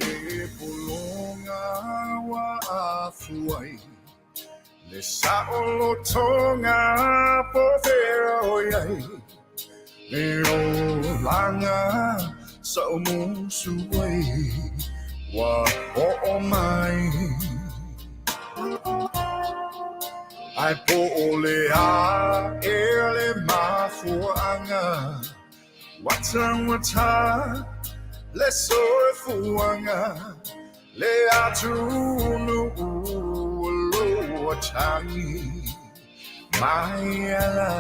E pulonga wa afuai le saolotoga po fea o i ai le olaga sa o musu ai ua oo mai. Ae po o le a ea le mafuaaga ua taugata le soifuaga le atunuu o lo o tagi mai ala.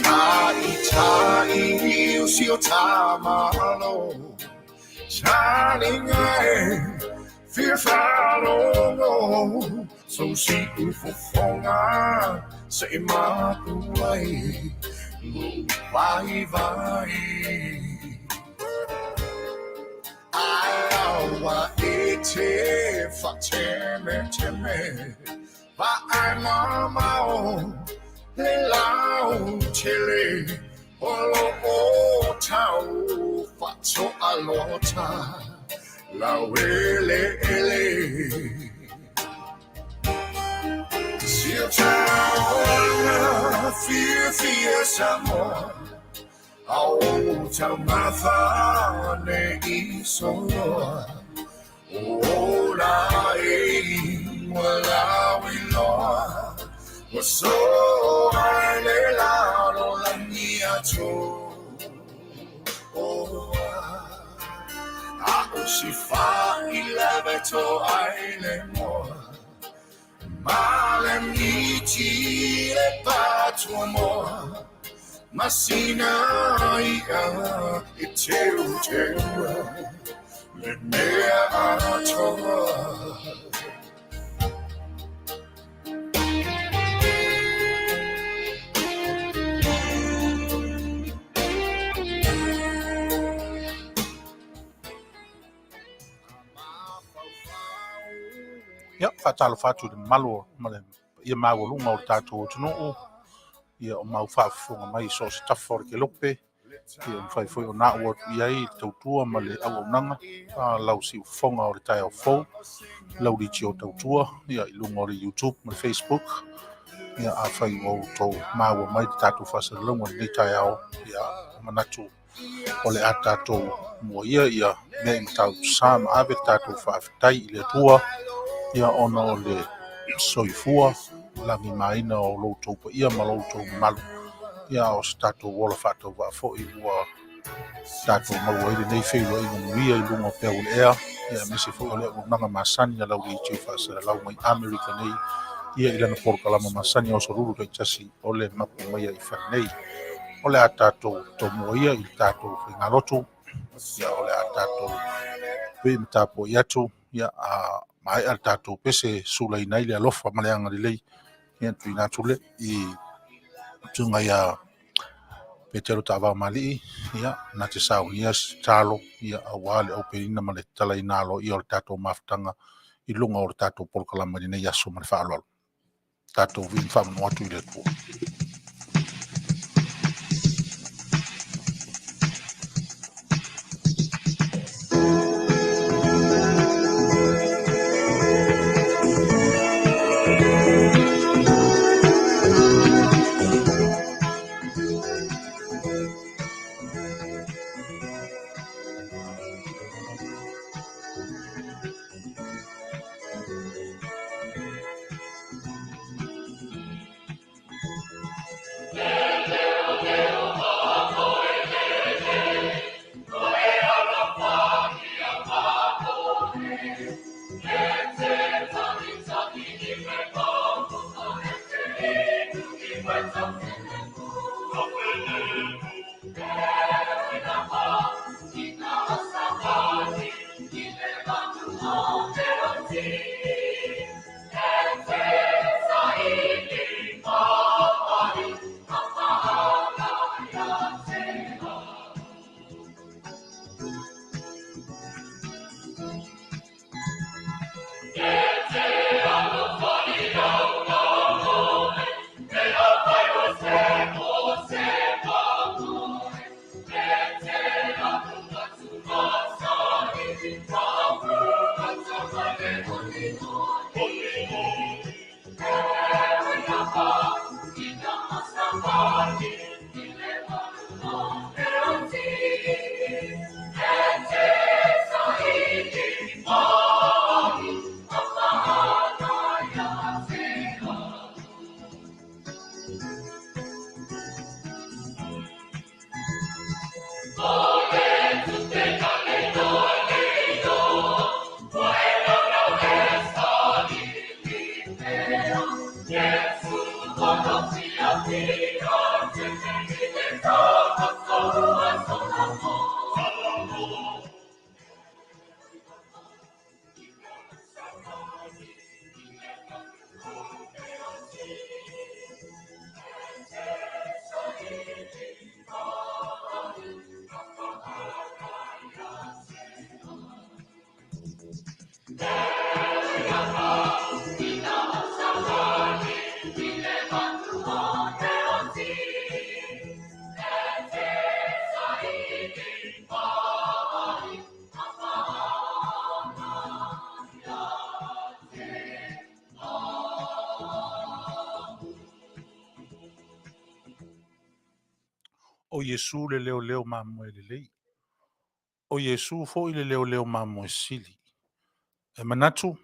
Ta'ita'i o si o tamalo taliga e fia faalogo sou siufofoga se'i mapu ai lou vaivai. Ae ua e te faatemeteme vaai mamao le lautele o loo tau faatoalota laueleele. Si o taoga fiafia Samoa a o taumafa nei soloa o ola e ua lauiloa ua soa i le lalolagi atoa. A o si faileve toai le moa ma le miti le patuamoa masina ia e teuteua le mea atoa. Ia, faatalofa atu i le mamalu ma le paia maualuga o le tatou atunuu, ia o mau faafofoga mai i so o se tafa o le kelope, ia mafai foi ona a'u atu i ai le tautua ma le auaunaga a lau siufofoga o le taeao fou, lau leitio tautua, ia i luga o le YouTube ma le Facebook. Ia afai ua outou maua mai le tatou faasalalauga i lenei taeao, ia manatu o le a tatou muaia ia mea i mataupu sa ma ave le tatou faafetai i le Atua, ia ona o le soifua lagimaina o lo outou paia ma lo outou mamalu, ia o se tatou ola faatauvaa foi ua tatou maua ai lenei feiloaiga manuia i luga o peau o le ea, ia aemaise foi o le auaunaga masani a lau leitio faasalalau mai Amerika nei, ia i lana polokalama masani o aso lulu taitasi o le mapu maia i fale nei. O le a tatou tomua ia i le tatou faigalotu, ia o le a tatou vii ma tapuai atu, ia a maea le tatou pese sulaina ai le alofa ma le agalelei, ia tuuina atu le i susuga ia Petelo Taavao Malii, ia na te saunia se tatalo, ia aua le opeina ma le tatalaina aloaia o le tatou mafutaga i luga o le tatou polokalama i lenei aso ma le faaaloalo. Tatou vii ma faamanu atu i le Atua. O Iesu le leoleo mamoe lelei. O Iesu foi le leoleo mamoe sili. E manatu,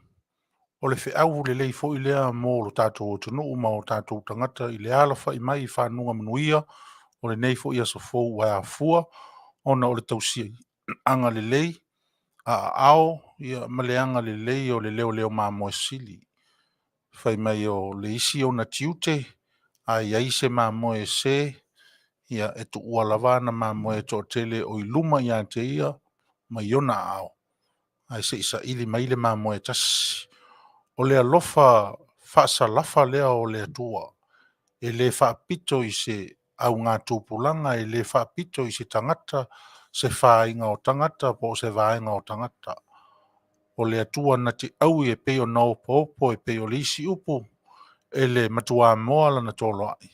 o le feau lelei foi lea mo lo tatou atunuu ma o tatou tagata i le alafai mai i faguga manuia o lenei foi aso fou ua afua ona o le tausi agalelei aao ma le agalelei o le leoleo mamoe sili. Fai mai o le isi ona tiute, a i ai se mamoe e se, ia e tuua lava ana mamoe e toatele o i luma ia te ia ma i ona aao, ae se i saili mai le mamoe e tasi. O le alofa faasalafa lea o le Atua, e le faapito i se augatupulaga, e le faapito i se tagata, se faiga o tagata po o se vaega o tagata. O le Atua na te aui e pei ona opoopo e pei o le isi upu e le matuamoa lana toloai,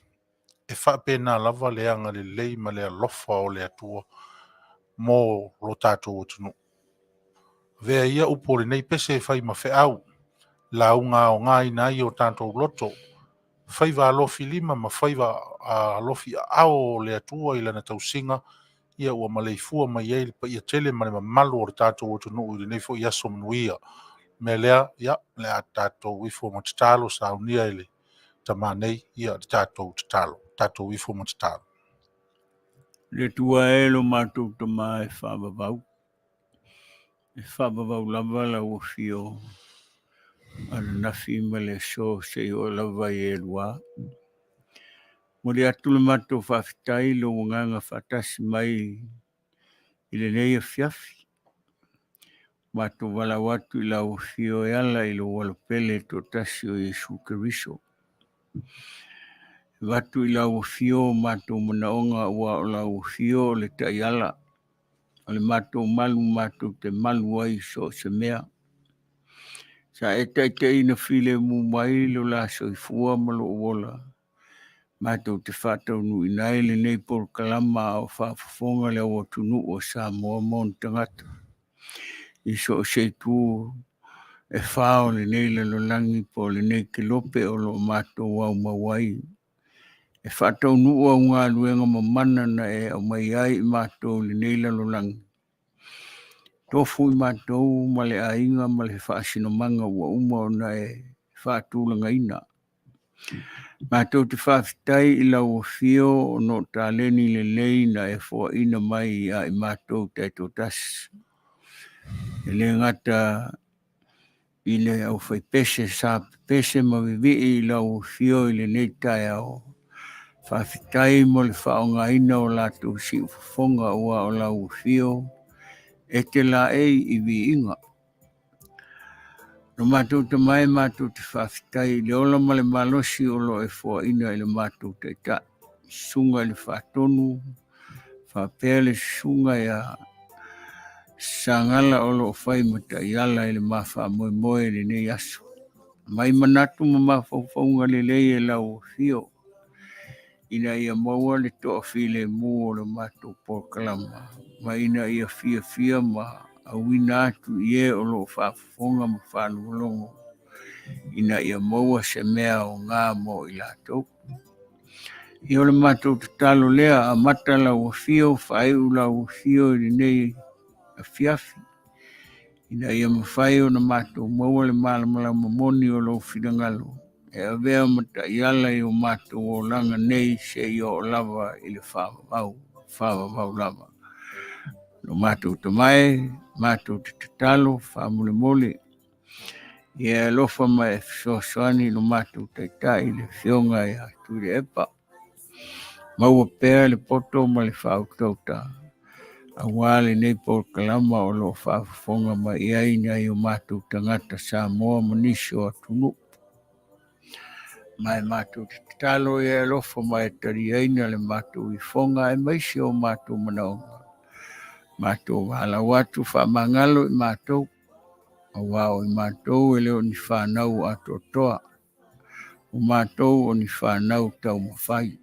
e faapena lava le agalelei ma le alofa o le Atua mo lo tatou atunuu. Avea ia upu o lenei pese e fai ma feau, lauga aogaina ai o tatou loto, faiva alofilima ma faiva alofiaao o le Atua i lana tausiga, ia ua maleifua mai ai le paia tele ma le mamalu o le tatou atunuu i lenei foi aso manuia. O le mea lea, ia, o le a tatou ifo ma tatalo, saunia e le tama nei le tatou tatalo. Tatou ifo ma tatalo. Le Atua e lo matou Tama e faavavau, e faavavau lava lau afio ananafi ma le aso seia oo lava i e lua. Momoli atu le matou faafetai i lou agaga faatasi mai i lenei afiafi. Matou valaau atu i lau afio e ala i lou Alo pele e toatasi o Iesu Keriso. E avatu i lau afio o matou manaoga aua o lau afio o le taiala, o le matou malu matou te malu ai i so o se mea. Sa e taitaiina filemu mai lo la soifua ma lou ola, matou te faataunuuina ai lenei polokalama a o faafofoga le au atunuu o Samoa ma ona tagata i so o se itu e fa o lenei lalolagi po o lenei kelope o lo o matou aumau ai, e faataunuu au galuega mamana na e aumai ai i matou i lenei lalolagi. Tofu i matou ma le aiga ma le faasinomaga ua uma ona e faatulagaina. Matou te faafetai i lau afio ona o taleni lelei na e foaina mai ia i matou taitoatasi. E le gata i le aufaipese sa pepese ma vivii i lau afio i lenei taeao, faafetai mo le faaaogaina o latou siufofoga aua o lau afio e te laei i viiga. Lo matou Tama e, matou te faafetai i le ola ma le malosi o lo o e foaina i le matou Taitai, Susuga i le Faatonu, faapea le Susuga ia Sagala o lo o fai ma taiala i le ma faamoemoe i lenei aso. Aumai manatu ma mafaufauga lelei e lau afio, ina ia maua le toafilemu o le matou polokalama, ma ina ia fiafia ma auina atu i e o lo o faafofoga ma faalogologo, ina ia maua se mea aoga mo i latou. Ia o le matou tatalo lea, amata lau afio, faaiu lau afio i lenei afiafi, ina ia mafai ona matou maua le malamalama moni o lou finagalo, e avea ma taiala i o matou olaga nei seia oo lava i le faavavau, faavavau lava. Lo matou Tama e, matou te tatalo faamolemole. Ia e alofa ma e fesoasoani i lo matou Taitai le Afioga ia Tuilaepa. Maua pea le poto ma le faautautā aua lenei polokalama o lo o faafofoga mai i ai nai o matou tagata Samoa ma nisi o atunuu. Ma e matou te tatalo ia e alofa ma e taliaina le matou ifoga aemaise o matou manaoga. Matou valaau atu faamagalo i matou, aua o i matou e le o ni fanau atoatoa, o matou o ni fanau taumafai.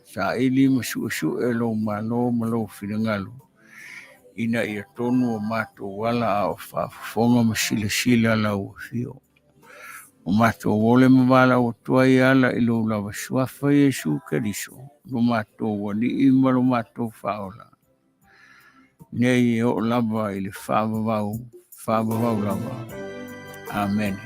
Saili ma suesue lou Malo ma lou finagalo, ina ia tonu o matou ala a o faafofoga ma silasila lau afio. O matou ole ma valaau atu ai e ala i lou lava suafa Iesu Keriso, lo matou Alii ma lo matou Faaola, nei e oo lava i le faavavau, faavavau lava. Amene.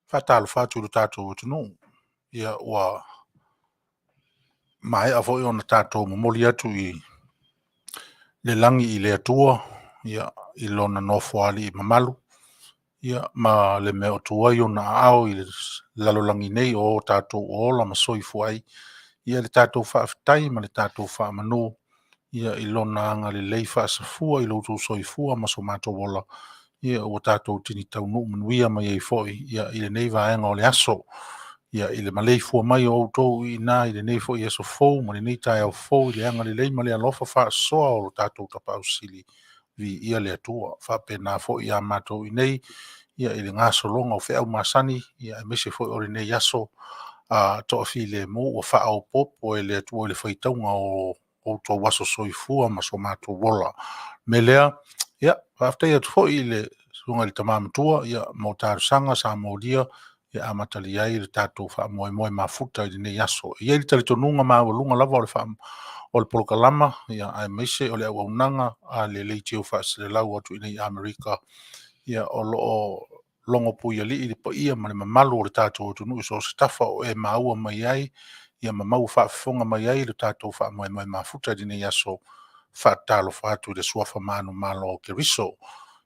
Faatalofa atu i lo tatou atunuu. Ia ua maea foi ona tatou momoli atu i le lagi i le Atua, ia, i lona nofoalii mamalu, ia, ma le mea o tu ai ona aao i le lalolagi nei o tatou ola ma soifua ai, ia le tatou faafetai ma le tatou faamanu, ia, i lona agalelei faasafua i lo outou soifua ma so matou ola, ia, ua tatou tini taunuu manuia mai ai foi, ia, i lenei vaega o le aso. Ia, i le maleifua mai o outou i ina i lenei foi aso fou ma lenei taeao fou i le agalelei ma le alofa faasoa o lo tatou Tapaau Sili, viia le Atua. Faapena foi ia matou i inei, ia i le gasologa o feau masani, ia aemaise foi o lenei aso a toafilemu ua faaopoopo e le Atua i le faitauga o outou aso soifua ma so matou ola. O le mea lea, ia, faafetai atu foi i le susuga i le tama matua mo talosaga sa molia e amatalia ai le tatou faamoemoe mafuta i lenei aso. E i ai le talitonuga maualuga lava o le polokalama aemaise o le auaunaga a le Leitio Faaselelau atu i inei i Amerika, o lo o logopuialii le paia ma le mamalu o le tatou atunuu i so o se tafa o e maua mai ai ma maua faafofoga mai ai le tatou faamoemoe mafuta i lenei aso. Faatalofa atu i le suafa manumalo o Keriso.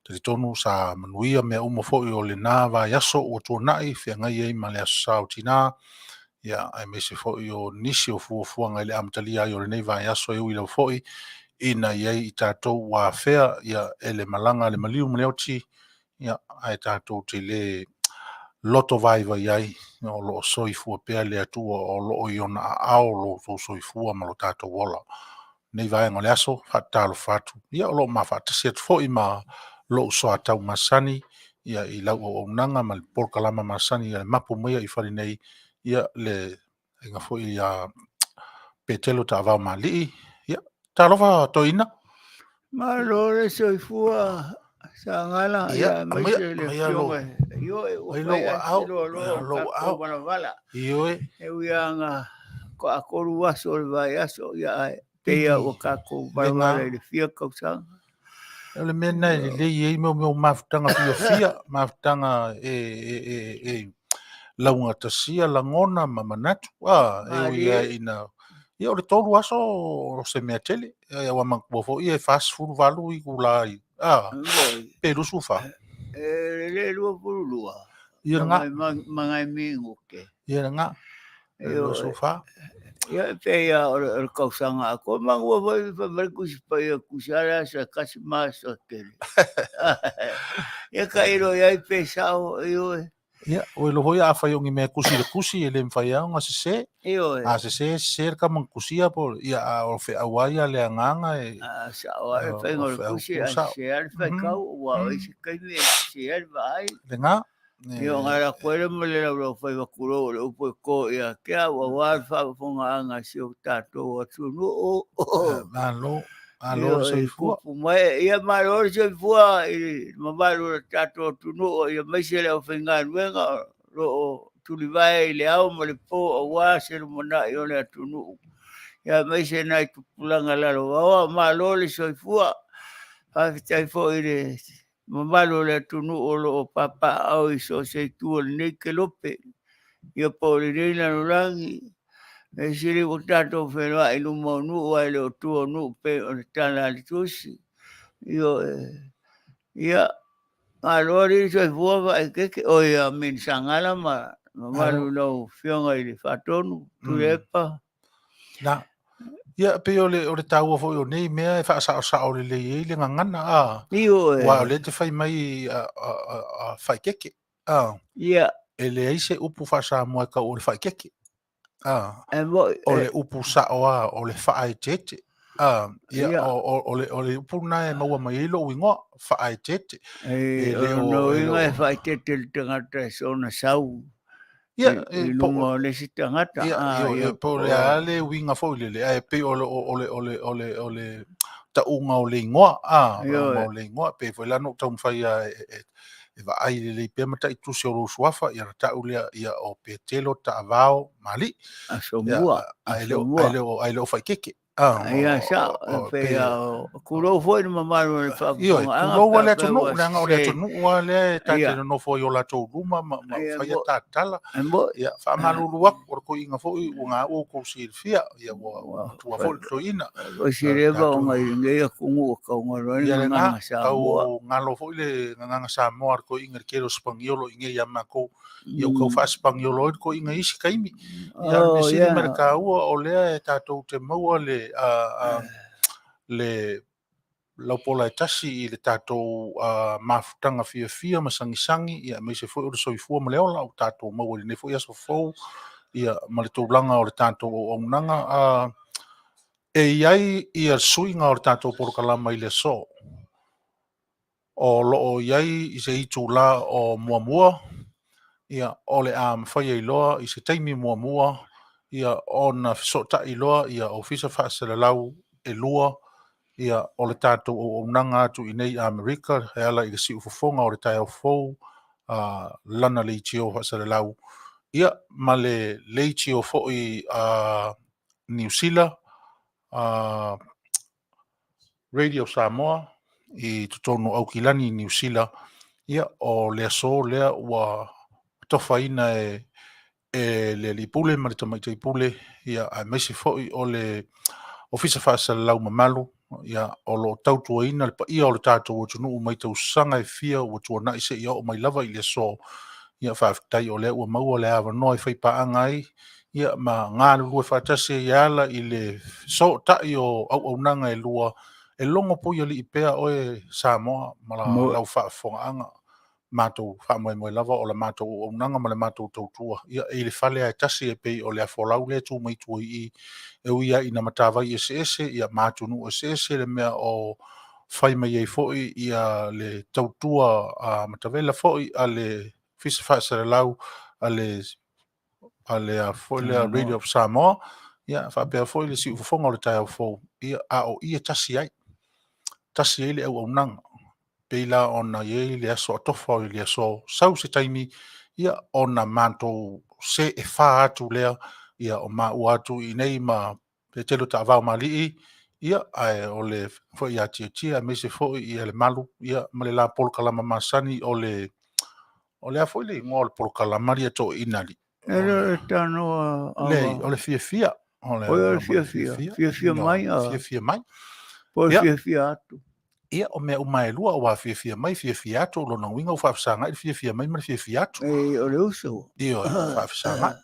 Talitonu sa manuia mea uma foi o lena vaiaso ua tuanai, feagai ai ma le Aso Sa o Tina, aemaise foi o nisi o fuafuaga i le amatalia ai o lenei vaiaso, e ui lava foi ina i ai i tatou ua afea e le malaga a le maliu ma le oti, ae tatou te le loto vaivai ai, o lo o soifua pea le Atua o lo o i ona aao lo outou soifua ma lo tatou ola. Lenei vaega o le aso, faatalofa atu. Ia o lo o ma faatasi atu foi ma lou soatau masani i lau auaunaga ma le polokalama masani i le mapu mai i fale nei, le susuga foi ia Petelo Taavao ma Alii. Ia, talofa toeaina. Malo le soifua Sagala, Ia, ia aemaise le aumai lou afioga Ioe ua aumai lou fai lava aao, se loaloa o lou tatou aao. valavala. Ioe. E ui lava ina toatolu aso o le vaiaso, ia ae pei lava ua tatou Le valavala gā. i le fia tausaga. O le mea lena e lelei ai mea o mafutaga fiafia, mafutaga e laugatasia lagona ma manatu. E ui Malie. lava ina... Ia o le 3 aso o se mea tele. Aua manatua foi e 48 itula i, Moi. pe 24. E le 22. Ia lena. Ma nai minute. Ia lena. E 24. Ia e pei lava o le tausaga atoa. Manatua foi fai mai le Tusi Paia, tusi lava le aso e tasi ma aso e tele. Ia tailo i ai pe sao, ioe. Ia, ua iloa foi afai o ni mea e tusi i le tusi, e le mafai lava ona sese. Ioe. A sese, sese le tama na tusia po o le, ia, a o feau lava ia a le agaga e, A sao lava le faiga o o le feau tusi, ae tu sao. sese lava le faitau, aua o isi taimi e sese ai le vaai. Lena. Ia ona alu atu ai lea ma le laulaufaiva tulou o le upu e to ia te au, aua le faafofogaaga a si o tatou atunuu. Malo, malo le Ia, e soifua. tupu mai, ia malo le soifua i le mamalu o le tatou atunuu, aemaise le aufaigaluega o lo o tulivae i le ao ma le po aua se lumanai o le atunuu. Ia aemaise nai tupulaga lalovaoa, malo le soifua. Faafetai foi i le mamalu o le atunuu o lo o papaaao i so o se itu o lenei kelope, ia po o lenei lalolagi. Mea sili ua tatou feiloai i luma o nuu ae le o tua o nuu pei o le tala a le Tusi. Ioe. Ia, malo alii le soifua Vaaitete, oi a Min Sagala ma mamalu i lau Afioga i le Faatonu, Tuilaepa. Na. Ia, pei o le taua foi o nei mea e faasaosao lelei ai le gagana, a. Ioe. Aua o lea e te fai mai a faaeteete, a. Ia. E leai se upu faa-Samoa e tau o le faaeteete, a. E moi, O le upu sao lava o le faaeteete, a. Ia, o le upu lena e maua mai ai lou igoa, faaeteete. E, E le o o, lona e le uiga e o. faaeteete le tagata i sona sau Ia, i e, po luga o le isi tagata. Ia, A, ioe, ia, po o po le a le uiga foi lele, ae pei o le tauga o le igoa, a, tauga Ioe. o le igoa, pei foi la na ou taumafai lava e vaai lelei pea mataitusi o lou suafa, ia ona tau lea, ia o Petelo Taavao Mali. Ia, Asomua, ae le o, Asomua. ae le o, ae le o Faaeteete. A, Ia, sao, e pei pe, lava o, tulou foi le mamalu o le Ioe, faafofogaaga tulou pe lava le afai atunuu, ua leaga o le sese. atunuu lava lea e ta te Ia. nonofo ai i o latou luma ma Ia, faia mo, tatala. e moi. Ia, faamalulu atu, o le toeaina foi ua gaua outou silafia, ia ua Ua matua foi le toeaina. fai se leva Tatou ona i lenei atunuu e taugalo ai le Ia lena, gagana Samoa. tau galo foi le gagana Samoa a le toeaina i le tele o Sipaniolo i inei ia matou. Ia ua tau faa-Sipaniolo ai le toeaina i isi taimi. Ia, a o le mea Oh, sili ma le yeah. taua, o lea e tatou te maua le, le laupola e tasi i le tatou mafutaga fiafia ma sagisagi, ia, aemaise foi o le soifua ma le ola ua tatou maua i lenei foi aso fou, ia, ma le tulaga o le tatou auaunaga. E i ai ia suiga o le tatou polokalama i le aso. o loo i ai i se itulā o muamua, ia, o le a mafai ai loa i se taimi muamua, ia, ona fesootai loa ia ofisa faasalalau e lua, ia, o le tatou auaunaga atu i nei Amerika e ala i le siufofoga o le taeao fou, lana leitio faasalalau, ia, ma le leitio foi a Niu Sila, Radio Samoa i totonu o Aukilani i Niu Sila, ia, o le aso lea ua tofaina e le Alii Pule ma le Tamaitai Pule, ia, aemaise foi o le Ofisa Faasalalau mamalu, ia, o lo o tautuaina le paia o le tatou atunuu mai tausaga e fia ua tuanai seia oo mai lava i le aso. Ia, faafetai o lea ua maua le avanoa e faipaaga ai, ia, ma galulue faatasi ai e ala i le fesootai o auaunaga e lua, e logo puialii pea oe Samoa ma lau faafofogaaga. Matou faamoemoe lava o le matou auaunaga ma le matou tautua, ia, e i le fale lava e tasi e pei o le afolau lea e tu mai tua i i, e ui lava ina matavai eseese, ia, ma atunuu eseese le mea o fai mai ai foi ia le tautua matavela foi a le Ofisa Faasalalau a le foi lea Radio of Samoa, ia, faapea foi le siufofoga o le taeao fou, ia, a o i e tasi ai, tasi ai le auaunaga. Pei la ona i ai le aso atofa o le aso sau se taimi, ia, ona matou se e fa atu lea, ia, o maua atu i nei ma Petelo Taavaomalii, ia, ae o le foi ia Tiatia, aemaise foi ia le malu, ia, ma le la polokalama masani o le a foi le igoa o le polokalama lia toeaiina alii? E le o le tanoa Leai, o le fiafia. O le fiafia. Fiafia mai. Fiafia mai. Po o le fiafia atu. Ia, o mea uma e lua, aua fiafia mai, fiafia atu, o lona uiga ua faafesagai le fiafia mai ma le fiafia atu. E, o le uso. Ioe, faafesagai.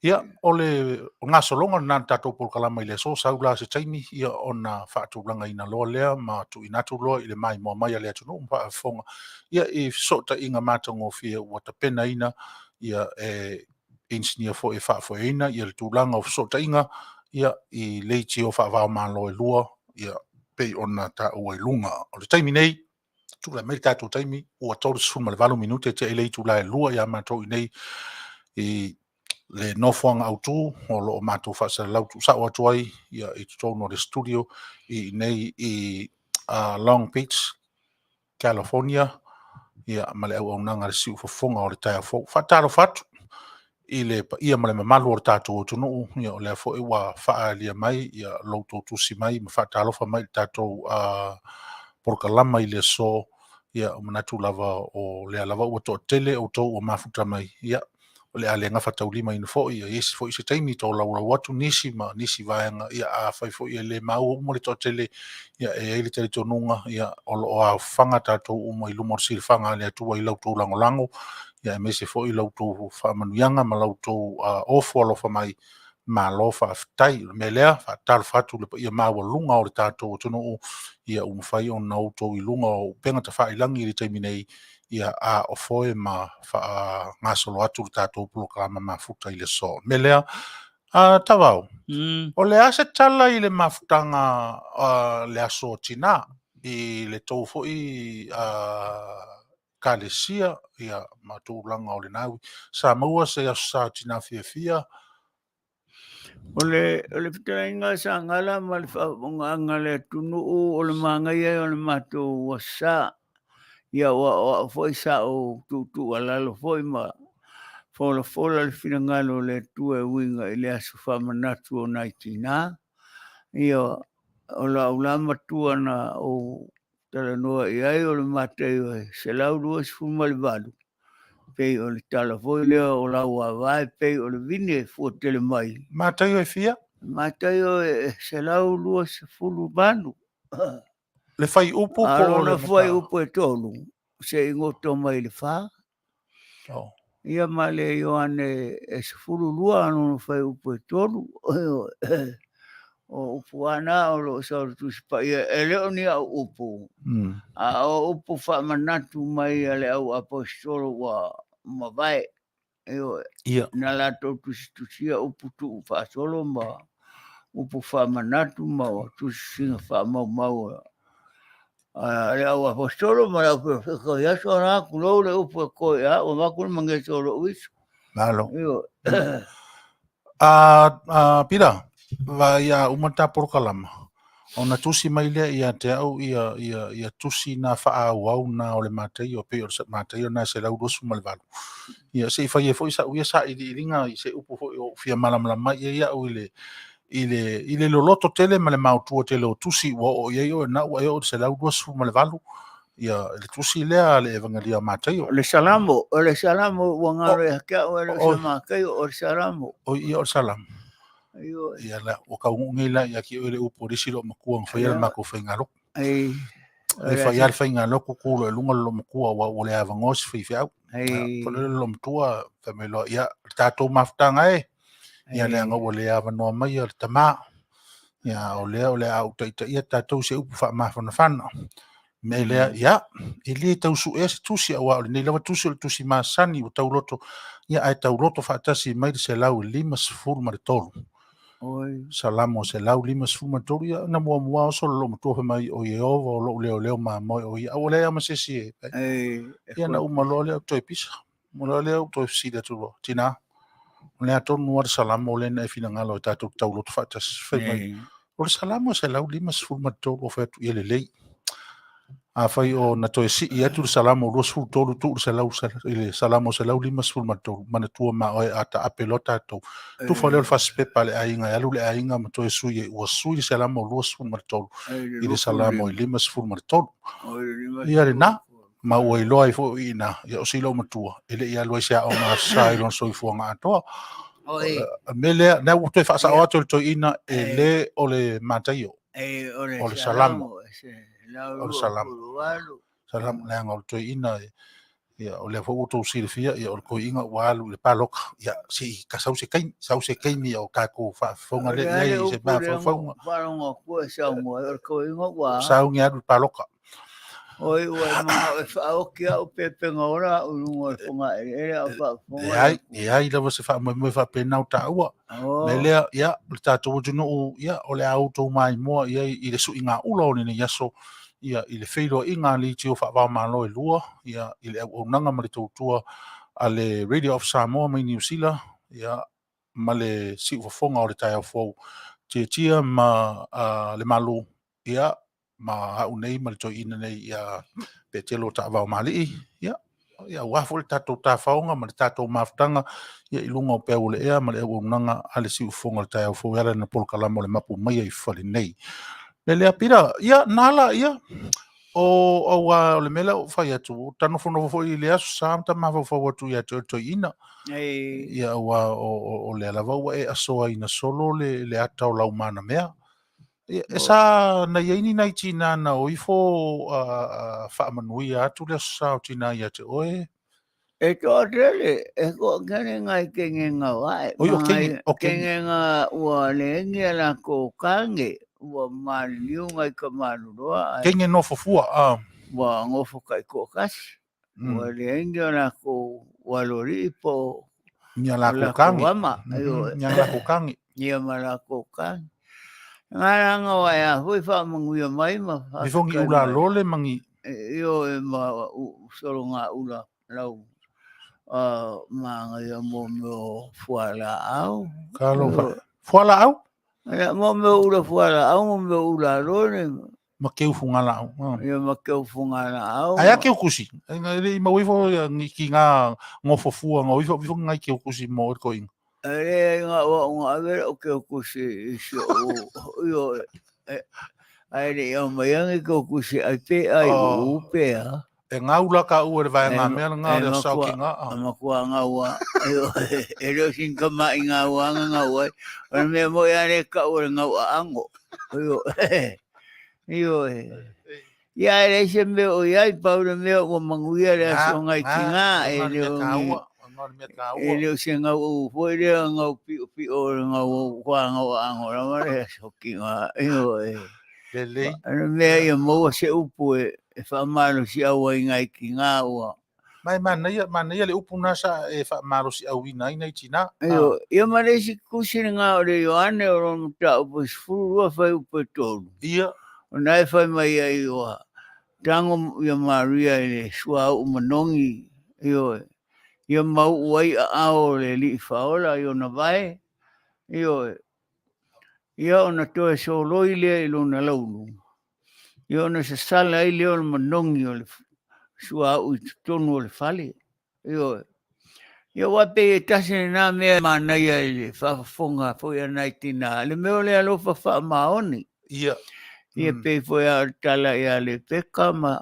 Ia, o le gasologa lena o le tatou polokalama i le aso, sau la se taimi, ia, ona faatulagaina loa lea ma tuuina atu loa i le maimoa mai a le atunuu ma faafofoga, ia, i fesootaiga matagofie ua tapenaina, ia, e inisinia foi e faafoeina ia le tulaga o fesootaiga, ia, i leitio faava-o-Malo e lua, ia, pei ona taua i luga. O le taimi nei, tulai mai le tatou taimi, ua 38 minute tea i le itula e 2 ia matou i nei i le nofoaga autu o lo o matou faasalalau tuusao atu ai, ia, i totonu o le studio i nei i Long Beach, California, ia, ma le auaunaga a le siufofoga o le taeao fou. Faatalofa atu i le paia ma le mamalu o le tatou atunuu, ia, o lea foi ua faaalia mai ia lo outou tusi mai ma faatalofa mai i le tatou polokalama i le aso. Ia, o manatu lava o lea lava ua toatele outou ua mafuta mai, ia, o le a le gafataulimaina foi, ia i ai foi se taimi tolaulau atu nisi ma nisi vaega, ia, afai foi e le maua uma le toatele, ia, e i ai le talitonuga, ia, o lo o aofaga tatou uma i luma o le silafaga a le Atua i la outou lagolago, ia, aemaise foi la outou faamanuiaga ma la outou ofo alofa mai. Malo faafetai. O le mea lea, faatalofa atu i le paia maualuga o le tatou atunuu, ia, ua mafai ona outou i luga o upega tafailagi i le taimi nei, ia, a o foe ma faagasolo atu le tatou polokalama mafuta i le aso. O le mea lea, Tavao, o le a se tala i le mafutaga le aso Tinā i le tou foi ekalesia, ia, ma tulaga o lena ui. Sa maua se aso sa tinā fiafia? O le fetalaiga a Sagala ma le faafofogaaga a le atunuu o le manaia ia o le matou aso sa. Ia aua o au foi sa ou tuutuualalo foi ma folafola le finagalo o le Atua e uiga i le aso faamanatu o nai tinā. Ia o lau la matua na ou talanoa i ai o le Mataio e 128, pei o le tala foi lea o Lauava e pei o le vine e fuatele mai. Mataio e fia? Mataio e 128. Le fuaiupu po o le A lona fuaiupu e 3, seia goto mai i le 4. Oh. Ia ma le Ioane e 12 lona fuaiupu e 3. O upu lava na o lo o sau i le Tusi Paia, e le o ni au upu, a o upu faamanatu mai a le au aposetolo ua mavae. Ioe. Ia. Na latou tusitusia upu tuufaasolo ma upu faamanatu ma o tusitusiga faamaumau. A le au apositolo ma le au perofeta o Iaso la tulou le upu e koe a ua vaku le mageso o lou uiso. Malo. Ioe. A Pita, vaai a uma le ta polokalama, ona tusi mai lea ia te au ia, ia, ia tusi na faaauau na o le Mataio, pei o le Mataio na 128. Ia, se i fai ai foi sau ia sailiiliga i se upu foi o fia malamalama ai ia au i le, i le, i le loloto tele ma le maotua tele o tusi ua oo i ai oe na ua e oo i le 128, ia, le tusi lea a le Evagelia o Mataio. O le Salamo, o le Salamo ua galo ia te au e le o se Mataio, o le Salamo. O ia o le Salamo. Ioe. Ia la, ua kaunuu nei la ia te oe le upu o le isi loomatua na faia le matou faigalotu. Ai. E fai lava le faigalotu tu loa i luga le loomatua aua ua le avanoa se faifeau. Ai. Po o le loomatua fai mai loa, ia, le tatou mafutaga e, ia leaga ua le avanoa mai le tama. Ia, o lea o le a ou taitaia tatou i se upu faamafanafana. Mea lea, ia, e le tau suea se tusi, aua o lenei lava tusi o le tusi masani ua tauloto, ia, ae tauloto faatasi mai le 153. Oi. Salamo 153, ia, na muamua oso le loomatua fai mai, o Ieova o lou leoleo mamoe o ia. A ua leai lava ma se isi e, Ei, ia, na uma loa lea ou toe pisa. Uma loa lea ou toe fesili atu loa, tina, o le a tonu lava le Salamo lea na e finagalo ai tatou te tauloto faatasi. Fai mai, Ei. o le Salamo 153, ua fai atu, ia lelei. Afai o na toe sii atu le Salamo 23 tuu le selau i le Salamo 153, manatua ma oe a taape loa tatou. Tufa lea o le fasipepa a le aiga e alu le aiga ma toe sui ai, ua sui le Salamo 23 i le Salamo 53. Ia lena, ma ua iloa ai foi i ina, ia o si loomatua, e le i alu ai se aoga aso sa i lona soifuaga atoa. Oi. O le mea lea, na ua toe faasao Ia. atu e le toeaina, e Ei. le o le Mataio, Ei, o le o le Salamo. Salamo, se lau O le lua Salamo. pulu alu. Salamo, leaga o le toeaina, ia, o lea foi ua outou silafia, ia, o le toeaina ua alu i le paloka. Ia, se i ka sau se taimi, sau se taimi o tatou faafofoga O lea le i ai ale i se upu lea mafaufauga. faalogo atu e saunoa ai, o le toeaina ua Sauni alu i le paloka. Oi, ua e manao e faaoki au pepega ola au i luga o le fogaeleele a o faafofoga Leai, le Atua. leai lava se faamoemoe faapena o taua. Oh. Me lea, ia, o le tatou atunuu, ia, o le a outou maimoa i ai i le suigaula o lenei aso, ia, i le feiloaiga a leitio faava-o-Malo e lua, ia, i le auaunaga ma le tautua a le Radio of Samoa mai Niu Sila, ia, ma le siufofoga o le taeao fou, Tiatia ma le Malu, ia, ma au nei ma le toeaina nei ia Petelo Taavaomalii, ia, ia aua foi le tatou tafaoga ma le tatou mafutaga ia i luga o peau o le ea ma le auaunaga a le siufofoga o le taeao fou e ala i lana polokalama o le mapu maia i fale nei. Le lea Pita, ia nala ia o aua o le mea lea ua fai atu, ua ta nofonofo foi i le aso sa ma ta mafaufau atu ia te oe le toeaina. Ei. Ia aua o lea lava ua e asoaina solo le ata o lau manamea. Ia, e sa na i ai ni nai tinā na o ifo faamanuia atu le aso sa o tinā ia te oe? E toatele, e toatele ngai kenge ngau ae. Oi, o Ma kenge, ngai o kenge. kenge ngā ua lehengi a lākou kāne, ua maliliu ngai ka maluloa ae. Kenge nofo fua, a. Ua ngofo kai ko'okasi. Ua lehengi a lākou waloli'i po Nia o lākou lākou kāne. ama. Aio, Nia lākou kāne. Nia ma lākou kāne. Ngā ranga o ae a hui whaamanuia mai ma Bifongi whakakai ula mai. lole mangi. E, io e ma u, solo ngā ula lau maanga ia mō meo fuala au. Ka lo fa. Fuala au? Ia mō meo ula fuala au, mō meo ula lole. Ma keu funga la au. Ia ma keu funga la au. Ai a keu kusi. Ai ngā le i mau ifo ia ngi ki ngā ngofo fua ngā ifo ifo ngai keu kusi mō e koinga. E le ai ngā ua o ngā avera o keu kusi i si o io e ai le i au mai angi keu kusi ai pe ai u pe a. E ngā ula ka ua le vae ngā mea le ngā le sao ki ngā. E makua ngā ua. E leo sin ka mai ngā ua ngā ngā ua. O le mea moi a le ka ua le ngā ua ango. Io io e. Ia e le se mea o iai pau le mea ua manguia le aso ngai ki ngā e leo ngi. E leo se ngau u foi lea ngau pio pio le ngau u kua ngau ango lava le aso ki ngā. Io e. Lelei. Le mea ia maua se upu e whaamalosi au ai ngai ki ngā ua. Mai manaia, manaia le upu nā sa e whaamalosi au ina ai nei tina. Io, ia ma le isi kusi le ngā o le Ioane o lona mataupu e 12 whai upu e tolu. Ia. O nā e whai mai ai ua. Tago ia Maria i le suauu manogi, ioe, ia mauu ai aao o le Alii Faaola i ona vae, ioe, ia ona toe soloi lea i lona laulu, ia ona sasala ai lea o le manogi o le suauu i totonu o le fale, ioe. Ia aua pei e tasi lena mea e manaia i le faafofoga foi a nai tina, le mea o le alofa faamaoni. Ia. Ia pei foi lava o le tala ia Lepeka ma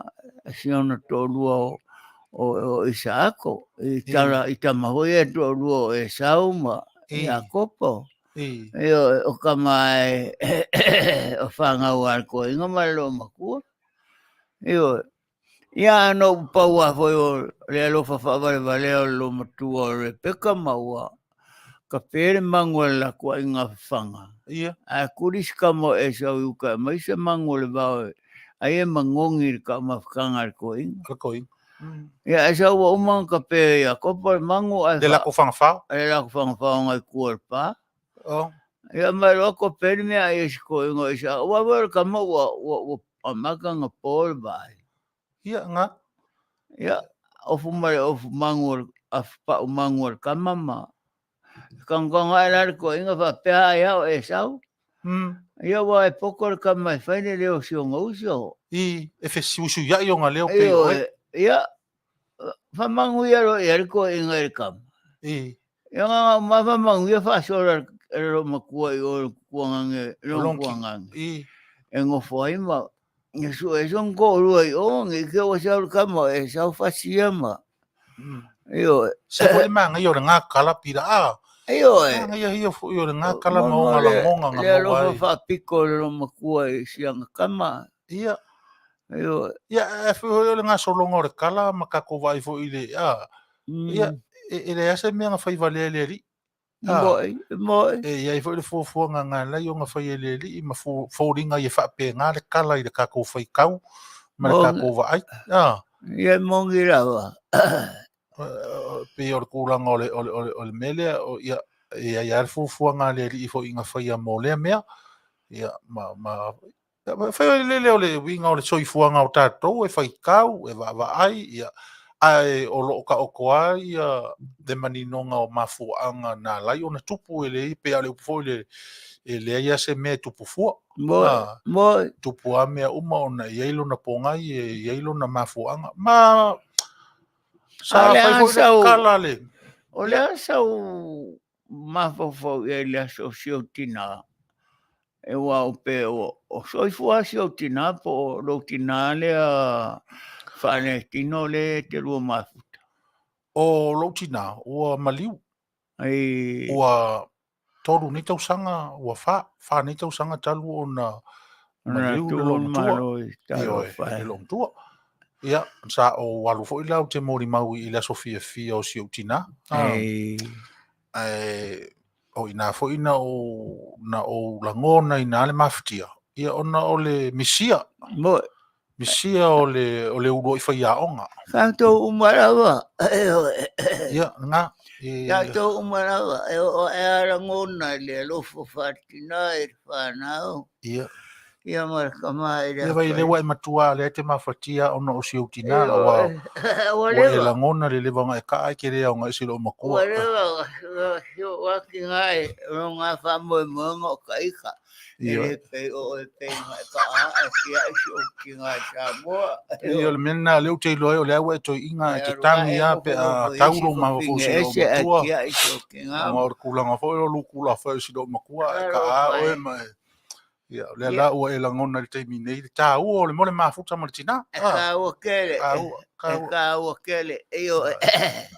si ona toalua o Isaako, i tala i tama foi ia e toalua o Esau ma Iakopo. Ioe, o tama e o fanau a le toeaina ma le loomatua. Ioe. Ia na ou pau lava foi o le alofa faavalevalea o le loomatua o Rebeka ma ua kape le magu a le latou aiga fafaga. Ia. Ae tuli si tama o Esau i uta e aumai se magu o le vao ai e magogi i le taumafataga a le toeaina. Le toeaina. Ia Esau ua uma ona kape e Iakopo le magu ae Le latou fagafao. Le latou fagafao agai i tua o le pa. Oh. Ia ma loa kape le meaai a si toeaina o Esau. Aua foi o le tama ua amata ona po le vaai. Ia, nga. Ia, ofu ma le ofu magu o le afu pau magu a le tama ma Kagaga ae la le toeaina faapea ai a o Esau. Ia ua e poto le tama e fai le leo o si ona uso. I, e fesuisuiai ona leo pei o oe. Ia, faamanuia loa i ai le toeaina i le tama. I. Ia na uma faamanuia faasola e le loomatua i o i le tuanage, lona tuanage. I. E nofo ai ma e sue sona toalua i o, ne i te i ua sau le tama o Esau fasia ma. Ioe. Se foi le manaia o lena tala pila a. Ioe. Manaia ia foi o lena tala ma ona lagona na Le alofa faapito o le loomatua i siana tama. Ia. Ioe. Ia, e foi o le gasologa o le tala ma tatou vaai foi i le a. Ia, e leai se mea na fai valea e le alii. Moe, moe. E i ai foi le fuafuaga na alai ona fai e le alii ma foliga ia faapena le tala i le tatou faitau ma le tatou vaai. Ia moni lava. Pei o le tulaga o le, o le, o le, o le mea lea, ia, e i ai lava le fuafuaga a le alii foi na faia mo lea mea. Ia, ma fai le lele o le uiga o le soifuaga o tatou e faitau, e vaavaai, ia, ae o lo o taoto lava ia le maninoga o mafuaaga na ala ai ona tupu, e leai, pei lava o le upu foi lele, e leai lava se mea e tupu fua. Moe. Tupu lava mea uma ona e i ai lona pogai, e i ai lona mafuaaga. Ma sa fai foi le tala le... O le a sau mafaufau i ai i le aso o si ou tinā, e ua o pe o soifua si ou tinā po o lou tinā lea faaletino lea e te lua mafuta. O lou tinā ua maliu. Ai. Ua 3 nei tausaga, ua 4 nei tausaga talu ona maliu le loomatua. Ioe, le loomatua. Ia, sa ou alu foi la ou te molimau i le aso fiafia o si ou tinā. Ae o i ina foi na ou lagona ina le mafatia, ia ona o le misia. Moe. Misia o le uluai faiaoga. Tatou uma lava. Ia, lena. Tatou uma lava, e oo ae a lagona i le alofa faatinā i le fanau. Ia. Ia ma le tama i le Ia vai, lea ua e matua lea e te mafatia ona o si ou tinā, ua ua e lagona le leva ona e kaa e ke le aoga ese i loo matua. Ua leva, si ou ati nā e o ngā faamoemoega o ka ika. E le pei o oe pei na e kaa e tiai si ou tinā i Samoa. Ia, o le mea lena lea ou te iloa ai o lea ua e toeaina e te tagi lava pe a tau lou mafaufau i si loo matua. Ona o le tulaga foi o lukula fai o si loo matua e kaa oe ma e... Ia, o lea la ua e lagona i le taimi nei le taua o le mole mafuta ma le tinā. E taua tele. Taua, E taua tele. Ioe.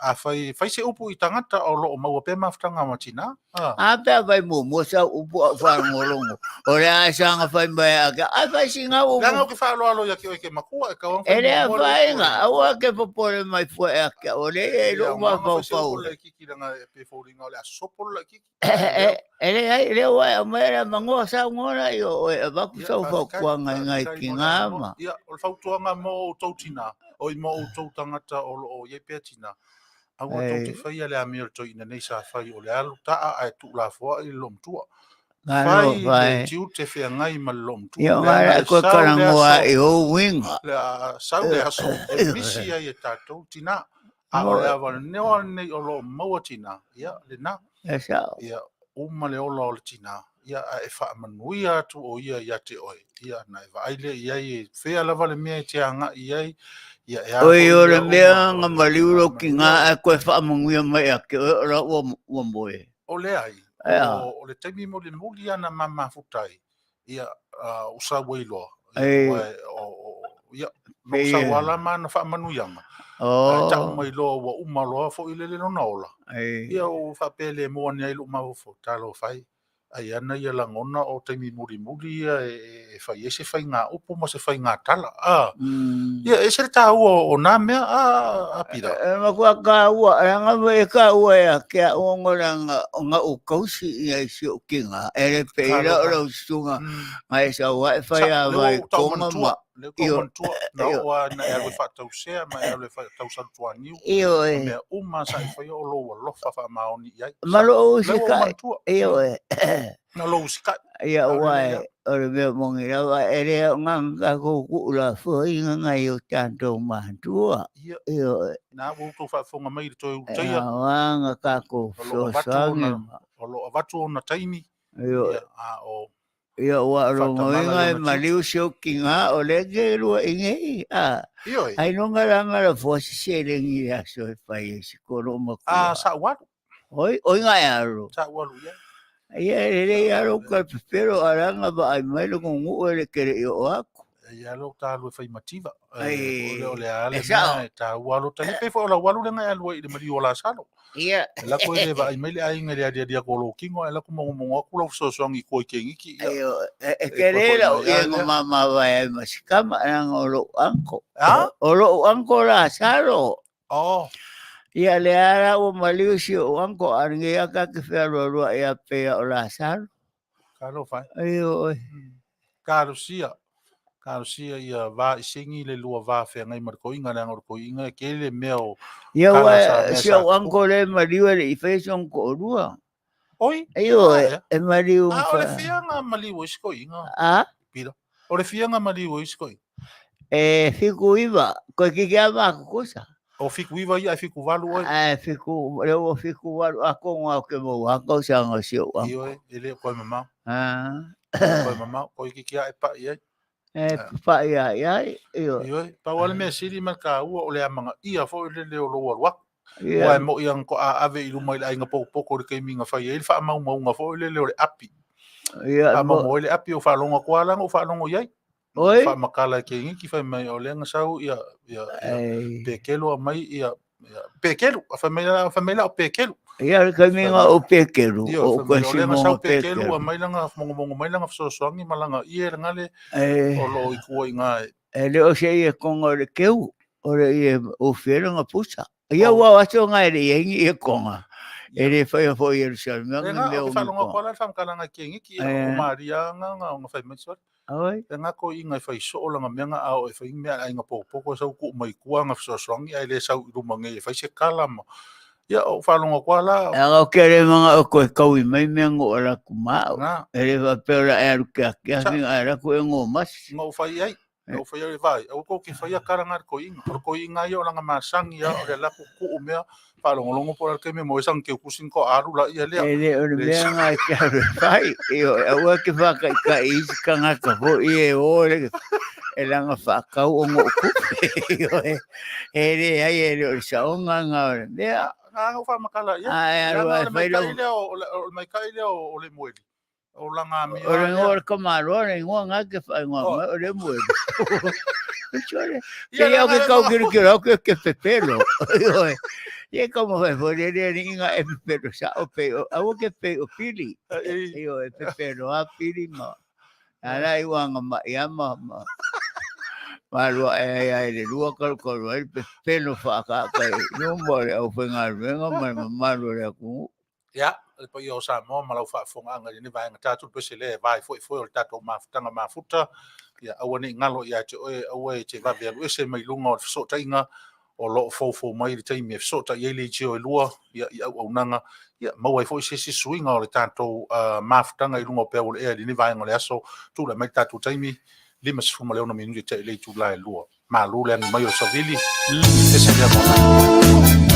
A fai, fai se upu i tagata o lo o maua pea mafutaga ma tinā. A pe a fai muamua sau upu au faalogologo. O le a e saga fai mai a ke, ai fai sina upu. Leaga ou te faaaloalo ia te oe ke matua, e tau ona fai E le muamua le upu. afaina, aua ke popole mai fua e ake, o le ia i lou mafaufau. Le laitiiti leaga e pei e foliga o le a sopo le laitiiti. E leai, lea ua e aumaia le avanoa saunoa la i o oe e avatu sau fautuaga i nai tinā ma. Ia, o le fautuaga mo outou tinā, oi mo outou tagata o lo o i ai pea tinā, aua tou te faia le amio o le toeaina nei sa fai o le alu taa ae tuulafoai le loomatua. Fai le tiute feagai ma le loomatua. Ia Leaga o le koe sau le kalangoa aso, i ou uiga. le a sau le aso e misi ai e tatou tinā. A o le avanoa lenei o lo o maua tinā, ia lena. E sao. Ia uma le ola o le tinā, ia ae faamanuia atu o ia ia te oe. Ia ona e vaai lea i ai e fea lava le mea e te agai i ai, ia e a Oi foi o le mea mea uma nga o le maliu lou faamanuia tiga oe. ae koe faamanuia mai ia te oe o la ua moe. O leai, E a. o le taimi mulimuli lava na ma mafuta ai, ia ua sau ai loa, ia, Ai. aua ia, na ou Pei sau e. lava la ma ana faamanuiaga, ae tau O. mai loa ua uma loa foi lele lona ola, Ai. ia ua faapea le mo ane ai lou mafaufau, talofa e, ai ana ia lagona o taimi mulimuli ia e fai ai se faiga upu ma se faiga tala. Ia, e ese le taua o na mea, a Pita. E matua taua, leaga e taua ia te au ona leaga na ou tausi ia i si ou tiga, e le pei la o lau susuga na e sau ae fai Sa, a lea ua vai ou tau konga manatua, ma lea ua tau io manatua, na io oo lava ina e alu e faatausea ma e alu e faatausalutuaniu, io ma e mea uma sa e faia o lou alofa faamaoni i ai. ma Sa, lou lea ua ou usikai manatua. io e Na lou usikai. Ia A o le ua lelei e lava. o le mea moni lava e le aoga tatou tuu lafoaiga nai o tatou matua. Ia, Ioe. na ua outou faafofoga mai i le toe E ulutaia. aoga na tatou O lo o avatu fesoasoani ona, ma. o lo o avatu ona taimi. Ioe. Ia, a o Ia ua o lona faatamala uiga i e ona tiute. maliu si ou tiga o lea ke lua'i nei. A, Ioe. ailoga la nga lafoa se seleni i le aso e fai ai si kolo A, matua. sa ou alu. Oi, oi nga e alu. Sa ou alu i ai. Ia e lelei lava lou kalapepelo a laga vaai mai le gugu'u e le kele'i oo atu. Ia lou ta alu e fai mativa. Ai, O le o le a e le sao. mea e taua lo tali pe foi o lau alu lenga e alu ai i le maliu o Lasalo. Ia. E lako e le vaai mai le aiga i le aliali atu o lou tino, ae lako mogomogo atu lau fesoasoani i tua i kegiki. Ia, Ai, e e kele toe foi lau mai ia lava nga lea. mamavae ai ma si kama, leaga o lou uncle. A? O lou uncle Lasalo. Oh. Ia lea la ua maliu si ou uncle, a o lenei lava ta te fealualua'i a pei a o Lasalo. Talofa e. Ai oe. Talosia. Talosia ia va i sigi le lua va feagai ma le toiga, leaga o le toiga e tele mea o Ia kala ua sa mea si sa ou tutupu. uncle lea e maliu e le i faia si ona toalua. Oi, Ai oe, a ea. e maliu A o le fa. fiaga maliu ai si toiga, A? Pita. O le fiaga maliu ai si toiga. E 79, koe kiki a makukusa. O 79 ia ae 78 oe. Ae fitu, lea ua 78 atonu au ke maua atu tausaga o si ou uncle. Ioe, e le o koe mamao. Ah. E le o koe mamao, koe kiki a e pa'i ai. E pa'i a i ai, ioe. Ioe, pau lava le mea sili ma le taua o le amagaia foi lele o lou alu atu. Ia. Aua e mo'i lava na to'a ave i luma i le aiga potopoto i le taimi na fai ai le faamaumauga foi lele o le api. Ia, Faamaumau ai le api o faalogo atu lava la na ou faalogo i ai. Oi? Faamatala e kegiki fai mai o lea na sau ia ia ia Ai. pekelu aumai ia ia pekelu, fai mai la fai mai la o pekelu. Ia, le taimi Fai na mai ou pekelu, Ioe, o fai koe mai o lea na sau simoga pekelu pekelu. aumai lana mogomogo mai lana fesoasoani ma lana ie lena le Ai. o lo o i tua i ina e. E le o se ie konga o le keu, o le ie o whiela nga pusa. Ia Oh. ua o aso nga e le ie ngi ie konga. E Ia. le whaia fo Yerusalem, E nga nga, mea o o te whalonga mi koa la le whamkalanga ke ngiki, ia, o Eh. Maria nga nga o nga whai mai soa. Oi. E nga ko inga e whai soo langa mea nga ao e whai mea a inga pokopoko e sau ku mai kua nga fesoasoani ai le sau i luma ngei e whai se kala ma. Ia, o whalonga koa la. E nga o kere manga o koe kaui mai mea ngo o la kumau. Nga. E le whapeo la e aru kia kia Sa- hinga e raku e ngō masi. Nga o whai ai. Nga o whai ai vai. Au ko ki whai a kara nga ko inga. O ko inga ia o langa masangi ia o le laku ku o mea whalongolongo po la ke me moe sang ke kusin ko aru la ia lea. E le o le mea ngā te aru e whai. E o e aua ke whakaikai i si kangata fo i e o le e langa whakau o ngō kupe. E o e e le ai e le o le saonga ngā o le mea. Nga nga o whamakala ia. Ai Ia aru nga ai o le whai maikai lau. lea o le maikai lea o le moeli. O langa mea O le lea. ngoa o le kamaloa, le ngoa ngā ke whai ngoa Oh. mai o le moeli. Chore. Ia Ia langa ke le kau mga kiro kiro au ke ke pepelo. Ioe. Ia kau mo whai fo le le ni inga e pepelo sa o pe o au ke pe o pili. E. Ioe pepelo a pili ma. Ala i wanga ma ia ma ma. Malua e ai le lua kalu kalu ai pepelo whaakaka i luma o le au whaingaluenga ma le mamalu o le atunuu. Ia, le paia o Samoa ma lau faafofogaaga i lenei vaega tatou le pese lea e vae foefoe o le tatou mafutaga mafuta. Ia aua nei galo ia te oe, aua e te vave alu ese mai luga o le fesootaiga o loo foufou mai i le taimi e fesootai ai le itio e lua, ia i auaunaga. Ia, maua ai foi se isi suiga o le tatou mafutaga i luga o peau o le ea i lenei vaega o le aso. Tulai mai le tatou taimi, 56 minute tea i le itula e 2. Malu le agi mai o le savili, ese lea mo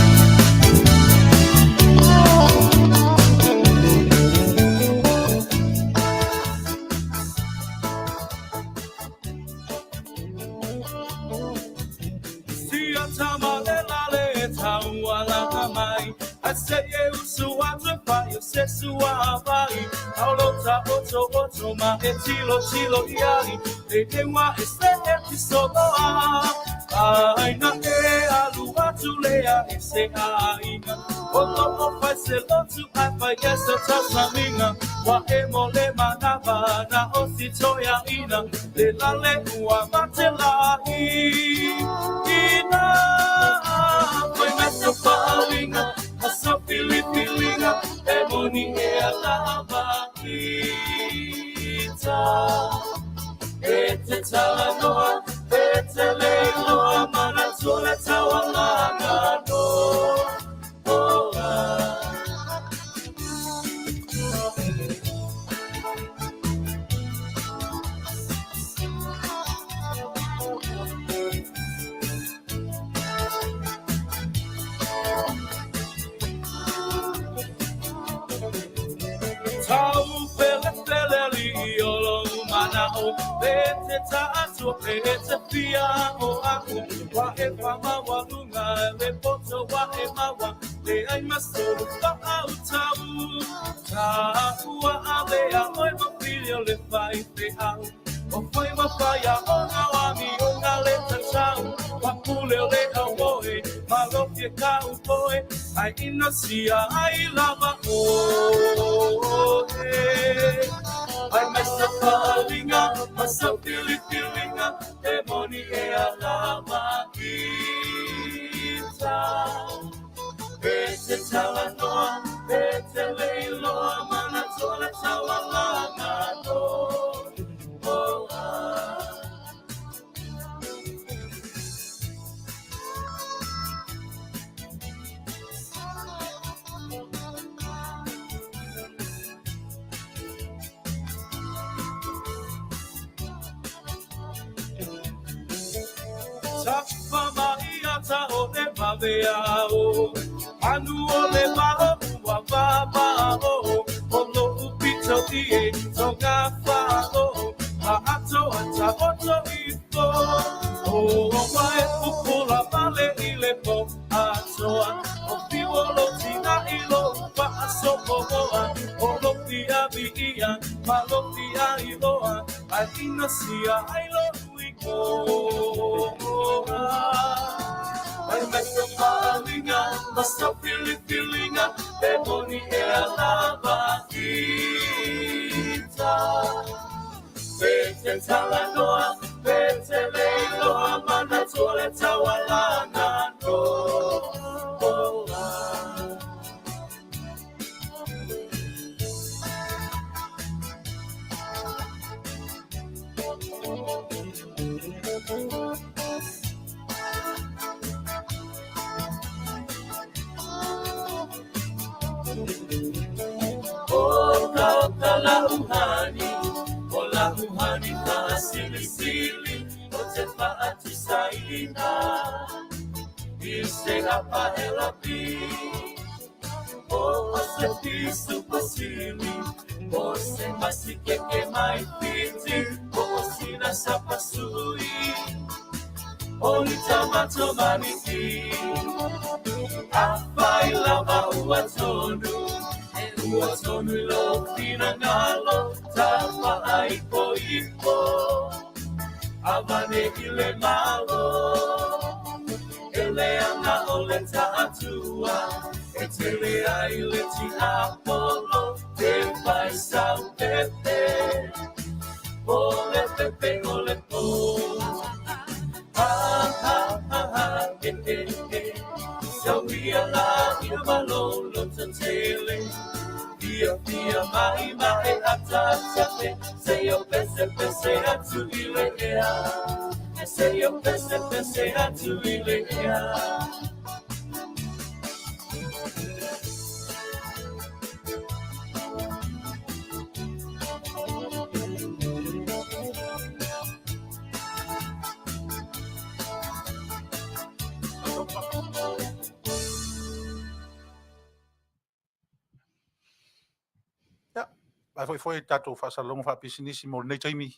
Ae foi foi tatou faasalalauga faapisinisi mo lenei taimi,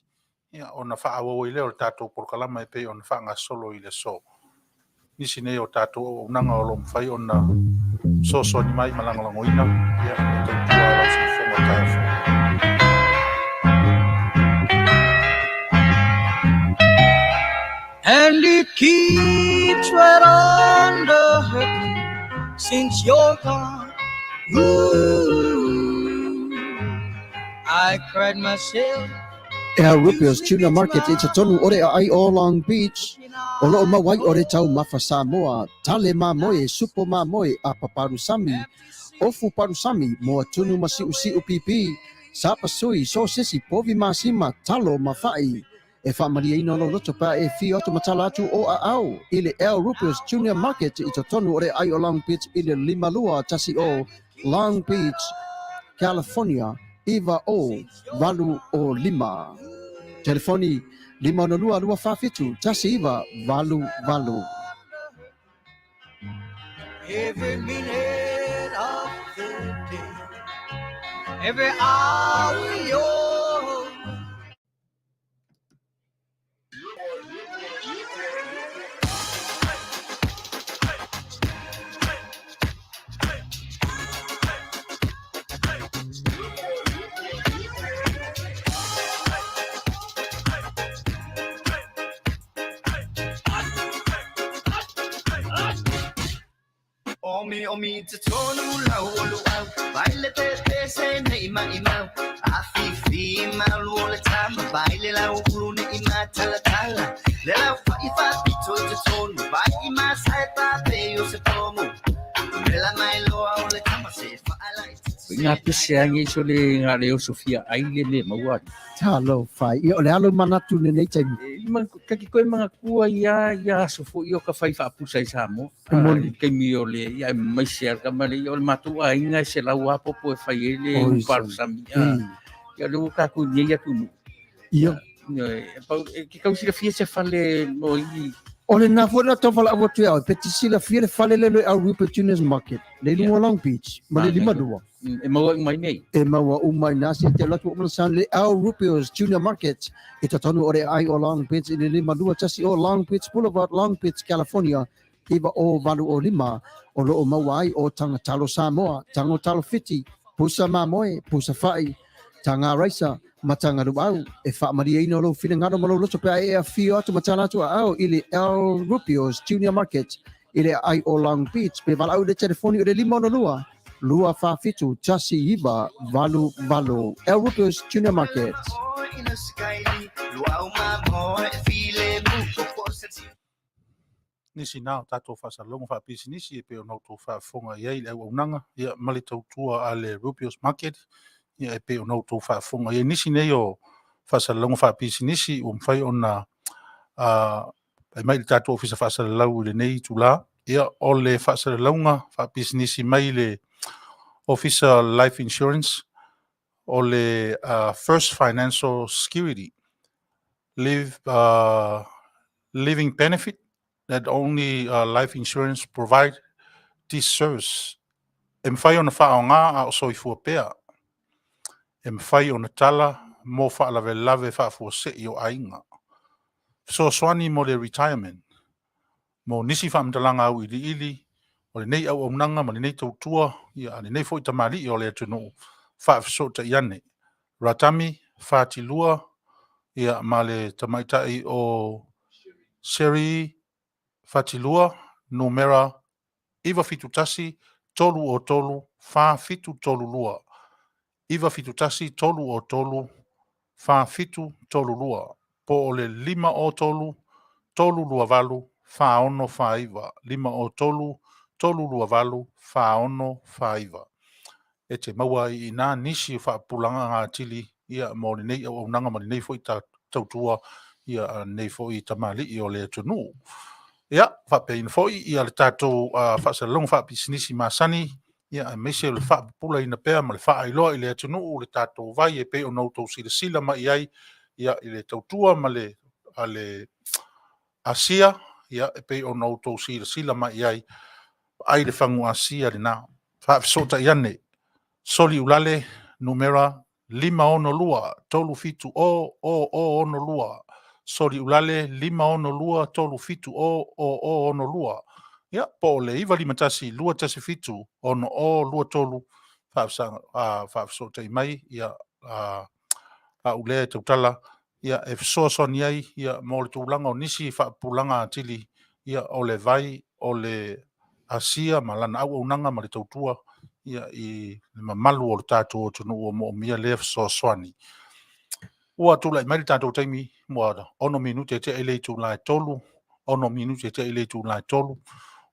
ia, ona faaauau ai lea o le tatou polokalama e pei ona faagasolo i le aso. Nisi nei o tatou auaunaga o lo o mafai ona fesoasoani mai ma lagolagoina ia le tautua a lau siufofoga taeao fou. And it keeps right on the hurting since you're gone. Ooh, I cried myself. Al Rupio's Tuna Market i totonu o le aai o Long Beach, o loo mau ai o le taumafa Samoa, tale mamoe, supo mamoe, apa palusami, ofu palusami, moa tunu ma siusiu pipi, sapasui, sosesi, povi masima, talo ma fa'i. E faamalieina lou loto pe a e afio atu ma tala atu o aao i le Al Rupio's Junior Market i totonu o le aai o Long Beach i le 5210 Long Beach, California 90805. Telefoni 562 247 1988. Every minute of the day, every hour you're Omi omi te tonu lau o luau Vai le te te se nei mai mau A fi fi mau lu o le tama Vai le lau ulu ne i ma tala tala Le lau fa i fa pito te tonu Vai i ma sai pa pe o se tomu Le la mai loa o le tama se fa ala i te Nga pese angi so le nga le o Sofia ai le le maua. Talofa. Ia, o le alo manatu lenei taimi. E, ma, kaki koe mga kua ia, ia aso fo i o ka whai whaapusa i Samoa. E moni. Kaimi o le, ia e mai se alka ma le, ia o le mātou aiga e se lau apopo e whai e le Oi, uparu sami. Ia le ua kākou nei atu nu. Ia. Ia, e, pau, e, ke kau silafia se fale mo i O le na foi na tau whala atu au, pe te silafia le fale le le au Rupert Junior's Market, le lunga Long Beach, ma le lima lua. E maua uma i nei. E maua uma i nā se te latu o mana le Al Rupio's Junior Market, i totonu o le ai o Long Beach i le 52 o Long Beach Boulevard, Long Beach, California, iva o valu o lima, o loo maua ai o tanga talo Samoa, tango talo Fiti, pusa mamoe, pusa fa'i, tanga raisa, ma tanga luau, e faamalieina lou finagalo ma lou loto pe a e afio atu ma tala atu aao i le Al Rupio's Junior Market i le aai o Long Beach pe valaau i le telefoni o le 562 247 1988. Al Rupio's Junior Market. Nisi na o tatou faasalalauga faapisinisi e pei ona outou faafofoga i ai le auaunaga ia ma le tautua a le Rubio's Market ia e pei ona outou faafofoga i ai nisi nei o faasalalauga faapisinisi ua mafai ona uh, mai le tatou ofisa faasalalau i lenei itula ia o le faasalalauga faapisinisi mai le Ofisa Life Insurance o le uh, First Financial Security live, uh, living benefit that only uh, life insurance provide this service. E mafai ona faaaoga a o soifua pea. E mafai ona tala mo faalavelave faafuasei o aiga. Fesoasoani mo le retirement. Mo nisi faamatalaga auiliili o lenei auaunaga ma lenei tautua ia a lenei foi tamalii o le atunuu faafesootai ane. Ratami Fatilua ia ma le tamaitai o Sherry Fatilua numera 971 303 4732 971 303 4732 po o le 503 328 4649 503 328 4649 E te maua ai i inā nisi o faapupulaga atili ia mo lenei auaunaga ma lenei foi tautua ia a lenei foi tamalii o le atunuu. Ia, faapeaina foi ia le tatou uh, faasalalauga faapisinisi masani ia aemaise o le faapupulaina pea ma le faailoa i le atunuu le tatou vai e pei ona outou silasila mai i ai ia i le tautua ma le a le Asia ia e pei ona outou silasila mai i ai ai le fagu Asia lena. Faafesootai ane Soli Ulale numera 562 370 0062. Soliulale 562 370 0062. Ia, po o le 951 217 6023 faafesootai mai, ia, au lea e tautala, ia, e fesoasoani ai, ia, mo le tulaga o nisi faapupulaga atili, ia, o le vai, o le asia ma lana auaunaga ma le tautua, ia, i le mamalu o le tatou atunuu o moomia lea fesoasoani. Ua tulai mai le tatou taimi, ua 6 minute tea i le itula e 3, 6 minute tea i le itula e 3,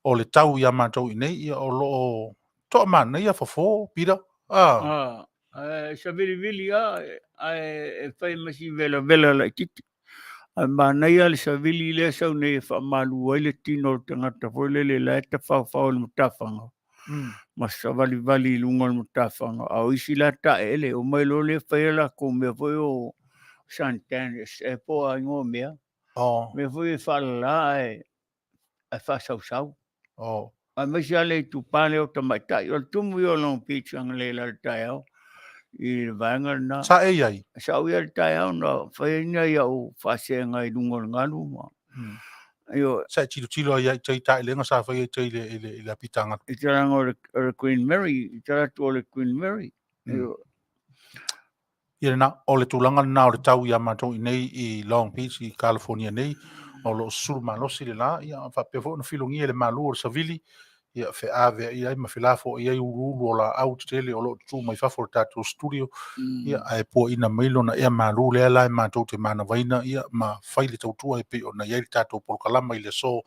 o le tau ia matou i nei, ia, o lo o toamanaia fofo, Peter. Ah. Ah, savilivili lava, ae e fai ma si velavela laitiiti. Ae manaia le savili lea e sau nei e faamalu ai le tino o le tagata foi lele la e tafaofao i le matafaga ma savalivali i luga o le matafaga. A o isi la taeele, omai loa lea fai a latou mea foi o suntan e po o a igoa o mea. Mea foi e faalala ae faasausau. Aemaise lava le itupa lea o tamaitai. O le tumu ia o Long Beach analeila i le taeao i le vaega lena. Sa e i ai? Sa ou i ai i le taeao na fai ai nai au faasega i luga o le galu ma Ioe. Sa e tilotilo ai i tai taelega sa fai ai tai i le apita galu? I talaga o le Queen Mary, i tala atu o le Queen Mary. Ioe. Ia lena, o le tulaga lena o le tau ia matou i nei i Long Beach i California nei, o lo o susulu malosi le la, ia faapea foi ona filogia e le malu o le savili, ia feaveai ai ma felafoai ai uluulu o laau tetele o lo o tutū mai fafo o le tatou studio, ia ae puaina mai lona ea malu lea la e matou te manavaina, ia ma fai le tautua e pei ona i ai le tatou polokalama i le aso.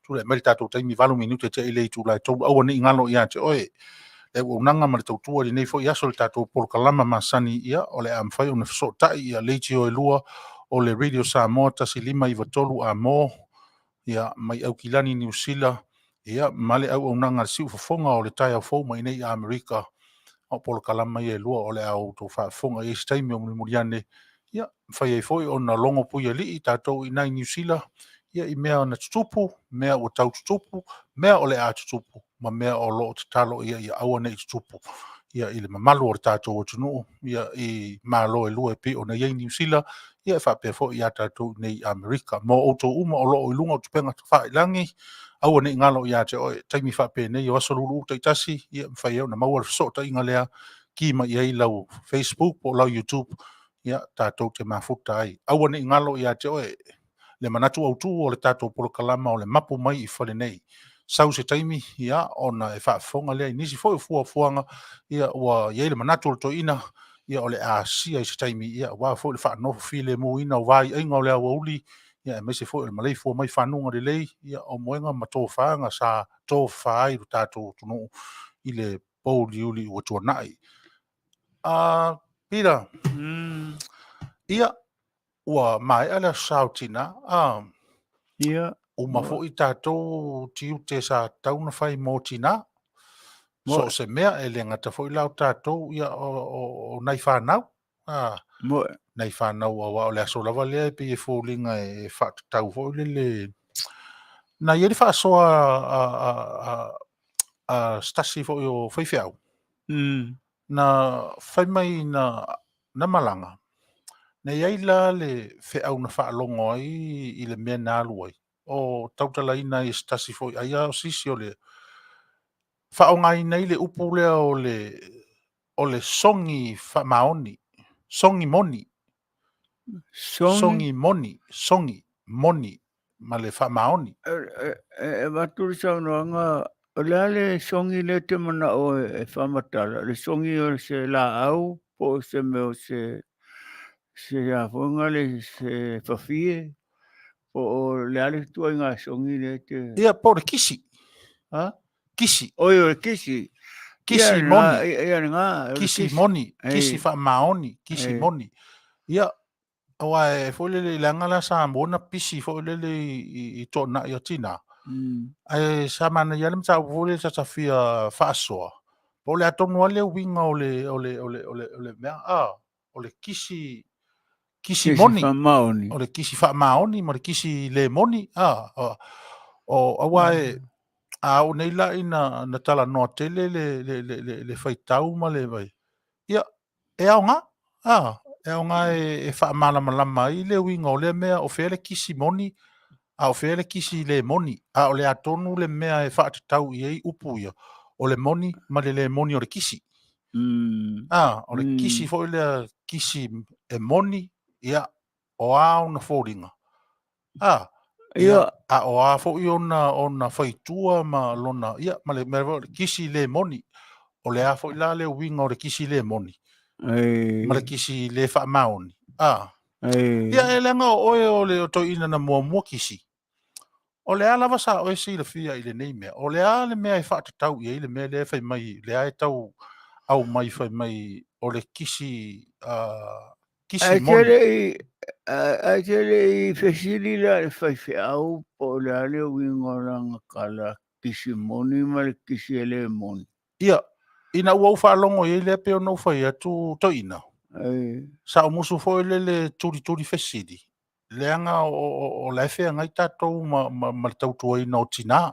Tulai mai le tatou taimi 8 minute tea i le itula e 3, aua ne i galo ia te oe le auaunaga ma le tautua i lenei foi aso i le tatou polokalama masani, ia, o le a mafai ona fesootai ia leitio e lua o le Radio Samoa 1593 Amo, ia, mai Aukilani, Niu Sila, ia, ma le auaunaga a le siufofoga o le taeao fou mai nei Amerika. O polokalama ia e lua o le a outou faafofoga i ai se taimi o mulimuli ane, ia, mafai ai foi ona logo puialii tatou i inā i Niu Sila, ia, i mea na tutupu, mea ua tau tutupu, mea o le a tutupu, ma mea o lo o tatalo i ai ia aua ne i tutupu, ia, i le mamalu o le tatou atunuu, ia, i Malo e lua e pei ona i ai Niu Sila, ia, e faapea foi ia tatou i nei i Amerika. Mo outou uma o lo o i luga o tupega tafailangi, aua ne i galo ia te oe, taimi faapenei o aso luluulu taitasi, ia, mafai ai ona maua le fesootaiga lea, ki mai i ai lau Facebook po o lau YouTube, ia, tatou te mafuta ai. Aua ne i galo ia te oe le manatu autū o le tatou polokalama o le mapu mai i fale nei. Sau se taimi, ia, ona e faafofoga lea i nisi foi o fuafuaga, ia, ua i ai le manatu o le toeaina, ia, o le a asia i se taimi, ia, aua foi le faanofo filemuina o vaiaiga o le aoauli, ia, aemaise foi o le maleifua mai fanuga lelei, ia, o moega ma tofaga sa tofafa ai lo tatou atunuu i le pouliuli ua tuanai. Peter, ia, ua maea le aso Sa o Tina, Ia. Uma foi tatou tiute sa tatau ona fai mo tina. So o se mea, e le gata foi la o tatou, ia, o nai fanau. Nai fanau, aua o le aso lava lea e pei e foliga e faatatau foi lele. Na i ai le faasoa a se tasi foi o faifeau, na fai mai na malaga, na i ai la le feau na faalogo ai i le mea na alu ai, o tautalaina ai e se tasi foi, ai lava o se isi o le faaaogaina ai le upu lea o le sogi faamaoni, sogi moni, sogi moni, sogi moni ma le faamaoni. E avatu le saunoaga, o le a le sogi lea e te manao e faamatala? Le sogi o se laau po o se mea o se se a foi nga le se fafie po o le a le ituaiga sogi lea e te. Ia, po o le kisi. Ha? Kisi. Oi, o le kisi. Kisi moni. Ia lena. Kisi moni, kisi faamaoni, kisi moni. Ia, aua e foi lele i leaga la Samoa na pisi foi lele i toanai a tina. Ae sa manaia le mataupu foi lele sa ta fia faasoa, po o le a tonu lava le uiga o le o le o le o le o le mea a o le kisi kisi moni, o le kisi faamaoni ma le kisi le moni a o aua e a oo nei la ina na talanoa tele le faitau ma le vai, ia e aoga. A, e aoga e faamalamalama ai le uiga o lea mea, o fea le kisi moni, a o fea le kisi le moni, a o le a tonu le mea e faatatau i ai upu ia, o le moni ma le le moni o le kisi. A, o le kisi foi lea kisi e moni, ia, o a ona foliga? A, ia, a o a foi ona faitua ma lona, ia, ma le mea foi, le kisi le moni. O le a foi la le uiga o le kisi le moni ma le kisi le faamaoni. A, ia, e leaga o oe o le toeaina na muamua kisi. O le a lava sa oe silafia i lenei mea? O le a le mea e faatatau i ai le mea lea e fai mai, lea e tau aumai fai mai o le kisi, kisi Ae moni? te le i, ae te le i fesili la i le faifeau po o le a le uiga o lana tala kisi moni ma le kisi e le moni. Ia, ina ua ou faalogo i ai lea pei ona ou fai atu toeaina, sa ou musu foi lele tulituli fesili, leaga o la e feagai tatou ma le tautuaina o tina,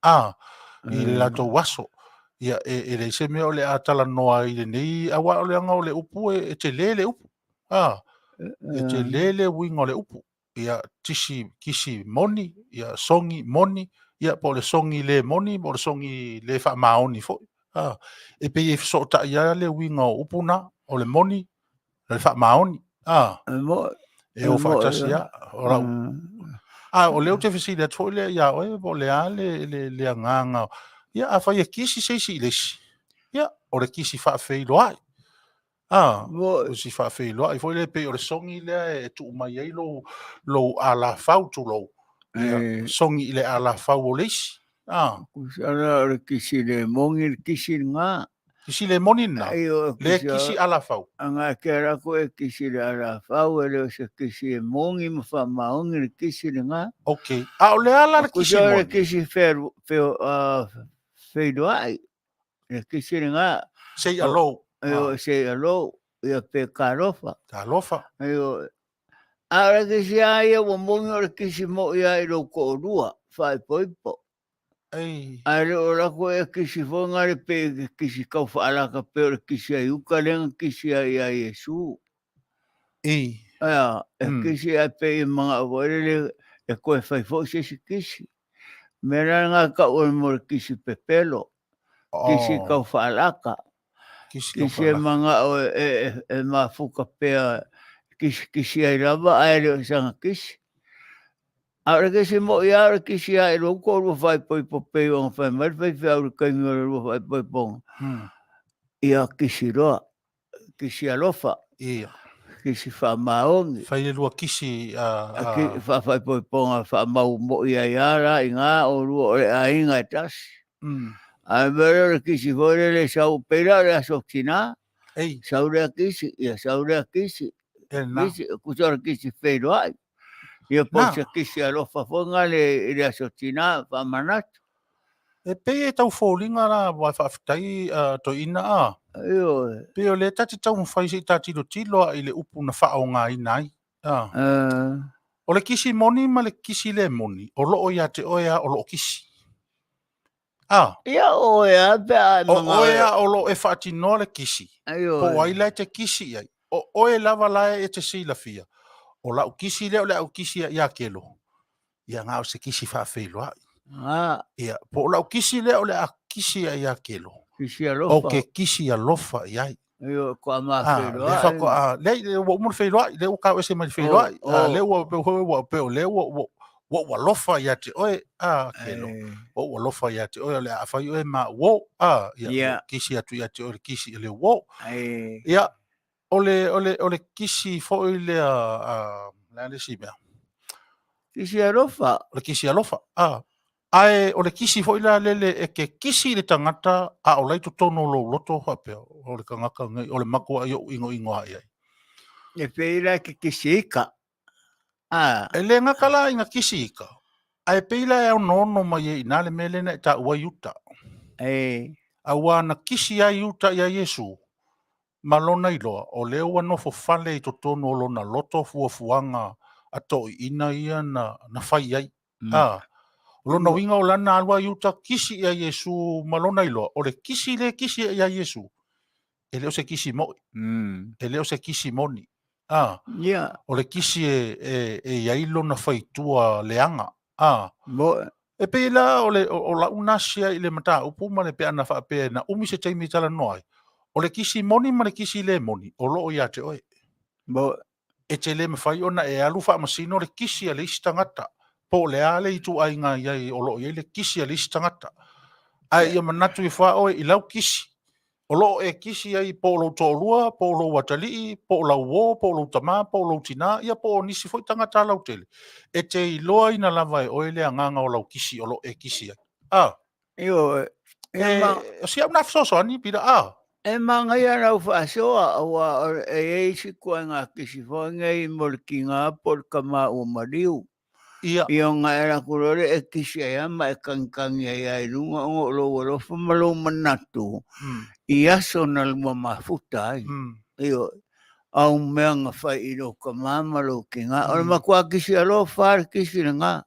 a, i le latou aso. Ia, e leai se mea o le a talanoa ai i lenei, aua o leaga o le upu e tele le upu, a, e tele le uiga o le upu. Ia, tisi, kisi moni, ia, sogi moni, ia, po o le sogi le moni, po o le sogi le faamaoni foi. A, e pei e fesootai lava le uiga o upu na, o le moni, o le faamaoni. A, e o faatasi lava. O lau... A, o lea ou te fesili atu foi lea ia oe, po o le a le agaga. Ia, afai e kisi se isi i le isi, ia, o le kisi faafeiloai. A, o le kisi faafeiloai foi lea, pei o le sogi lea e tuu mai ai lou alafau, tulou. Ia, sogi i le alafau o le isi. A. Tusa o le kisi le moni le kisi lena. Kisi le moni lena, le kisi alafau. Anga ke ala ko e kisi le alafau, e le o se kisi e moni ma faamaoni le kisi lena. Ok, a o le a la le kisi moni? Le kisi feiloai, le kisi lena. Say hello. Aio, say hello, ia pe talofa. Talofa. Aio, a o le kisi a ia ua moni o le kisi mo ia i lou toalua, faaipoipo. Ei. Ae le o lako e kisi foi nga le pe ke kisi kau whaalaka pe o le kisi ai uka le nga kisi ai ia Iesu. Ei. Aia, e kisi ai pe i manga o ele le e koe whai fo se si kisi. Me la nga ka o mo le kisi pepelo. Kisi kau whaalaka. Kisi kau Kisi e whaalaka. manga o e mafuka pea kisi kisi ai lava ae le o sanga kisi. A o le kisi mo'i lava o le kisi lava i lou toalua faaipoipo pei ona fai mai le faifeau i le taimi o le lua faaipoipoga, ia kisi loa, kisi alofa, kisi faamaoni. Fai le lua kisi Faafaaipoipoga faamau mo'i ai lava la i ina oulua o le aiga e tasi. Ae mea lea o le kisi foi lele e sau, pei la o le aso tina, sau lea kisi, ia sau lea kisi, kisi, tusa o le kisi feiloai. Ia po o se kisi alofa foi nga le i le aso tina faamanatu. E pei e tau foliga la aua e faafetai toeaina a. Ioe. Pei o lea ta te taumafai se i ta tilotilo lava i le upu na faaaogaina ai. O le kisi moni ma le kisi le moni, o loo ia te oe lava o loo kisi. A. Ia o oe lava pe a e O mangao oe e. lava o loo e faatinoa le kisi, po o ai la e te kisi i ai. O oe lava la e te silafia, o lau kisi lea o le a ou kisi ai ia Kelo, ia na o se kisi faafeiloai. Ia, po o lau kisi lea o le a kisi ai ia Kelo, Kisi alofa. o ke kisi alofa i ai. Ioe, ko a Ah, mafeiloai. le faatoa, le, ua uma le feiloai, le ua kau ese mai le feiloai. Ah, le ua, pe, ua, pe, le ua, ua, ua ou alofa ia te oe, a, Kelo. Ua ou alofa ia te oe, o le a fai oe ma uo, a, ia, ua kisi atu ia te oe le kisi i le uo. Ia, o le, o le, o le kisi foi lea, a, le a le isi mea? Kisi alofa. O le kisi alofa, a. Ae o le kisi foi la lele e ke kisi i le tagata a o la i totonu o lou loto faapea, o le tagata lenei, o le matuai ou inoino lava i ai. E pei la e ke kisi ika. A. E le gata la ina kisi ika, ae pei la e onoono mai ai i ina le mea lea na e taua ai Iuta. Aua na kisi ai Iuta iā Iesu, ma lona iloa, o lea ua nofo fale i totonu o lona loto fuafuaga a toeaiina ia na fai ai. A, o lona uiga o lana alu a Iuta kisi ia Iesu ma lona iloa, o le kisi lea e kisi ai ia Iesu, E le o se kisi mo'i, e le o se kisi moni. A, o le kisi e, e, e i ai lona faitua leaga. A, e pei la o, le, o, o lau nasia i le mataupu ma le peana faapea na umi se taimi e talanoa ai. O le kisi moni ma le kisi le moni, o loo ia te oe. E te le mafai ona e alu faamasino le kisi a le isi tagata, po o le a le ituaiga i ai o lo o i ai le kisi a le isi tagata. Ae ia manatu ifo lava oe i lau kisi, o lo o e kisi ai po o lou toalua, po o lou atalii, po o lau uo, po o lou tama, po o lou tina, ia po o nisi foi tagata lautele, e te iloaina lava e oe le agaga o lau kisi o lo o e kisi ai. A. Ioe. E, o si au na fesoasoani, Pita, a. E manaia lau faasoa, aua e i ai isi ituaiga kisi foi nei mo le tiga po o le tama ua maliu. Ia. Ia ona e alu atu loa lea e kisi ai lava ma e tagitagi ai lava i luga ona o lou alofa ma lou manatu i aso na lua mafuta ai. Ioe. Au mea na fai i lou tama ma lou tina. O le matua kisi alofa lava le kisi lena.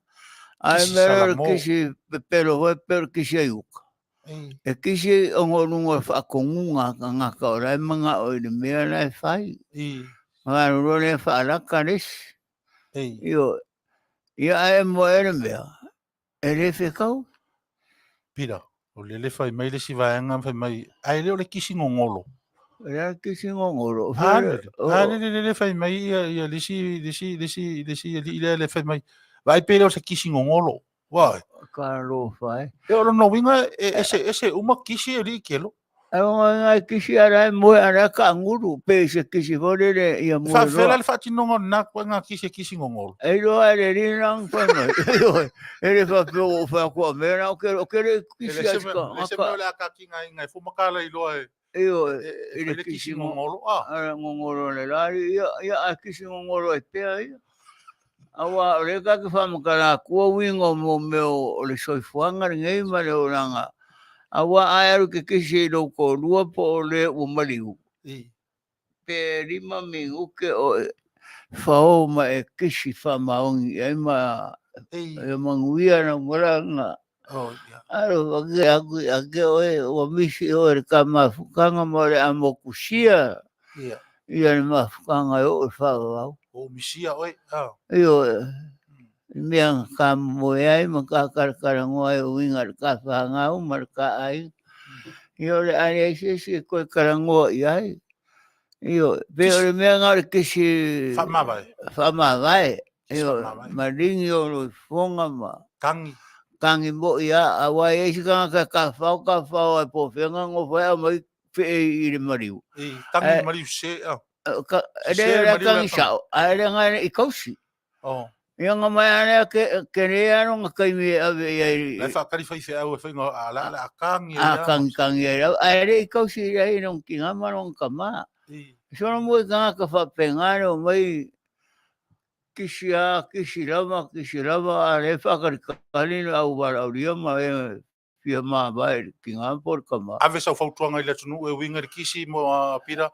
Ae Kisi mea lea o le salamo. kisi pepelo foi pei o le kisi a Iuka. E kisi ona o luga o le faatonuga a tagata o la e manao i le mea la e fai. Ona alu loa lea faalata le isi. Ioe. Ia ae moe le mea, e le fetau. Pita, o lele fai mai le isi vaega fai mai, ae le o le kisi gogolo. O le a le kisi gogolo? A lele, a lele lele fai mai ia ia le isi le isi le isi le isi alii lea le fai mai, vaai pe le o se kisi gogolo. Wai. Talofa e. E o lona uiga e ese ese uma kisi e alii kelo. Ai o ngai kisi ala e moe ala e kaangulu pe se kisi foi lele ia moe loa. Faafefea la le faatinoga o lena ituaiga kisi e kisi gogolo? E iloa e le alii lena na fai mai. E le faapea ua ou fai atu a mea na, o ke le kisi a si tagata. E se mea o le a kakigaina e fua makala iloa e Ioe, i le kisi gogolo a. A gogolo le la ia, ia a kisi gogolo ai pea ia. Aua o lea ta te faamatala atua uiga o mo mea o le soifuaga lenei ma le olaga. Aua a e alu e te kisi i lou toalua po o le ua maliu, pe 5 minute o e fao ma e kisi faamaoni i ai ma ia manuia lau malaga. Alofa ke aku ia te oe, ua misi oe i le ka mafutaga ma o le a motusia ia le mafutaga e oo i le faavavau. Ua misia oe. Ioe, i mea na ka momoe ai ma ka kalakalanoa ai e uiga i le ka fanau ma le ka aiga. Ia o le a leai se isi e toe talanoa i ai. Ioe, pei o le mea lena o le kisi Faamavae. Faamavae. Ioe, maligi o loifofoga ma Tagi. Tagi moi lava, aua e i ai isi tagata e tafao tafao lava po o fea na nofo ai aumai fee i le maliu. I, tagi i le maliu sese, a. E le o le tagi sao, ae leaga e le i tausi. Oh. Ia na mai a lea ke, ke le a lona taimi e ave i ai. La e whaakari whai wheau e whainga a la la a kangi ai. A kangi kangi ai lau. Ae le i kausi i ai lona tina ma lona tama. Sona mo i tangata whapenga le o mai kisi a, kisi lava, kisi lava, a le whakalikali le au walaaulia ma e fia mavae i le tina po o le tama. Ave sau fautuaga i le atunuu e uiga i le kisi mo a Pita,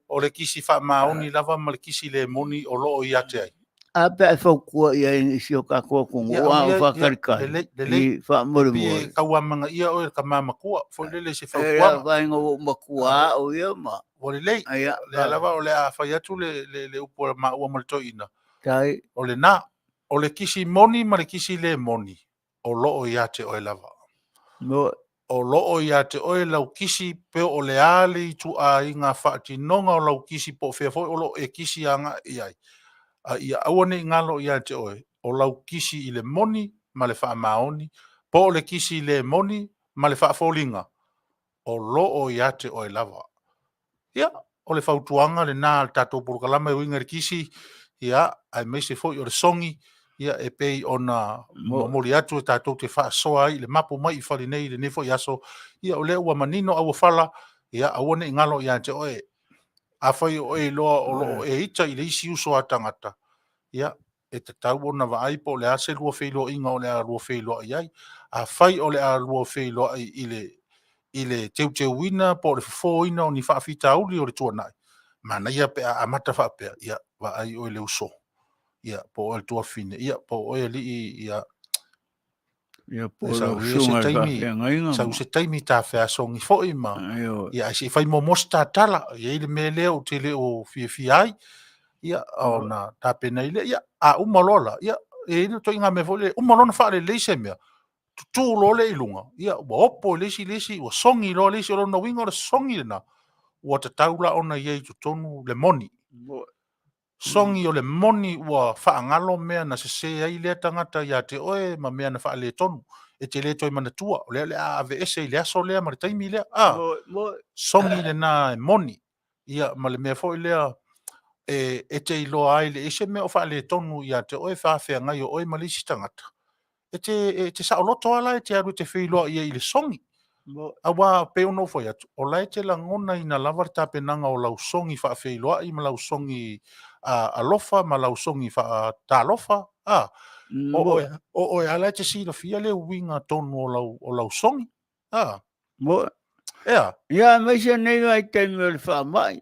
o le kisi faamaoni lava ma le kisi le moni o loo ia te ai. A pe a e fautua i ai i si o tatou atunuu a o faatalitali i faamolemole. E tauamagaia oe e le tama matua, foi lele i se fautuaga. E vaega ua ou matua au ia ma. Ua lelei, lea lava o le a fai atu le upu a maua ma le toeaina. Tai. O lena, o le kisi moni ma le kisi le moni, o loo ia te oe lava. No. O loo ia te oe lau kisi pe o le a le ituaiga faatinoga o lau kisi po o fea foi o loo e kisi agai i ai. A ia aua ne i galo ia te oe, o lau kisi i le moni ma le faamaoni, po o le kisi le moni ma le faafoliga, o loo ia te oe lava. Ia, o le fautuaga lena a le tatou polokalama e uiga i le kisi, ia, aemaise foi o le sogi, ia, e pei ona momoli atu e tatou te faasoa ai i le mapu mai i fale nei i lenei foi aso, ia, o lea ua manino auofala, ia, aua ne i galo ia te oe. Afai o oe iloa o lo o e ita i le isi uso a tagata, ia, e tatau ona vaai po o le a se lua feiloaiga o le a lua feiloai ai. Afai o le a lua feiloai i le i le teuteuina po o le fofoina o ni faafitauli o le tuanai, manaia pe a amata faapea, ia, vaai oe le uso, ia, po o oe le tuafafine, ia, po o oe alii, ia, Ia po Sau lau ia se susuga i le taimi, faafeagaiga sau ma. se taimi ta feasogi foi ma Ioe. ia ae se i fai muamua se tatala. E i ai le mea lea ou te le o fiafia ai. Ia ona tapena ai lea. Ia a uma loa la, ia e i ai le ituaiga mea foi lea, uma loa ona faalelei se mea, tutu loa lea i luga, ia ua opo e le isi le isi, ua sogi loa le isi. O lona uiga o le sogi lena, ua tatau la ona i ai i totonu le moni. Sogi o le moni ua faagalo mea na sese ai lea tagata ia te oe ma mea na faaletonu. E te le toe manatua, o lea o le a aveese i le aso lea ma le taimi lea. A, sogi lena e moni. Ia, ma le mea foi lea e te iloa ai le ese mea o faaletonu ia te oe, faafeagai o oe ma le isi tagata. E te saoloto lava la e te alu e te feiloai ai i le sogi. Aua pei ona ou fai atu, o la e te lagonaina lava le tapenaga o lau sogi faafeiloai ma lau sogi alofa ma lau sogi faatalofa. A, o oe, o oe lava la e te silafia le uiga tonu o lau sogi. A, ea. Ia, aemaise nei vaitaimi o le faamai,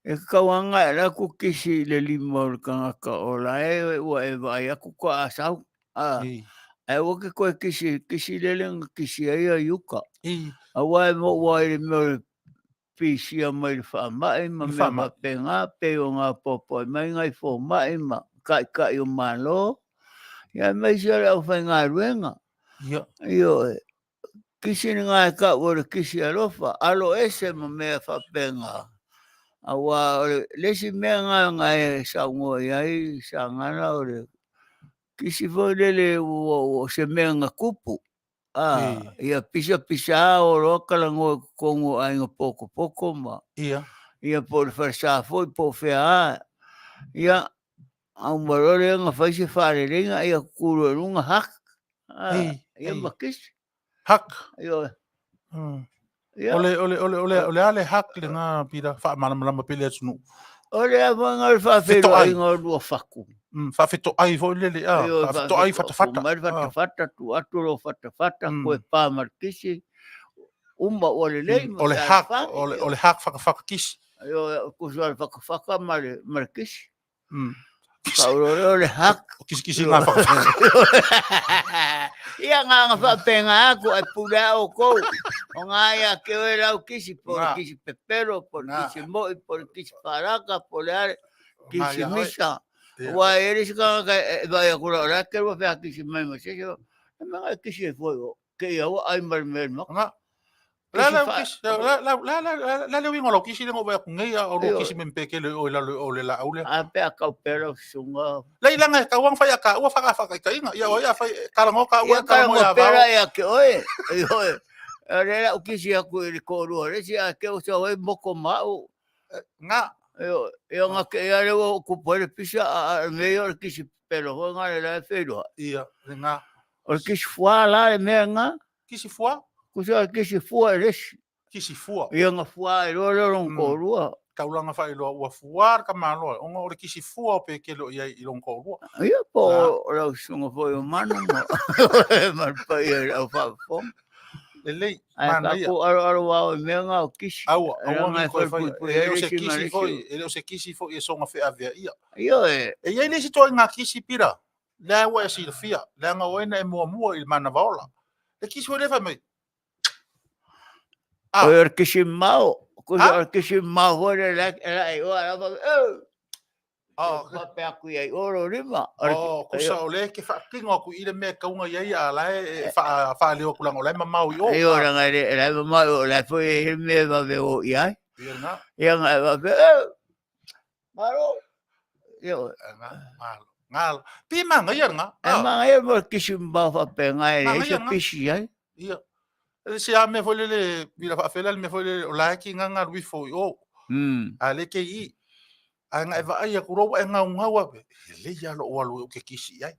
e tatau lava ona e alu atu kisi i le lima o le tagata o la e ua e vaai atu toa sau. Ae aua te toe kisi, kisi lele na kisi ai a Iuta. Aua e maua ai le mea o le pisia mai le faamai ma mea faapena, pei ona apoapoai mai nai fomai ma taitai o Malo, ia aemaise o le aufaigaluega. Ioe, kisi lena e tau o le kisi alofa, alo ese ma mea faapena. Aua o le isi mea lena na e saunoa i ai Sagana o le kisi foi lele ua se mea na tupu. Ia pisa pisa o loa talanoa i totonu o aiga potopoto ma ia po o le falesa foi po o fea lava. Ia, a uma loa lea ona fai se faaleleiga, ia tutu loa i luga hak. Ia ma kisi. Hak. Ioe. Ia. O le a le hak lena Pita faamalamalama pea le atunuu. O le avaga o le faafeiloaiga o lua fatu. Faafetoai foi lele, a, faafetoai fatafata. Mai le fatafata, tuu atu lou fatafata, toe pa ma le kisi, uma ua lelei. O le hak, o le hak fakafaka kisi. Ioe, tusa o le fakafaka ma le kisi. Paulo lea o le hak. O kisikisi ngā whakawhaka. Ia ngā ngā whapenga aku ai pule a o kou. O ngā ia ke oe lau kisi, po le kisi pepero, po le kisi moi, po le kisi paraka, po le are, kisi misa. Ua e ere sika ngā e vai aku rau rā, ke rua whea kisi mai ma sese. E mea ngā kisi e foi o, ke ia ua ai mare mea maka. Ngā. La la kisi, la la la la la le wingo lo kisi le ngo ku ngei a o lo kisi me peke le o la o le la aule. A pe a kau pera sunga. La ilanga e kauang fai a ka ua whaka whaka i inga. Ia o ia fai kalango ka ua Ia ka ngo pera ia ke oe. Ioe. Le la kisi aku i le kōrua le si a ke o sa oe moko mau. Nga. Io ia nga ke ia le o ku pole pisa a me o le kisi pelo ho nga le la whenua. Ia, le nga. O le kisi fua la le mea nga. Kisi fua? Ku sa kisi fua e lesi. Kisi fua. Ia nga fua e loa leo long kōrua. Taulanga whailoa ua fua ka maloa. Onga o le kisi fua o pe ke lo ia i long kōrua. Ia po o lau sunga foi o manu ma. Ma le pai e lau whaafong. Lelei, Ai mana ka ia. ko aro aro wao e mea ngā o kisi. Aua, E aua ranga ni e koe whai whai. pui pui E e le o se lesi ma kisi lesi. foi, e le o se kisi foi e songa whea vea ia. Ia e. E iai le isi toa i ngā kisi pira. Lea ua e silafia. Leaga oe na e muamua i le manava ola. Le kisi foi le fai mai. O le kisi mau. Ko Ah. o le kisi mau foi le la la e oa la fa. Eh. Ah, Pa pe aku ia i oro lima. O le- Oh, kusa o le ke whaakingo aku i le mea kaunga ia ia ala e whaaleo kulanga o lai mamau i o. Ia o ranga le la ma o la foi e me va ve o ia. Ia ngā, Ia nga va ve. Eh. Maro. Ia o. ngā, malo. Ngā, pi manga ia ngā. E manga ia mo kisi mau fa pe nga e Manga se ia ngā. pisi ai. Ia. E se a mea foi lele, vila whaafela le mea foi lele, o lai ki ngā ngā ruifo i o. A le ke i. A ngā e vaai aku roa e ngau ngau ape. E le ia lo walu e o ke kisi ai.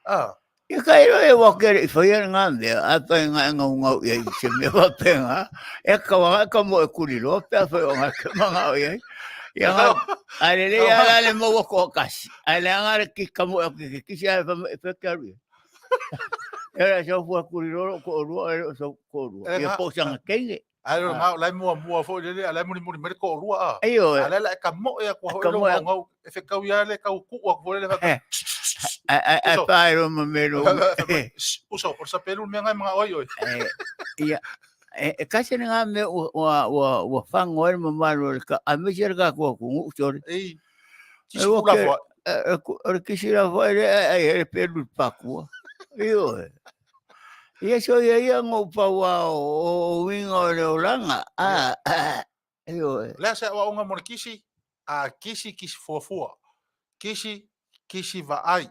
Ah, Ia ka iro e wakere i whai ngā mea, a pai ngā ngau ngau ia i se mea wa pe ngā. E ka wanga ka mo e kuri loa pe a whai o ngā ke manga o ia. Ia ngā, a le le ia la le maua ko kasi. A le anga le ki ka mo e ki kisi a e wha e wheke aru ia. Ia la sau fua kuri loa ko orua e o sau ko orua. E Ia ngā- po sanga kenge. a le ngā, lai mua mua foi lele, a lai muli muli mere ko orua a. Aio A e. le la e ka mo e aku hoi Ka lo mo e ngau ngau, e whekau ia le kau kua aku foi lele whaka. Ai Uso. pa ro ma me ro. Uso, o sa pelu mea ngai mga oi oi. Ia e kasi ni ngā mea ua whango ai ma malu o le ka, a me se le ka kua kungu, sorry. Ei, E kisi ua kula ke- foa. O le kisi la foa le ai hele pelu le pakua. Io e. Ia so ia ia ngō paua o winga o le olanga. Ah, io e. Lea se aoaoga mo le kisi, a kisi kisi fuafua. Kisi, kisi vaai.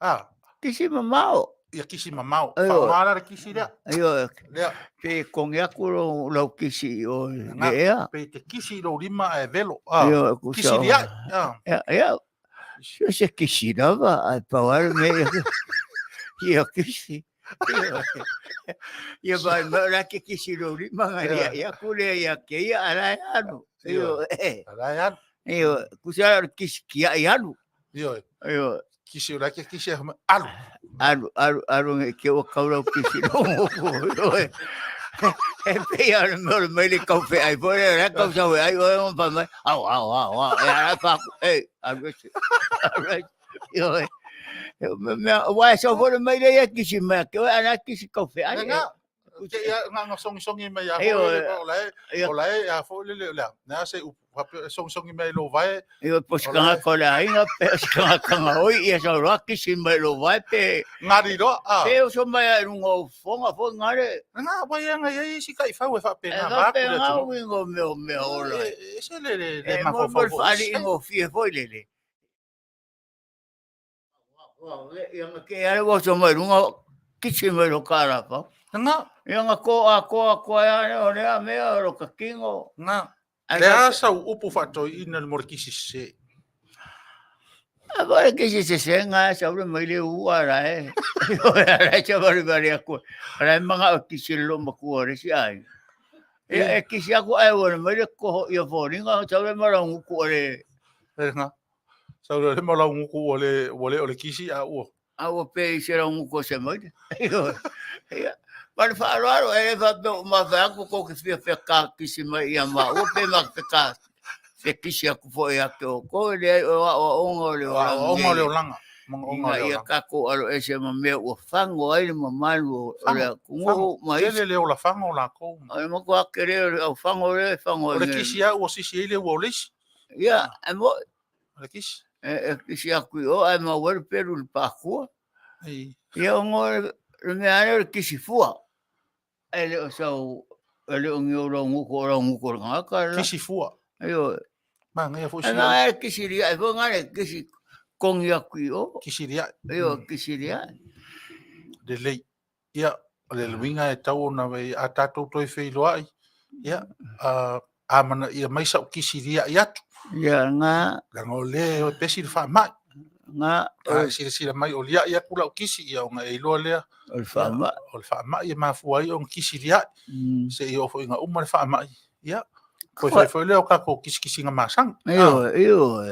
A, Kisi mamao. ia kisi mamao. Io. Faaaoga la le kisi lea. Io e. Lea, Pe kongi aku lo lau kisi o Nga. le ea. pe te kisi i lou lima ae velo. A, Io e kisi kusa. liai. A, Ia, ia. So se kisi lava, ai pau me ia kisi. Ia vai me la ke kisi lo ri manga ia ia kule ia ke ia ala e anu. Io e. ala e alu. Io kusa ro kisi kia i anu. Io e. Io Kisi o la ke kisi e hama- alu. alu alu alu nge ke o kau lau kisi lo mo. Io e. E pe ia le me le me le kau fe ai po le la kau sa we ai o pa mai. Au au au au. E ala pa e alu se. Alu. Io e. Me wa so fo le mai le ia kisi me ke ana kisi kau fe ai. Nga, ke ia nga nga songi songi mai ia Io, fo le o la e ia. o la e ia fo le le lea. Na se upu hape songi songi mai lo vai. Io po sikanga ko le ainga pe sikanga kanga oi ia sa roa kisi mai lo vai pe Ngari roa. A. pe o so mai ai runga o fonga fo ngare. Nga wa ia nga ia isi kai fau e fa pe E nga ga va pe ku le nga tu. wingo me o me ola. E se le le le E ma mo fo mo fo. fali ingo fie foi le le. Ia nga ke ara o so mai runga kisi mai lo kara pa. Nga Ia nga ko a ko a ko a o le a mea o lo ka kingo. nga Ai le ka- a sau upu fa toi ina le mo le kisi se. Agora que se se nga sa ure mai le ua ra e. Ra cha bari bari aku. Ra manga o kisi lo maku ore si ai. E e kisi aku ai ore mai le ko ia fo ringa sa ure mara nguku ore. Le nga. Sau le mo la nguku o le o le o le kisi a ua. A o pe i se ra nguku se mai. Ia. Mar fa aro e fa pe ma fa aku ko ki fia fe ka kisi mai ia ma o pe ma fe ka. Fe kisi aku fo ia ke o ko le o o o le o O o le olanga. Mo o Ina le ia olanga. kako alo ese ma mea ua fango ai le mamalu o le Fango, atunuu ma Tele isi. le ola fango la kou. Ai mo ko akere o le au fango le fango O le ai. kisi a ua sisi ai le ua o le isi. Ia, e mo O le kisi. e kisi aku i o ai ma waru peru le pakua. Ei. Ia o ngo le mea ane o le kisi fua. E le o sau e le o ngio rau nguko o rau nguko le ngaka la. Kisi fua. Io, Ma ngai fo e si. nga e kisi ria, e fo nga le kisi kongi aku i o. Kisi ria. Io, kisi ria. Le lei. Ia, o le luinga e tau ona wei a tātou toi wheiloai. Ia, a mana ia mai sau kisi ria i atu. Ia, nga, Langa o le o pesi le whaamai. nga, A sila sila mai o lia ia kula o kisi ia o nga e iloa lea. o le whaama. O le whaamai e mafua ai o nga kisi ria. Se i ofo inga uma le whaamai. Ia, koe whai whai lea o kako kisi kisi nga masang. Io, io,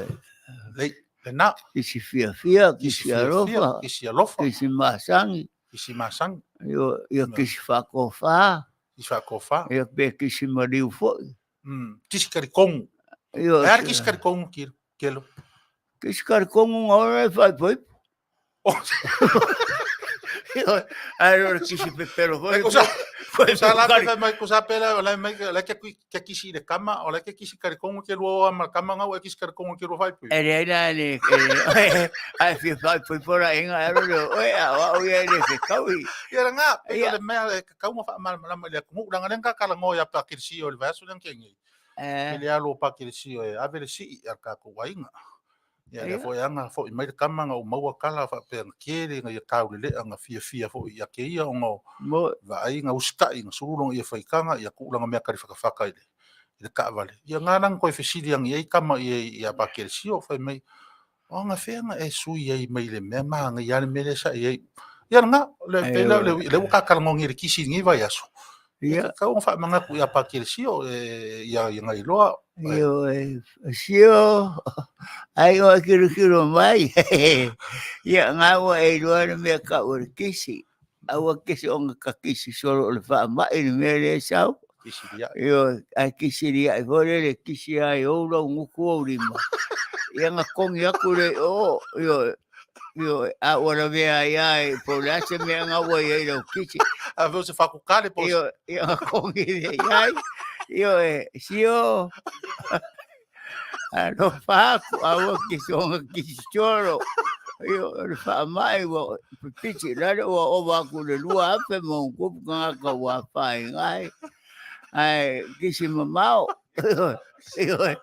Lei, le nā, kisi fia fia, kisi kisi fia fia, alofa, kisi alofa, kisi masangi, kisi masang, io, io No. kisi whakofa, kisi whakofa. io pe kisi mariu foi. Kisi karikongu. Io, E ara kisi karikongu kilo. Kelo. kisi karikongu ngā ora e whai foi. Oh, Io, ai ora kisi pepero foi. Kusa- Foi Kusa la kari. pe mai kusa pela o la mai la ke ke kisi le kama o la ke kisi karikongu ke lua ma kama ngau e kisi karikongu ke lua whai pui. E le aina le, ai fia whai foi pora inga aro le, oe a wa o ia le fe kaui. Ia la ngā, pe Ia. o le mea e kaunga wha malamalama le akungu, langa lenga kala ngō ia pa kirisi o le vaeaso leng kengi. Eh, Le alo pa kirisi o e ave le sii a ka ko wainga. Ia le Ia. fo anga fo i mai le kama nga o maua kala fa pe nga kele nga ia kau le lea nga fia fia fo ia ke ia o nga mo, vaai nga usitai nga sululonga ia faikanga ia ku'ulaga mea kali fakafaka i le taavale ia ga lagi koe fesili agi ai kama ia ia pakelesio fai mai o gafea ga e sui ai mai le mea magai a le mea lea sa'i ai ia lagā le Ai, pei la o- le ua kakalagogi i le kisi i lenei vaiaso ia, tatau ona faamagaku ia pakelesio e ia ia gailoa Io, sio, ai o kiro kiro mai. Ia ngā ua e rua na mea ka ua le kisi. Aua kisi o ngā ka kisi solo o le wha mai le mea le sau. Kisi lia Io, ai kisi ria i fore le kisi ai o ura nguku o rima. Ia ngā kongi aku le o, io, Ioe, a ua lavea ai ai, po o le a se mea nga ua i ai lau kisi. A veo se fakukale po. Ioe, ia kongi le iai. Ioe, sio. Alofa aku, a ua kisi onga kisi solo. Ioe, le faamai ua pipisi, lale ua ova aku le 2000 ma ona tupu tagata ua afaina ai. Ae kisi mamao. Ioe,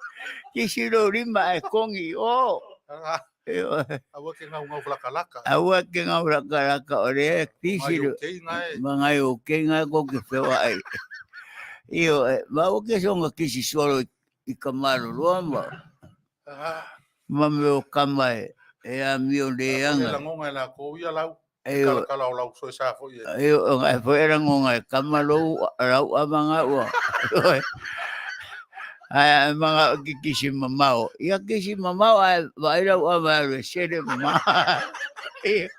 kisi lou lima ae kongi i o. Aua ke gaugau lakalaka. Aua ke gau lakalaka o lea kisi lo. Mangai o kei ngai ko ke fewa ai. Ioe, ma ua ke songa kisi solo i ka maloloa ma. Ma me o kama e e amio le anga. E langonga e la ko ia lau. Kala kala o lau soe sa foi e. E o ngai foi e langonga e kama lou lau amanga ua. Ai manga o ki kisi mamao. Ia kisi mamao ai vaai lau ama e alu e sele mama. Ia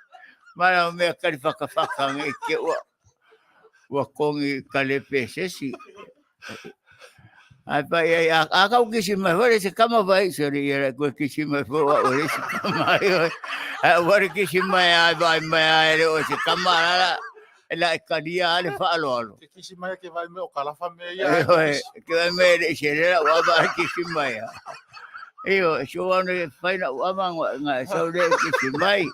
mala o mea kali whakawhaka ngai ke ua. Ua kongi ka lepe sesi. Ai pa ia a, a kau kisi mai foi le se kama vai sorry ia la koe kisi mai foi wa o le se kama ai oi. Ai ua le kisi mai ai vai mai ai le o se kama la e la e kalia a le whaaloalo. Ke kisi mai ke vai me o kalafa me ia. E hoi, ke vai me le se le la ua va kisi mai. Io, so ane e whaina ua ma nga e sau le kisi mai.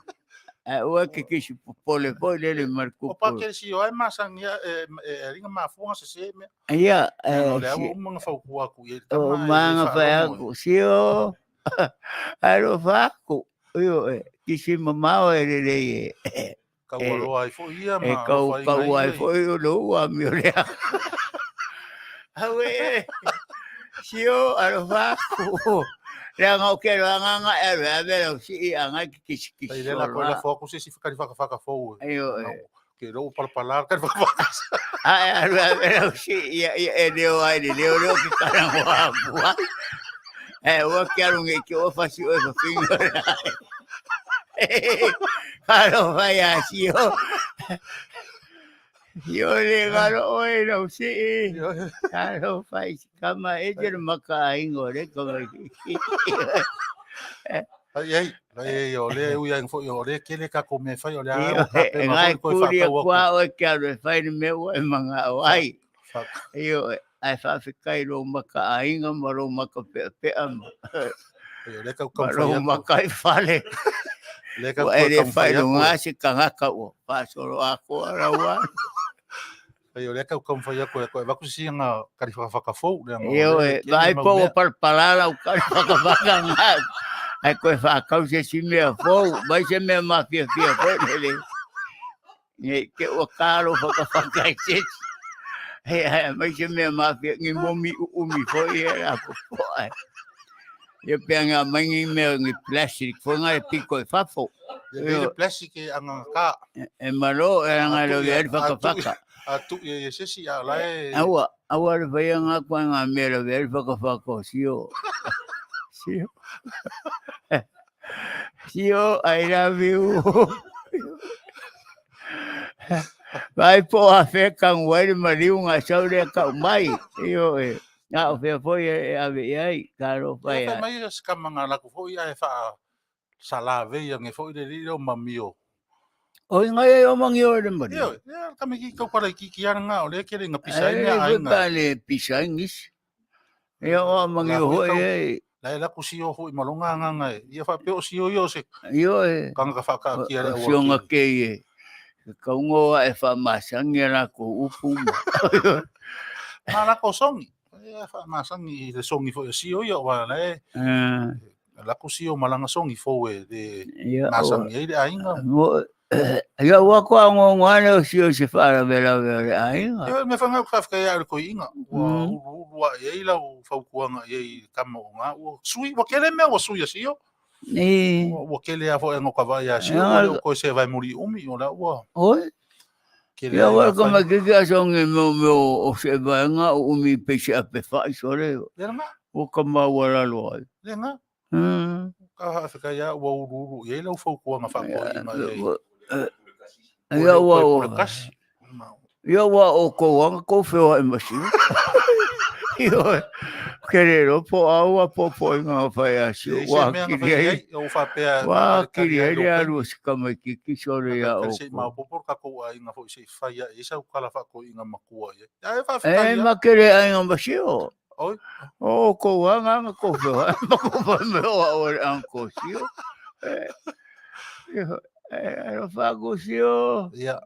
Ai ua ke kisi popole foi le le O pa ke si o ai masangia e e ringa mafuanga se se me. Ia, e le au uma nga fau ku aku i tama. O manga fai aku sio. Alofa aku. Io e kisi mamao e lelei e. Kaualoa ai foi ia ma E kau kau ai foi o lou amio lea. Auē, sio alofa aku. Leaga o ke aloa agaga e alu e ave lau sii agai ke kisikisi Ai le la koe lafo aku se isi kari whakawhaka fou. E. Ioe. Ke lou palapala kari whakawhaka. Ae alu e ave lau sii ia ia e leo ai le leo leo ke karangoa apua. E ua ke alu nge ke ua fasi oe whawhinga le ai. Alofa ia sio. Sio le galo oe lau sii. Alofa i si kama e te maka aingo le kama i. Ai ai, ai o le ui ai foi o le kele ka ko me fai o le a ka pe ma ko whakau aku. Kua oe ke alu e whai ni mea ua e manga o ai. Ioe, ae faafetai i lou makaaiga ma lou makapeapea ma ma lou makaifale. Ua e le faailoga se tagata ua faasolo atoa lau alu. Ai o lea kau taumafai atu e koe avatu se siga kali whakawhaka fou. Ioe, vaai po ua palapala lau kali whakawhaka ngā. Ai koe whakau se si mea fou, mai se mea mafiafia foi lele. Nei te ua kalo whakawhaka i se He hai mai se mea mafia ngi momi uumi foi e la popoa. Ia pea ngā mai ngi mea ngi plastic foi ngā e piko e fafo. Ia le plastic e anga ka. E malo e anga lo le whakawhaka. A tu ia e sesi a la e. Aua, aua le whai anga koe ngā mea lo le whakawhaka o sio. Sio. Sio, I love you. Vai po a fe kang wai le maliu ngā sau lea kau mai. Io e. Ngā o fea foi e ave i ai, ka ro whai ai. Mai e skama ngā laku foi ai wha salave ia nge foi le lilo mamio. O i ngai ai o mangio e le maliu. Io, ia kame ki kau pala ki ki ana ngā o le kere ngā pisai mea ai ngā. E le pisai ngisi. Ia o mangio hoi e. La e laku sio hoi malonga ngā ngā e. Ia wha peo sio io se. Io e. Kanga ka whaka ki ara ua. Sio ngā kei e. Ka ungo e wha masangi la ko upu ma. Ma la ko songi. Ia wha masangi le songi fo sio io wa la e. Laku sio malanga songi fo e le masangi e le ainga. Ia ua koa ngongo ane o sio se whaaravelave o le aiga. Ia me whangau ka whakaya o le koiinga. Ua ulu ulu a e lau faukuanga e i kama o ngā. Ua sui, ua kele mea ua sui a sio. Ua kele a fo e ngoka vai a sio. Ua leo koe se vai muri umi o la ua. Oi. Ia ua ka mai kiki a songi meo meo o se vaenga o umi pese a pe whai sore. Le nga. Ua ka maua lalo ai. Le nga. Ka haawheka ia ua ulu ulu i ai lau faukuanga whakoiinga e i. Ia ua o. Ia ua o kou anga kou whewa e masiu. Ioe, ke le iloa po o a ua apoapoaiga na fai ia Sio, E leai se ua mea na atili fai i ai, ai, ua faapea ua na o le atili tali ai lava i le lou alu taimi. a si tamaitiiti sole Ae iā tali se i outou. maopoopo le tatou aiga foi se i fai ae i ai sau tala faatoeaina matua i ai. Ae E faafetai lava. ma te le aiga ma Sio. Oi. O outou lava na na tou feoai ma tou fai mai o au o le uncle Sio. E, e, alofa atu Sio. Ia.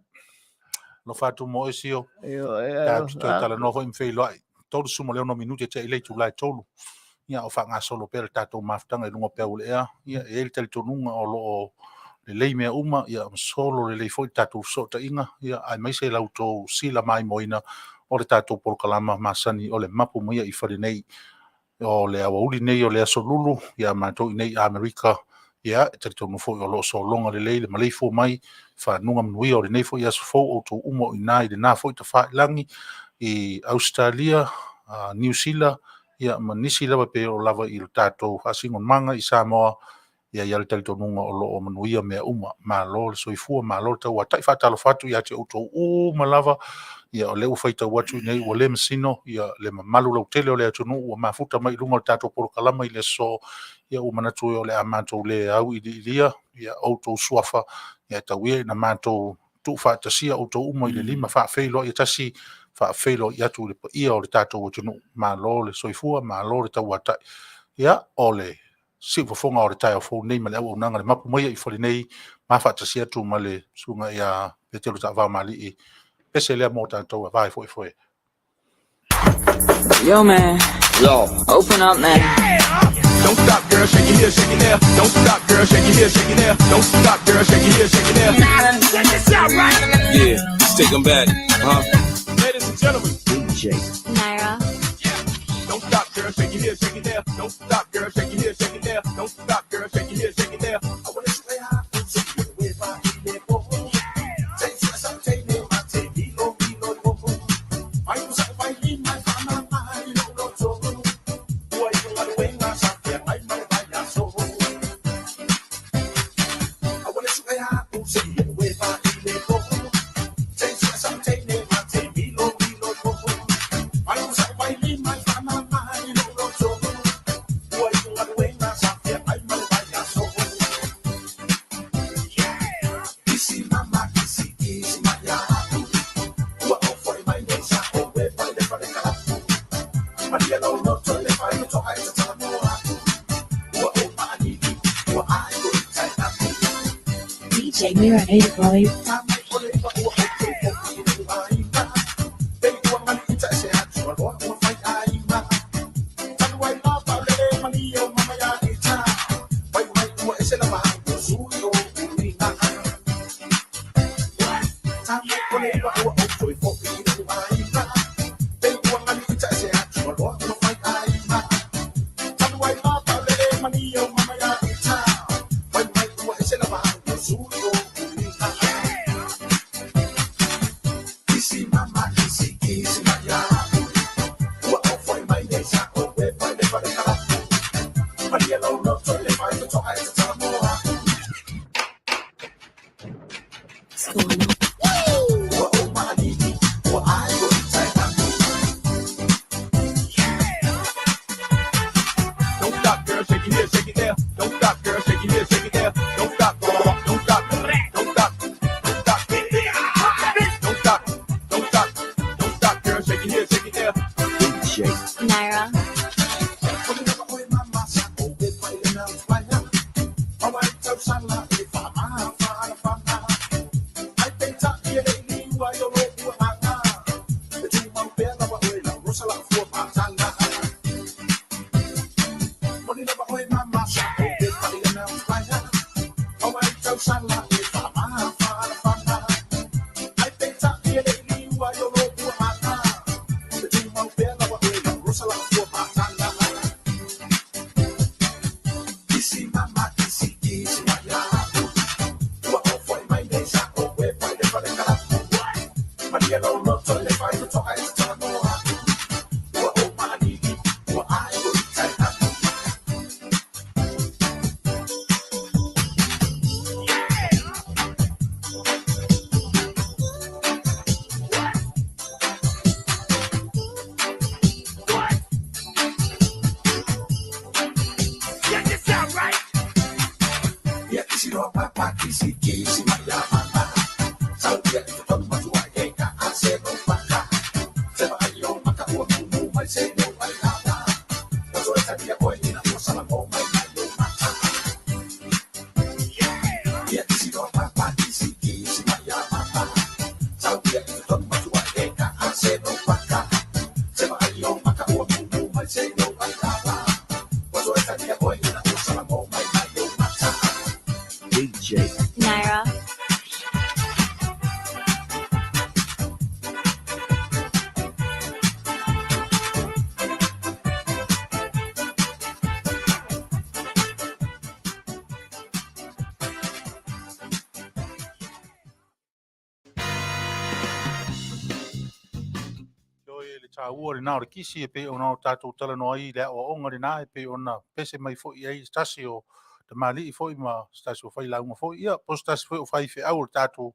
Alofa atu mo oe Sio. Ioe, Tatou te toe alofa atu. talanoa foi ma feiloai. 36 minute tea i le itula e 3. Ia, o faagasolo pea le tatou mafutaga i luga o peau o le ea. Ia, e i ai le talitonuga o lo o lelei mea uma, ia, ma solo lelei foi le tatou fesootaiga, ia, aemaise la outou silamaimoaina o le tatou polokalama masani o le Mapu Mai i Fale nei. O le aoauli nei o le Aso Lulu, ia matou i nei i Amerika, ia, e talitonu foi o lo o sologa lelei le maleifua mai fanuga manuia o lenei foi aso fou, outou uma o i ina i lena foi tafailagi i Ausetalia, Niu Sila, ia, ma nisi lava pe oo lava i lo tatou faasinomaga i Samoa, ia i ai le talitonuga o lo o manuia mea uma. Malo le soifua, malo le tauatai. Faatalofa atu ia te outou uma lava, ia o lea ua faitau atu i inei ua le masino ia le mamalu lautele o le atunuu ua mafuta mai i luga o le tatou polokalama i le aso, ia ua manatu ai o le a matou le auiliilia ia outou suafa, ia tau ia ina matou tuufaatasia outou uma i le lima faafeiloai e tasi, faafeiloai atu i le paia o le tatou atunuu. Malo le soifua, malo le tauatai. Ia, o le siufofoga o le taeao fou nei ma le auaunaga le mapu mai i fale nei, ma faatasi atu ma le susuga ia Petelo Taavao Malii. Pese lea mo tatou e vae foi foe. Yo, man. Yo. Open up, man. Don't stop, girl, shake it here, shake it there. Don't stop, girl, shake it here, shake it there. Don't stop, girl, shake it here, shake it there. Check this out, right? Yeah, let's take 'em back, huh? Ladies and gentlemen. DJ Naira. Don't stop, girl, shake it here, shake it there. Don't stop, girl, shake it here, shake it there. Don't stop, girl, shake it here, shake it there. I wanna see how DJ Mira 85. What's going on? Don't stop, girl, shake it here, shake it there. Don't stop, girl, shake it here, shake it there. Don't stop, don't stop, don't stop, don't stop. Don't stop, don't stop, don't stop, girl, shake it here, shake it there. DJ Naira. Naira. Ioe le tāua lenā o le kisi e pei ona o tātou talanoa ai i le aoaoga lenā e pei ona pese mai foi ai se tasi o tamalii foi ma se tasi o failauga foi, ia po o se tasi foi o faifeau o le tatou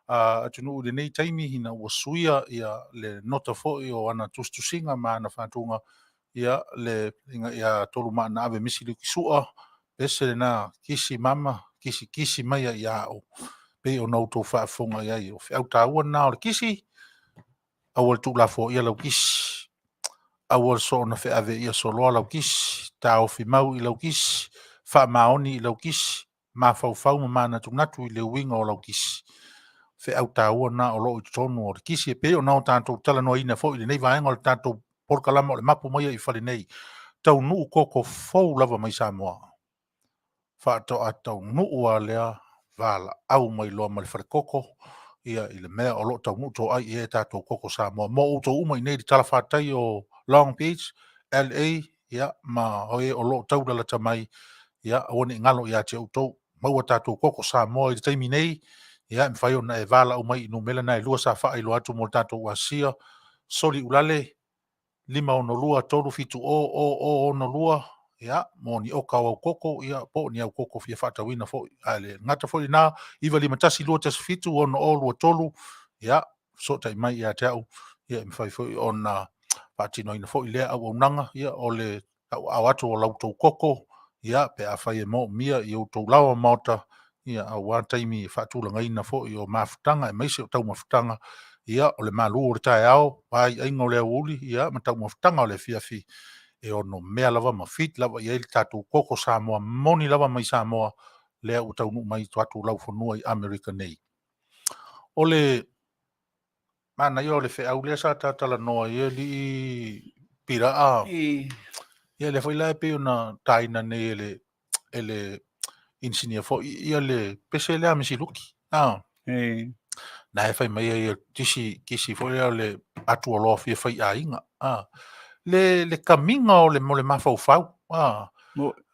atunuu i lenei taimi ina ua suia ia le nota foi o ana tusitusiga ma ana faatuga, ia le ina ia Tolumaanaave Misi Luki Sua, pese lenā kisi mama, kisi kisi mai ia au, pei ona outou faafofoga i ai. O feau taua lenā o le kisi, aua le tuulafoaia lau kisi, aua le soona feave ia soloa lau kisi, taofi mau i lau kisi, faamaoni i lau kisi, mafaufau ma manatunatu i le uiga o lau kisi. Feau taua lenā o lo o i totonu o le kisi e pei ona o tatou talanoaina foi i lenei vaega o le tatou polokalama o le mapu mai i fale nei, taunuu koko fou lava mai Samoa. Faatoa taunuu lava lea valaau mai loa ma le falekoko ia i le mea o lo o taunuu toai i ai a tatou koko Samoa. Mo outou uma i inei i le talafatai o Long Beach, LA, ia, ma e o lo o taulalata mai, ia, aua ne i galo ia te outou. Maua tatou koko Samoa i le taimi nei, ia, e mafai ona e valaau mai i numera na e lua sa faailoa atu mo le tatou asia, soli ulale, 562 370 0062, ia, mo ni oka o au koko, ia, po o ni au koko fia faatauina foi. Ae le gata foi i lena, 951 217 6023, ia, fesootai mai ia te au, ia, e mafai foi ona faatinoina foi lea auaunaga, ia, o le tauaao atu o la outou koko, ia, pe afai e moomia i outou laoa maota, ia, aua taimi e faatulagaina foi o mafutaga aemaise o taumafataga, ia, o le malu o le taeao, vaiaiga o le aoauli, ia, ma taumafataga o le afiafi, e ono mea lava ma fit lava i ai le tatou koko Samoa moni lava mai Samoa, lea ua taunuu mai i tatou laufanua i Amerika nei. O le manaia o le feau lea sa ta talanoa ai e alii Piraa, ia lea foi la e pei ona taina nei e le e le inisinia foi ia le pese lea a Misi Luki. Ah. Na e fai mai ai kisi kisi foi lea o le atualoa fia fai aiga. Ah. Le le kamiga o le mo le mafaufau. Ah.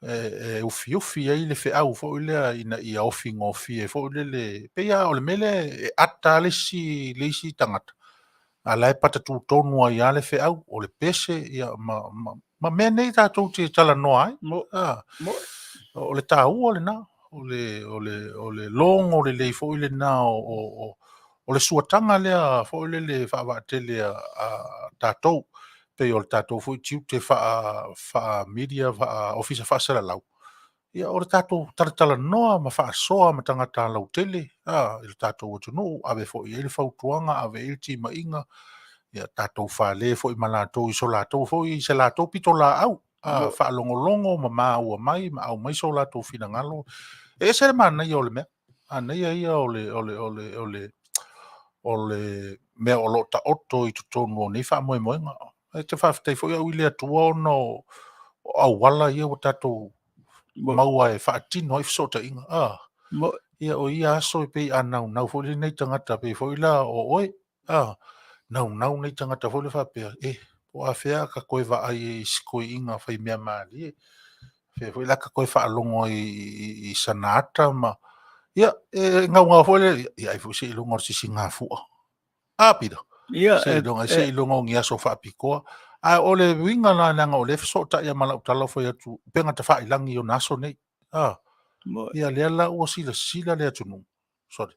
E, e ufiufi ai le feau foi lea ina ia ofi gofie foi lele. Pei lava o le mea lea e ata le isi le isi tagata. A la e patatū tonu ai lava le feau o le pese ia ma, ma, ma mea nei tatou te talanoa ai. Mo, Ah, mo, o le taua lenā, o le, o le, o le logo lelei foi lenā o, o, o, o le suataga lea foi lele faavaatele a, a tatou, pei o le tatou foi tiute faa, faa media, faa ofisa faasalalau. Ia, o le tatou talatalanoa ma faasoa ma tagata lautele a, i le tatou atunuu, ave foi i ai le fautuaga, ave i ai le timaiga, ia tatou fale foi ma latou i so latou foi, i se latou pitolaau, a, faalogologo ma maua mai ma aumai so latou finagalo. E ese le manaia o le mea, manaia ia o le, o le, o le, o le, o le mea o lo o taoto i totonu o nei faamoemoega. E te faafetai foi au i le Atua ona o auala ia ua tatou maua e faatino ai fesootaiga. Ah, ia o ia aso e pei a naunau foi lenei tagata pei foi la o oe. Ah, naunau nei tagata foi le faapea, e, po o afea ka toe vaai ai i si toeaina faimea malie. Fea foi la ka toe faalogo ai i, i sana ata ma... Ia, e gaugau foi le... Ia, ai foi seiloga o le sisigafua. A, Pita? Ia, Seiloga, seiloga o ni aso faapitoa. A o le uiga la leaga o lea e fesootai lava ma lau tala o fai atu, upega tafailagi i ona aso nei. A, ia lea la ua silasila le atunuu. Sorry.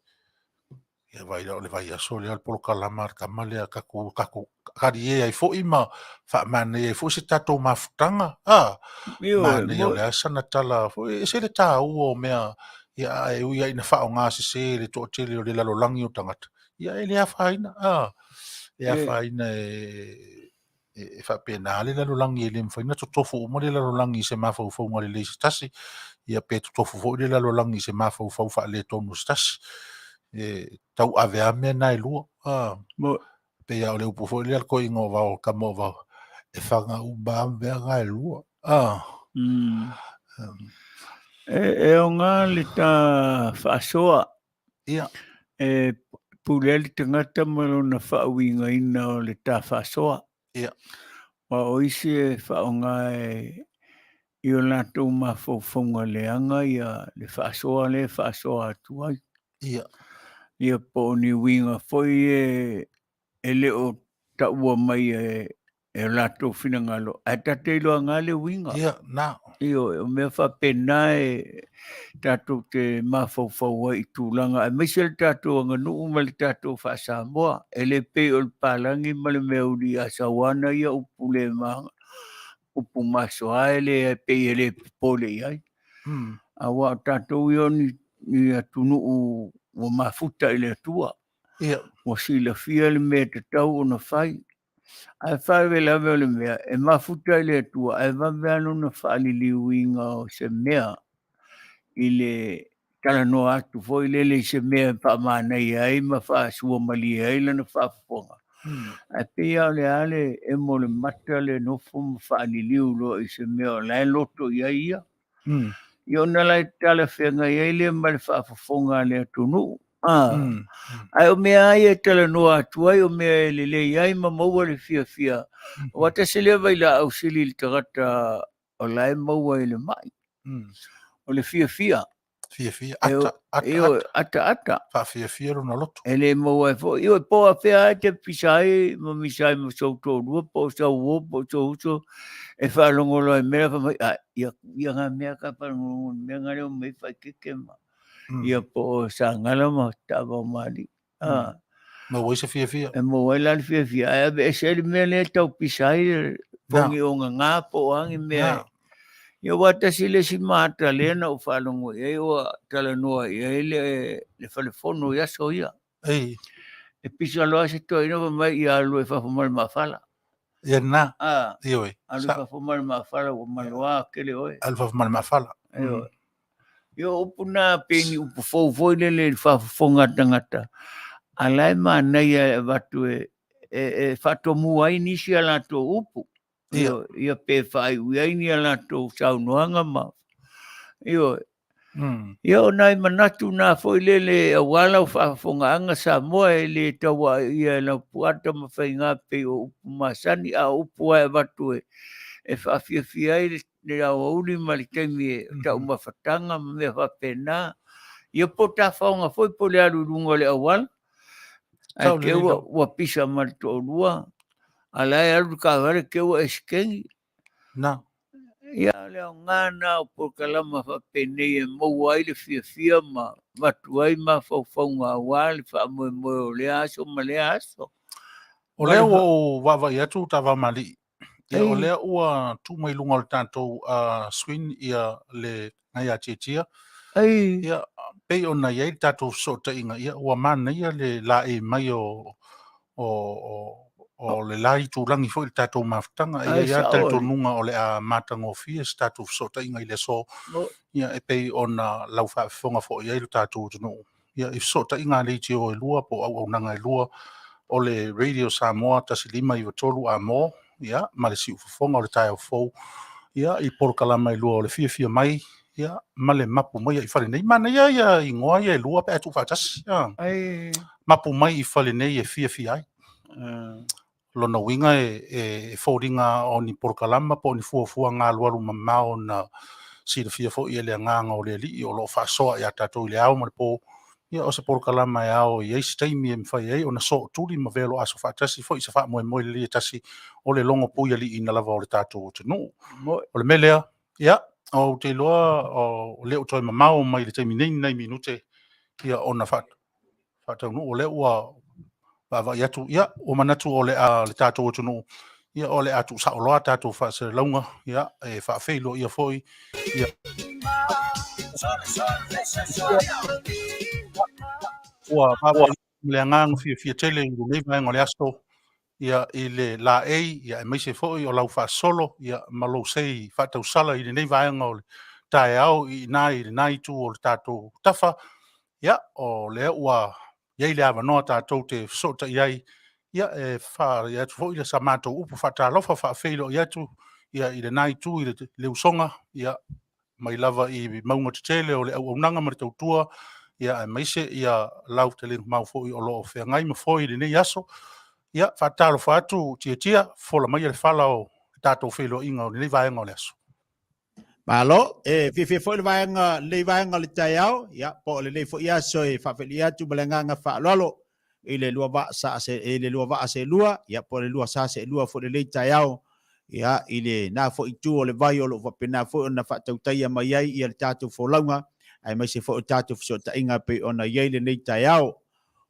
Ia vai la o le vaiaso lea o le polokalama a le tama lea tatou tatou talie ai foi ma faamanaia ai foi se tatou mafutaga. A, manaia o le a sana tala foi, e ese le taua o mea. Ia, ae ui lava ina faaaoga sese e le toatele o le lalolagi o tagata, ia e le afaina, a, e afaina e, e faapena le lalolagi e le mafai ona totofu uma le lalolagi i se mafaufauga lelei se tasi, ia pe totofu foi le lalolagi i se mafaufau faaletonu se tasi. E tauave lava mea na e lua. A, pei lava o le upu foi lea a le toeaina o Vao, tama o Vao, e faga uma lava mea na e lua. A. E aoga le ta faasoa. Ia. E pule ai le tagata ma lona faauigaina o le ta faasoa. Ia. Aua o isi e faaaoga e i o latou mafaufauga leaga ia le faasoa lea e faasoa atu ai. Ia. Ia po o ni uiga foi e e le o taua mai e e o latou finagalo, ae ta te iloaga le uiga. Ia, na. Ioe, o mea faapena e tatou te mafaufau ai i tulaga, aemaise le tatou aganuu ma le tatou faa-Samoa. E le pei o le palagi ma le mea uli a sauana ia upu le ma, upu masoa e le pei e le popole i ai. Aua o tatou ia o ni, ni atunuu ua mafuta i le Atua. Ia. Ua silafia le mea e tatau ona fai. Ae faalavelave o le mea, e mafuta i le Atua ae vave lava lona faaliliuina o se mea i le talanoa atu foi lele i se mea e faamanaia ai ma faasuamalie ai lana faafofoga. Ae pei lava o le a le emo o le mata le nofo ma faaliliu loa i se mea o la e loto i ai ia. Ia ona la e talafeagai ai lea ma le faafofoga a le atunuu. Ae o mea lava ia e talanoa atu ai, o mea e lelei ai ma maua le fiafia. Aua tasi lea vailaau sili i le tagata o la e maua i le mai. O le fiafia. Fiafia, ata, ata, ata. Ata, ata. Faafiafia lona loto. E le maua ai foi. Ioe, po o afea lava e te pisa ai ma misa ai ma sou toalua, po o sau uo, po o sou uso, e faalogo loa i mea, fai mai, ai, ia, ia ngā mea ka faalogologo i mea ngā leo mai whaikeke ma. Ia po o Sagala ma Taavao Maali. Maua ai se fiafia. E maua ai la le fiafia. Ae aveese ai le mea lea e tau pisa ai le pongi o ngā po o a ni mea. Ia aua tasi le isi maata lea na ou faalogo i ai ua talanoa i ai le, le falefono i aso ia. Ei. E pisa loa se toeaina fai mai ia alu i fafo ma le maafala. Ia na. Ioe. Alu i fafo ma le maafala ua maloa tele oe. Alu fafo ma le maafala. Ioe. Ia o upu na pei ni upu fou foi lele i le faafofoga a tagata, a la e manaia e avatu e, e, e faatomu ai nisi a latou upu. Ia, ia pe faaiu ai ni a latou saunoaga ma ioe. Ia o nai manatu na foi lele aua lau faafofogaaga Samoa e le tauaaia e lau puata ma faiga pei o upu masani, a o upu lava e avatu e, e faafiafia ai le le aoauli ma le taimi e taumafataga ma mea faapena. Ia po o tafaoga foi po o le alu i luga o le auala, ae Tau te lelei ua, lau. ua pisa ma le toalua, a la e alu le taavale te ua eseteni. Na. Ia, o le aoga lena o polokalama faapenei e maua ai le fiafia ma avatu ai mafaufauga aua le faamoemoe o lea aso ma lea aso. O lea ua ou vaavaai atu Taavaomalii, Ia, o lea ua tuu mai luga o le tatou screen ia le gaia tiatia. Ei. Ia, pei ona i ai le tatou fesootaiga, ia, ua manaia le laei mai o, o, o, o le la itulagi foi i le tatou mafutaga. E i ai lava talitonuga o le a matagofie se tatou fesootaiga i le aso, ia, e pei ona lau faafofoga foi i ai lo tatou atunuu. Ia, i fesootaiga a leitio e lua po o auaunaga e lua o le Radio Samoa 1593 Amo, ia, ma le siufofoga o le taeao fou, ia, i polokalama e lua o le Fiafia Mai, ia, ma le Mapu Mai i Fale Nei. Manaia ia igoa ia e lua pe a tuufaatasi. Ia. Ai. Mapu mai i fale nei e fiafia ai. Lona uiga e foliga o ni polokalama po o ni fuafuaga alualu mamao na silafia foi e le Agaga o le Alii o lo o faasoa ia tatou i le ao ma le po, ia o se polokalama e ao i ai se taimi e mafai ai ona sootuli ma velo aso faatasi foi i se faamoemoe lelei e tasi o le logo puialiiina lava o le tatou atunuu. O le mea lea, ia, ou te iloa o le o toe mamao mai le taimi nei ni nai minute ia ona faataunuu, o lea ua vaavaai atu, ia, ua manatu o le a le tatou atunuu, ia, o le a tuusao loa tatou faasalalauga, ia, e faafeiloaia foi, ia. Ua vaavaai ma le agaga fiafia tele i lenei vaega o le aso, ia, i le laei, ia, aemaise foi o lau faasolo, ia, ma lou sei faatausala i lenei vaega o le taeao i ina i lena itu o le tatou tafa. Ia, o lea ua i ai le avanoa tatou te fesootai ai, ia, e fai atu foi sa matou upu faatalofa faafeiloai atu, ia, i lena itu i le usoga, ia, mai lava i mauga tetele o le auaunaga ma le tautua, ia, aemaise ia lau fetalaiga mau foi o lo o feagai ma foe i lenei aso. Ia, faatalofa atu Tiatia, fofola maia le fala o le tatou feiloaiga o lenei vaega o le aso. Malo, e fiafia foi le vaega, lenei vaega o le taeao, ia, po o lenei foi aso e faafeiloai atu ma le agaga faaaloalo i le lua vaa sa se, i le lua vaa seelua, ia, po o le lua sa seelua foi i lenei taeao, ia, i lena foi itu o le vai o lo o faapena foi ona faatautaia mai ai ia le tatou folauga, aemaise foi o tatou fesootaiga pei ona i ai lenei taeao.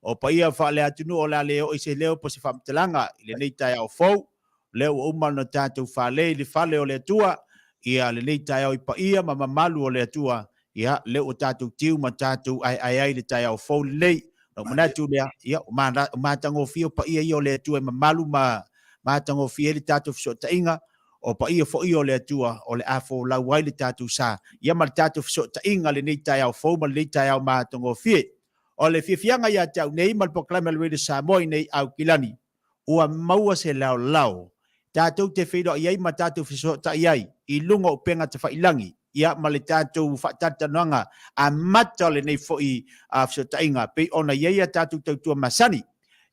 O paia faale-atunuu o le a le oo i se leo po o se faamatalaga i lenei taeao fou, lea ua uma ona tatou fale i le fale o le Atua, ia lenei taeao i paia ma mamalu o le Atua, ia lea ua tatou tiu ma tatou aeae ai le taeao fou lenei. Na ou manatu lea, ia ua matagofie o paia ia o le Atua e mamalu ma matagofie ai le tatou fesootaiga, o paia foi o le Atua o le a folau ai le tatou sa, ia ma le tatou fesootaiga lenei taeao fou ma lenei taeao matagofie. O le fiafiaga ia te au nei ma le polokalame a le Radio Samoa i nei Aukilani, ua maua se laolao tatou te feiloai ai ma tatou fesootai ai i luga o upega tafailangi, ia ma le tatou faatalatalanoaga amata o lenei foi fesootaiga pei ona i ai a tatou tautua masani.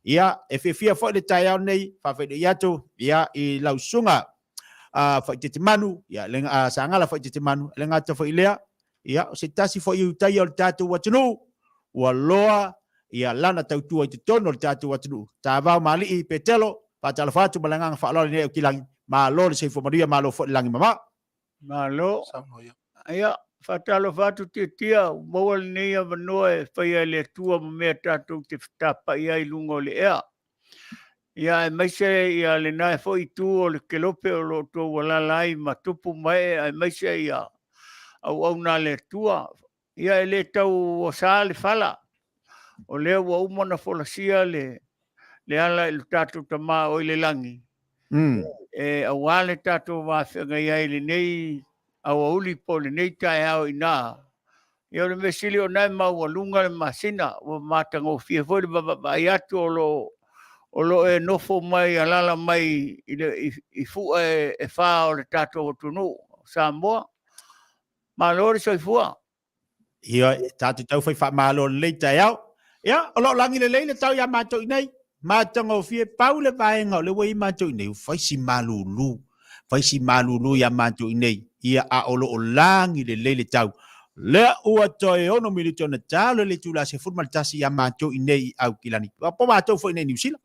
Ia, e fiafia foi le taeao nei faafeiloai atu ia i lau susuga Faitetemanu, ia le Sagala Faitetemanu, e le gata foi i lea, ia o se tasi foi utaia o le tatou atunuu ua loa ia lana tautua i totonu o le tatou atunuu. Tavao Mali'i Petelo, faatalofa atu ma le agaga faaaloalo i lenei aukilagi, malo le soifua manuia, malo foi le lagi mama. Malo. Ia, faatalofa atu Tiatia, ua maua lenei avanoa e faia e le Atua ma mea tatou te fetapa'i ai i luga o le ea. Ia, aemaise ia lena foi itu o le kelope o lo o outou alaala ai ma tupu ma ee, aemaise ia auauna a le Atua. Ia, e le tau osa le fala, o lea ua uma ona folasia le, le ala i lo tatou Tama o i le lagi, e aua le tatou vafeagai ai i lenei aoauli po o lenei taeao i ina. Ia o le mea sili o na e maualuga le masina, ua matagofie foi le vaavaai atu o lo o lo e nofo mai alala mai i, le, i, i fua e, e fā o le tatou atunuu o Samoa. Malo le soifua. Ia, tatou tau fai faamalo lelei taeao. Ia, o lo o lagi lelei le tau iā matou i nei. Matagofie, pau le vaega o le ua i matou i nei, fai si malulu. Fai si malulu iā matou i nei. Ia, a o lo o lagi lelei le tau. Lea ua toe 6 minute ona talo le itula 11 iā matou i nei i Aukilani. Po matou foi nei i Niu Sila.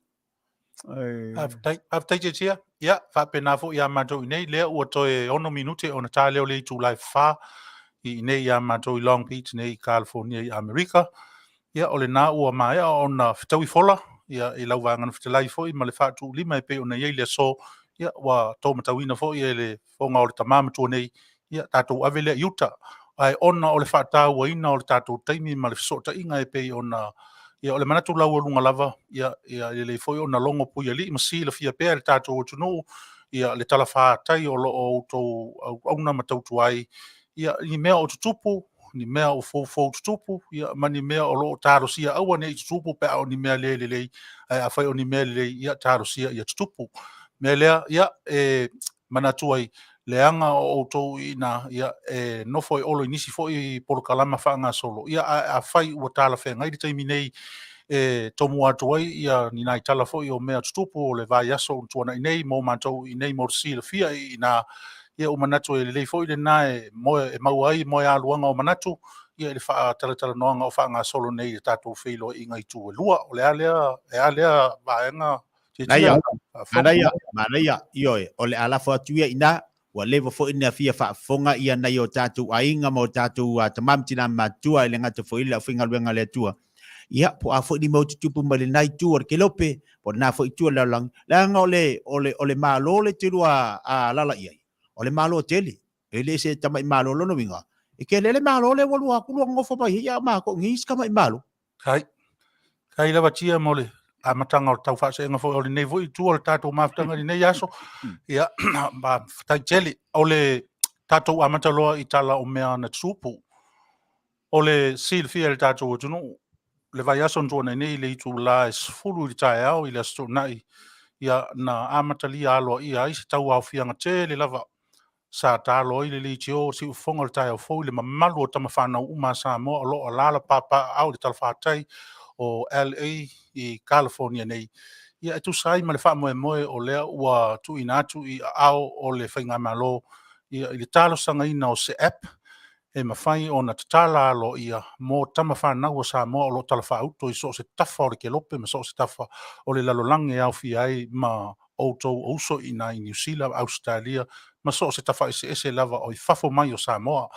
Faafetai, faafetai Tiatia. Ia, faapena foi ia matou i nei, lea ua toe 6 minute ona ta lea o le itula e 4 i inei ia matou i Long Beach nei i California i Amerika. Ia, o lena ua maea ona fetaui fola, ia, i lau vaega na fetalai foi ma le faatuulima e pei ona i ai le aso, ia, ua to matauina foi e le fofoga o le tama matua nei, ia, tatou ave lea i uta. Ae ona o le faatauaina o le tatou taimi ma le fesootaiga e pei ona, ia, o le manatu laualuga lava, ia, ia lelei foi ona logo puialii ma silafia pea e le tatou atunuu, ia, le talafatai o lo o outou auauna ma tautua ai, ia, ni mea o tutupu, ni mea o foufou tutupu, ia, ma ni mea o lo o talosia aua ne i tutupu pe a o ni mea le lelei, ae afai o ni mea lelei, ia, talosia ia tutupu. Mea lea, ia, e manatu ai, leaga o outou i ina, ia, e nofo e olo i nisi foi polokalama faagasolo, ia, ae afai ua talafeagai le taimi nei e tomua atu ai ia ni nai tala foi o mea tutupu o le vaiaso ua tuanai nei mo matou i inei mo le silafia i ina, ia ua manatu e lelei foi lena e moe e maua ai moealuaga o manatu ia i le faatalatalanoaga o faagasolo nei i le tatou feiloaiga i itu e lua. O le a lea, e a lea vaega Manaia, manaia, manaia, ioe, o le a lafo atu ia ina, ua leva foi na fia faafofoga ia nai o tatou aiga ma o tatou tama ma tina matutua e le gata foi i le aufaigaluega a le Atua. Ia, po a foi ni mau tutupu mai lena itu o le kelope, po o lena foi itu o le lalolagi, leaga o le, o le, o le Malo le te lua alala i ai, o le Malo tele, e le se tamai Malo lona uiga, E ke lele malo le ua lua atu lua nonofo mai ai, a o matou i inei isi tama'i malo. Kai. Kai lava tia mo le amataga o le tau faaseega foi o lenei foi itu o le tatou mafutaga i lenei aso. Ia, faafetai tele. O le tatou amata loa i tala o mea na tutupu. O le silafia e le tatou atunuu, le vaiaso na tuanai nei i le itula e 10 i le taeao i le Aso Toonai, ia, na amatalia aloaia ai se tauaofiaga tele lava sa talo ai le leitio siufofoga o le taeao fou i le mamalu o tamafanau uma a Samoa o lo o alaala papaaao i le talafatai o LA i California nei, ia e tusa ai ma le faamoemoe o lea ua tuuina atu i aao o le Faigamalo ia i le talosagaina o se app e mafai ona tatala aloaia mo tamafanau a Samoa o lo o talafaauto i so o se tafa o le kelope ma so o se tafa o le lalolagi e aofia ai ma outou o uso i ina i Niu Sila, Ausetalia ma so o se tafa eseese lava o i fafo mai o Samoa.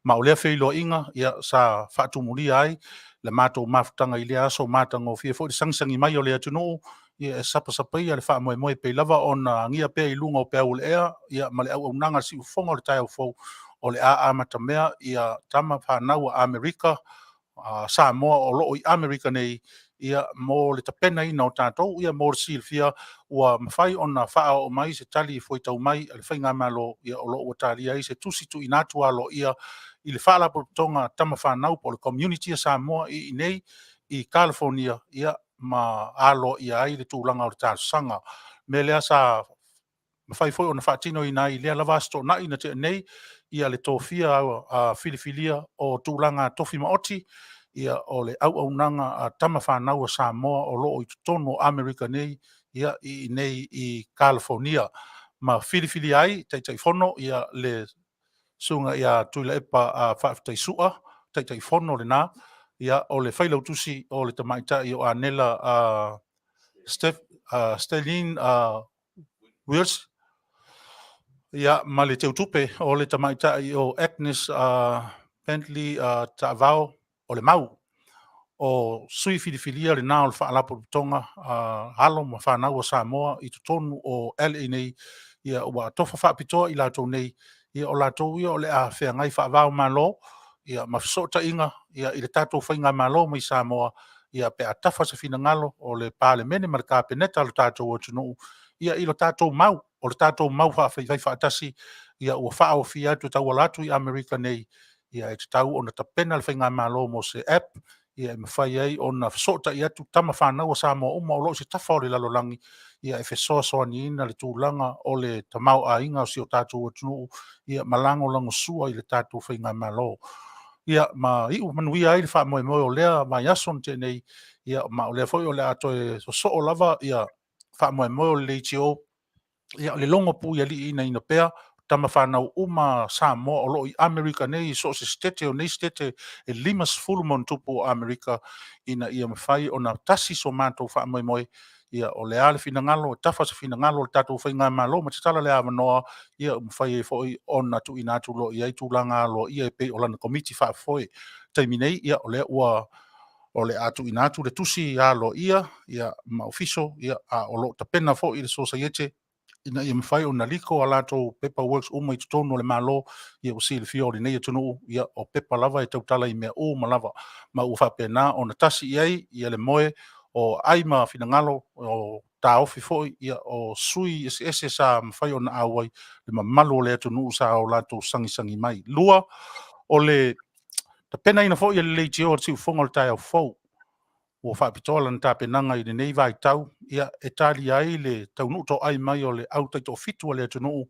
Ma o lea feiloaiga ia sa faatumulia ai le matou mafutaga i lea aso matagofie foi le sagisagi mai o le atunuu ia e sapasapaia le faamoemoe pei lava ona agia pea i luga o peau o le ea ia ma le auaunaga a le siufofoga o le taeao fou o le a amatamea ia tama fanau a Amerika Samoa o lo o i Amerika nei ia mo le tapenaina o tatou ia mo le silafia ua mafai ona faaoo mai se tali fuaitau mai a le Faigamalo ia o lo o ua talia ai se tusi tuuina atu aloaia i le Faalapotopotoga Tama Fanau po o le Community a Samoa i inei i California ia ma aloaia ai le tulaga o le talosaga. Mea lea sa mafai foi ona faatinoina ai i lea lava Aso Toonai na tea nei ia le tofia filifilia o tulaga tofi maoti ia o le auaunaga a tama fanau a Samoa o lo o i totonu o Amerika nei ia i inei i California ma filifilia ai Taitaifono ia le Susuga ia Tuilaepa Faafetai Sua, Taitaifono lena, ia o le Failautusi o le Tamaitai o Anela Stelin Wills, ia ma le Teutupe o le Tamaitai o Agnes Bentley Taavao o le Mau. O sui filifilia lena o le Faalapotopotoga alo ma fanau a Samoa i totonu o LA nei, ia ua atofa faapitoa i latou nei, ia o latou ia o le a feagai faava o Malo ia ma fesootaiga ia i le tatou Faigamalo mai Samoa ia pe a tafa se finagalo o le Palemene ma le Kapeneta o le tatou atunuu ia i lo tatou mau o le tatou mau faafaifai faatasi ia ua faaofia atu e tauala atu i Amerika nei ia e tatau ona tapena le Faigamalo mo se app ia e mafai ai ona fesootai atu tama fanau a Samoa uma o lo o i se tafa o le lalolagi ia e fesoasoaniina le tulaga o le tamaoaiga o si o tatou atunuu ia ma lagolagosua i le tatou Faigamalo. Ia ma iu manuia ai le faamoemoe o lea vaiaso na tea nei, ia ma o lea foi o le a toe sosoo lava ia faamoemoe o le leitio ia o le logo pui alii inaina pea tama fanau uma Samoa o lo o i Amerika nei i so o se setete o nei setete e 50 ma ona tupu o Amerika ina ia mafai ona tasi so matou faamoemoe ia o le a le finagalo e tafa se finagalo o le tatou Faigamalo ma tatala le avanoa ia ua mafai ai foi ona tuuina atu loa i ai tulaga aloaia e pei o lana komiti faafoe taimi nei ia o lea ua o le a tuuina atu le tusi aloaia ia ma ofiso ia a o lo o tapena foi le sosaiete ina ia mafai ona liko a latou paperworks uma i totonu o le Malo ia ua silafia o lenei atunuu ia o pepa lava e tautala i mea uma lava ma ua faapena ona tasi i ai ia le moe o ai ma finagalo o taofi foi ia o sui eseese sa mafai ona auai le mamalu o le atunuu sa o latou sagisagi mai. Lua, o le tapenaina foi e le leitio o le siufofoga o le taeao fou ua faapitoa lana tapenaga i lenei vaitau ia e talia ai le taunuu toai mai o le au taitoafitu a le atunuu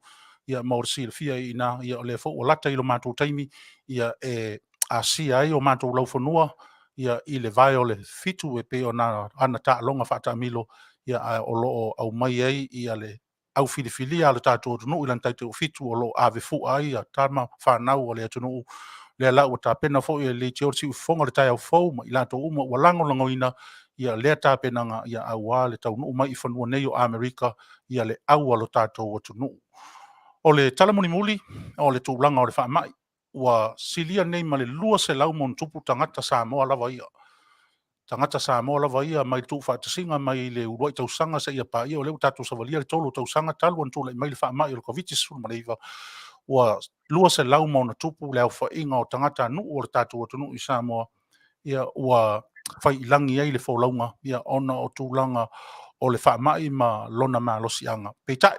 ia mo le silafia i ina ia o lea foi ua lata i lo matou taimi ia e asia ai o matou laufanua ia i le vae o le fitu e pei ona ana taaloga faataamilo ia ae o lo o aumai ai ia le au filifilia a le tatou atunuu i lana taitoafitu o lo o ave fua ai ia tama fanau a le atunuu lea la ua tapena foi e le leitio le siufofoga o le taeao fou ma i latou uma ua lagolagoina ia lea tapenaga ia aua le taunuu mai i fanua nei o Amerika ia le au a lo tatou atunuu. O le tala mulimuli o le tulaga o le faamai ua silia nei ma le 200 ma ona tupu tagata Samoa lava ia. Tagata Samoa lava ia mai le tuufaatasiga mai le uluai tausaga seia paia o lea ua tatou savalia le 3 tausaga talu ona tulai mai le faamai o le Koviti-19. Ua 200+ le aofaiga o tagatanuu o le tatou atunuu i Samoa, ia ua faiilagi ai le folauga, ia ona o tulaga o le faamai ma lona malosiaga. Peitai,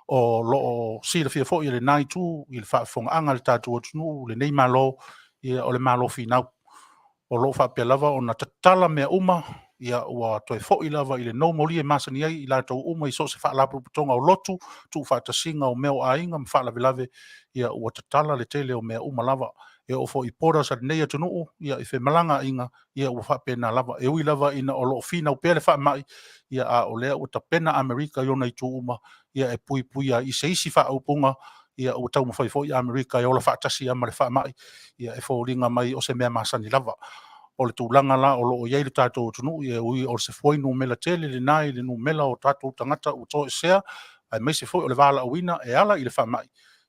o lo o silafia foi e lena itu i le faafofogaaga a le tatou atunuu lenei Malo, ia o le Malo finau. O lo o faapea lava ona tatala mea uma, ia ua toe foi lava i le normally e masani ai i latou uma i so o se faalapotopotoga o lotu, tuufaatasiga o mea o aiga ma faalavelave, ia ua tatala le tele o mea uma lava. E oo foi i borders a lenei atunuu, ia i femalagaaiga, ia ua faapena lava. E ui lava ina o lo o finau pea le faamai, ia a o lea ua tapena Amerika i ona itu uma, ia e puipuia ai i se isi faaupuga, ia ua taumafai foi Amerika e ola faatasi lava ma le faamai, ia e foliga mai o se mea masani lava. O le tulaga la o lo o i ai le tatou atunuu, ia e ui o se fuainumera tele lena i le numera o tatou tagata ua toesea, aemaise foi o le valaauina e ala i le faamai,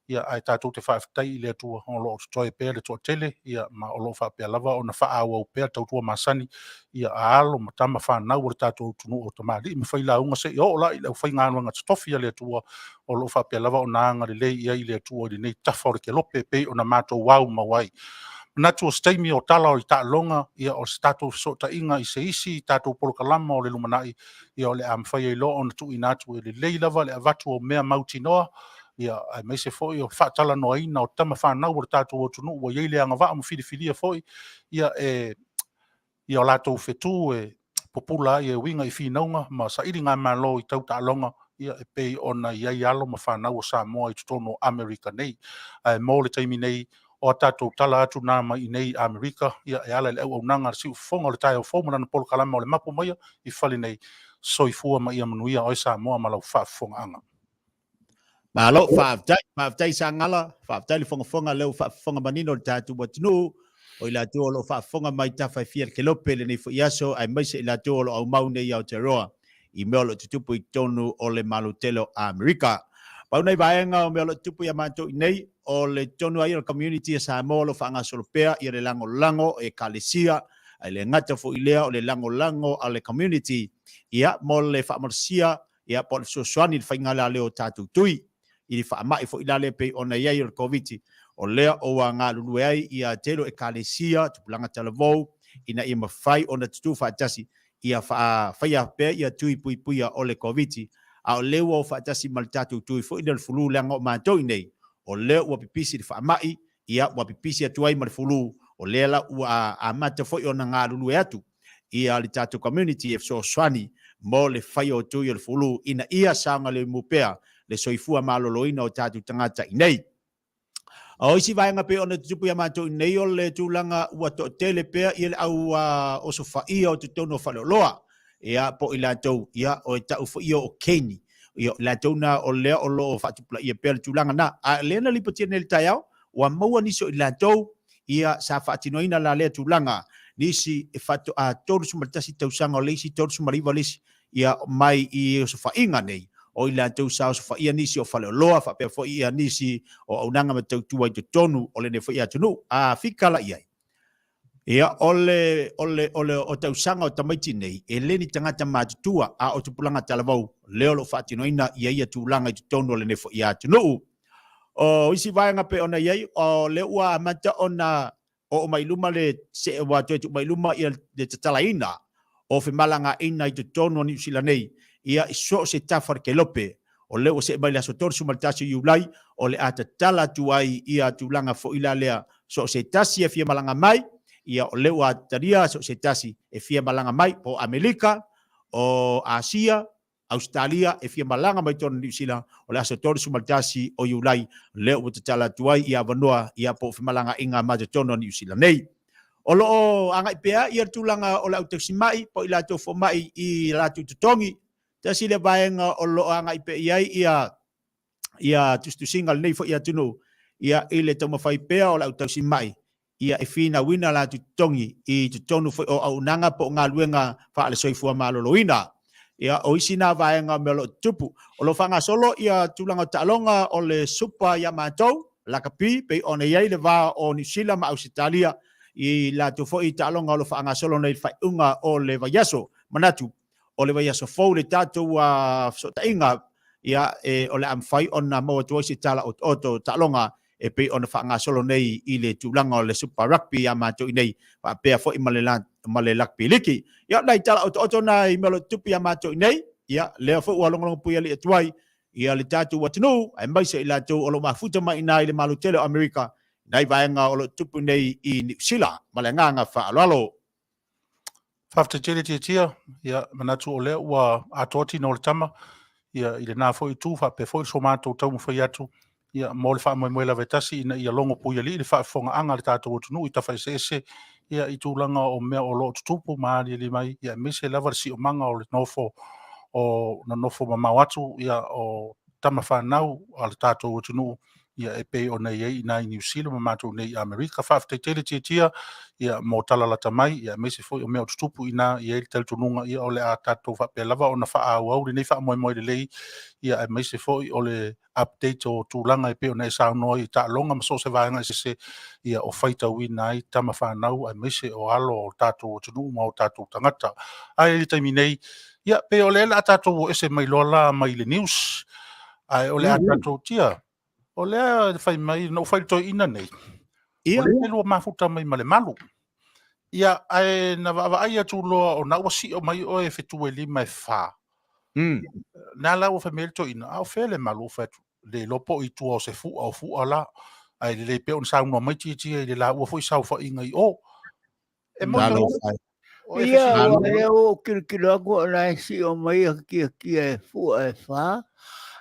ia ae tatou te faafetai i le Atua o lo o totoe pea le toatele, ia ma o lo o faapea lava ona faaauau pea le tautua masani ia a alo ma tama fanau a le tatou atunuu o tamalii ma failauga seia oo la i le aufaigaluega totofi a le Atua o lo o faapea lava ona agalelei i ai le Atua i lenei tafa o le kelope e pei ona matou aumau ai. Manatu o se taimi o tala o taaloga, ia o se tatou fesootaiga i se isi tatou polokalama o le lumanai, ia o le a mafai ai loa ona tuuina atu e lelei lava le avatu o mea mautinoa, ia aemaise foi o le faatalanoaina o tama fanau a le tatou atunuu ua i ai le agavaa ma filifilia foi ia e ia o latou fetu e pupula ai e uiga i finauga ma sailigamalo i tau taaloga ia e pei ona i ai alo ma fanau o Samoa i totonu o Amerika nei. Ae mo le taimi nei, o a tatou tala atu na mai i nei i Amerika, ia e ala i le auaunaga a le Siufofoga o le Taeao Fou ma lana polokalama o le Mapu Maia i fale nei. Soifua ma ia manuia oe Samoa ma lau faafofogaaga. Malo, faafetai, faafetai Sagala, faafetai le fogafoga lea ua faafofoga manino le tatou atunuu, o i latou o lo o faafofoga mai tafa e fia le kelope lenei foi aso, aemaise i latou o lo o aumau nei i Aotearoa i mea o lo o tutupu i totonu o le Malo tele o Amerika. Pau nai vaega o mea o lo o tutupu ia matou i nei, o le totonu ai o le community a Samoa o lo o faagasolo pea ia le lagolago e Ekalesia, ae le gata foi i lea o le lagolago a le community ia mo le faamalosia ia po o le fesoasoani i le faiga la lea o tatou tui i le faamai foi la lea pei ona i ai o le Koviti, o lea o ua galulue ai ia tele o Ekalesia, tupulaga talavou, ina ia mafai ona tutu faatasi ia faafaia pea ia tui puipuia o le Koviti, a o lea ua o faatasi ma le tatou tui foi lea o le fulu leaga o matou i nei, o lea ua pipisi le faamai, ia ua pipisi atu ai ma le fulu, o lea la ua amata foi ona galulue atu ia le tatou community e fesoasoani mo le faia o tui o le fulu ina ia saogalemu pea le soifua maloloina o tatou tagata i nei. O isi vaega pei ona tutupu ia matou i nei o le tulaga ua toatele pea ia le au osofaia o totonu o faleoloa ia po o i latou ia o e tau foi ia o Keni ia o latou na o lea o lo o faatupulaia pea le tulaga na. A lea na lipotia nei i le taeao ua maua nisi o i latou ia sa faatinoina la lea tulaga nisi e faatoa 31 tausaga o le isi 39 le isi ia mai i osofaiga nei o i latou sa osofaia nisi o faleoloa faapea foi ia nisi o auaunaga ma tautua i totonu o lenei foi atunuu. A fika la i ai ia o le o le o le o tausaga o tamaiti nei e le ni tagata matutua a o tupulaga talavou lea o lo o faatinoina ia ia tulaga i totonu o lenei foi atunuu. O isi vaega pei ona i ai, o lea ua amata ona oo mai luma le se ua toe tuu mai luma ia le tatalaina o femalagaaiga i totonu o Niu Sila nei, ia i so o se tafa o le kelope. O lea ua see mai le aso 31 Iulai, o le a tatala atu ai ia tulaga foi la lea so o se tasi e fia malaga mai, ia o lea ua talia so o se tasi e fia malaga mai po o Amelika, o Asia, Ausetalia e fia malaga mai totonu o Niu Sila o le aso 31 o Iulai lea ua tatala atu ai ia avanoa ia po o femalagaaiga ma totonu o Niu Sila nei. O lo o agai pea ia le tulaga o le au tausimai po o i latou fomai i latou totogi. Tasi lea vaega o lo o agai pea i ai ia ia tusitusiga o lenei foi atunuu ia i le taumafai pea o le au tausimai ia e finauina latou totogi i totonu foi o auaunaga po o galuega faale-soifua maloloina. Ia, o isi na vaega o mea o lo o tutupu. O lo o faagasolo ia tulaga o taaloga o le Supa ia matou, lakapi, pei ona i ai le va o Niu Sila ma Ausetalia i latou foi taaloga o lo o faagasolo nei i le faaiuga o le vaiaso. Manatu, o le vaiaso fou le tatou fesootaiga. Ia, e, o le a mafai ona maua atu ai se tala otooto o taaloga e pei ona faagasolo nei i le tulaga o le Super Rugby ia matou i nei, faapea foi ma le, ma le Rugby Liki. Ia, o nai tala otooto na i mea o lo o tutupu ia matou i nei, ia, lea foi ua logologo pui alii atu ai, ia le tatou atunuu, aemaise i latou o lo o mafuta mai i ina i le Malo tele o Amerika, nai vaega o lo o tutupu nei i Niu Sila. Ma le agaga faaaloalo. Faafetai tele Tiatia, ia manatu o lea ua atoa tino o le tama, ia i lena foi itu faapea foi so matou taumafai atu ia mo le faamoemoe lava e tasi ina ia logo puialii le faafofogaaga a le tatou atunuu i tafa eseese ia i tulaga o mea o lo o tutupu ma aliali mai ia aemaise lava le siomaga o le nofo o nonofo mamao atu ia o tama fanau a le tatou atunuu ia e pei ona i ai i ina i Niu Sila ma matou nei i Amerika. Faafetai tele Tiatia ia mo tala lata mai ia aemaise foi o mea o tutupu i ina i ai le talitonuga ia o le a tatou faapea lava ona faaauau lenei faamoemoe lelei ia aemaise foi o le update o tulaga e pei ona e saunoa ai i taaloga ma so o se vaega eseese ia o faitauina ai tama fanau aemaise o alo o tatou atunuu ma o tatou tagata. Ae i le taimi nei, ia pei o lea o le a tatou o ese mai loa la mai le news, ae o le a tatou tia, o lea e fai mai, na ou fai i le toeaina nei, o lea e lua mafuta mai ma le malu. Ia, ae na vaavaai atu loa o na ua sio mai oe e fetu e lima e fa. Na la ua fai mai ai le toeaina, a o fea le malu? Ou fai atu, le iloa po o i tua o se fua o fua la. Ae lelei pea ona saunoa mai Tiatia i le laua foi saofaiga i o. E moni Malo o fai. o e Ia, fesili. ua lea ua ou tilotilo atu o la e sio mai a Tiatia e fua e fa.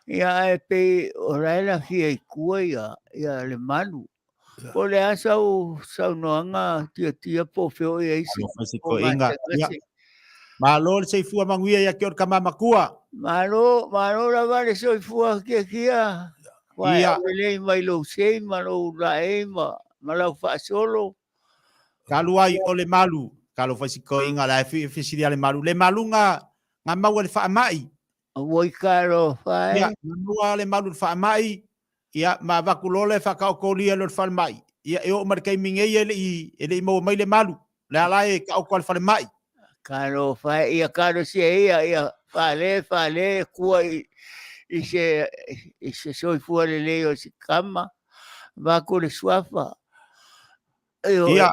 Ia, ae pei o la e lafia i tua ia, ia le malu. Po o le a sau saunoaga Tiatia po o fea o i ai se Malo fai se o toeaiga. Ia, gasegase. malo le soifua manuia ia te oe le tama matua. Malo, malo lava le soifua Tiatia. Ua e Ia, aulelei mai lou sei ma lou laei ma, ma lau faasolo. Talu ai o le malu, talofa i si toeaiga la e fesili a le malu, le malu nga, nga maua le faamai. Ua i talofa Ia, e. nga maua le malu le faamai, ia, ma avatu loa le faataotolia loa le falemai. Ia, e oo mai le taimi nei e le i, e le i maua mai le malu. Le ala e taoto a le falemai. Talofa e, ia talosia ia, ia fale, fale, kua i, i se, i se soifua lelei o se tama. Vaku le suafa. Ioe, Ia,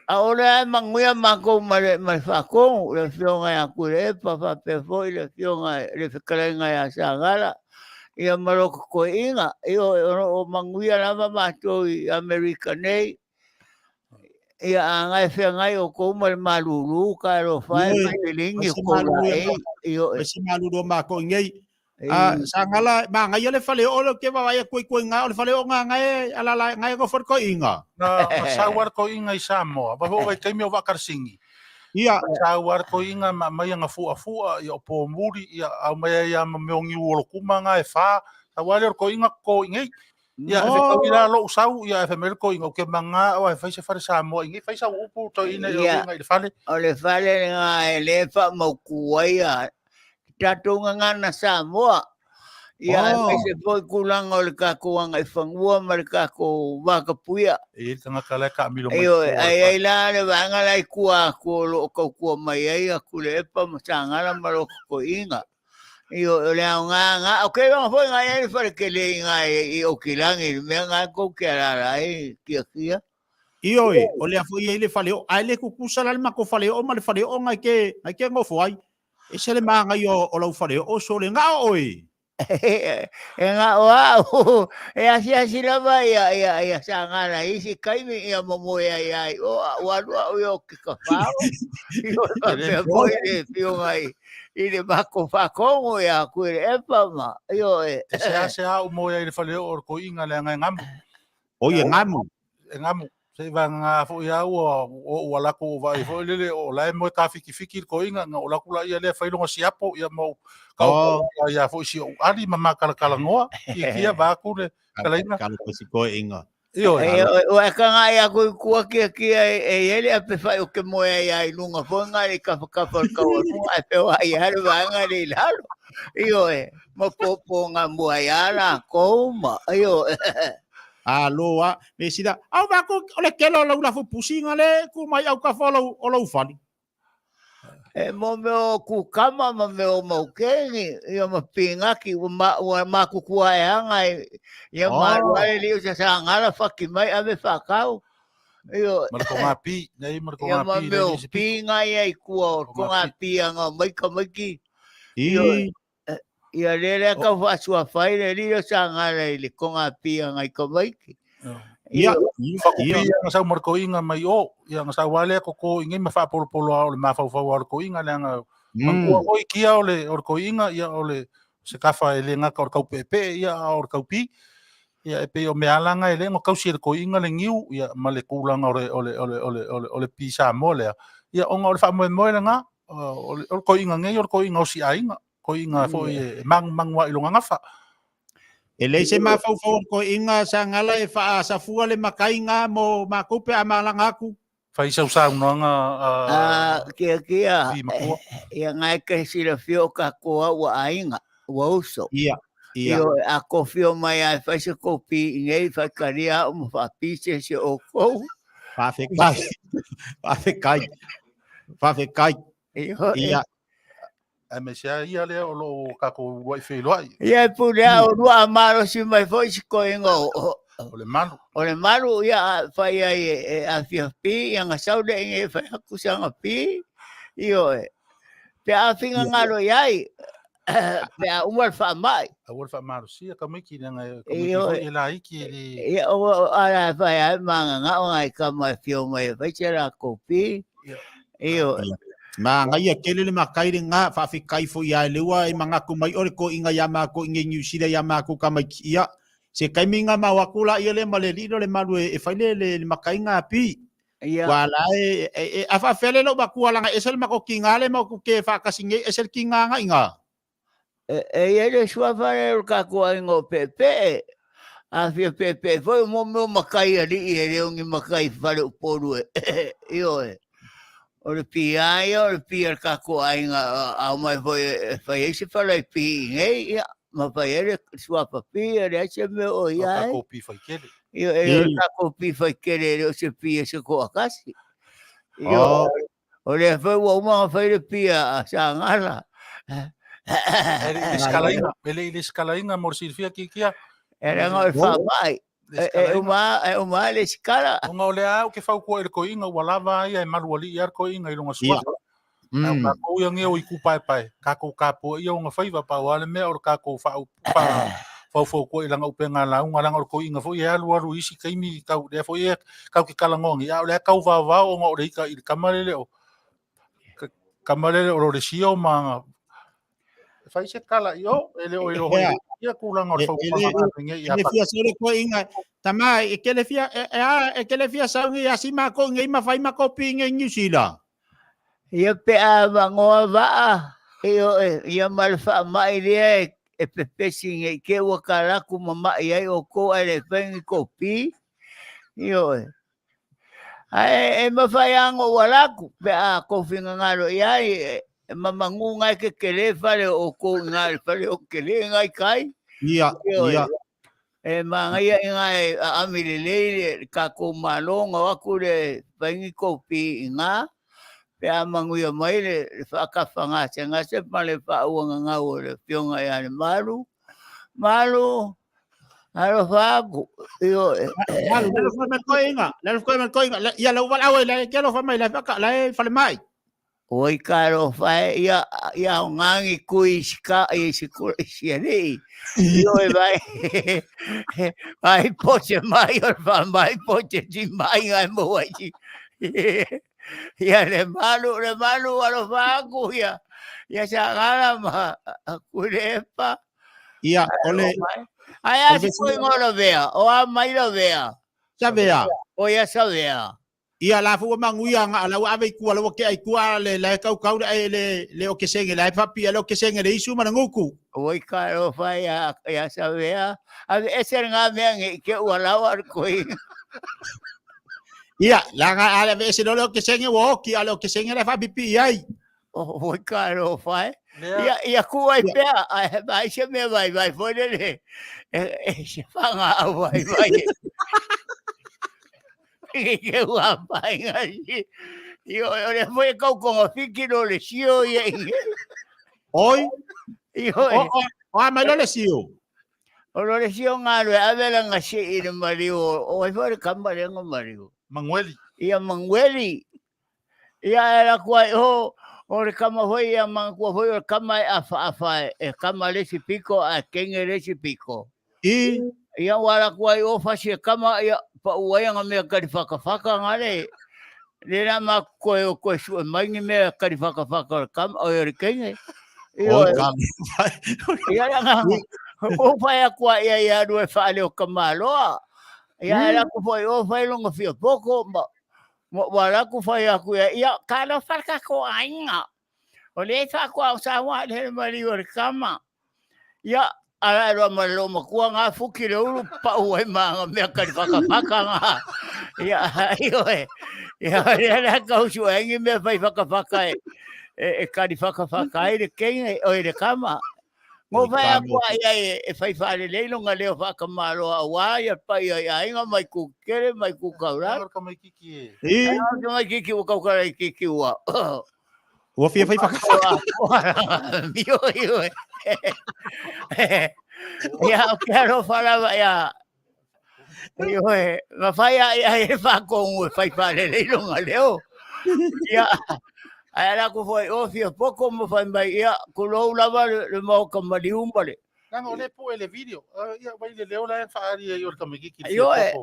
ʻaʻole lava e manuia matou ma le, ma le faatonu, le afioga ia Tuilaepa faapea foi le afioga i le fetalaiga ia Sagala, ia ma lota toeaina. Ioe, o lo o manuia lava matou i Amerika nei. Ia, a na e feagai outou ma le malulu, talofa e ioe, mai le fai ligi o se kou malulu ia laei. Ioe. fai se malulu o matou i nei. A, Ei, Sagala, magaia le fale o le ke vaai atu i koe o le fale o ngā ngai alala ngai go for koinga. Na, na sau ara koinga i Samoa. Vai ho vai taimi o Vakarsingi. Ia, Sau ara koinga ma mai anga fua fua ia o pōmuri ia au mai ai a ma meo ngiu o lokuma ngā e whā. Sau ale o koinga ko ingei. Ia e whetau i oh, la lou sau ia e whamere koinga o ke manga o e whai se whare Samoa ingei. Whai sau upu toi ina i o ia, inga i le whale. o le fale lena e le faamautu ai a tatou gagana Samoa. Ia, aemaise foi tulaga o le tatou agaifanua ma le tatou vatapuia. E i ai le tagata la e taamilo mai Ioe, tua o le ae i fale. ai la le vaega la i tua atu o lo o tautua mai ai a Tuilaepa ma Sagala ma lota toeaiina. Ioe, o le aoga lena. O ke iloga foi na i ai le faletele i ina i Aukilani i le mea lena tou te alaala ai Tiatia. Ioe, o lea foi e i ai le faleoo, ae le tutusa la le matou faleoo ma le faleoo nai ke, nai ke nofo ai. E se le magaia o lau faleoo sole gao oe. E gao au, e asiasi lava ia, ia, ia Sagala i isi taimi ia momoe ai ai o, a ua alu au i o ke kafao. Ioe faapea foi le afioga i, i le matou faatonu ia Tuilaepa ma, ioe. E seasea au moe ai i le faleoo o le toeaina leaga e gamu. Oi e gamu. E gamu. Se i vagana foi a ua o ua lako o vaai foi lele o la e moe tafitifiti le toeaina na o lako la ia lea fai lona siapo ia ma ou kau Oh. ia foi si ou ali ma makalakalagoa kia kia vaku le talaina. Kalo ko si toeaina. Ioe. E, ua e kanga ia ku kua kia kia e, e ele a pe whai o ke moe ai ai lunga fonga i kafa kafa o kaua lunga e pe wai haru vaanga le lalo. Ioe, ma popo ngā mua i ala kouma. Ioe. Alo a, me sida, au va ko o le kelo lau la fu pusi ngale ku mai au ka fo lau o lau fali. E mo mea o kukama ma mea o maukeni, ia ma pingaki, ua, ma, ua makukua e anga, ia oh. maluale li o sa sangala whaki mai ave whakau. Io, Ma le kongapi, nei ma le ia ma kongapi, mea nei o se pito. pinga ia i kua o kongapi anga mai ka maiki. Io, I ia le lea kau whaasua whai le li o sangala i le kongapi anga i ka maiki. ia Io, Fakupi ia ia nga sau ma le koiga mai o, ia nga sau lea koko i ngai ma faapolopolo a o le mafaufau a o le koiga leaga manatua foi kia o le koiga ia o le se kafa e le gata o le kaupeepee ia a o le kaupi ia e pei o mea alaga e le go kausi e le koiga le niu ia ma le tulaga o le o le o le o le o le o le pi Samoa lea ia ona o le faamoemoe lena o le koiga nei o le koiga o siaiga koiga foi e magumagu ai i loga gafa. E le se mafaufau o koiga sangala e faasafua le makaiga mo makou pe a malaga aku. Fai sau saunoaga A kia kia, i matua. ia ngai ke sila fio ka koa ua ainga, ua uso. Ia ia Io, a ko fio mai ai fai se kopi i ngei fai karia o ma whapise se o kou. Faafetai. Faafetai. Faafetai. Io, Ia Ae me sea ia lea o loo tatou uluai feiloai. Ia e pule a o lua a malosi mai foi si koinga o, o, O le malu. o le malu ia a fai ai e, e a fia pi ia nga sau le inge fai aku sanga pi. Io e. Pe a finga ngalo iai. Pe a uma le faamai. Aua le faamalosia tamaiti leaga tamaiti Io foi e. e laiti e le Ia o o ala fai ai manga nga ngai ka mai fio mai fai se la kopi. Ia. Io Ia. Magaia tele le makai le ngā faafetai foi ia le ua e mangaku mai o le koiga ia makou i Niu Sila ia makou tamaiti ia se taimi nga mau aku la ia le ma le alii le malu e fai le le makaiga pi ia ua la e e a faafefea le lou matua laga ese le makou kiga le matou ke faatasi nei ese le kiga agaiga. E e ia le suafa le o ka ko ai ngo pepe. A fia pepe foi mo mo makai ali e le ongi makai fale upolu e. Io e. O le pia ia o le pia ka ko ai nga a mai foi e fai e se fale pi nei ia ma fai e le suafa pi e le se me o O ia e. tatou pi faikele. Io e o I ka ko pi fai kele le o se pi e se ko akasi. Io o o le foi ua uma fai le pia a sangala. E le i le sikalaina, e le i le sikalaina mo le silafia kikia. E le ngoi fa mai. Le E e sikalaina. uma e uma le sikala. Ona o lea au ke fautua i le koiga ua lava ai e malualii a le koiga i loga ia suafa. Ae o tatou ia nei o i kupaepae, tatou tapuaia ona faiva pau a le mea o le tatou fa faufautua i laga upega lauga laga o le koiga foi e alu alu i isi taimi tau lea foi e tau ke talanoa nei a o lea tau vaovao ona o le ita i le tama lele o tama lele o lo le sio ma fai se tala i o e le o i loho Ea ia tulaga o le e e le fautuaga nei e ia le pa fia sau le koiga tama e ke le fia e e a e ke le fia sau ngi asi makou ngai ma fai makou pi ngai Niu Sila. Ia pe a vangoa vaa. Io e ia ma le fa mai le e e pepesi ngai ke ua kalaku mama i ai o ko ai le fai ko pi. Io e. Ae e mawhai ango walaku pe a kofinga ngaro i ai e, e mamangu ngai ke kele whare o ko ngai whare o kele ngai kai. Ia Io e. ia E mangaia i ngai a ami le leile ka ko malonga waku le whaingi ko pi i ngā. Pe a manguia mai le le whaakawha ngā se ngā se ma le whaauanga ngau o le fionga i ane malu. Malu, alo whaaku. Io e. Malu le fa mai koiga le fa mai koiga ia le ua au le ke lo fa mai le fa le fa le mai. Oi ka ro whae ia ia o ngangi kui sika i siku si ani. Io e vai vai poche mai o fa mai poche ti mai ngai mo ai. Ia le malu alo whaaku ia. Ia sa ngala ma kulepa. Ia o le Ai o a le si koi ngora vea, o a mai la vea. sa vea. O ia sa vea. Ia la fu manguia nga la ave ku la ke ai ku le le kau kau le le le o ke senge la fa pi le o ke senge le isu ma nguku. Oi ka ro whai a ia sa vea. A e se ngā mea ngi ke ua lawa koi. Ia la nga ale ve se le o ke senge wo ki ale o ke senge le fa pi pi ai. Oi ka ro whai. lea Ia ia ku ai pea, ai vai se mea vai vai foi le e e se whanga au vai vai. Ke ua pai ngā si. Io, o le foi kau konga fiki lo le sio ia i. Oi. Io, O o o a mai lo le sio. O lo le sio ngā le avela ngā si i le mariu. O ai foi le kamba le ngā mariu. Mangueli. Ia mangueli. Ia e la kua i ho, o le kama foi ia mangakua foi o le kama e afa afa e, e kama le si piko a kenge le si piko. I. Ia wala kua i o fasi e kama ia pa ua ia ngā mea kari whakawhaka ngā le. Le la ma koe o koe sue mai ngi mea kari whakawhaka o le kama o le kenge. O ka. Ia la ngā o whai a kua ia ia rua e whaale o kamaloa. Ia e la ku whai o whai longa fia poko ma ma wala ku whai aku ia ia ka lo wharka ko ainga. O le wha kua o sa wa le mari o le kama. Ia ara e roa ma lo makua ngā fuki le uru pa ua ma ngā mea kari whakawhaka ngā. Ia io e. Ia ia la kausu e ngi mea whai whakawhaka e e kari whakawhaka ai le kenge o le kama. Ngo whai a kua ia e, e whai whaare leilo ngā leo whakamāroa a wā ia pai ai a inga mai ku kere mai ku kaura. Ka mai kiki e. I. Ka mai kiki ua kaukara i kiki ua. Ua fia whai whakawhaka. Mio io e. Ia o ke aro wharawa ia. Io e, ma whai a ia e whakongu e whai whaare leilo ngā leo. Ia, ai ala ku whai o fia poko mo whai mai ia, ku lou lava le, le mau ka mariu male. Nanga o le po e le video. Ia vai le leo la e whaari e o le kamikiki. Io e,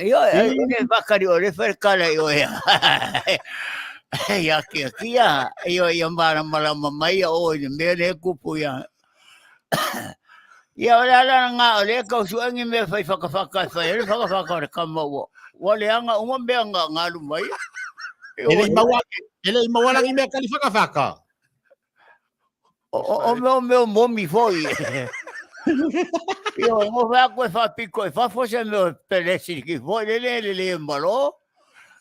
io e, e wakari o le wharekara io e. Ia kia kia, io ia mara mara mai o i le mea le kupu ia. Ia o le ala ngā o le kau suangi mea whai whakawhaka e whai, le whakawhaka o le kama ua. Ua le anga uma mea ngā ngalu mai. E le i maua, e le i maua langi mea kali whakawhaka. O mea o mea momi foi. Io, mo whea koe whapiko e whafo se mea pelesi ki foi le le le le malo.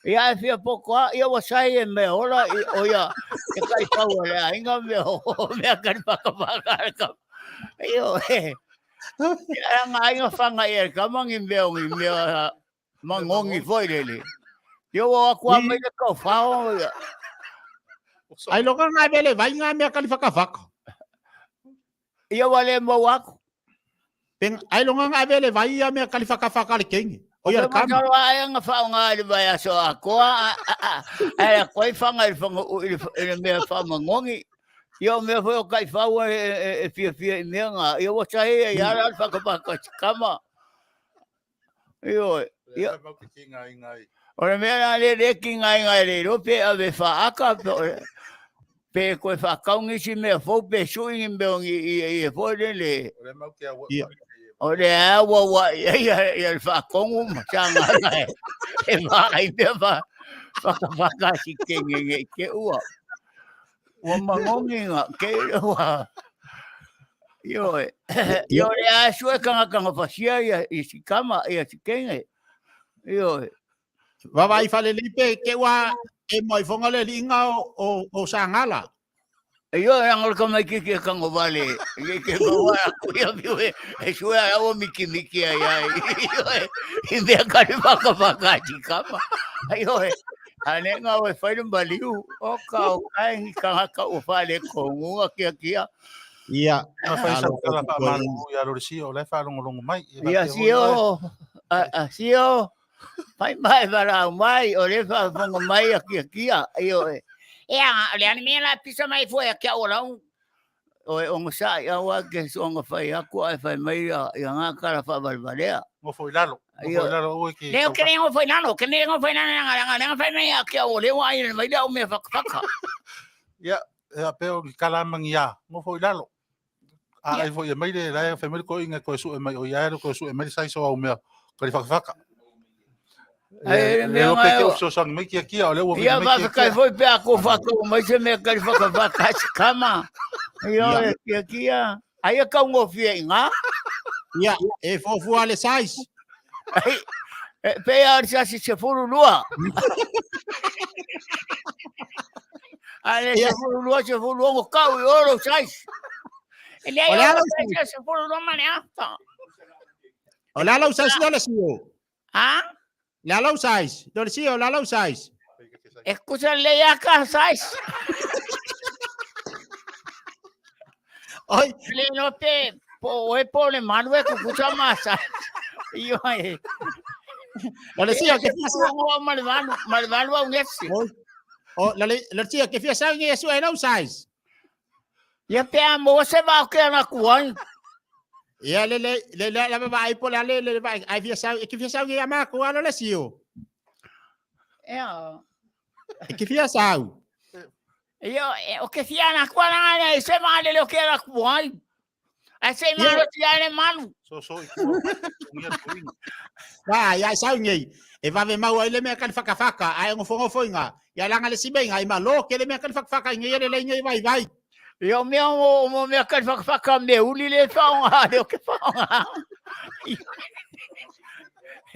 Ia e fia poko a, ia wa sai e mea ora, i, o ia, e kai pau le ainga mea o mea kari whakawhaka le kama. Io, e, ia ngā ainga whanga i e kama ngi mea o ngi mea mangongi foi le le. Ia wa aku a mai le kau whao, ia. Ai loka ngā mele vai ngā mea kali whakawhaka. Ia wa le mau aku. Peng, ai longa ngā vele vai ia mea kali whakawhaka le kenge. O ia le kama. Mataro ai nga wha ngā le vai aso a koa, a a koe whanga i whanga i le mea wha mangongi. Ia o mea foi o kai whaua e fia fia i mea ngā. Ia wa sahi e iara al whakapaka si kama. Io, ia. O le mea la le le ki ngai ngai le ro pe ave whaaka pe koe whakaungi si mea fou pe sui ngi mea ngi i i e foi le le. Ia. O le awa wa ia ia ia le whakongu ma sanga e e wha i mea wha whakawhaka si ke nge nge ke ua. Ua mangongi ngā ke ua. Io e. Io le a sue kanga kanga whasia ia i si kama ia si kenge. Io e. Wawa i whale lipe ke ua e mai whonga le linga o, o, o sangala. Io e angol ka mai kiki e kango vale. Ke ke bawa aku ia biu e e sue a o miki miki ai ai. Io e i mea kare whaka whaka si kama. Io e. Ane ngā o e whai maliu. O ka o kai ngi kanga ka o whale kongunga kia kia. Ia. Na whai sa kala wha malu ia rori sio, le wha longo longo mai. Ia sio, a sio, pai mai wala mai, o le wha whanga mai a kia kia. Io e. Ea, le ane mea la pisa mai fua ia kia o lau. O e onga sa ia wa ke so onga whai aku ai whai mai ia ia ngā kara wha valvalea. Ngo foi lalo. Ngo foi lalo o ki. Leo ke ngo foi lalo, ke ngo foi lalo nga nga nga whai mai a kia o leo ai mai leo mea whakawhaka. Ia, ia pe o ki kala mangi ia. Ngo foi lalo. A ai foi e mai le lai whai mai ko inga ko su e mai o ia ko su e mai sai so au mea kari whakawhaka. Ai, Le mea o pe ngai ke o- o so sang mai kia kia o le o Ia mai kia whakakai kia. foi pe ako whakau mai se mea kari whakawhaka si kama. Ia e kia kia. Ai e kau ngofia i ngā. Ia, e fofua le size. Ai, e, pe a sa si se furu lua. Ale se furu lua, se furu lua, ngo kau i oro sais. E lea O i le oro ala sais, se furu lua mane ata. O le ala usai dole sio. Ha? Le ala usai. Dole sio, le ala usai. E kusa le ia ka size. Oi. Le no pe po e po le manu e kukusa ma size. Io e. La le sia ke fia sa. O ma le manu, ma le manu au ngesi. O la le la sia ke fia sa nge su e lau size. Ia pe a mo se va ke ana kuai. Ia le le le le la va ai po la le le va ai fia sa e ke fia sa nge ama ko ala le sio. Ia. E ke fia sa. Ia o ke fia ana kuai na e se ma le le ke ana kuai. Ai se ma lo ti ale manu. So so i kua. Ngia tuinga. Ba ia sa nge. E va ve mau ai le mea ka whakawhaka ai ngofo inga. Ia langa le sime inga i ma lo ke le mea ka whakawhaka inga ia le inga i vai vai. Ia mea o mo mea ka whakawhaka me uli le whaonga le o ke whaonga.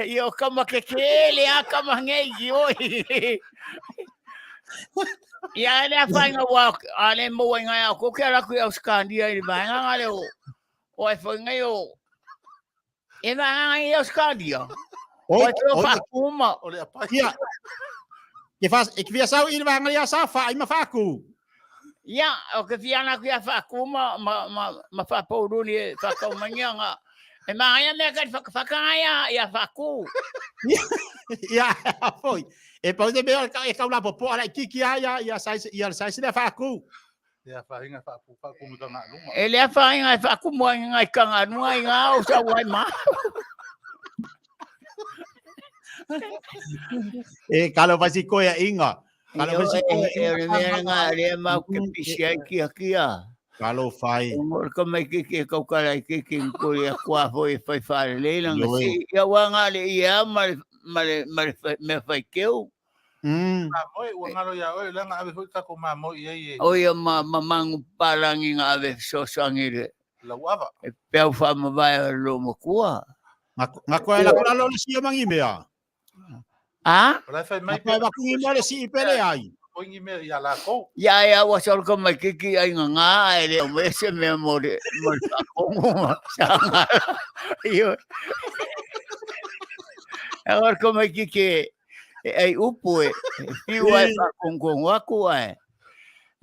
Ia o kama ke ke le a kama ngei ki oi. Ia le a whainga wa a le mo inga a ko ke ala ku au skandia i vaenga nga le o o e whainga i o e vaenga i au skandia. O e te o whakuma. O le apai. Ia. Ke fas e ke fia sau i le vaenga ia sa fa i ma faku. Ia, o ke fia ana ku ia whakuma ma ma ma whapauruni e whakaumangia nga. E maia mea ka whakawhaka ia ia whaku. Ia foi. E pau te mea e kau la popo ala kiki ia ia ia sai ia sai le faku. Ia whainga whaapu whaapu mi ka ngā luma. E lea whainga e whakumua i ngai kanga nua i ngā o sa wai ma. E kalo fasi koe inga. Kalo Io fasi e koe e o le mea ngā rea mau ke pisi ai kia kia. Kalo fai. O ngor ka mai ke ke kau kara i ke ke ngkori a kua hoi e whai whare leila nga Ioe. si. Ia wā ngā le ia ma le ma le ma le mea whai keu. Mā moe, ua ngaro ia oe, langa ave hui kako mā moe i ai e O ia ma, ma mangu palangi ngā ave sosangi le lau ava. e peau whaamavae o lo makua. Nga koe la kola lo le sia mangi mea. A? O lai whai mai Nga koe wakungi mea le si i pele ai. Koingi mea ia lākou. Ia ia wa sol ka mai kiki ai ngā ngā ai le o me se mea mo le mo le whakongo ma sa ngā. Io. E ora ka mai kiki e ai upu e whiu ai whakongongo aku ai.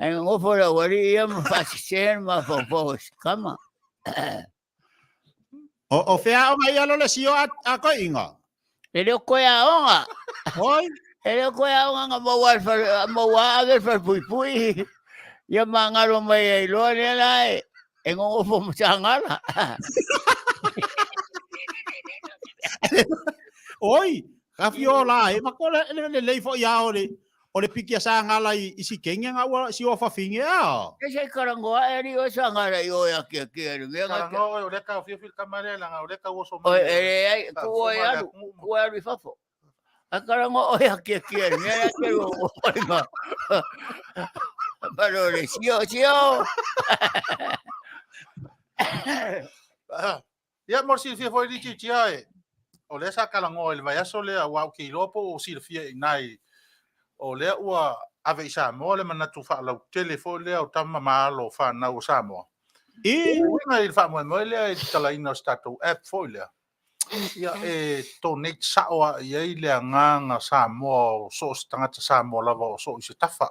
Ai ngofo la wari ia ma whasisen ma whawhau kama. O o whea o mai alo le sio a, a koe inga. E leo koe a onga. Hoi. E leo koe a onga nga maua al whare, maua ave whare pui pui. Ia ma ngaro mai ai loa lea la e, e ngongofo ma sangala. Oi, ka fio la e ma kola le le lei fo ia o le o le piki a sangala i i si kenge nga ua si o fa finge a. E se karangoa e ri o sangala i o ia kia kia ri mea nga Karangoa oe o leka o fia kamarea langa o leka uoso Oi e le ai ku o e alu, ku e alu i fafo. A karangoa o ia kia kia ri mea kia ru o o nga. Paro le sio sio. Ia mo silafia foi li titia e. O lea sa kalangoa i le vaiaso lea ua au ke iloa po o silafia i nai. O lea ua ave i Samoa le manatu faalautele foi lea o tama ma alo whanau o Samoa. I Uiga i le faamoemoe lea i le talaina o se tatou app foi lea. Ia e donate sao a i ai le agaga Samoa o so o se tagata Samoa lava o so i se tafa.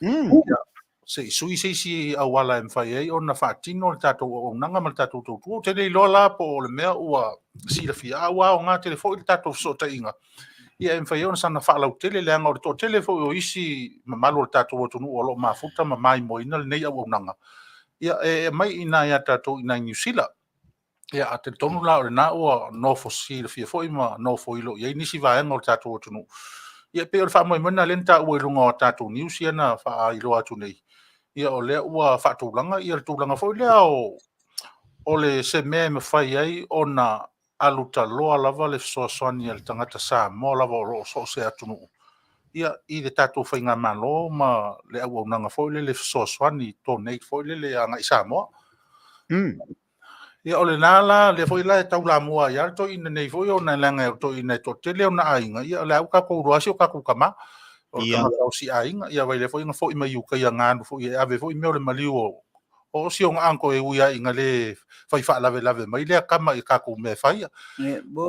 Ia, se i sui se isi auala e mawhai ai ona faatino le tatou auaunaga ma le tatou tautua. Ou te le iloa la po o le mea ua silafia a ua aoga tele foi le tatou fesootaiga. Ia e mawhai ai ona sana faalautele leaga o le toatele foi o isi mamalu o le tatou atunuu o lo o mafuta ma maimoaina lenei auaunaga. Ia e mai i nai a tatou i nai Niu Sila. Ia a talitonu la o lena ua nofo silafia foi ma nofo ilo i ai nisi vaega o le tatou atunuu. Ia pei o le faamoemoe lena lea na taua i luga o tatou news ia na faailoa atu nei. Ia o lea ua faatulaga ia le tulaga foi lea o le se mea e mafai ai ona alu taloa lava le fesoasoani a le tagata Samoa lava o lo o so o se atunuu. Ia i le tatou faigamalo ma le auaunaga foi lele fesoasoani donate foi lele agai Samoa. Ia o lena la, lea foi la e taulamua ai lava le toeaina nei foi ona leaga o le toeaina e toatele ona aiga, ia o lea ua tatou iloa si o tatou tama. O le tagata o si aiga, ia vai lea foi na foi mai uka ia nganu foi e ave foi mea o le maliu o si ona uncle e ui ai ina le fai faalavelave mai lea tama i tatou mea e fai. O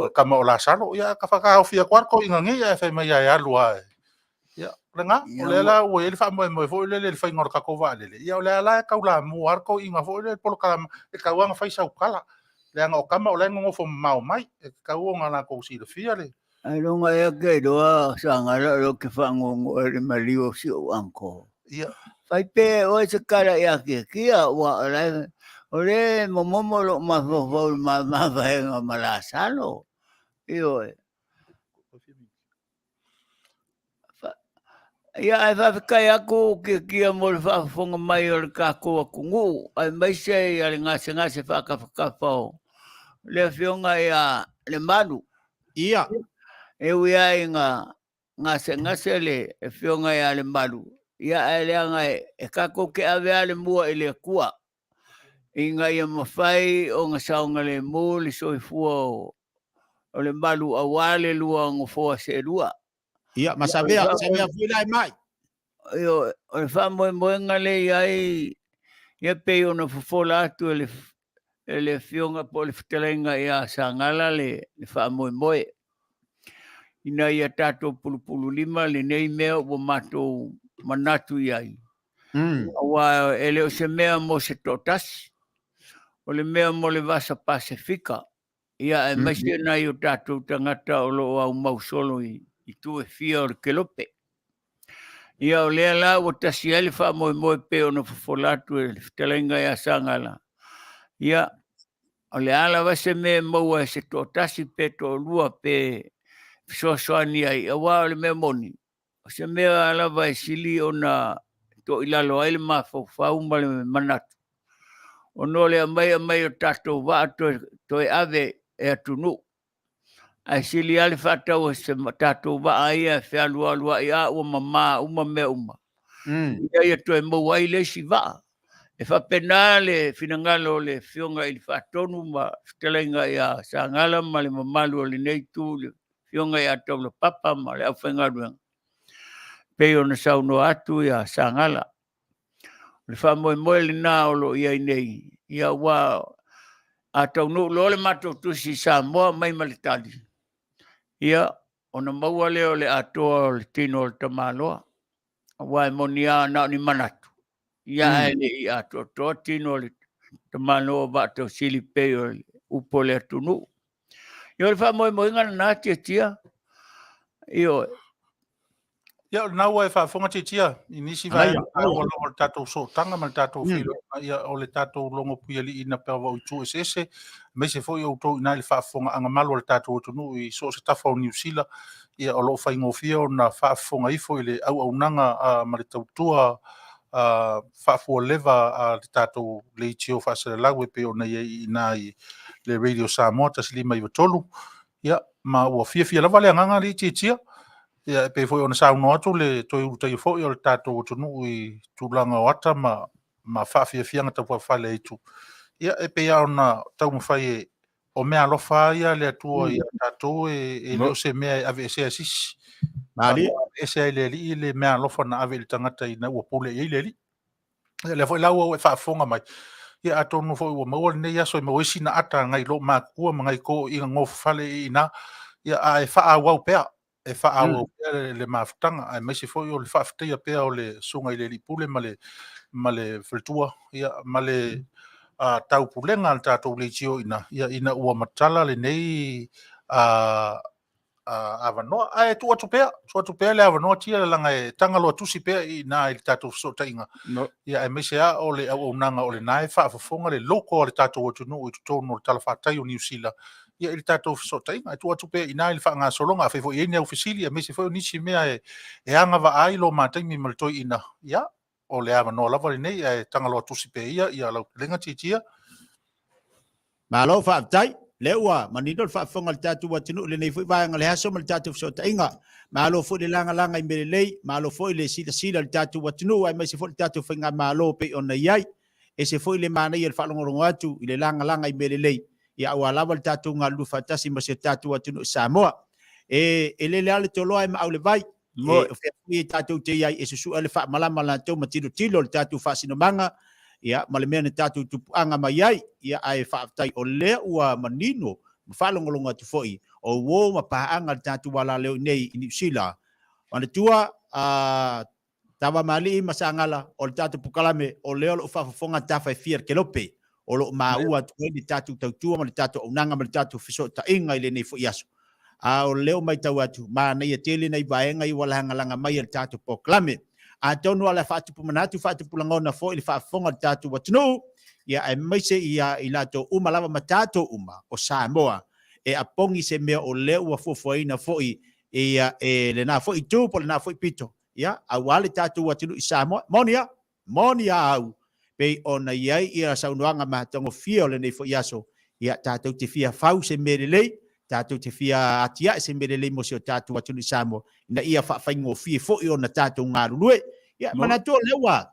le tama o Lasalo, ia ka whakaofia koa le toeaina nei, ae fai mai ia e alu lava e. Ia, o lena, o lea la ua i ai le faamoemoe foi lele i le faiga o le tatou vaalele, ia o lea la e taulamua lava le toeaina foi lea i le polokalame, e tatau lava ona fai sau tala, leaga o tama o la e nonofo mamao mai, e tatau ona latou silafia le... Ailoga ea ke iloa Sagala o lea ou te faanoanoa i le maliu o si ou uncle. Ia. Fai pea e oe se tala ia Tiatia, aua o la e, o lea e momomo lou mafaufau i le mavaega ma Lasalo. Ioe. Ia, ae faafetai atu Tiatia mo le faafofoga mai o le tatou atunuu, aemaise ia le gasegase faatafatafa o le afioga ia Lemalu. Ia. E ui lava ina gasegase le afioga ia Lemalu, ia ae leaga e tatou te ave lava le mua i le Atua, ina ia mafai ona saogalemu le soifua o Lemalu aua le lua nofoa seelua. Ia, ma Savea, Savea foi la e mai. Ioe, o le faamoemoega lea e i ai, ia pei ona fofola atu e le, e le afioga po o le fetalaiga ia Sagala le, le faamoemoe. Ina ia tatou pulupululima lenei mea ua matou manatu i ai. Aua e le o se mea mo se toatasi, o le mea mo le Vasa Pasefika. Ia, aemaise nai o tatou tagata o lo o aumau solo i itu e fia o le kelope. Ia, o lea la ua tasi ai le faamoemoe pei ona fofola atu e le fetalaiga ia Sagala. Ia, o le a lava se mea e maua e se toatasi pe toalua pe fesoasoani ai, aua o le mea moni, o se mea lava e sili ona toilalo ai le mafaufau ma le manatu, ona o le aumai aumai o tatou vaa toe, toe ave e atunuu. Ae sili lava le faatau o se tatou vaa ia e fealualuai a ua mama uma mea uma. Ina ia toe maua ai le isi vaa. E faapena le finagalo o le Afioga i le Faatonu ma Fetalaiga ia Sagala ma le mamalu o lenei itu i le Afioga ia Taulapapa ma le aufaigaluega, pei ona saunoa atu ia Sagala. O le faamoemoe lena o lo o i ai nei, ia ua a taunuu loa le matou tusi i Samoa mai ma le tali, ia ona maua lea o le atoa o le tino o le tamaloa. Aua e moni lava na o ni manatu, ia ae le i atoatoa tino o le tamaloa vaatausili pei o le upu o le atunuu. Ia o le faamoemoega lena Tiatia. Ioe. Ia, o lena ua e faafofoga Tiatia i nisi vaega taua lava o le tatou sootaga ma le tatou feiloaiga, ia o le tatou logo puialiiina pea o itu eseese, aemaise foi outou i ina i le faafofogaaga malu a le tatou atunuu i so o se tafa o Niu Sila, ia o lo o faigofie ona faafofoga ifo i le auaunaga ma le tautua faafualeva a le tatou leitio faaselelau e pei ona i ai i ina i le Radio Samoa 1593. Ia, ma ua fiafia lava le agaga alii Tiatia, ia e pei foi ona saunoa atu le toe ulutaia foi o le tatou atunuu i tulaga o ata ma faafiafiaga taufaafale a itu. Ia, e pei lava ona taumafai e o meaalofa lava ia a le Atua ia tatou e le o se mea e aveesea e se isi. Malie. Aveese ai e le Alii le meaalofa na ave i le tagata ina ua pule i ai le Alii. Ia, lea foi la ua e faafofoga mai, ia atonu foi ua maua lenei aso e maua ai sina ata nai loo matutua ma nai toeaiina nofofale i ina, ia ae faaauau pea, e faaauau pea le mafutaga, aemaise foi o le faafetaia pea o le susuga i le Alii Pule ma le faletua, ia, ma le taupulega a le tatou leitio i ina, ia, ina ua matala lenei avanoa. Ae tuu atu pea, tuu atu pea le avanoa Tia, leaga e tagaloa tusi pea i ina i le tatou fesootaiga, ia, aemaise lava o le auaunaga o lena e faafofoga le loto a le tatou atunuu i totonu o le talafatai o Niu Sila, ia, i le tatou fesootaiga. E tuu atu pea i ina i le faagasologa, afai foi e i ai ni au fesili, aemaise foi o nisi mea e agavaa ai lo ma taimi ma le toeaina, ia, o le avanoa lava lenei, ae tagaloa tusi pea ia, ia lau fetalaiga Tiatia. Malo faafetai. Lea ua manino le faafofoga a le tatou atunuu i lenei foi vaega o le aso ma le tatou fesootaiga. Malo foi le lagalaga i mea lelei, malo foi le silasila i le tatou atunuu aemaise foi le tatou faigamalo pei ona i ai. Ese foi le manaia i le faalogologo atu i le lagalaga i mea lelei, ia aua lava le tatou galulue faatasi ma si o tatou atunuu i Samoa. E lele lava le toloa e maau le vai, e o fea foi e tatou te i ai e susue ai le faamalama latou ma tilotilo le tatou faasinomaga, ia, ma le mea na tatou tupuaga mai ai, ia, ae faafetai o lea ua manino ma faalogologo atu foi o uo ma paaga le tatou alaleo i nei i Niu Sila. Manatua, a Tafamalii ma Sagala, o le tatou polokalame, o lea o lo o faafofoga tafa e fia i le kelope, o lo o maua atu ai le tatou tautua ma le tatou auaunaga ma le tatou fesootaiga i lenei foi aso. A o lea ua matau atu, manaia tele nai vaega ia ua lagalaga mai e le tatou polokalame. Atonu o le a faatupu manatu, faatupu lagona foi le faafofoga a le tatou atunuu, ia aemaise ia i latou uma lava ma tatou uma o Samoa e apogi se mea o lea ua fuafuaina foi ia e lena foi itu po o lena foi pito, ia aua le tatou atunuu i Samoa. Moni a, moni a au, pei ona i ai ia saunoaga matagofie o lenei foi aso, ia tatou te fia fau se mea lelei, tatou te fia atiae se mea lelei mo si o tatou atunuu i Samoa, ina ia faafaigofie foi ona tatou galulue. Ia, manatua o lea ua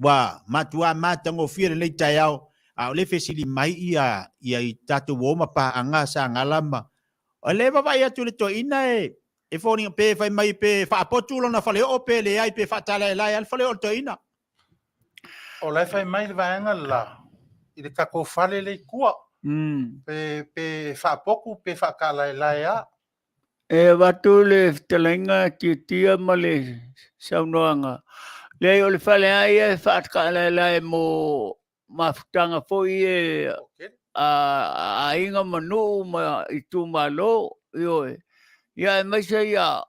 ua matua matagofie lenei taeao, a o le fesili mai ia ia i tatou uo ma paaga Sagala ma o le vaavaai atu i le toeaina e e foliga pe fai mai pe faapotu lona faleoo pe leai pe faatalaelae a le faleoo o le toeaina. O la e fai mai le vaega le la i le tatou fale le i tua. Pe, pe faapotu pe faatalaelae a. E avatu le fetalaiga tiatia ma le saunoaga. Leai o le fale lava ia e faatalaelae mo mafutaga foi e a aiga ma nuu ma itumalo, ioe. Ia aemaise ia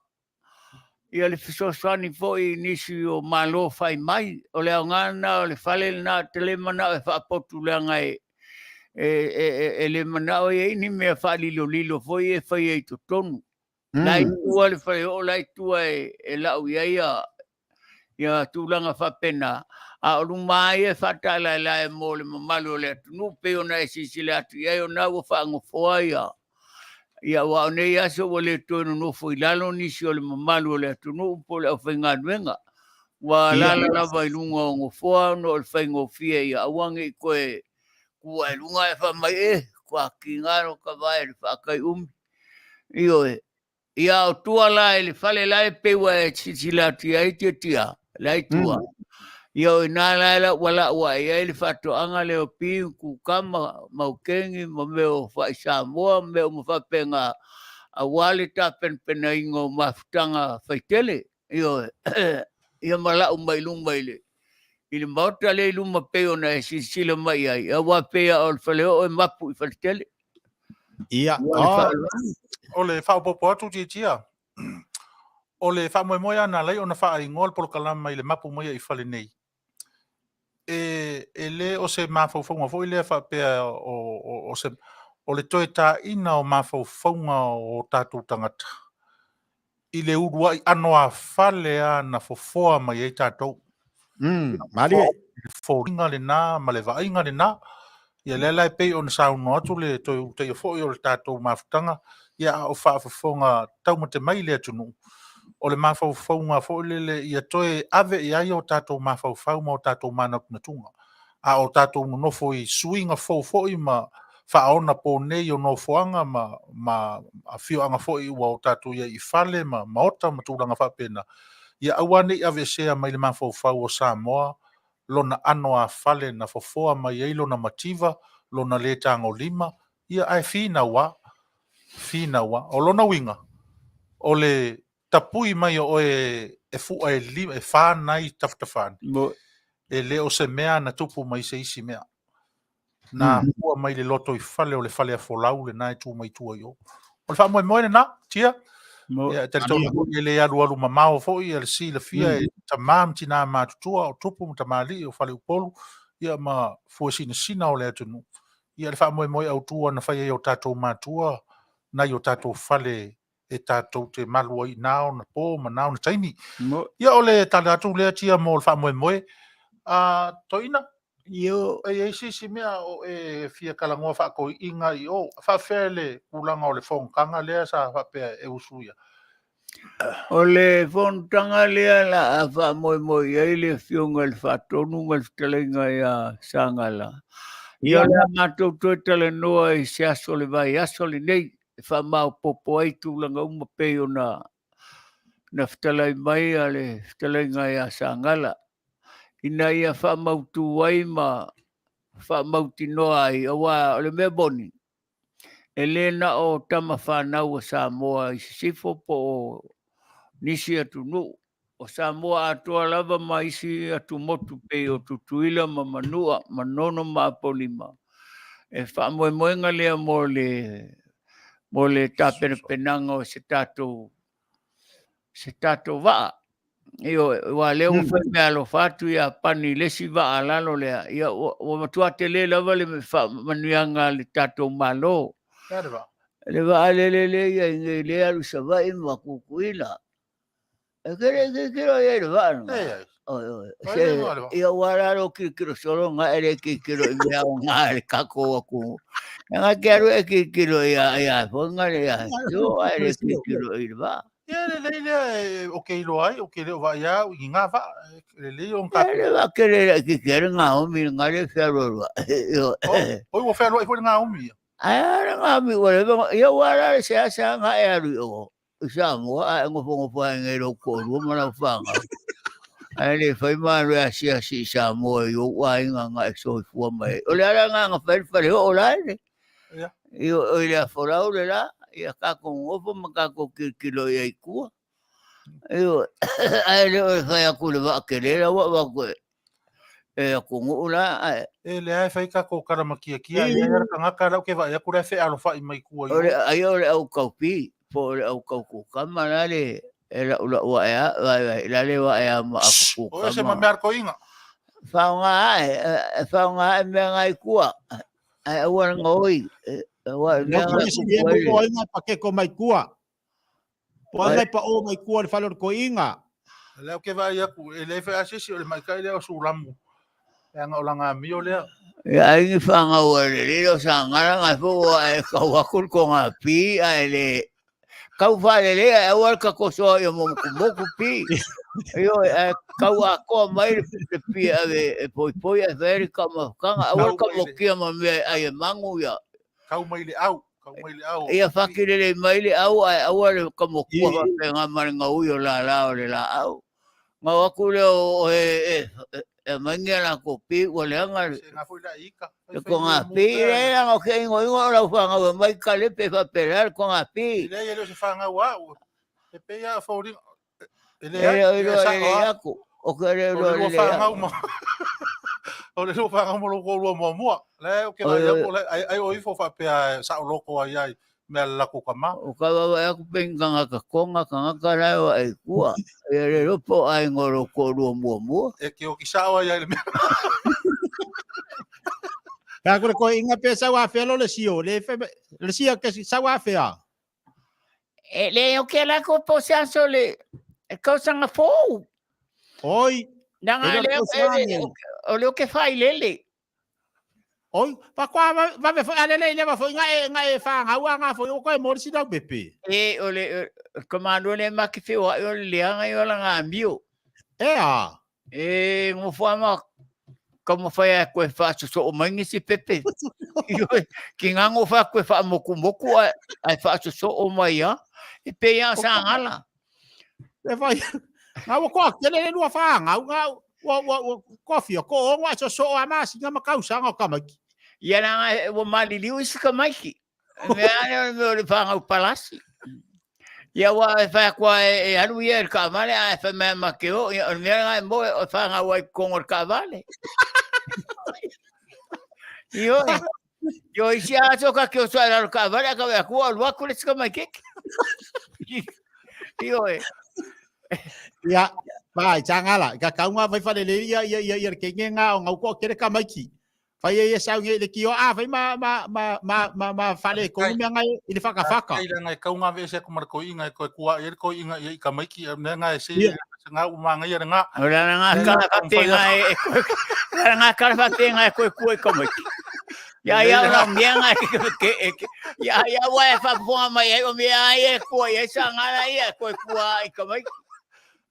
ia le fesoasoani foi i nisi o Malo fai mai. O le aoga lena o le fale lena, ou te le manao e faapotu leaga e e, e, e, e le manao e i ai ni mea faalilolilo foi e faia i totonu. Mm. La i tua le faleoo, la i tua e, e lau i ai ia, ia tulaga faapena, a o luma ia e faatalaelae mo le mamalu o le atunuu, pei ona e silasila atu i ai, o na ua faagofoa ia, ia aua o nei aso ua le toe nonofo i lalo nisi o le mamalu o le atunuu po o le aufaigaluega. Ua alaala lava i luga o gofoa ona o le faigofie ia aua ne i toe tu ae luga ae fai mai, e, ua tiga lo ta vae i le faatai umi. Ioe. Ia o tua la i le fale la e pei ua e silasila atu i ai Tiatia, la i tua. Ia o ina la la ua lau ae i ai le faatoaga lea o pi, kukama, maukeni ma mea o fai Samoa ma mea uma faapena aua le tapenapenaina o mafutaga faitele. Ioe. Ia ma lau mai luma i le i le maota lea i luma pei ona e silasila mai ai, aua pei o le faleoo e mapu i faletele. Ia, o le faaopoopo atu Tiatia, o le faamoemoe lava na ala ai ona faaigoa le polokalama i le mapu mai i fale nei, e, e le o se mafaufauga foi lea faapea o, o, o, se, o le toe taina o mafaufauga o tatou tagata i le uluai anoāfale lava na fofoa mai ai tatou. Malie. Foliga lena ma le vaaiga lena. Ia lea la e pei ona saunoa atu le toe ulutaia foi o le tatou mafutaga, ia a o faafofoga taumate mai le atunuu, o le mafaufauga foi lele ia toe ave i ai o tatou mafaufau ma o tatou manatunatuga. A o tatou nonofo i suiga fou foi ma faaonaponei o nofoaga ma, ma afioaga foi ua o tatou i ai i fale ma maota ma tulaga faapena, ia aua ne i aveesea mai le mafaufau o Samoa lona anoāfale na fofoa mai ai lona mativa, lona lē tagolima, ia ae finau lava, finau lava. O lona uiga, o le tapui mai o oe e fua e lima, e fa nai tafatafa ane, e le o se mea na tupu mai se isi mea. Na afua mai le lotoifale o le faleafolau lena e tu mai tua i o. O le faamoemoe lena, Tia, ia, e talitonu foi e le alualu mamao foi ia le silafia e tama ma tina matutua, o tupu ma tamalii, o faleupolu, ia ma fuesinasina o le atunuu. Ia le faamoemoe autu na fai ai e o tatou matua nai o tatou fale e tatou te malu ai i na ona po ma na ona taimi. Ia o le tala atu lea Tia mo le faamoemoe. A Toeaina, Io. e i ai se isi mea o e fia talanoa faatoiina i o, faafefea le tulaga o le fonotaga lea sa faapea e usuia? O le fonotaga lea la a faamoemoe i ai le afioga i le Faatonu ma le fetalaiga ia Sagala. Ia o le a matou toe talanoa i se aso o le vaiaso lenei e faamaopoopo ai tulaga uma pei ona na fetalai mai a le fetalaiga ia Sagala ina ia faamautu ai ma faamautinoa ai, aua o le mea moni, e le na o tama fanau a Samoa i sisifo po o nisi atunuu. o Samoa atoa lava ma isi atumotu pei o Tutuila ma Manua, Manono ma Apolima. E faamoemoega lea mo le mo le tapenapenaga o se tatou se tatou vaa. Ioe, aua o lea ua fai meaalofa atu Iapani i le isi vaa a lalo lea, ia ua, ua matua tele lava le faamanuiaga a le tatou Malo. Le vaa? Le vaa lele lea i ai nei, lea alu i Savaii ma Tutuila. E ke le tilotilo i ai i le vaa lena. Leai. Oi, oi. Ai Se, le vaa le vaa. ia ua la lo tilotilo solo nga e le tilotilo i mea o ngā le kako aku. E nga ke alu e tilotilo ia ia foi nga le ia. Jo ai le tilotilo i le vaa. Ia lelei lea e o ke iloa ai, o ke le o vaai au i ngā vaa. E lelei o E le vaa ke le le ki ke le ngā omi ngā le whiaroa. Io. Oi ua whealoa i foi le ngā omi ia. Ai le ngā omi ua le ia ua la le sea sea ngā e alu i o. I Samoa ae nofonofo ai nei lou toalua ma lau fanau. Ae le fai malo e asiasi i Samoa i ou aiga na e soifua mai ai. O le ala lena na fai le faleoo la ele. Ia. I o i le afolau le la, ia tatou nofo ma tatou tilotilo i ai i tua. Ioe, ae le o le fai atu i le vaa tele la ua avatu e e atunuu la ae E lea e fai tatou tala matiatia ai le tagata la ou te vaai atu la e fealofai mai tua i o le ai o le au taupi po o le au taukukama la le e la'ula'u a'e a vae la le a'e a ma O ese ma akukukama mea koinga. faoga a'e e faoga a'e mea ngai tua ae aua le gaoi aua No mea ko ngai si e tupu ai mo inga pa ke ko mai kua. Po Ai. ngai pa o mai kua le fale o le koinga. Lea ou te vaai atu e le fai asisi o le maikai lea o Sulamu. E anga o langa amio lea. Ia ai ni whangau a le lilo sa ngara ngai fo a e kau aku le konga pi a e le kau whare le a aua le kakosoa i o moku moku pi. Io e kau a koa mai le le pi a e e poi poi a whaere ka mafukanga aua le Kau ka mai le mokia ma mea ai e mangu ia. kau mai le au, kau mai le au. Ia whakirere mai le au a aua le ka mokua I whape ngā mare ngā ui o la la o le la au. Ngā waku le o e e e e maingia la ko pi ua leanga le Se ngā foi la ika. Fai Le fai konga le pi mu le pea. la o ke ingo ingo o lau whangau e mai ka lepe whapera le konga E pi. le ia le o se whangau au. E pe ia fōringa. E le E ai, le e iro sa le le oa. aku. O ke le O iro le le lua le whangau aku. ma. O le lua whangau ma lo ko lua mua mua. Le o ke O vai o aku le ai ai o ifo whapea sa o loko ai ai mea la ko kama. o ka wawa aku penganga ka konga kanga ka lai o e kua. E le ropo ai ngoro ko rua mua mua. E ke o ki sa o ai ai le mea. Ka ko le koinga pe sa wa fe lo le sio le fe le sia ke sa wa fe a. E le o ke la ko po se aso le e kausanga fou. Oi, Nanga e le le ko e sa le ni. o le o ke whai lele. Oi, pa kwa va va ve fo ale le le va fo nga e nga e fa nga wa nga fo o ko e mo si da pepe. E o le kamando le maki whiwa o le leanga i o la ngā mio. E a. E ngofo ama ka mo whai a koe whaasoso o maingi si pepe. Ioe, ki ngā ngofo a koe whaamoku moku ai ai whaasoso o mai a. E pe ia sa ngala. E fa nga wa ko ke le lua fa nga nga wa wa wa ko fia ko o nga so so a ma si nga ma kausa nga ka maki. Ia la nga wa maliliu isi ka maiki. Mea ane o le mea o le whangau palasi. Ia wa e whai kua e, e alu ia e le kaavale a e whai mea ma ke o. Ia o le mea nga e moe o whangau ai kongo le kaavale. Ioe. Io isi aso ka ke o soa e lalo kaavale a ka wea kua o luaku le sika mai keke. Ioe. Ia vai changala ka ka nga vai fa le ia ia ia ia ke nga o nga ko ke le ka maiki. Fai e sa nge le ki o a fai ma ma ma ma ma ma fa le ko Kai me nga i le whaka whaka. kai la ngai kau ngā vese ko marko inga ko kua e ko inga i ka maiki me ngai se Ia. se ngā uma ngai ia ngā. O la ngā Le kala la whape whai ngā e e la ngā kala whape ngā e koe kua i ka maiki. Ia ia o la mea ngā ke ke e ke ia ia wa e whaponga mai ai o mea ai e kua ia sa ngā ia koe kua i ka maiki.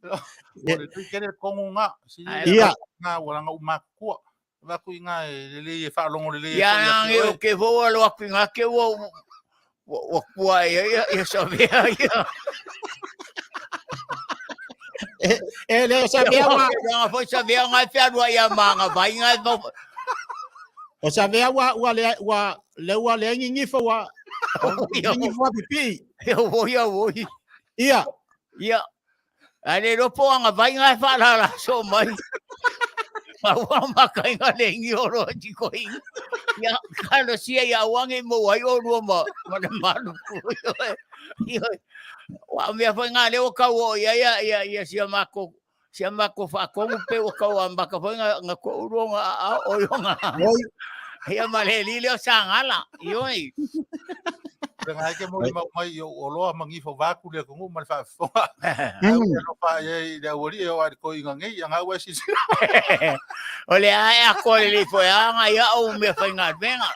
O le tui kere kongo ngā. Si Ai, le Ia. ngā wala ngā uma kua. Vaku i ngā e lele e whaalongo lele e Ia foi nā atu nge oe. o ke fō alo aku ngā ke ua ua ua kua ia ia ia sa mea ia. E le sa Ia mea wa wa ke ngā fo sa mea ngā whiarua ia mā ngā vai ngā fo. o sa mea wa wa le wa le wa le ngi fa wa Ia ngi fa pipi. ia wo ia wo Ia. ia. Ae le iloa po o aga vai nga e faalala soo mai. Ma ua makaiga le igiolo e tikoiga. Ia, talosia ia aua nei maua ai oulua ma, ma le malu. Ioe, ioe. Ua o mea foi nga lea ua tau oo i ai ia, ia, ia si a matou si a matou faatonu pe ua tau amata foi na, na toulua ona aao oi ona. Oi. Ia ma le alii lea o Sagala. Ioe. Le ngai ke moli mau mai i ou oloa mangifa vaku le atunuu ma le faafofoga. Ai ua alofa i ai i le aualii e oo ai i le toeaina nei, ia gau ai silasila. O le a e atoa lelei foi a ngai au mea faigaluega.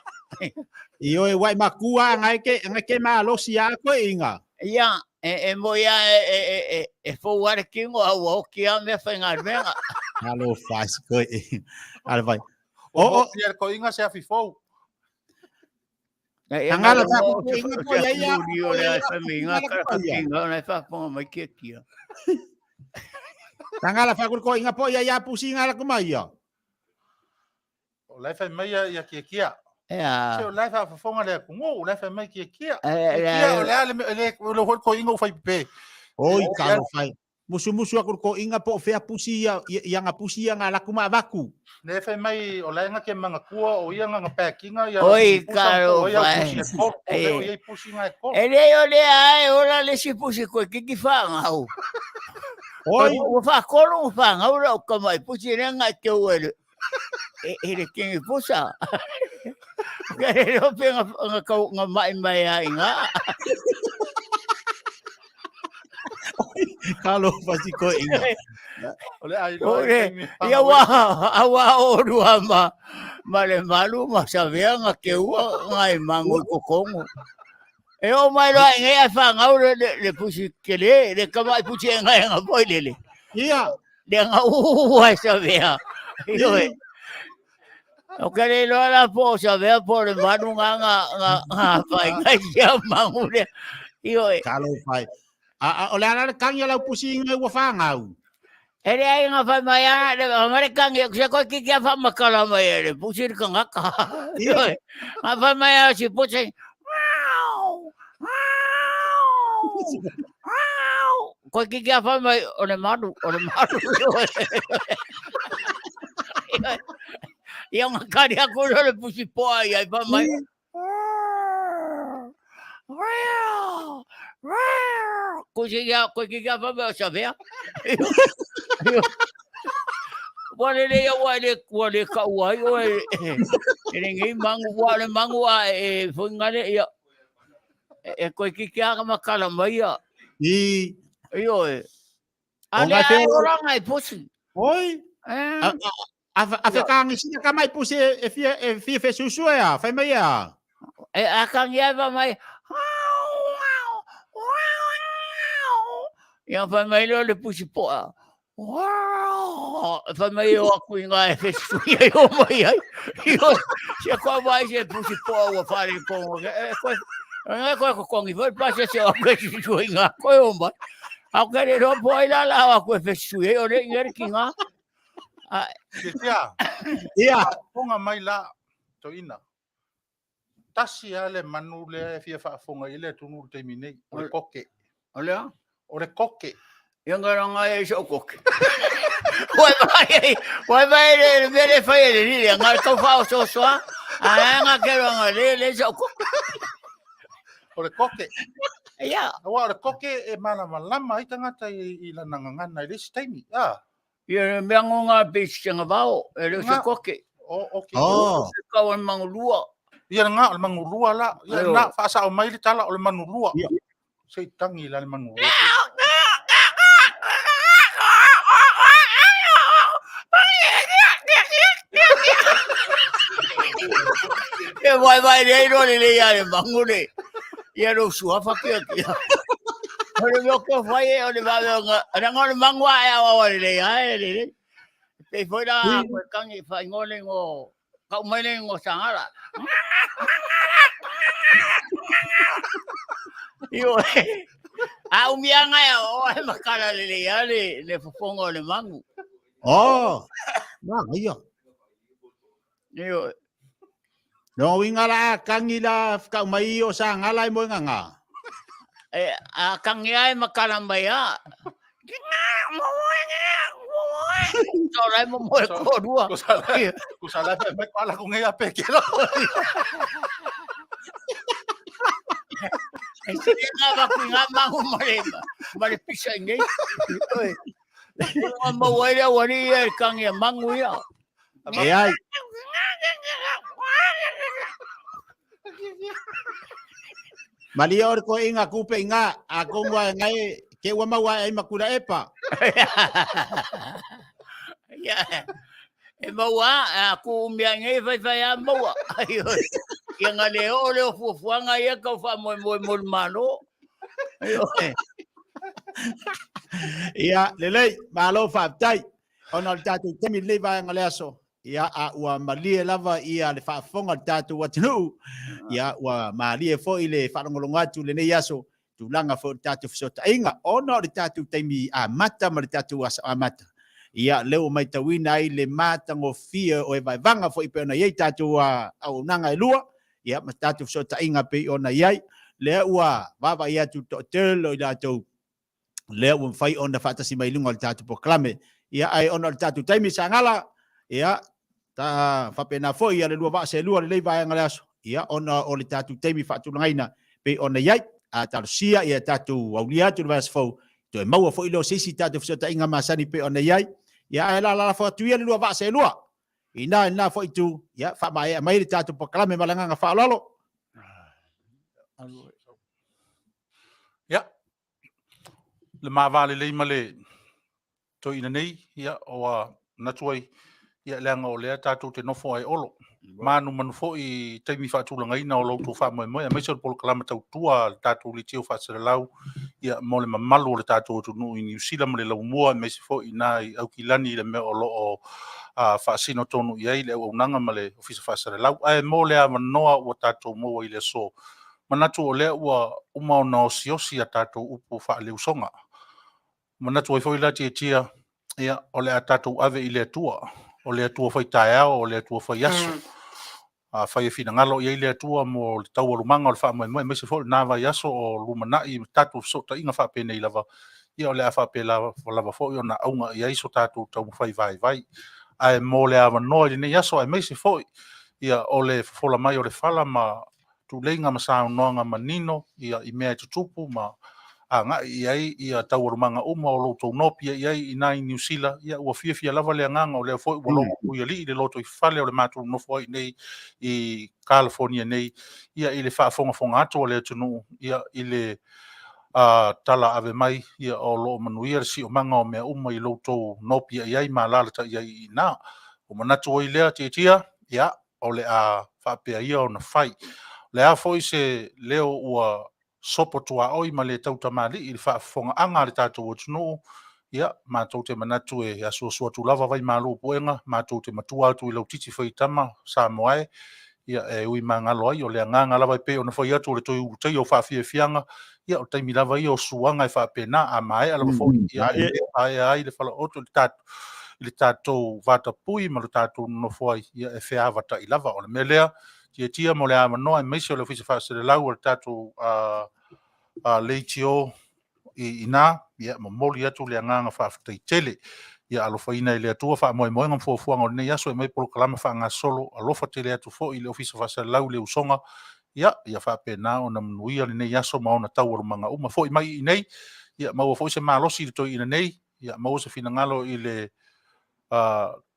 Ioe, ua e makua ngai ke ngai ke malosi a toeaina. Ia, e, e moi a e, e, e, e, e fou a le kino a ua oki a mea faigaluega. Alofa si koe. Ale vai. O, o, ia le toeaina se afi fou. E Angala ta ko inga ko ia ia. O le ai whai ngā karakakinga, o le whaponga mai kia kia. Tangala fa ko inga po ia ia pusi ngala ko mai ia. O lai whai mai ia ia kia kia. Ea. Se o lai whaafofoga le atunuu, o lai whai mai kia kia. E, Kia kia o le a le le le hoi ko inga u whai pe. Oi ka lo fai. Musumusu aku ko inga po fea pusi ia ia nga pusi ia nga laku ma vaku. Ne whai mai o lai nga ke mangatua o ia nga nga packinga ia Oi, pusa karo o ia fai. pusi e kolo, o Eh. leo ia pusi nga e kolo. E le o le a e ola le si pusi koe kiki whaangau. Oi, Ua whaakolo ua whaangau rau ka mai pusi le ngai te ua le e, e le kingi pusa. Ka le rope nga, nga, kau, nga mai mai a inga. ka lo fai si ko inga. O le ai loa O i le, taimi ia whanga wa, awa o rua ma, ma le malu ma sawea nga ke ua ngai mangu i kokongo. E o mai loa e ngai a whangau le, le, le pusi ke le, le kama i pusi e ngai nga poi le le. Ia. Le nga ua e sawea. Ioe. O ke le loa la po o sawea po le manu nga nga nga nga whai ngai sia mangu le. Ioe. Ka lo fai. A a o le ala le kangi o lau pusi inga ua whangau. E le ai nga whai mai ana, le nga le kangi, se koe ki kia whamakala mai e le pusi le kangaka. Ioe. Nga whai mai a si pusi, Meow! Meow! Meow! Koe ki kia whai mai, o le maru, o le maru. Ioe. Ioe. Ia nga kari aku le pusi poa ia i whai mai. Koe ki kia, koe ki kia whai mai o Savea. Ua lele ia ua le, ua le kau ai oe e le ngei mangu, ua le mangu a e foi ngale ia. E koe ki kia ka makala mai ia. I. Ioe. O A le ngai ai whea- ora ngai pusi. Oi. Eh. A a a fe kangi sina ka mai pusi e fia e fia fe susu e a, fai mai a. E a kangi ai fa mai. Ia fai mai leo le pusi poa. Fai mai o aku i ngā e whesui ai o mai ai. Io, sia koa vai se pusi poa ua whare kongo. E koe, ngai koe ko kongi foi pasa se o aku e susui ngā koe o mai. Au ke le roa poa i la la o aku e whesui ai o le ingere ki ngā. Kia kia. Ia. Faafofoga mai la, toeaina. Tasi lava le manu lea e fia faafofoga i ai le atunuu i le taimi nei, o le koke. O le a? O le koke. Ia nga ranga e so koke. Wai vai, wai vai le le mea le fai e le lile, nga tau whao so soa, a nga ke ranga le le so koke. O le koke. Ia. Aua o le koke e malamalama ai tagata i, i lana gagana i le isi taimi. Ah. Ia le mea ngo ngā pei se ngavao, e le se Nga. koke. O, okay. Oh. Se kau an mangulua. Ia le nga, o le manulua la. Ia Aio. na, faasao mai le tala o le manulua. Ia. Se i tangi la le manulua. E vai vai le ro le le ia le mangu le. Ia ro suafa kia kia. O le mea ko whai e o le vawe o ngā, ana ngā le mangu a e awa wa le le ia e le le. Pe foi la koe kangi whai ngō le ngō, kau mai le ngō sangara. Io e, a umianga e o e makala le le ia le, le fofonga o le mangu. Oh. Na ia. Io e. No winga la kangi la kau mai o sa ngala i mo nganga. E, a kangi ai makala mai a. Tō mo mo e kōrua. Ko sa lai mai ko ala ko ngai a peke lo. E se ngā waku ngā mangu ma le pisa i nei. Oi. Ngā mau ai lea wari ia e kangi a mangu ia. E ai. Malia ore ko inga kupe inga a kongua e ngai ke ua mau ai makura epa. Ia, e maua a ku mea nei fai fai a maua. Ia nga le o le o fuafuaga ia kau faamoemoe mo le Malo. Ia, lelei, malo faafetai. Ona o le tatou taimi lenei vaega o le aso, ia, a ua malie lava ia le faafofoga o le tatou atunuu, ia, ua malie foi le faalogologo atu i lenei aso, tulaga foi o le tatou fesootaiga, ona o le tatou taimi amata ma le tatou aso amata. Ia, lea ua matauina ai le matagofie o evaevaga foi pei ona i ai tatou auaunaga e lua, ia, ma tatou fesootaiga pei ona i ai. Lea ua vaavaai atu le toatele o i latou lea ua mafai ona faatasi mai i luga o le tatou polokalame. Ia, ae ona o le tatou taimi Sagala, ia, ta faapena foi ia le lua vaa selua lenei vaega o le aso, ia, ona o le tatou taimi faatulagaina pei ona i ai. A talosia ia tatou aulia atu le vaiaso fou, toe maua foi lea o se isi tatou fesootaiga masani pei ona i ai. Ia, ae lalafo atu ia le lua vaa selua. Ina i lena foi itu, ia, faamaea mai le tatou polokalame ma le agaga faaaloalo. Ia, le mava lelei ma le toeaina nei, ia, ua manatu ai, ia, leaga o lea tatou te nofo ai olo. Manumanu foi i taimi faatulagaina o lo outou faamoemoe, aemaise o le polokalama tautua a le tatou leitio faasalalau, ia, mo le mamalu o le tatou atunuu i Niu Sila ma le laumua, aemaise foi i ina i Aukilani i le mea o lo o faasino tonu i ai le auaunaga ma le Ofisa Faasalalau. Ae mo le avanoa ua tatou maua i le aso, manatu o lea ua uma ona osiosi a tatou upu faaleusoga. Manatu ai foi la Tiatia, ia, o le a tatou ave i le Atua, o le Atua fai taeao, o le Atua fai aso. Afai e finagalo i ai le Atua mo le taualumaga o le faamoemoe, aemaise foi o lena vaiaso o lumanai ma tatou fesootaiga faapenei lava, ia o le a faapena lava foi ona auga i ai so tatou taumafai vaivai. Ae mo le avanoa i lenei aso, aemaise foi ia o le fofola mai o le fala ma tuleiga ma saunoaga manino ia i mea e tutupu ma agai i ai ia taualumaga uma o lo outou nopiai i ai i ina i Niu Sila, ia ua fiafia lava le agaga o lea foi ua logo Tuialii le lotoifale o le matou nofo ai nei i Kalafonia nei, ia i le faafogafoga atu a le atunuu ia i le tala ave mai ia o lo o manuia le siomaga o mea uma i lo outou nopiai i ai ma alaalatai ai i ina. Ua manatu ai lea Tiatia, ia o le a faapea ia ona fai. O le a foi se leo ua sopo tuaoi ma le tautamalii i le faafofogaaga a le tatou atunuu, ia, matou te manatu e asuasu atu lava vai malu o puega, matou te matua atu i lau titi faitama Samoa e, ia, e ui magalo ai, o le agaga lava e pei ona fai atu o le toe ulutaia o faafiafiaga, ia, o le taimi lava ia o suaga e faapena, a maea lava foi, ia, e aea ai le falaoto i le tatou i le tatou vatapuia ma le tatou nonofo ai, ia e feavatai lava. O le mea lea, tiatia mo le avanoa aemaise o le Ofisa Faaselelau o le tatou leitio i ina, ia momoli atu le agaga faafetai tele. Ia alofaina e le Atua faamoemoega ma fuafuaga o lenei aso e aumai polokalama faagasolo, alofa tele atu foi i le Ofisa Faaselelau i le usoga, ia, ia faapena ona manuia lenei aso ma ona taualumaga uma. Foi mai i inei, ia maua foi se malosi i le toeaina nei, ia maua se finagalo i le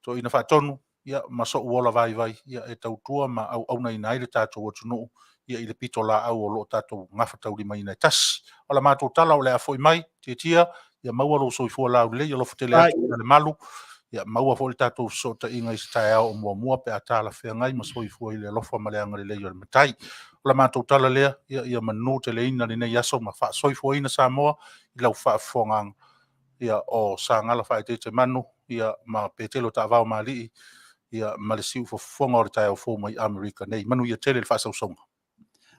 toeaina faatonu, ia ma so'u ola vaivai, ia e tautua ma auaunaina ai le tatou atunuu, ia i le pitolaau o lo o tatou gafataulimaina e tasi. O la matou tala o le a foi mai, Tiatia, ia maua lou soifua laulelei, alofa tele atu i le malu, ia maua foi le tatou fesootaiga i se taeao o muamua pe a talafeagai ma soifua i le alofa ma le agalelei o le Matai. O la matou tala lea, ia, ia manu teleina lenei aso ma faasoifuaina Samoa i lau faafofogaaga. Ia, o Sagala faaeteete manu, ia, ma Petelo Taavao Malii, ia, ma le siufofoga o le taeao fou mai Amerika nei. Manuia tele le faasausauga.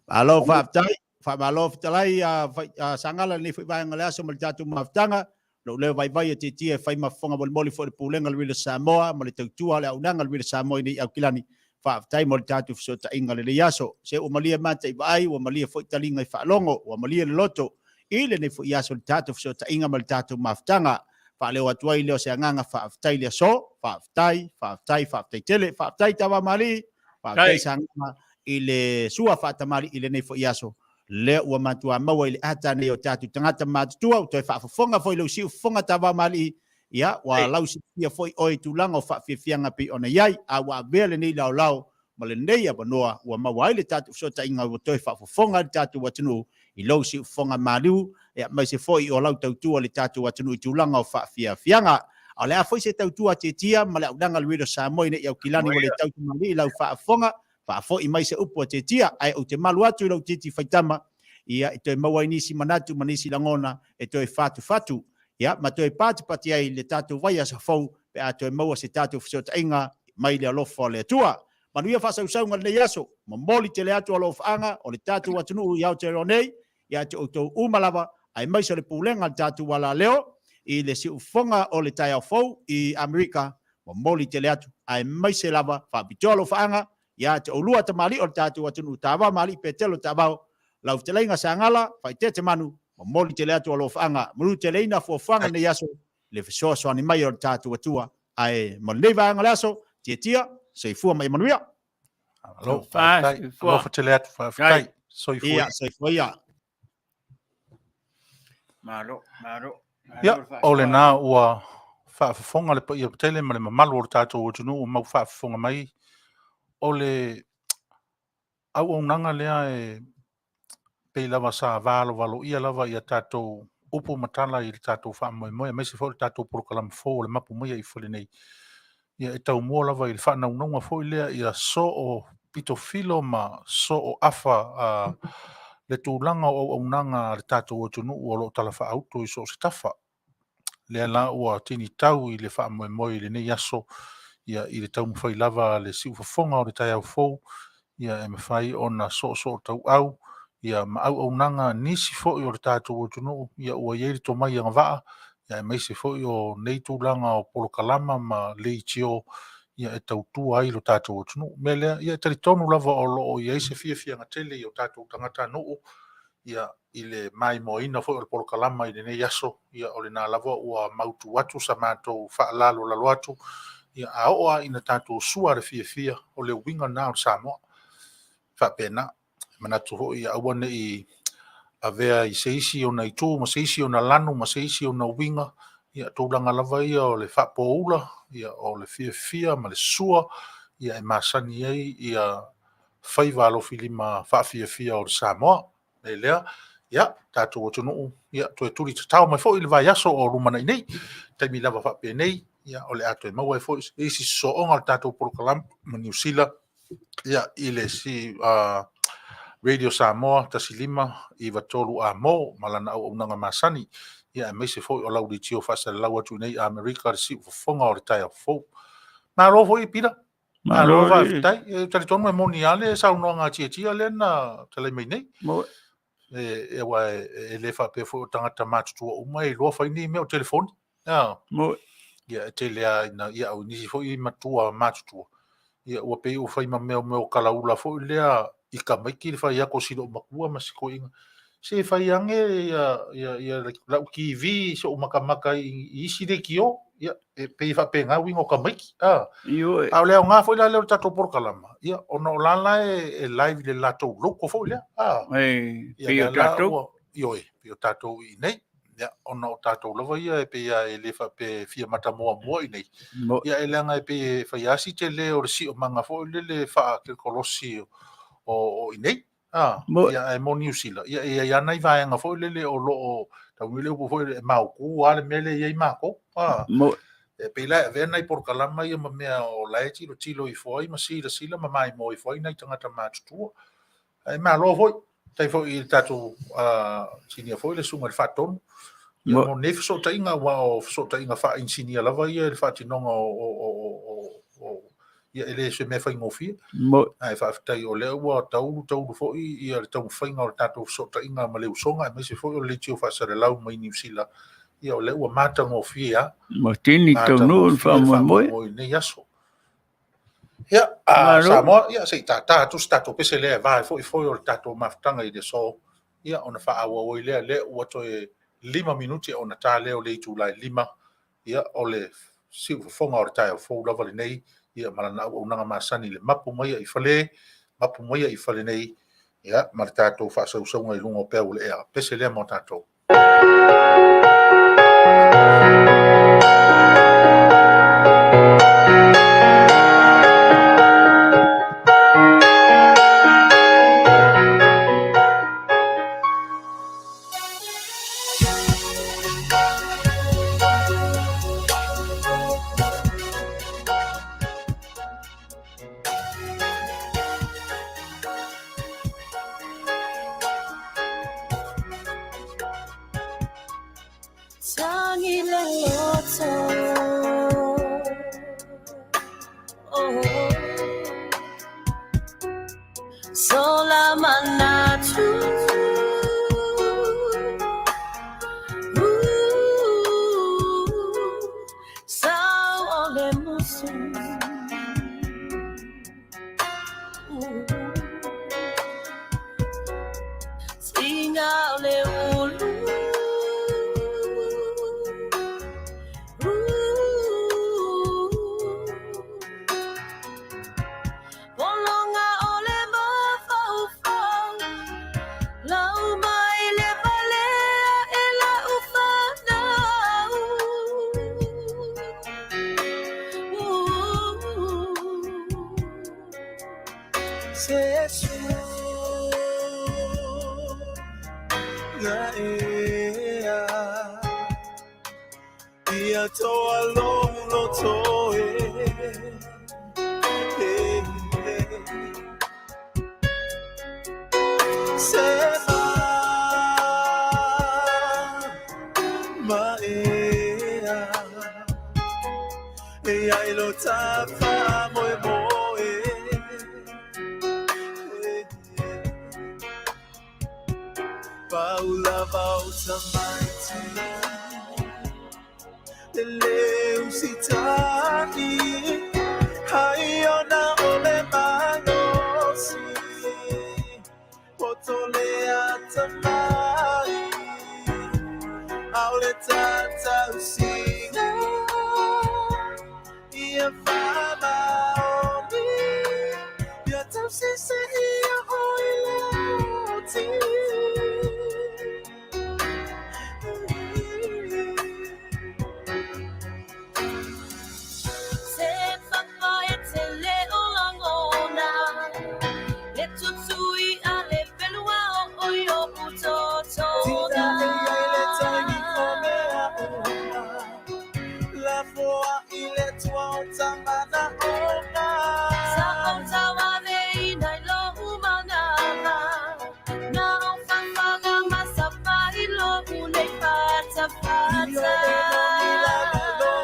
Malo faafetai, faamalo fetalai a Sagala lenei foi vaega o le aso ma le tatou mafutaga. Lou leo vaivai e tietie e fai ma fofoga molimoli foi le Pulega o le Uila Samoa ma le tautua a le auaunaga a le Uila Samoa i nei Aukilani. Faafetai mo le tatou fesootaiga i lenei aso. Se ua malie mata i vaai, ua malie foi taliga i faalogo, ua malie le loto. I lenei foi aso i le tatou fesootaiga ma le tatou mafutaga. Faaleo atu ai lea o se agaga faafetai i le aso. Faafetai, faafetai, faafetai tele. Faafetai Tavamalii, faafetai Sagaga i le sua faatamalii i lenei foi aso. Lea ua matua maua i le ata nei o tatou tagata matutua, ua toe faafofoga foi lou siufofoga Tavamalii, ia, ua lausilafia foi oe i tulaga o faafiafiaga pei ona i ai, a ua avea lenei laolao ma lenei avanoa ua maua ai le tatou fesootaiga ua toe faafofoga ai le tatou atunuu i lou siufofoga maliu, aemaise foi o lau tautua i le tatou atunuu i tulaga o faafiafiaga. A o le a foi se tautua a Tietia ma le Aunaga a le Radio Samoa ina ia aukilani ua le tautamalii i lau faafofoga, faafoi mai se upu a Tietia, ae ou te malu atu i lou titi faitama, ia, e toe maua ai nisi manatu ma nisi lagona e toe fatufatu, ia, ma toe patipati ai le tatou vaiaso fou pe a toe maua se tatou fesootaiga mai le alofa o le Atua. Manuia faasausauga lenei aso, momoli tele atu alofaaga o le tatou atunuu i Aotearoa nei, ia te outou uma lava, aemaise o le pulega a le tatou alaleo i le siufofoga o le taeao fou i Amerika, momoli tele atu, aemaise lava faapitoa alofaaga ia te oulua tamalii o le tatou atunuu Tavao ma Alii Petelo Tavao, lau fetalaiga Sagala, Faaeteete Manu, momoli tele atu alofaaga, manuteleina fuafuaga lenei aso, le fesoasoani mai o le tatou Atua. Ae mo lenei vaega o le aso, tietia, soifua ma ia manuia. Malo, faafetai. Alofa tele atu, faafetai. Soifua. Ia, soifua ia. Malo, malo. Ia, o lena ua faafofoga le paia tele ma le mamalu o le tatou atunuu ua mau faafofoga mai. O le auaunaga lea e pei lava sa valovaloia lava ia tatou upu ma tala i le tatou faamoemoe, aemaise foi o le tatou polokalame fou o le Mapu Mai i Fale nei. Ia e taumua lava i le faanaunauga foi lea ia soo pitofilo ma soo afa le tulaga o auaunaga a le tatou atunuu o lo o talafaauto i so o se tafa. Lea la ua tinitau i le faamoemoe i lenei aso, ia i le taumafai lava a le siufofoga o le taeao fou, ia e mafai ona soosoo tauau ia ma auaunaga nisi foi o le tatou atunuu, ia ua i ai le tomai agavaa, ia aemaise foi o nei tulaga o polokalama ma leitio ia e tautua ai lo tatou atunuu. O le mea lea, ia e talitonu lava o lo o i ai se fiafiaga tele i o tatou tagatanuu, ia i le maimoaina foi o le polokalama i lenei aso, ia o lena lava ua mautu atu sa matou faalalolalo atu, ia a oo lava ina tatou sua le fiafia, o le uiga lena o le Samoa. E faapena. E manatu foi ia aua ne i avea i se isi ona itu ma se isi ona lanu ma se isi ona uiga, ia tulaga lava ia o le faapoula, ia o le fiafia ma le sua, ia e masani ai ia faiva alofilima faafiafia o le Samoa. Le lea, ia, tatou atunuu, ia, toe tuli tatao mai foi le vaiaso o lumanai nei. Taimi lava faapenei, ia, o le a toe maua ai foi se isi sosooga o le tatou polokalame ma Niu Sila, ia, i le si Radio Samoa 1593 Amo ma lana auaunaga masani, ia, aemaise foi o lau leitio faasalalau atu i nei Amerika le siufofoga o le taeao fou. Malo foi, Pita. Malo faafetai. E talitonu e moni lava le saunoaga a Tietia lea na talai mai nei. E, aua e le faapea foi o tagata matutua uma e iloa fai nei mea o telefoni. Ia, e tele lava ina, ia, o nisi foi matua matutua, ia, ua pei ua fai ma mea o kalaula foi lea i tamaiti le fai atu o si loomatua ma si toeaina, se fai ane ia lau TV se i ou matamata i isi leitio. Ia, e pei e faapena uiga o tamaiti. A o le aoga foi la lea o le tatou polokalama, ia, ona o la la e live i le latou local foi lea. Ia, pei o tatou. Ioe, pei o tatou i inei. Ia, ona o tatou lava ia e pei lava e le faapea e fia matamua i inei. Ia, e leaga e pei e fai lava si tele o le siomaga foi lele faatekonolosi o i inei. Ia, ae mo Niu Sila, ia, e i ai lava nai vaega foi lele o lo o taunuu le upu foi lele, e maotu lava le mea lea e i ai matou. E pei la e avea nai polokalama ia ma mea o la e tilotilo ifo ai ma silasila ma maimoa ifo ai nai tagata matutua. Ae malo foi, faafetai foi i le tatou sinia foi le susuga i le Faatonu. Ia, mo nei fesootaiga, aua o fesootaiga faa-inisinia lava ia i le faatinoga o ia e le o se mea faigofie. Ae faafetai o lea ua taulu taulu foi ia le taumafaiga o le tatou fesootaiga ma le usoga, aemaise foi o le leitio faasalalau mai Niu Sila, ia o lea ua matagofie lava. Matini taunuu le faamoemoe i lenei aso. Ia, Samoa, ia se i tātā atu se tatou pese lea e va ai foi foe o le tatou mafutaga i le aso. Ia, ona faaauau ai lea, lea ua toe 5 minute ona ta lea o le itula e 5. Ia, o le siufofoga o le taeao fou lava lenei, ia ma lana auaunaga masani i le mapu mai i fale, mapu mai i fale nei, ia, ma le tatou faasausauga i luga o peau o le ea. Pese lea mo tatou. Tangi le loto. Oh. Sola manatu. Sao ole musu. Tinga ole ulu. Polonga ole mafaufau. Lau mai le valea e lau whanau. Se su ga ea ia toa lolo toe se ma ma ea e ai lo tafa moe moe Paula vauta maiti Le leu sitani Hai ona ole malosi Poto le atamai Aole tata usinga Ia whamaoni Ia tausise ia oi le oti. Se papa e te leo langona. Le tutui a le pelua o oi o utotoga. Tina e ai le tangi o mea ona. La foa i le tua o tamana ona. Sa o tawave i nai lo umanava. Na o whawhanga masapa i lo unei fata Io fata. e no ni lava lo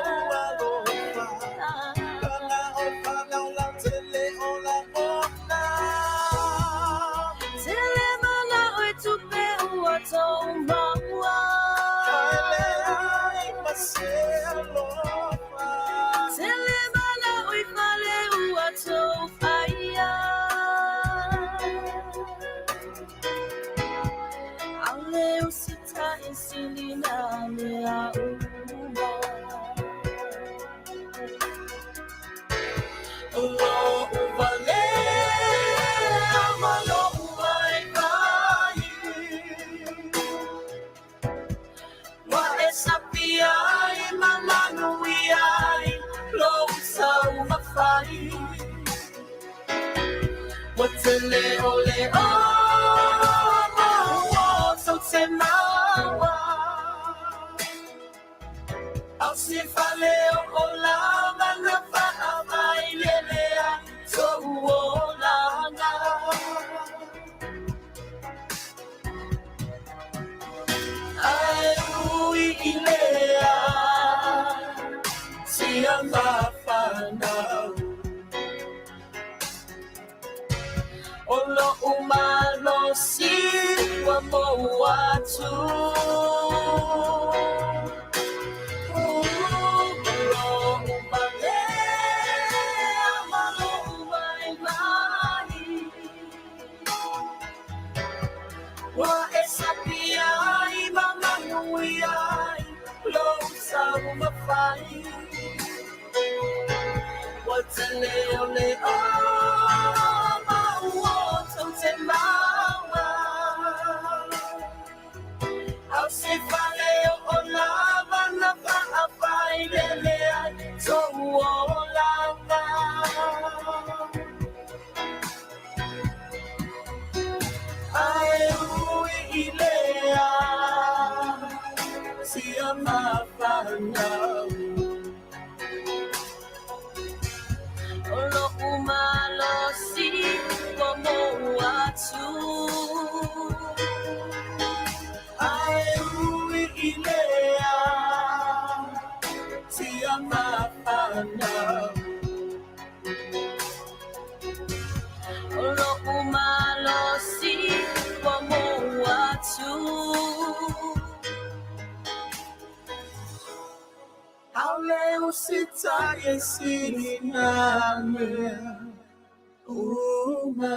alofa. Kanga o whanau lau te le o la ona. Te le mana o e tupe ua tō maua. Haele ai ma se alofa. Te le mana o i fale ua tō whaia. Aule o sita e silina mea uma. O lo uvale ma lo uvai vai. Wa e sapia i mamanu i ai, lo sau mawhai. Wa te leo leo, maua tau te maua. Au si fale o la mana whaa mai lelea, tō o langa. Ai ui i lea, tia mawhanau. O lo umalo si wa mo atu. Lo umale ma lo umai mai. Wa e fai Ua tele o le o maua tau te maua Au se fale o o lava na faafai lele ai tou olaga Ae ui i lea sia mafanau O lo'u malosi ua mou atu Ae ui i lea sia mafanau O lo'u malosi ua mou atu Haole usitai e sili nā mea uma.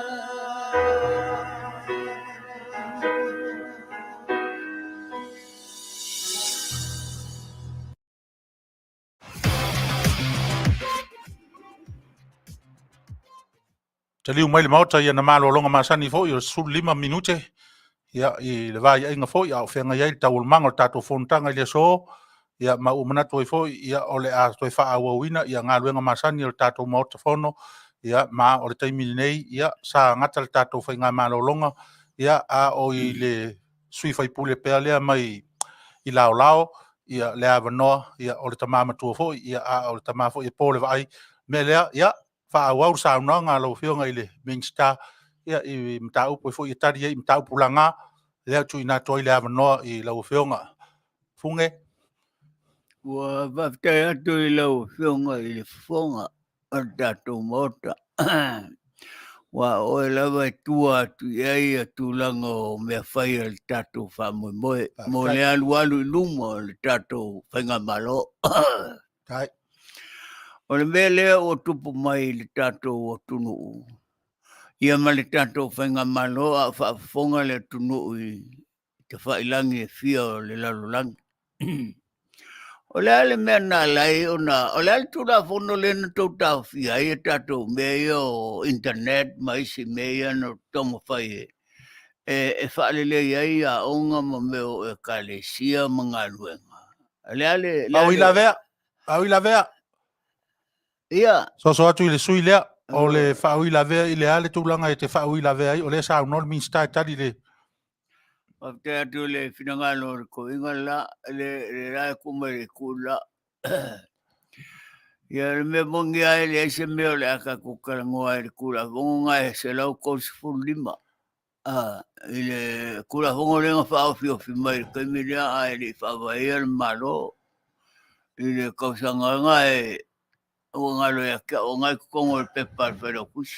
Taliu mai le Maota ia na malologa masani foi o le 15 minute ia i le vaiaiga foi a o feagai ai le taualumaga o le tatou fonotaga i le aso ia ma ua manatu ai foi ia o le a toe faaauauina ia galuega masani o le tatou Maota Fono ia ma o le taimi lenei ia sa gata le tatou faigamalologa ia a o i le sui faipule pea lea mai i Laolao ia le avanoa ia o le tama matua foi ia a o le tama foi e po le vaai mea lea ia faaauau le saunoaga a lau Afioga i le Minisita ia i mataupu foi e tali ai i mataupu laga lea ua tuuina atu ai le avanoa i lau Afioga Fuge. Ua faafetai atu i lau Afioga i le Fofoga o le tatou Maota. Ua oe lava e tua atu i ai ia tulaga o mea fai a le tatou faamoemoe mo le alualu i luma o le tatou faigamalo. Tai. O le mea lea ua tupu mai i le tatou atunuu, ia ma le tatou faigamalo a o faafofoga le atunuu i tafailagi e fia o le lalolagi. O le a le mea na ala ai ona, o le a le Tulafono lea na tou taofia ai a tatou mea ia o internet ma isi mea ia na taumafai e, e, e faalelei ai aoga ma mea o ekalesia ma galuega. Le a le, le a le... Faauilavea, faauilavea. Ia. Soso atu i le sui lea, o le faauilavea i le a le tulaga e te faauilavea ai, o lea e saunoa le Minisita e tali le... Faafetai atu i le finagalo o le toeaina la, le, le la e tuu mai le itu la. Ia, le mea moni lava e leai se mea o le a tatou talanoa ai i le Tulafono lena e 135. A, i le Tulafono lea na faaofiofi mai i le taimi lea ae le i faavaea le Malo i le tausaga lena e ua galo ia te au, o lena e i totonu o le pepa a le Failautusi.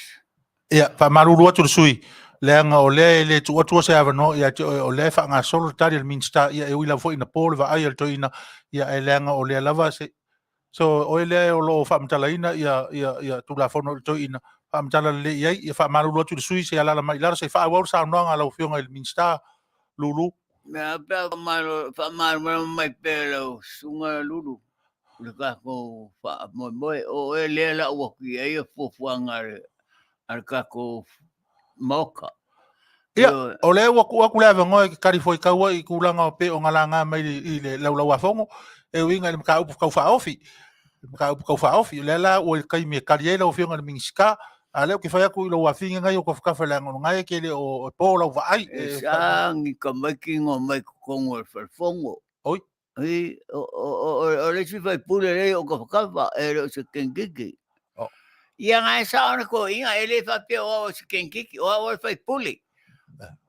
Ia, faamalulu atu le sui usufono, leaga o lea e le tuu atua se avanoa ia te oe, o lea e faagasolo le tali a le Minisita, ia e ui lava foi ina po le vaai a le toeaina, ia ae leaga o lea lava se So, oe lea o lo o faamatalaina ia, ia, ia Tulafono i le toeaina, faamatala lelei i ai, ia faamalulu atu i le sui se i alaala mai i lalo, se i faaauau le saunoaga a lau Afioga i le Minisita Lulu. Mea pe a faamalamalama mai pea e lau susuga Lulu le tatou faamoemoe. O oe lea la ua atu i ai ia fuafuaga a le tatou Maota. Ia, o lea ua tuu atu le avanoa e te talifuaitau ai i tulaga pei ona laga mai i le Laulau-a-Fono e uiga i le mataupu tau faaofi. Le mataupu tau faaofi. O lea la ua i le taimi e tali ai lau Afioga i le Minisita, a o lea ou te fai atu i lou afine na i ou tafatafa leaga o lena e te le o po lau vaai. E sa ni tamaiti na omai i totonu o le falefono. Oi. I, o, o, o, o le isi faipule lea i ou tafatafa, e le o se kengiki. Oh. Ia na e sao na toeaiina, e le faapea o au o se kengiki, o au o le faipule.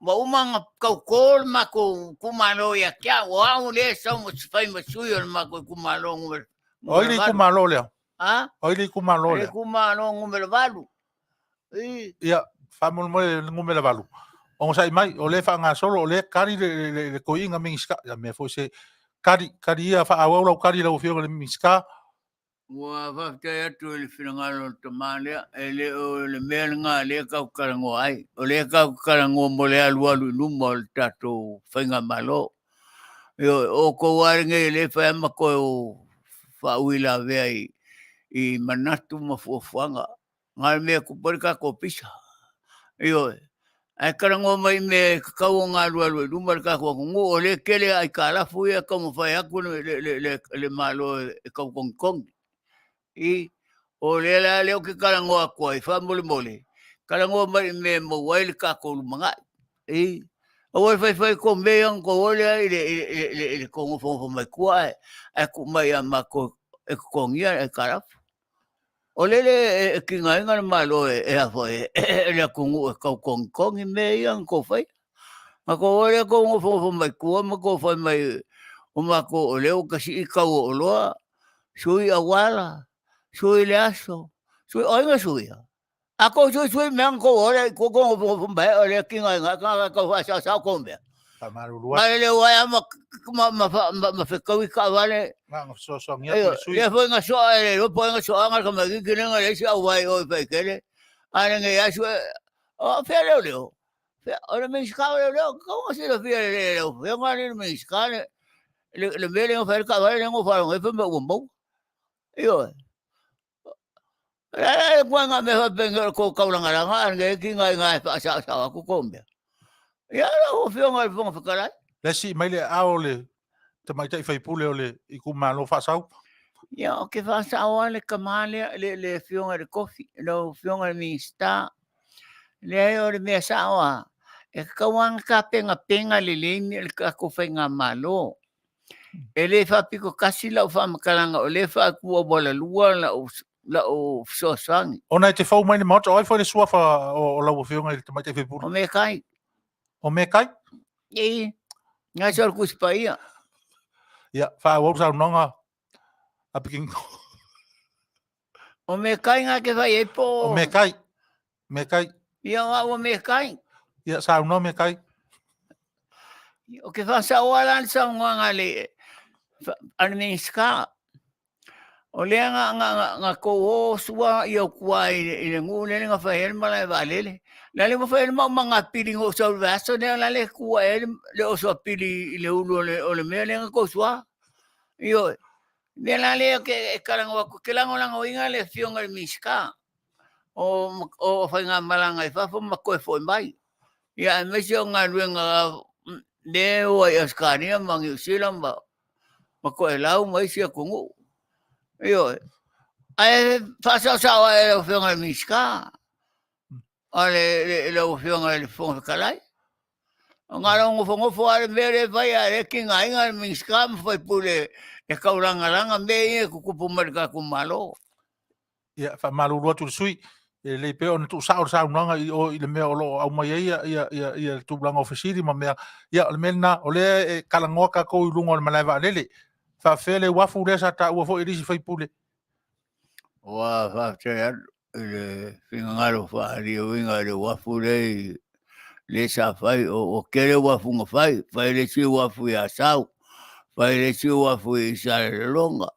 Ua uma ona tautō le matou itumalo ia te au, o au lea e sau ma fai ma sui o le matou itumalo numera O ai le 8. itumalo lea? Ha? O ai le itumalo Le lea? itumalo numera 8. I, Ia, faamolemole le numera 8. Onosai mai, o lea e faagasolo, o lea e tali le, le, le, le toeaina Minisita. Ia mea foi se tali, tali ia faaauau lau tali lau Afioga i le Minisita. Ua faafetai atu i le finagalo o le tama lea, e le o le mea lena lea tatou te talanoa ai. O lea tatou te talanoa mo le alualu i luma o le tatou faigamalo. Ioe, o outou lava lenei o lea e fai lava ma toe o faauilavea i, i manatu ma fuafuaga. Na o le mea e tupu ai le tatou pisa. Ioe. Ae talanoa mai i mea e tatau ona alualu ai i luma le tatou atunuu, o lea e tele aitalafu ia e taumafai atu le, le, le, le, le Malo e tau togitogi. I, o lea la lea ou te talanoa atu ai, faamolemole, talanoa mai i mea e maua ai le tatou lumanai. I, aua le faifai tou mea ia ona tou o lea i le, i le, i le, i le tou nofonofo mai tua ae, ae tuu mai ia matou e totogia le aitalafu. O lele e tigaina le Malo e a foi e le atunuu e tau togitogi mea ia na tou faia. Na tou o lea tou nofonofo mai tua ma tou fai mai o matou o lea ua tasii tau o oloa, sui auala, sui le aso, sui, o ai na suia? A tou suisui mea na tou o lea i tua tou nofonofo mai o lea tigaina ai tagata e tau faasaosao tou mea. Faamalulu atu. Ma le leo ai ma, ma, ma, ma, ma fetaui taavale. Na ona fesoasoani atu i le sui. Lea foi na soa e le iloa po o ai na soaga le tamaitiiti lea na leai se auvae i o i Vaitele. A o lenei aso, o fea leoleo? O le Minisita o Leoleo, tatau ona silafia e lau Afioga le Minisita le mea lea na fai ai le taavale lea na ou faalogo ai fai mai ua maua. Ioe. O le a la le ituaiga mea faapena o le tou taulagalaga a lenei tigaina e faasaosao atu tou mea? Ia lau Afioga i le Fofoga Fetalai. Le sii mai le aao o le tamaitai faipule o le itumalo Faasau. Ia, ou te faasaoa le tama lea, le, le afioga i le Kofi, lau afioga i le Minisita. Leai, o le mea sao lava, e tatau lava ona tapenapena lelei le tatou faigamalo. E le faapito tasi lau faamatalaga o lea e faatu aualalua lau, lau fesoasoani. Ona e te fou mai i le Maota, o ai foi le suafa o lau Afioga i le Tamaitai Faipule? O Mekai. O Mekai? Ii, ngai se o le Tusi Paia. Ia, faaauau le saunoaga a Pikingo. O Mekai ngā te whai e po. O Mekai. Mekai. Ia, o au o Mekai. Ia, saunoa Mekai. O ke whasaoa la le saunoaga le a le Minisita. O lea nga, nga, nga, nga kou o sua i au kua i, i le nuu lele nga whai ele malae vaalele. La le wa whai ele mau mga pili ngo sau le aso lea la le kua ele le oso a pili i le ulu o le, o le mea lea nga kou sua. Ioe. Mea la lea ke e kalango aku, ke langolangoina le afioga i le Minisita o, o faigamalaga i fafo ma toe foi mai. Ia aemaise o galuega lea ua i Ausetalia ma Niu Sila ma, ma Toelau ma isi atunuu. Ioe. Ae faasaosao ae lau Afioga i le Minisita, a le, le, lau Afioga i le Fofoga Fetalai. O ngā rau nofonofo a le mea lea e fai a le tigaina le Minisita ma faipule e taulagalaga mea ia e tutupu mai le tatou Malo. Ia, faamalulu atu i le sui usufono, e lelei pea ona tuusao le saunoaga i o i le mea o lo o aumai ai ia, ia, ia, ia le tulaga o fesili ma mea. Ia, o le mea lena, o lea e talanoa tatou i luga o le malae vaalele. Faafefea le uafu lea sa taua foi e nisi sui usufono? Ua faafetai atu i le finagalo faaalia uiga i le uafu lea i le sa fai, o tele uafu na fai, fai le isi uafu i Asau, fai le isi uafu i Salelologa,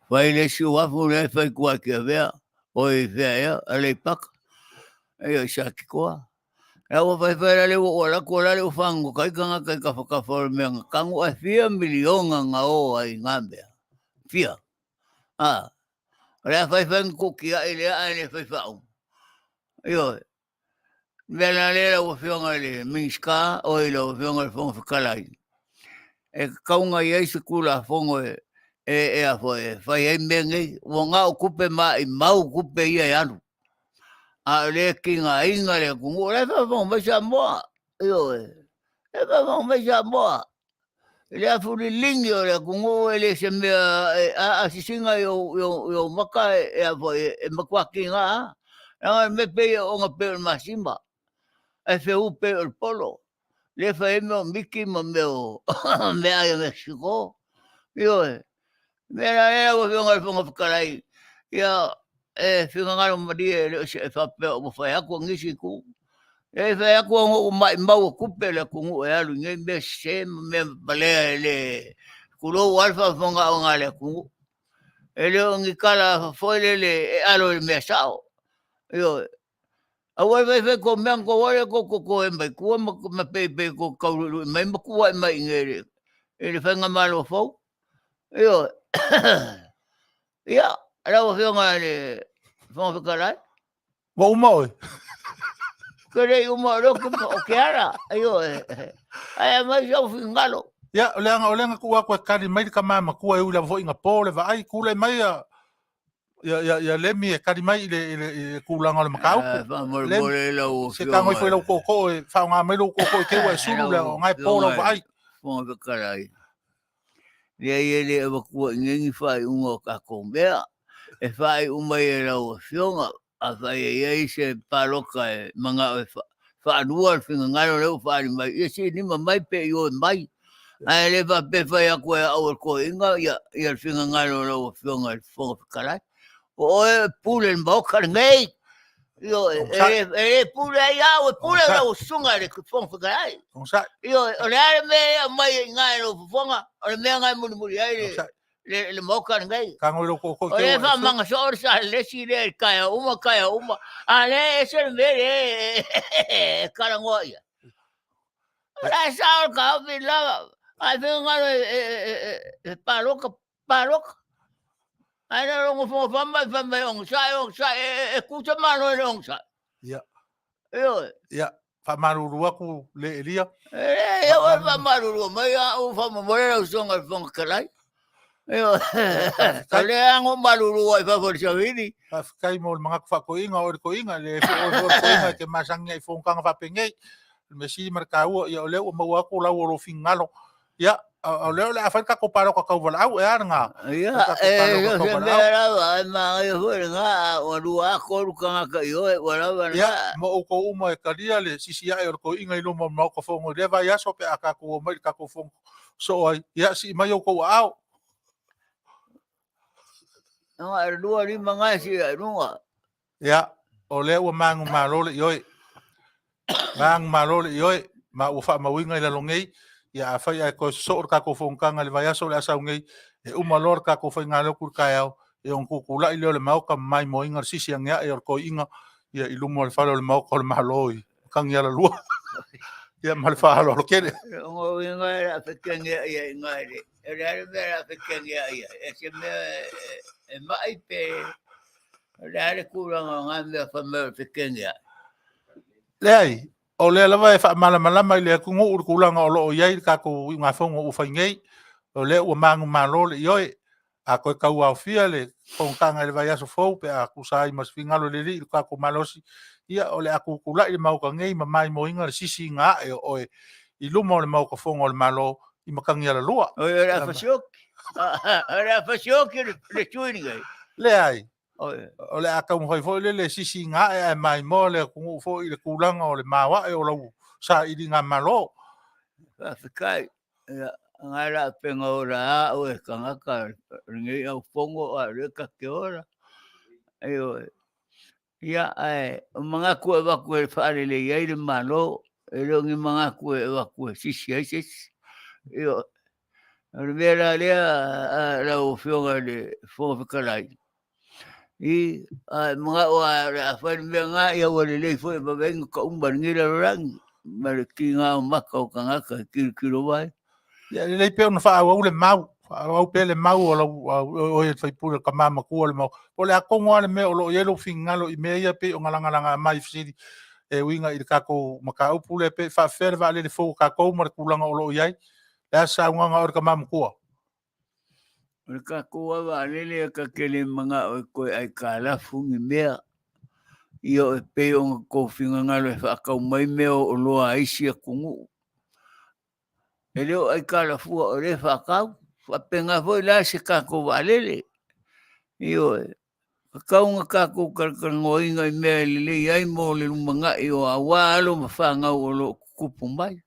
fai le isi uafu lea e fai tua i Tiavea, o i fea ea, Aleipata, ia i Satitoa. La ua fai fai la le ua ua latu la le ua fagota ai tagata i tafatafa o le mea na tanu ae fia miliona na o ai i na mea. Fia. A, o le a fai fai na tuutiai lea ae le fai faauma. Ioe. Mea la lea lau Afioga i le Minisita, oi lau Afioga i le Fofoga Fetalai, e tatau ona i ai se Tulafono e, e, e, a foi, e fai ai mea nei. Ua na o tupe maimau tupe ia e alu. A o lea e tigaina le atunuu, o la e faafofoga mai Samoa. Ioe, e faafofoga mai Samoa. I le afuliligi o le atunuu e le se mea e aasisiga i ou maka e a foi e matua tiga lava. Leaga le mea pei e oona pei o le masima, ae feú pei o le polo. Lea e fai ai mea o miti ma mea o meaai a Mexico. Ioe. Mea la lea lau Afioga i le Fofoga Fetalai, ia e finagalo malie e le o se faapea ua fai atu nisi itu. E fai atu ona ua maimau e tupe le atunuu e alu i nei mea sese ma mea palea e le tulou lava le faafofogaaga a le atunuu. E le o ni tala foi lele e alo i le mea sao. Ioe. Aua le faifai tou mea na tou ale tou totoe mai tua ma pei pei tou tauluilui mai ma tuuai mai i inei i le faigamalo fou. Ioe. Ia, lau Afioga i le Fofoga Fetalai. Ua uma oe. Ke le i uma o lea o ke ala. Ioe. Ae aumai sau finagalo. Ia, o leaga o lea na tuu atu e kali mai le tama matua e ui lava foi ina po le vaai, tulai mai ia ia ia, ia Lemi e kali mai i le, i le, i le tulaga o le mataupu. Eh, Faamolemole lau Se tago ifo i lau tootoo e faaaoga mai lou tootoo i te i ua e sulu le o e po lau vaai. Fofoga Fetalai. Leai e le avatua i nei ni faaiuga o tatou mea. E faaiu mai e lau Afioga, afai e i ai se palota e manao e faalua le finagalo lea ua faaali mai, ia silima mai pe ioe mai. Ae le faapea e fai atu e au e le toeaina ia le finagalo o lau Afioga i le Fofoga Fetalai. O oe e pule i le Maota lenei. Ioe, e le pule ai au, e pule lau susuga i le Fofoga Fetalai. Ioe, o le a le mea e aumai ai i ina i lou fofoga, o le mea lena e mulimuli ai le Maota lenei. O lea e faamaga soo le Salelesi lea i taeao uma, taeao uma, a o lea e ese le mea lea e talanoa i ai. O la e sao le taofi lava, a e finagalo e palota, palota. Ae na o nofonofo mai fai mai onosai, onosai, e tu se Malo e le onosai. Ia. Ioe. Ia, faamalulu atu le Elia. E ia ua faamalulu mai a ou faamolemole lau Susuga i le Fofoga Fetalai. Ioe. O lea na ou malulu ai i fafo i le savili. Faafetai mo le manatu faatoeaina o oe le toeaina, le foi oe foi o le toeaina e te masani ai i fonotaga faapenei. O le mea sili ma le taua, ia o lea ua maua atu lau o lou finagalo. Ia, o lea o le a fai le tatou palota tauvalaau, e a lena? Ia, e so se mea lava, e manaia foi lena, a ua lua a tolu tagata ioe, ua lava lena. Ia, mo outou uma e talia le sisi ae o le toeaina i luma o le Maota Fono i lea vaiaso pe a tatou omai i le tatou fono soo ai. Ia, sii mai outou aao. Anga e lua lima na e sii ae i luga. Ia, o lea ua manumalo le ioe. Manumalo le ioe, ma ua faamauina i lalo nei. Ia, afai ae toe sosoo le tatou fonotaga i le vaiaso o le a sau nei, e uma loa le tatou faiga lotu i le taeao, ia ona tutulai lea o le Maota ma maimoaina le sisi ane ae o le toeaina ia i luma o le fale o le Maota o le Malo i Matagialalua. Ia ma le faaaloalo tele. O uiga e le a fekege ia i ina i le O le a le mea o le a fekegeai ai? E se mea e mai pe o le a le tulaga o na mea fai mai o le fekegeai? Leai, o lea lava e faamalamalama i le atunuu le tulaga o lo o i ai le tatou iugafono ua fai nei. O lea ua manumalo le ioe. A toe tauaofia le fonotaga i le vaiaso fou pe a tusa ai ma se finagalo o le Alii i lo tatou malosi, ia o le a tutulai le Maota nei ma maimoaina le sisiina ae o oe i luma o le Maota Fono o le Malo i Matagialalua. O le a fasioki. O le a fasioki le sui lenei. Leai. O le a taumafai foi lele e sisiina ae ae maimoa le atunuu foi i le tulaga o le maoae o lau sailiga malo. Faafetai. Ia, ngai la penga ola a o e tagata lenei au fono a o lea ta te ola. Ioe. Ia, ae o manatu e avatu e faalelei ai le Malo, e le o ni manatu e avatu e sisi ai se isi. Ioe. O le mea la lea lau Afioga i le Fofoga Fetalai, i, a e manao lava o le a fai le mea lena, ia ua lelei foi e vave ai ona tau ma lenei lalolagi, ma le tiga o maka o tagata e tilotilo mai. Ia, lelei pea ona faaauau le mau, faaauau pea le mau o lau oe le sui usufono, le tama matua o le Maota. Po o le a tonu lava le mea o lo o i ai lou finagalo i mea ia pei ona lagalaga mai i fesili e uiga i le tatou mataupu lea, pe faapefea le vaalele fou a tatou ma le tulaga o lo o i ai. O le a se saunoaga a oe le tama matua? O le tatou lava vaalele e ta te le manao e toe aitalafu ni mea. Ia e pei ona tou finagalo e faatau mai mea o oloa a isi atunuu. E le o aitalafua o lea e faatau. Faapena foi la se tatou vaalele. Ioe. Tatau ona tatou talatalanoaina i mea e lelei ai mo le lumanai o aua alo ma fanau o lo o tutupu mai.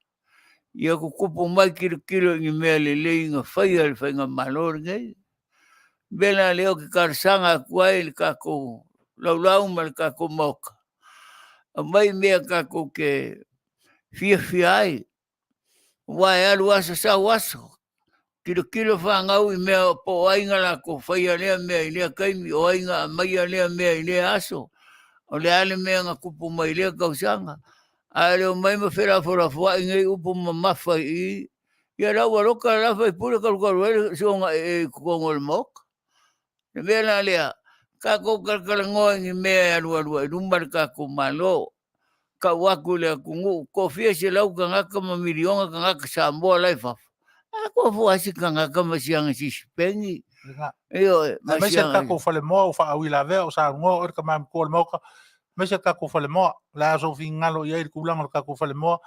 Ia tutupu mai tilotilo i ni mea lelei na faia e le Faigamalo lenei. O le mea la lea ou te talosaga atu ai i le tatou laulau ma le tatou Maota, aumai mea tatou te fiafia ai, aua e alu aso sau aso, tilotilo fanau i mea po o ai na latou faia lea mea i lea taimi, o ai na aumaia lea mea i lea aso, o le a le mea na tupu mai i lea tausaga. Ae le omai ma felafolafoai nei upu mamafa i i, ia la ua loka le la faipule talutalu ai le soga ee i totonu o le Maota. Le mea la lea, tatou talatalanoa i ni mea e alualu ai i luma le tatou Malo. Tau atu i le atunuu, toafia selau tagata ma miliona tagata Samoa la i fafo, a toafua ai se tagata ma si ana sisipeni. Ioe, ma Aemaise si le ana... tatou falemoa ua faauilavea o saunoa oe le tama matua o le Maota. Aemaise le tatou falemoa. O le a sou finagalo i ai i le tulaga o le tatou falemoa?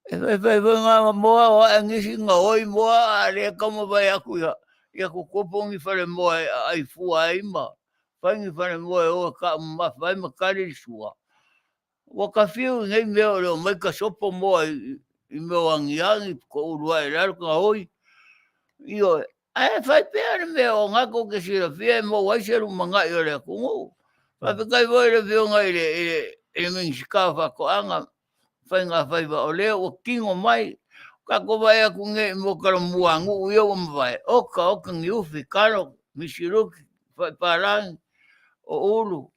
E faifai foi ngā moa o ae nisi ngā oi moa a le taumafai atu ia ia tutupu ni falemoa e aai fua ai ma fai ni falemoa e o e taumamafa ai ma tali le sua. Ua ta fiu i nei mea o le omai ta sopo moa i mea o agiagi toulu ae i lalo ta oi. Ioe, ae fai pea le mea o na tou te silafia e maua ai se lumanai o le atunuu. Faafetai foi i le Afioga i le Minisita o Faatoaga faiga faiva o lea ua tino mai. Tatou vaai atu nei i mea o talamuanuu ia ua mavae, oka oka niufi, kalo, misiluki, faipalagi, o ulu,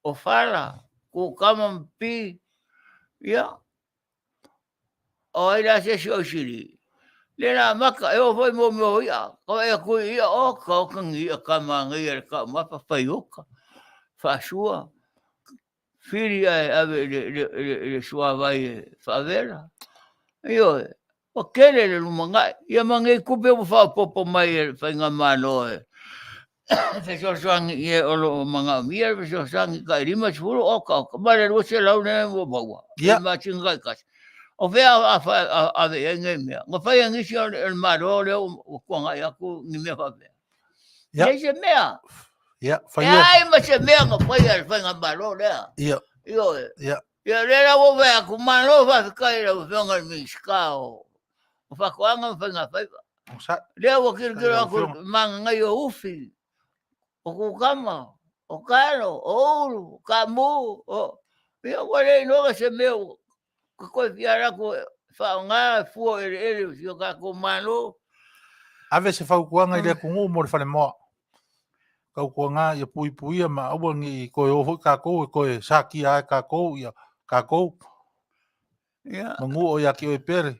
o fala, kukama ma pi, ia, o ai la se isi o isili? Le la maka, e oo foi mo mea o i'a, ka vaai atu i i'a, oka oka ni i'a ka manaia le taumafa, faioka, faasua, fili ae ave i le suavai e faavela. Ioe, ua tele le lumanai. Ia ma nei tupe ua faaopoopo mai e le Faigamalo e fesoasoani i e o lo o manaomia le fesoasoani tai 50 oka oka ma le 200 lea ua maua i le masina taitasi. O fea a ave i ai nei mea? Na fai e nisi o le Malo lea ua tuanai atu ni mea faapea. Ia. Leai se mea. Ia, fai E o. ai ma se mea na faia e le Faigamalo lea. Ia. Ioe. Ia. Ia, lea la ua vaai atu, malo faafetai i lau Afioga i le Minisita o Faatoaga ma Faiga Faiva. Lea ua tilotilo atu i le maganai o ufi, o kukama, o kalo, o ulu, o kaamu, o... Ia ua le iloga se mea ua toe fia alu atu e faaaoga fua o eleele o si o tatou Malo. Ave se fautuaga i le atunuu mo le falemoa. Tautuaga ia puipuia ma aua ne i toe o foi tatou e toe satia ai tatou ia tatou. Ia. Manu o ia te oe pea le.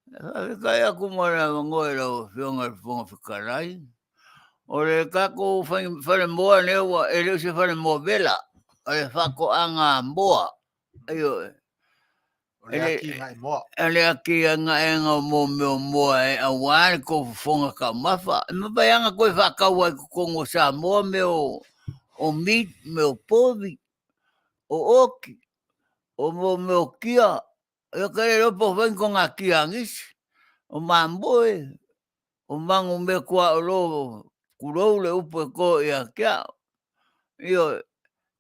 Faafetai atu mo le avanoa i lau Afioga i le Fofoga Fetalai. O le tatou falemoa lea ua e le o se falemoa vela, o le faatoaga moa. Ioe. O le atinae moa. O le atinaega o mo mea o moa e aua le tou fofoga taumafa. E mafai lava ona toe faatau ai i totonu o Samoa mea o meat, mea o povi, o oki, o mo mea o kia. Ia ka le iloa po o fai ni togatia a nisi, o mamoe, o magu mea tuaolo, tulou le upu e to ia te au. Ioe,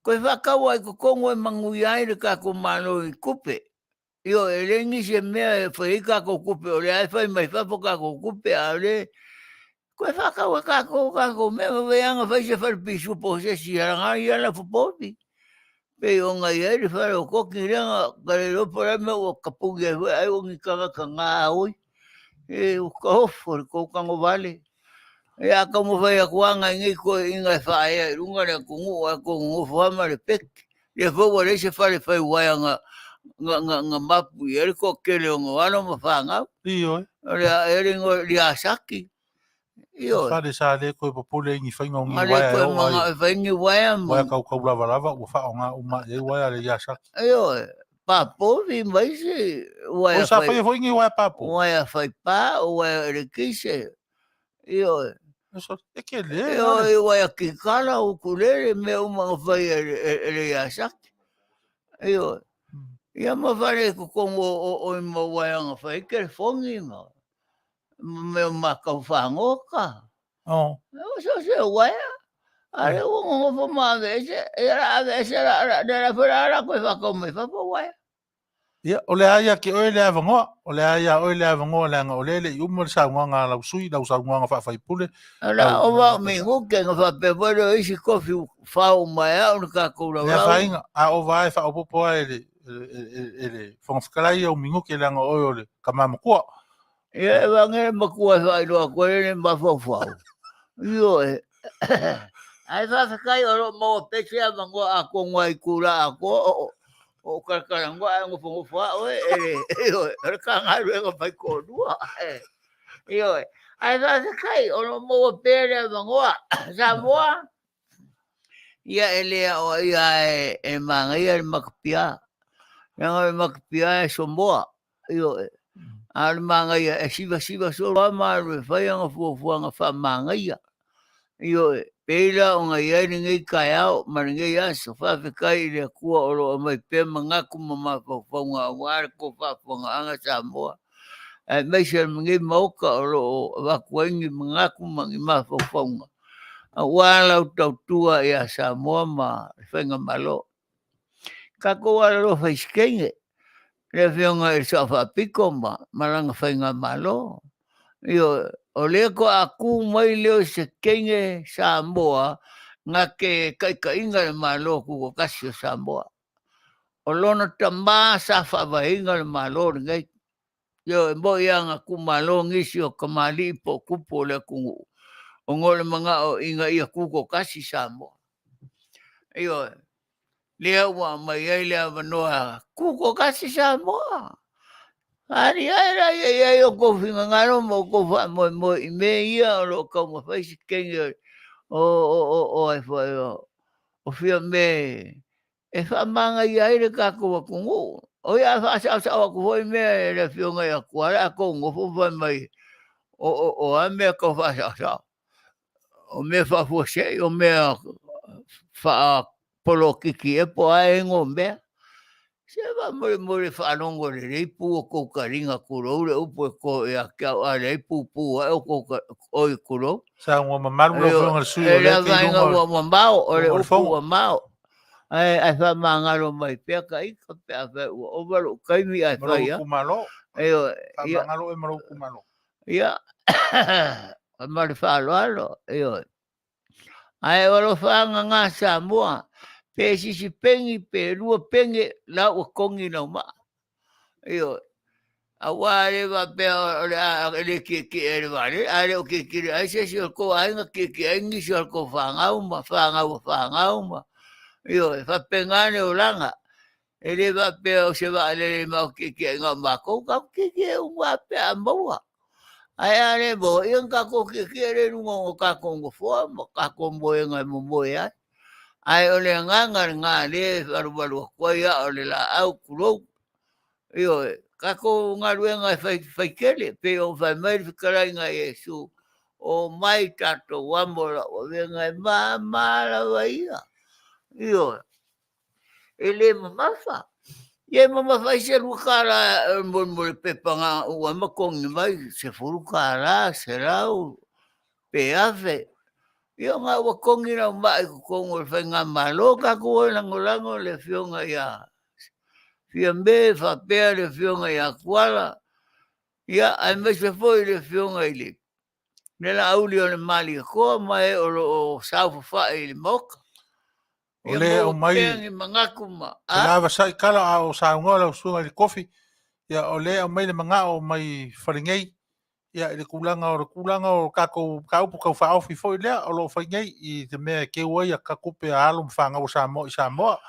toe faatau ai i totonu e manuia ai le tatou Malo i tupe. Ioe, e leai nisi e mea e fai ai tatou tupe, o lea lava e fai mai fafo tatou tupe, a o lea toe faatau e tatou tatou mea, ma fai lava na fai se fale pisupo o se isi e laga ia lafo povi. Pei ona i ai le fale o Koki lea na ka le iloa po o le a le mea ua tapuni ai foi ai o ni tagata gaoi. E ua ofo le tou tagovale. Ia a taumafai atu lava nai nei toeaiina e faaea i luga le atunuu ae tou nonofo lava ma le peke. Lea foi ua leai se fale fai uaea na mapu i ai le toatele o alo ma fanau. Ioe. O le a ea le igoa o le Yasaki. Ioe. Fale sa le toe popole i ni faiga o ni Ma le uaea e toe oo ai. manao e fai ni uaea ma... Uaea kaukau lavalava ua faaaoga uma i ai uaea a le Yasaki. Ioe. Papovi ma isi uaea Oi sa fai... faia foi ni uaea papovi. Uaea fai pa, uaea elekise. Ioe. E tele. Ioe, uaea kikala, ukulele, mea uma na fai e le Yasaki. Ioe. Ia ma fale i totonu o i mau uaea na fai ai telefoni ma mea o makau fagota. Oh. O so se uaea. A lea ua nonofo ma aveese, ia la aveese la la la la la la koe whakau mai fafo uaea. Ia, o le a ia te oe le avanoa, o le a ia oe le avanoa leaga o lea e le i uma le saunoaga a lau sui, lau saunoaga faa-faipule. Ala o wa me nguke nga whapea foi leo isi kofi whao mai au le kākou Le laulau. afaina, a ova e faaopoopo lava e le e le Fofoga Fetalai au minute leaga o oe o le tama matua. Ia e wangere makua e whailoa koe le mafaufau. Ioe. Ae faafetai o lo o maua pea se avanoa atoa i tulaga atoa o o kalakalanoa ae nofonofo lava oe e le ioe o le ta galuega faitoalua. Ioe. Ae faafetai o lo o maua pea le avanoa. Samoa, ia e le aoaia e, e manaia le matapia. Leaga o le matapia e somoa. Ioe. A o le manaia e sivasiva solo lava ma alu e fai ana fuafuaga faamanaia. Ioe. Pei la ona i ai lenei taeao ma lenei aso, faafetai i le Atua o lo o aumai pea manatu ma mafaufauga aua le tou faafofogaaga Samoa, aemaise o lenei Maota o lo o avatu ai ni manatu ma ni mafaufauga aua lau tautua ia Samoa ma le Faigamalo. Tatou alolofa i si teine, le Afioga i le Sao Faapito ma, ma lana Faigamalo. Ioe, o lea toa tu mai lea o se teine Samoa na te taitaiina le Malo Tutoatasi o Samoa. O lona tama sa faavaeina le Malo lenei. Ioe, moi lava na tuumalo nisi o tamalii po o tupu o le atunuu, ona o le manao ina ia tutoatasi Samoa. Ioe, lea ua aumai ai le avanoa tutoatasi Samoa. Aliae laia i ai outou finagalo ma outou faamoemoe i mea ia o lo o taumafai si teine o o o o ai foi o o Fiame e faamanaia ai le tatou atunuu. O ia a faasaosao atu foi mea e le Afioga ia Tuala a tou nofo ma fai mai o o o a mea tau faasaosao? O mea faafuasei, o mea faapolokiki ea po o a ea igoa o mea. Se faamolemole faalogo lelei pu o tou taliga tulou le upu e to ia te au, a leai pupu ae o tou oi tulou. Saunoa mamalu lau Afioga i le sui usufono E o lea e te lava i ina luga o ua mamao, o luga le o le upu fono. ua mao. Ae, ae faamagalo mai pea ka ita pe a fai ua ova lou taimi ae Ma lou fai lava. itumalo. Ioe, ia, Faamagalo oe ma lou itumalo. ia, ma le faaaloalo, ioe. Ae o alofaaga na Samoa, pe sisi peni pe lua pene, la ua togi lau maa. Ioe. Aua e le faapea o le a e le tietie ai le vaalele, a le o tietie ai se isi o le tou aiga, tietie ai nisi o le tou fanau ma fanau a fanau ma ioe, faapena le olaga. E le faapea o se vaalele matou te tietie ai na o matou, tatou te tietie uma lava pe a maua. Ae a le maua, ia ona tatou tietie lea i luga o tatou nofoa ma tatou moega e momoe ai. Ae o le agaga lena lea e valuvalu atu ai aa o le laau, tulou. Ioe, tatou galuega e fai, fai tele, pei ona fai mai le fetalaiga a Iesu, Omai tatou amo lau avega e mama lava ia. Ioe, e le mamafa. Ia e mamafa ai se $2 mo, mo le pepa na ua ma togi mai, $10, 100, pe 1000. Ia ona ua togi lau maa i totonu o le faigamalo, tatou o e lagolago le afioga ia Fiame faapea le afioga ia Tuala, ia aemaise foi le afioga i le le Laauli o le Malietoa ma e o lo o saofafai i le Maota. O Ia lea e maua aumai pea ni manatu ma se a lava sa'i tala a o saunoa lau susuga i le kofi, ia o lea e aumai le manao mai Falegei, ia i le tulaga o le tulaga o tatou mataupu tau faaofi foi lea o lo o fai nei i te mea e keu ai a tupe a alo ma fanau a Samoa i Samoa.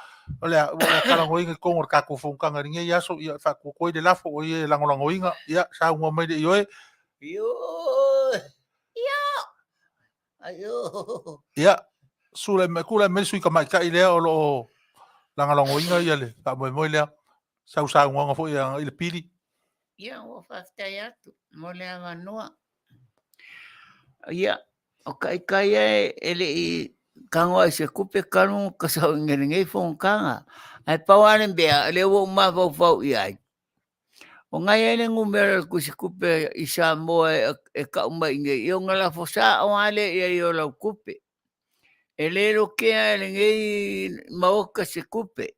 O le a, ua le talanoaina i totonu o le tatou fonotaga i lenei aso, ia faatu atu ai le lafo o ia e lagolagoina, ia saunoa mai le ioe. Ioe! Io! Aio! Ia, sulai mai, tulai mai le sui tamaitai lea o lo o lagolagoina ia le faamoemoe lea. Sau saunoaga foi i le pili. Ia, ua faafetai atu mo le avanoa. Ia, o ka ita ia e le i tago ai se kupe talu ka sau i lenei fonotaga. Ae pau lava le mea, lea ua ou mafaufau i ai, o nai ai le numera o le tusitupe i Samoa e, e tau mai nei, ia ona lafo sao lava lea i ai o lau tupe. E le lokea e lenei maota se tupe.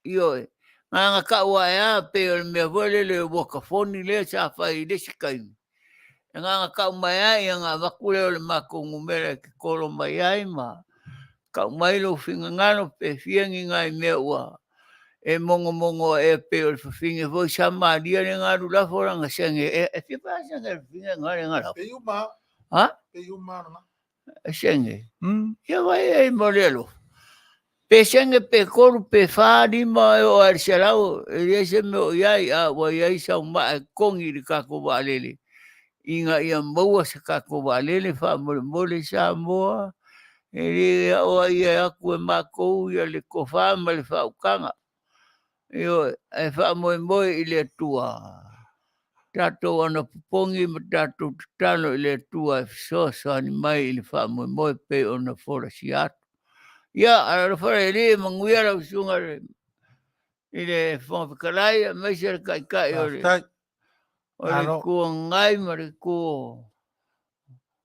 Ioe, na ona tau ae lava pei o le mea foi lele o uakafoni lea sa fai i le isi taimi, e na ona tau mai lava ia ona avatu lea o le matou numera e te kolo mai ai ma tau mai lou finagalo pe fia ni nai mea ua e mogomogoa ea pei o le fafine foi sa malia le galu lafo lana sene e, e fia pa sene le fafine na le lafo. Pei uma, Ha? pei uma lena. E sene. Mm. Ia vai ai mo le alofa. Pe sene pe tolu pe fa lima e oo lava i le 100 e leai se mea o i ai, a ua i ai sau maa e togi i le tatou vaalele. Ina ia maua se tatou vaalele faamolemole Samoa, e le aoaia atu e matou ia le tofa ma le faautaga. Ioe, ae faamoemoe i le Atua, tatou anapopogi ma tatou tatalo i le Atua e fesoasoani mai i le faamoemoe pei ona folasia atu. Ia, alofa le Alii, manuia lau susuga i le Fofoga Fetalai, aemaise le Taitai o le o le Itu Agai ma le Itu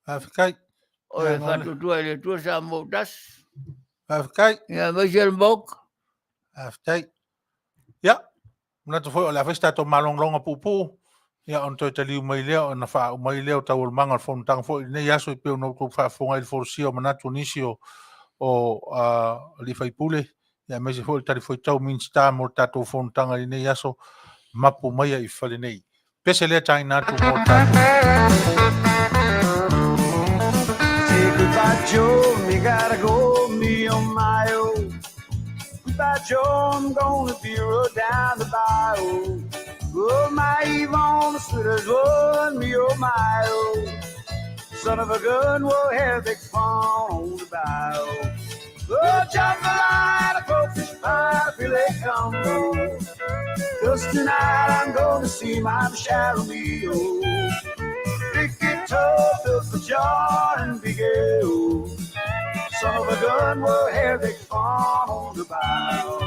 Faafetai. O le faatuatua i le Atua Samoa ua tasi. Faafetai. Ia, aemaise le Maota. Faafetai. Ia, manatu foi o le a fai se tatou malogologa puupuu, ia ona toe taliu mai lea ona faauma ai lea o taualumaga o le fonotaga foi i lenei aso e pei ona outou faafofoga ai i le folasia o manatu o nisi o alii faipule, ia aemaise foi le talifuaitau Minisita mo le tatou fonotaga i lenei aso, mapu maia i fale nei. Pese lea taina atu mo le tatou. Say goodbye, Joe, me gotta go, me oh my oh. Goodbye, Joe, I'm gonna be rode down the bayou. Oh, my Yvonne, the sweetest one, me oh my oh. Son of a gun, we'll have big fun on the bayou. Oh, jambalaya, crawfish pie, filet combo. Cause tonight I'm gonna see my Michelle Romeo. Big guitar, built for John and Big O. Son of a gun, we'll have big fun on the bayou.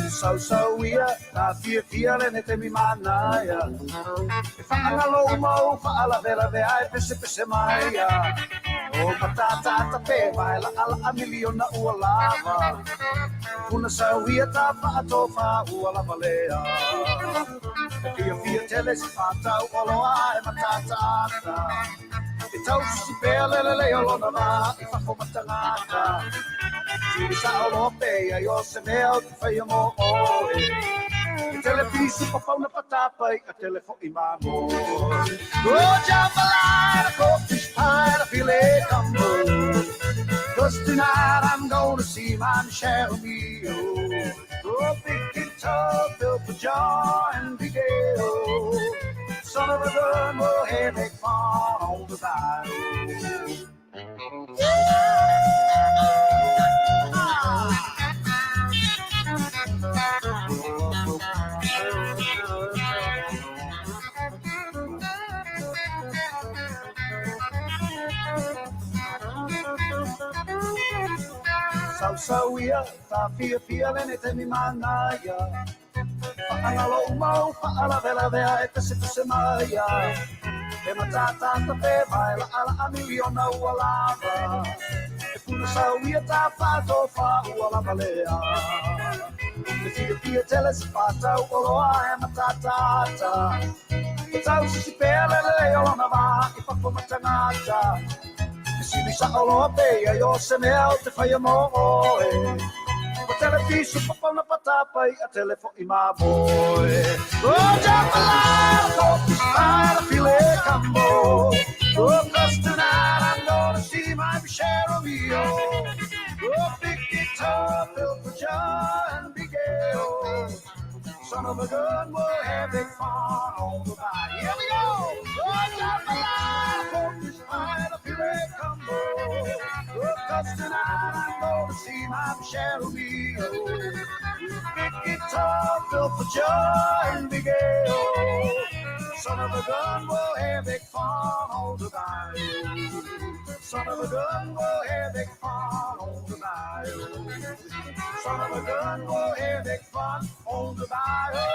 So, so we are, fia fia le ne te mi manaia. E whaangalo mau, whaalavelave ai, pese pese mai. O matata tape mai la ala a miliona ua lava. Puna sauia ta whaatofa ua lava lea. E fia fia tele se whātau o loa e matata ata. E tau sisi pea lele le o lona vā i whafo matangata. Tiri sa o loa pea i o se mea o te whaia mō oe. E telepisi pa pauna patapai a telefo i mamo. O jambalaya, crawfish pie, a filet combo. Cause tonight I'm gonna see my Michelle Mio. Oh, big guitar built for John and Big O. Son of a gun, we'll have big fun on the bayou. Sau ia, ta fia fia le ne te mi manaia. Whaangalo umau, whaalavelavea e pese pese maia. E matata ta pe vai la ala a miliona ua lava. E puna sau ia ta whaatofa ua lava lea. E fia fia tele se whātau o loa e matata ata. E tau sisi pea lele le o lona vā i whako matangata. E sili sa o loa pea i o se mea o te whaia mō oe. O telefisu papauna patapai a telefo i mamoe. O jambalaya, crawfish pie, a filet combo. Oh, 'cause tonight I'm gonna see my Michelle Romeo. Oh, big guitar built for John Big O. Son of a gun, we'll have big fun on the bayou. Here we go! Oh, jambalaya, crawfish pie, a filet combo. Oh, 'cause tonight I'm gonna see my Michelle Romeo. Big guitar built for John Big O. Son of a gun, we'll have big fun on the bayou. Son of a gun, we'll have big fun on the bayou. Son of a gun, we'll have big fun on the bayou.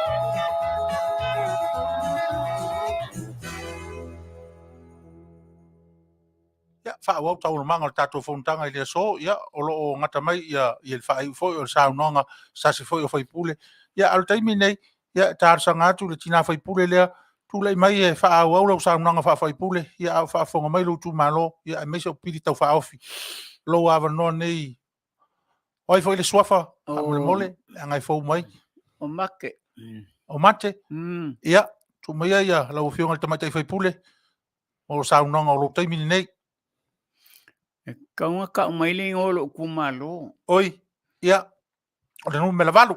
Ia, faaauau taualumaga o le tatou fonotaga i le aso, ia, o lo o gata mai ia, ia le faaiu foi o le saunoaga sasi foi o faipule. Ia, a o le taimi lenei, ia, e talosaga atu i le tina faipule lea, tulai mai e faaauau lau saunoaga faafaipule, ia, a o faafofoga mai lou itumalo, ia, aemaise o pili tau faaofi. Lou avanoa nei, o ai foi le suafa, faamolemole, leaga e fou mai. O Mate. O Mate? Ia, tuu maia ia lau Afioga i le Tamaitai Faipule mo saunoaga o lou taimi lenei. E tatau ona tau mai le igoa o lou itumalo. Oi, ia, o le numera 8,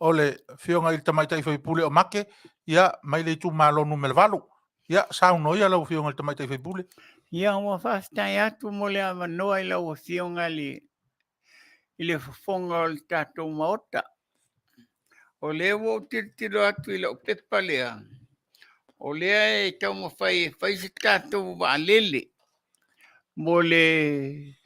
o le Afioga i le Tamaitai Faipule o Make, ia, mai le itumalo numera 8. Ia, saunoa ia lau Afioga i le Tamaitai Faipule. Ia, ua faafetai atu mo le avanoa i lau Afioga i le fofoga o le tatou Maota. O lea ua ou tilotilo atu i lau pepa lea, o lea e taumafai e fai se tatou vaalele mo le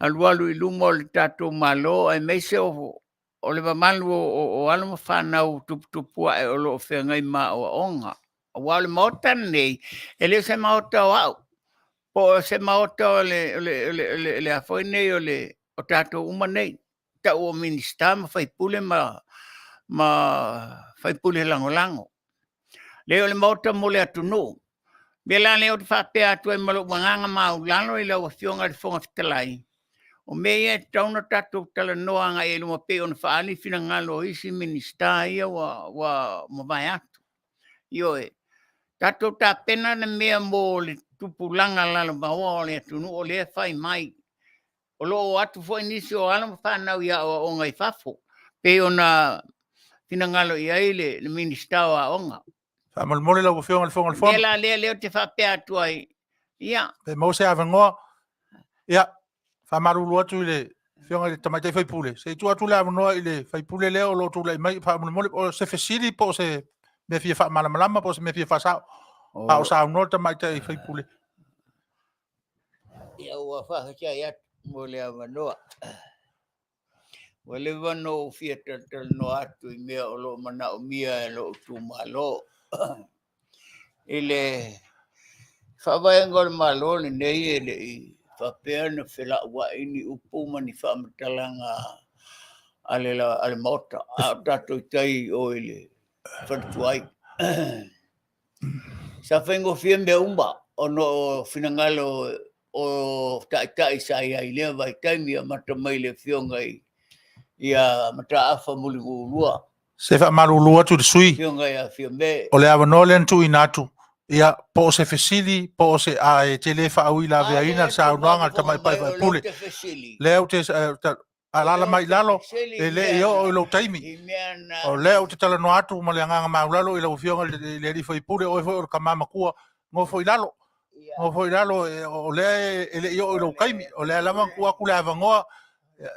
alualu i luma o le tatou Malo aemaise o le mamalu o alo ma fanau tuputupu ae o lo o feagai ma aoaoga. Aua o le Maota lenei, e le o se Maota o au, po o se Maota o le a foi nei o le o tatou uma nei, tau o Minisita ma faipule ma faipule lagolago. Leai o le Maota mo le atunuu. O le mea la lea ou te faapea atu ai ma lou agaga maualalo i lau Afioga i le Fofoga Fetalai, o mea ia e tatau ona tatou talanoa agai i luma pei ona faaali finagalo o isi Minisita ia ua mavae atu. Ioe, tatou tapena le mea mo le tupulaga lalovaoa o le atunuu o lea e fai mai. O lo o atu foi nisi o alo ma fanau i aoaoga i fafo, pei ona finagalo i ai le Minisita o Aoga. Faamolemole lau Afioga i le Fofoga o le Fono. O le mea la lea ou te faapea atu ai, ia. Pe maua se avanoa. Ia, faamalulu atu i le Afioga i le Tamaitai sui usufono, se i tuu atu le avanoa i le sui usufono lea o lo o tulai mai faamolemole. O se fesili po o se mea fia faamalamalama po o se mea fia faasao, a o saunoa le Tamaitai sui usufono. Ia ua faafetai atu mo le avanoa. Ua leva ona ou fia talatalanoa atu i mea o lo o manaomia e lou itumalo. I le faavaega o le Malo lenei e le i faapea ona felauai ni upu ma ni faamatalaga a le Maota, a o tatou i tai i o i le faletuai. Sa faigofie mea uma ona o finagalo o taitai sa i ai i lea vaitaimi, amata mai i le afioga ia Mataafa Mulinuu II. Se faamalulu atu i le sui usufono, Afioga ia Fiame. O le avanoa lea na tuuina atu, ia, po o se fesili, po o se a e te le faauilaveaina le saunoaga a le tamaitai sui usufono. Lea ou te Alaala mai i lalo, e le i oo i lou taimi. O lea ou te talanoa atu ma le agaga maualalo i lau Afioga i le sui usufono, o oe foi o le tama matua, nofo i lalo. Nofo i lalo, o lea e le i oo i lou taimi. O lea lava na tuu atu le avanoa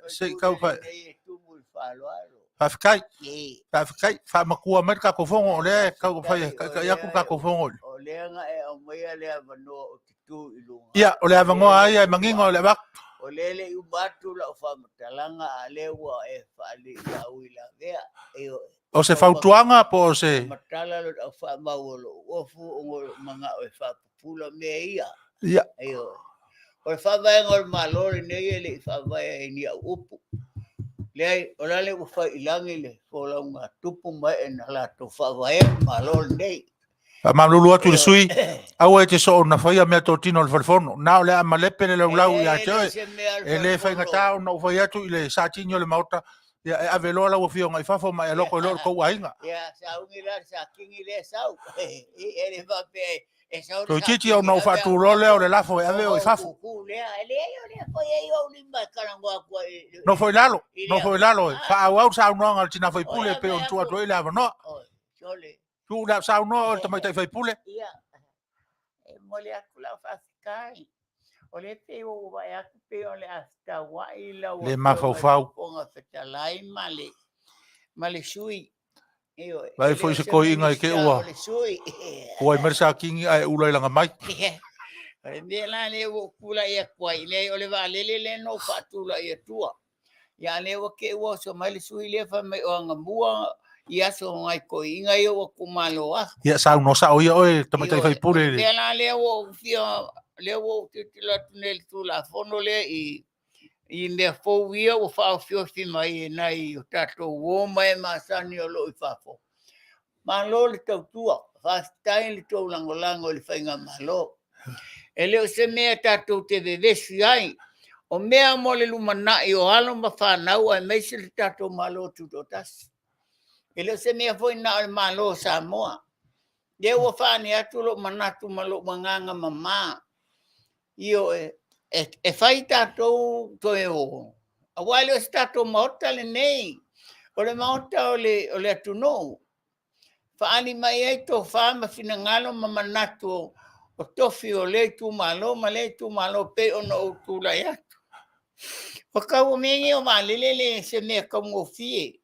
se i tau fai. Faafetai, faafetai. Faamatua mai le tatou fono, o lea e tau fai e taitai atu le tatou fono. O lea na e aumaia le avanoa ou te tu i luga. Ia, o le avanoa lava ia e manino o le avatu. O lea e le i uma atu lau faamatalaga, a o lea ua e faauilavea. O se fautuaga po o se... Matala lau faamau o lou ofu ona o lou manao e faapupula mea ia. Ia. Ioe. O le faavaega o le Malo lenei e le i faavaea i ni au upu. Leai, o le a le ua fai i lagi le folauga a tupu ma ee na latou faavaea le Malo lenei. Faamalulu atu i le sui usufono, aua e te soona faia meatotino a le falefono. Na o le a malepe le laulau ia te oe. E le faigata ona ou fai atu i le Satini o le Maota, ia e ave loa lau Afioga i fafo ma e alofa loa i le tou aiga. Ia, sauni la le Satini lea e sau. E le faapea e sau le Toeitiiti ona ou faatuloa lea o le lafo e ave oe i fafo. Nofo i lalo, nofo i lalo, faaauau le saunoaga a le tina sui usufono e pei ona tuu atu ai le avanoa. Tuu le saunoa oe le tamaitai sui usufono. Ia, e momoli atu lau faafetai. O lea pei ua ou vaai atu pei o le a fetauai lau Le mafaufau. Fofoga Fetalai ma le sui. Ioe. Vaai foi se toeaina i te ua tuai mai le Satini ae ula i lana mai. O le mea la lea ua ou tulai atu ai, leai o le vaalele lea na ou faatulai atua. Ia a lea ua te i ua oso mai le sui lea fai mai o Agamua i aso o nai toeaiina ia ua tuumalo atu. Ia saunoa sao ia oe tamaitai Ioe, sui usufono. O le mea la lea ua ou fia, lea ua ou tilotilo atu nei i le Tulafono lea i mea fou ia ua faaofiofi mai e nai o tatou uo ma e masani o lo o i fafo. Malo le tautua, faafetai le tou lagolago i le faigamalo. E le o se mea tatou te vevesi ai, o mea mo le lumanai o alo ma fanau aemaise le tatou Malo Tutoatasi. E le o se mea foi na o le Malo o Samoa. Lea ua faaali atu lou manatu ma lou agaga mama. Ioe, e fai tatou toe o, aua e le o se tatou Maota lenei, o le Maota o le atunuu. Faaali mai ai tofa ma finagalo ma manatu o tofi o lea itumalo ma lea itumalo e pei ona ou tulai atu. Ua tau o mea nei o vaalele le se mea taugofie.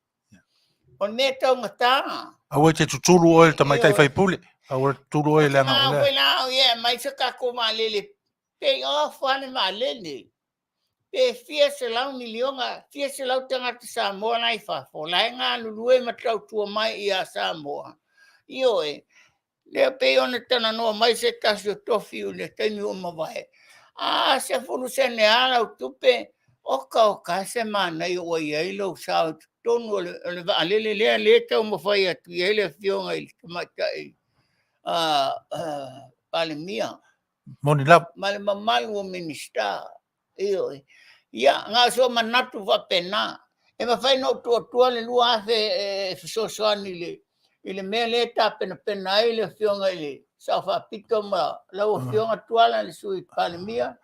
O le mea taugata. Aua e te tutulu oe le tamaitai faipule. Aua e tutulu oe leaga o lea. Foi la o ia mai se tatou vaalele. Pay off lava le vaalele. Pe fia selau miliona, fia selau tagata Samoa la i fafo, la e galulue ma tautua mai ia Samoa. Ioe, lea pei ona talanoa mai se tasi o tofi i le taimi ua mavae, a 10 sene lava lau tupe, oka oka e se manaia ua i ai lou sao i totonu o le vaalele lea, lea e taumafai atu i ai le Afioga i le Tamaitai Palemia. Moni lava. Ma le mamalu o Minisita. Ioe. Ia, na o sou manatu faapena. E mafai ona ou tuu atua le 2000 e fesoasoani i le, i le mea lea e tapenapena ai le Afioga i le Sao Faapito ma lau Afioga Tuala le Sui Palemia,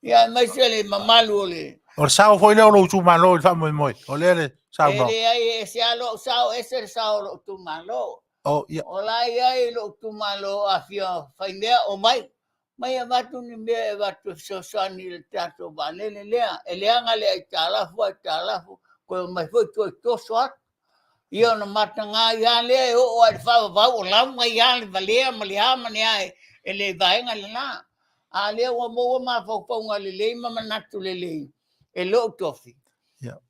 ia aemaise le mamalu o le... O le sao foi lea o lou itumalo i le faamoemoe, o lea le saunoaga. E leai, e ese lava lou sao, ese le sao o lou itumalo. Oh, ia. O la e i ai lou itumalo a fia fai mea, omai. Mai avatu ni mea e avatu e fesoasoani i le tatou vaalele lea. E leaga le aitalafu, aitalafu, toe omai foi toe toso atu. Ia ona mataga ai lava lea e oo lava i le faavavau o lau mai lava le valea ma le a ma le a e le vaega lena. A lea ua maua mafaufauga lelei ma manatu lelei e lou tofi.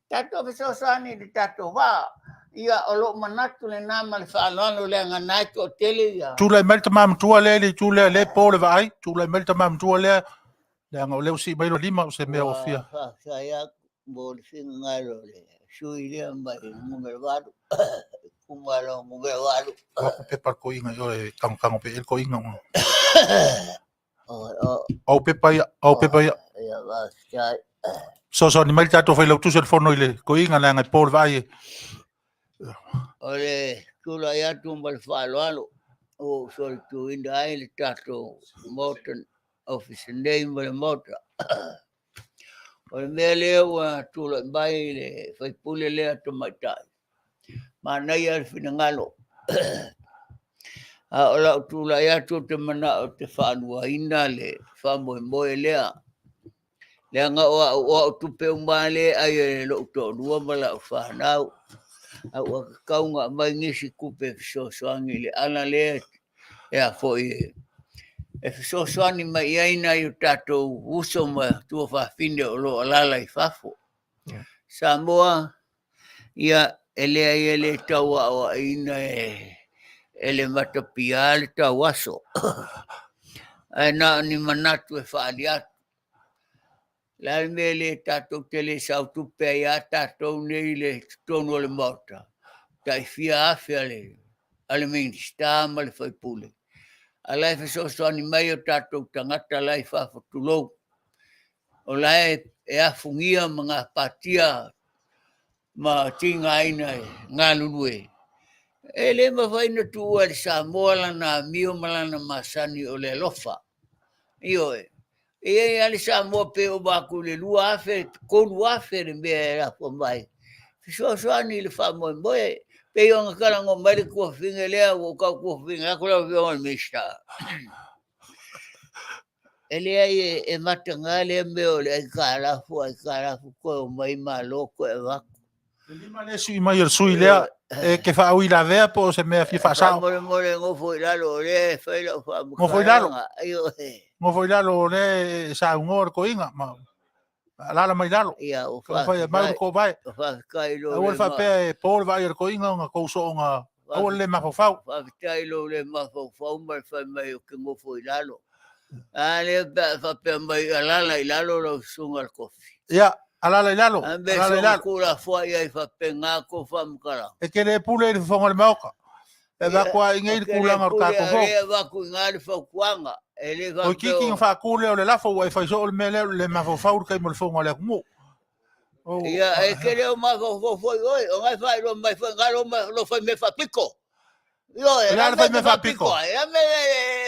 Tatou fesoasoani i le tatou vaa. Ia, o lou manatu lena ma le faaaloalo leaga na e toatele ia. Tulai mai le tama matua lea i le itu lea, lea e po le vaai. Tulai mai le tama matua lea, leaga o lea ua sii mai lona lima, o se mea ua fia. Ua faafetai atu mo le finagalo o le sui lea mai numera 8, itumalo numera 8. Ua aku pepa le toeaina i o e tangotango pea i ai le toeaina. Au pepa ia, au pepa ia. Ia, faafetai. Fesoasoani mai le tatou Failautusi o le Fono i le toeaina leaga e po le vaai e. O le tulai atu ma le faaaloalo ua ou solituina ai le tatou Maota Ofisa nei ma le Maota. O le mea lea ua tulai mai le faipule lea tamaitai, manaia le finagalo. A o lau tulai atu ou te manao ou te faaluaina le faamoemoe lea, leaga o au, o au tupe uma lava lea e ai e lou toalua ma lau fanau. A ua tatau ona aumai nisi tupe e fesoasoani i le ala lea e a foi e fesoasoani mai i ai nai o tatou uso ma tuafafine o lo o alaala i fafo. Samoa, ia e leai e le tau aoaina e le matapia le tauaso, ae na o ni manatu e faaali atu. O le a le mea le tatou te le sautupe ai lava tatou nei i le totonu o le Maota, tai fia afe a le, a le Minisita ma le sui usufono, a la e fesoasoani mai o tatou tagata la i fafo, tulou, o la e e afugia ma gapatia ma tigaina e galulue. E le mafai ona tuua e le Samoa lana amio ma lana masani o le alofa. Ioe. E i ai lava le Samoa pe ova atu i le 2000, 3000 le mea e lafo mai. Fesoasoani i le faamoemoe. Pei ona talanoa mai le tuafafine lea, ua ou tau tuafafine atu lau Afioga i le Minisita. E leai e mataga lea mea o le aitalafu, aitalafu, toe omai malo toe avatu. Le lima lea e sui mai o le sui lea e te faauilavea po o se mea fia faasao. Faamolemole nofo i lalo o lea e fai lau faamatalaga. Nofo i lalo. Nofo i lalo o lea e saunoa le toeaina ma alaala mai lalo. Ia, ua Taumafai e mau le toovae. Faafetai i lou Aua le faapea e po le vaai a le toeaina ona tou soona aua le le mafaufau. Faafetai i lou le mafaufau ma le fai mai ou te nofo i lalo. A lea pe a faapea mai alaala i lalo lau susuga i le kofi. Ia, alaala i lalo, A mea alaala i lalo. soona tuulafoai ai faapena tou faamatalaga. E te le pule i le fofoga o le Maota. E avatu lava i inei le tulaga o le tatou fono. E avatu i ina le fautuaga. E le faapea. Toeitiiti ona faatu lea o le lafo ua e fai soo le mea lea o le le mafaufau le taimi o le fono a le atunuu. Ia, e te le o mafaufau foi oe, o na e faailoa mai foi na lou fai mea faapito. Ioe, O le a le fai mea faapito? O le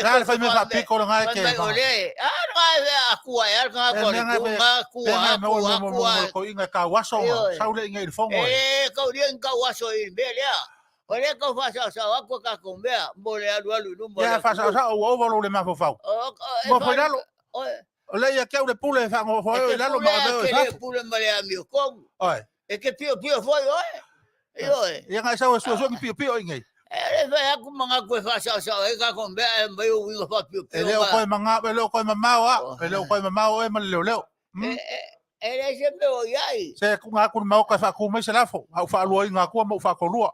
a le fai mea faapito lena e te... O le, a lena e atua e a lena ko le tu, na atua, atua, atua. Ko inga e tauaso, sau le inga i le fono. E, kau lia ni tauaso i le mea lea. O lea tau faasaosao atu a tatou mea mo le alualu i luma o le Ia atunuu. faasaosao ua ova lou le mafaufau. O, e Nofo i lalo. Oe. O lea ia te au le pule e faanofo ai E oe te i lalo pule ma a ave oe te i le fafo. pule ma le amiotonu. Oe. E te piopio foi oe. Ioe. Ia na e sau e suesue ni piopio i nei. E le fai atu manatu e faasaosao ai tatou mea e mai o uiga faapiopio E le o ma- koe manga, e le o koe mamao a, e le o koe mamao oe ma le leoleo. E leai se mea o i ai. Se ku ngā kuri maoka e whaaku mai se lafo, au whaalua i ngā kua ma u whaakolua.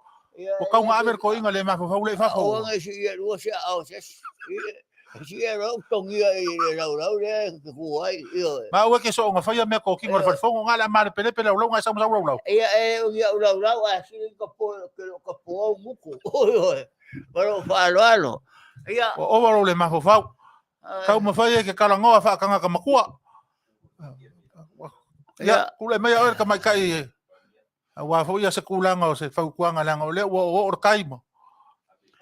O kau ngā avere ko inga le mafaufau le i fafo. O ngai si ia lua se ao se. Si ia rau tongia i le rau rau le ke ku ai. Ioe. Ma ue ke so nga whaia mea ko kingo le wharifongo ngā le amare pele pele au lau ngai sau masau lau lau. Ia e o ia rau rau a si ka po ke ka po au muku. Ioe. Maro whaaloalo. Ia. O owa rau le mafaufau. Kau mawhai e ke kalangoa whaakanga ka makua. Ia, kule mai oe ka mai kai e. Ua fo ia se kulanga o se faukuanga leaga o lea ua oo le kaima.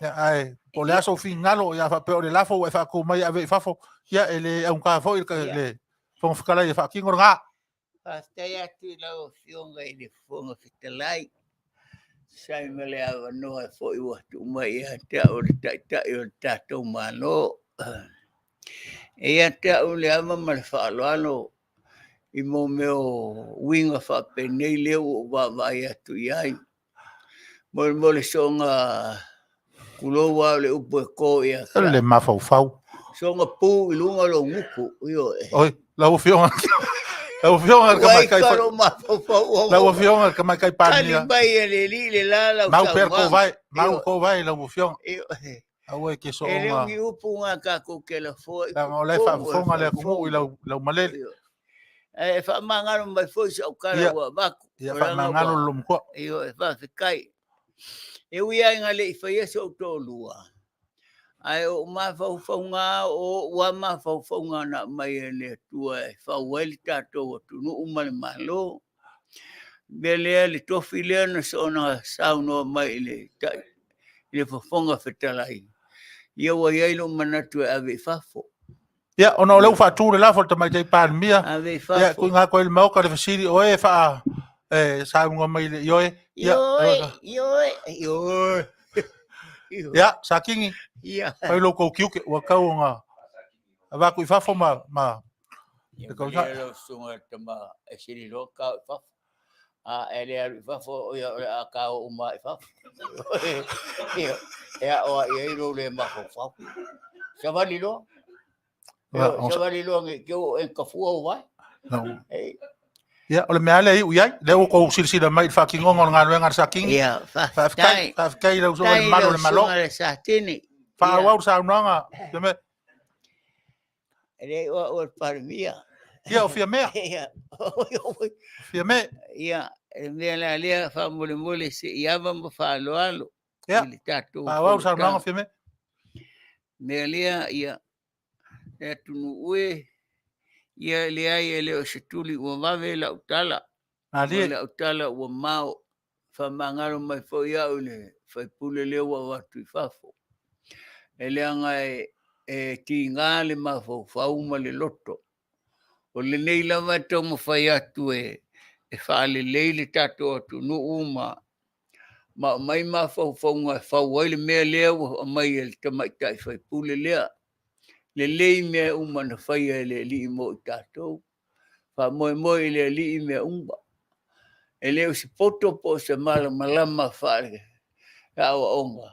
Ia, ae, po o le aso fingalo, ia faapea o le lafo ua e faaku mai e ave i fafo, ia e le augata foi le le Fofoga Fetalai e faatino lena. Faafetai atu i lau Afioga i le Fofoga Fetalai, tusa ai ma le avanoa foi ua tuu mai ia te au le Taitai o le tatou Malo. E ia te au le ava ma le faaaloalo i mo mea o uiga faapenei lea ua ou vaavaai atu i ai. Molemole soga tulou lava o le upu e to ia te Le mafaufau. Soga pu i luga o lou gutu. Ioe. Oi, lau Afioga, lau Afioga i le Tamaitai Ua ika lou mafaufau. Lau Afioga i le Tamaitai Palemia. Tali mai e le alii le la lau Mau pea le saunoaga. kovai, mau kovai lau Afioga. Ioe. Aua e ke E le soonga. o ni upu ngā tatou ke lafoa i Leaga o la e totonu o le faafofoga le atunuu i lau, lau malele. Ae faamagalo mai foi si au tala Ia, ua avatu. ia O lana faamagalo ua- le lomatua. Ioe, faafetai. E ui lava ina le i faia si ou toalua, ae o ou mafaufauga o ou lava mafaufauga na aumai e le Atua e fau ai le tatou atunuu ma le Malo. Mea lea, le tofi lea na soona saunoa mai i le i le Fofoga Fetalai, ia ua i ai lou manatu e ave i fafo. Ia, ona o lea ua faatu le lafo a le Tamaitai Palemia, Ave i ia, fafo. tuuina atu ai i le Maota le fesili, o e faa, e saunoa mai i le ioe. Ia, Ioe, ioe, ioe. Ia, Sakigi, Ia. fai lo kou tiute, ua tau ona avatu i fafo ma, ma, Ia le kau malie lau susuga i le tama e sili loa kao i fafo. A e le alu i fafo, o ia o le a kao uma i fafo. Ia, e aoa i ai lou le mafaufau. Savali loa. Ia, Ia, savali loa nei te ua e kafua o vai. Ei. Ia, o le mea lea e iu i ai, lea ua tou silasila mai i le faatinoga o le galuega a le Satini. Ia, faafetai. Faafetai i lau susuga i le mamalu o le Malo. Faafetai i lau susuga i le Satini. Faaauau le saunoaga, Fiame. E leai o au o le Palemia. Ia, o Fiamea. Ia, Fiame. Ia, le mea la lea faamolemole se i ava ma faaaloalo Ia, i le tatou faaauau le saunoaga, fonotaga. Fiame. Mea lea, ia, le atunuu e, ia e leai e le o se tuli ua vave lau tala. Malie. O lau tala ua mao. Faamagalo mai foi au i le faipule lea ua avatu i fafo. E leaga e, e tiga le mafaufau ma le loto. O lenei lava e taumafai atu e, e faalelei le tatou atunuu ma ma aumai mafaufauga e fau ai le mea lea ua aumai e le tamaitai faipule lea. Lelei mea uma na faia e le Alii mo i tatou. Faamoemoe i le Alii mea uma. E le o se poto po o se malamalama faale-aoaoga,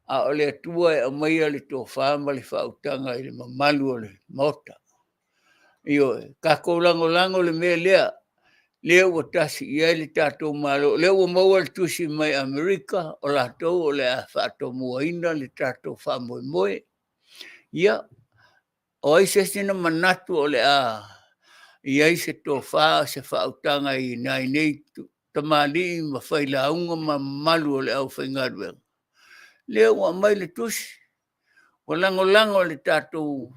a o le Atua e aumaia le tofa ma le faautaga i le mamalu o le Maota. Ioe, tatou lagolago le mea lea, lea ua tasi i ai le tatou Malo, lea ua maua le tusi mai Amerika, o latou o le a faatomuaina le tatou faamoemoe. Ia, o ai se isi na manatu o le a i ai se tofa, se faautaga i nai nei tamalii ma failauga ma mamalu o le aufaigaluega. Lea ua aumai le tusi, ua lagolago e le tatou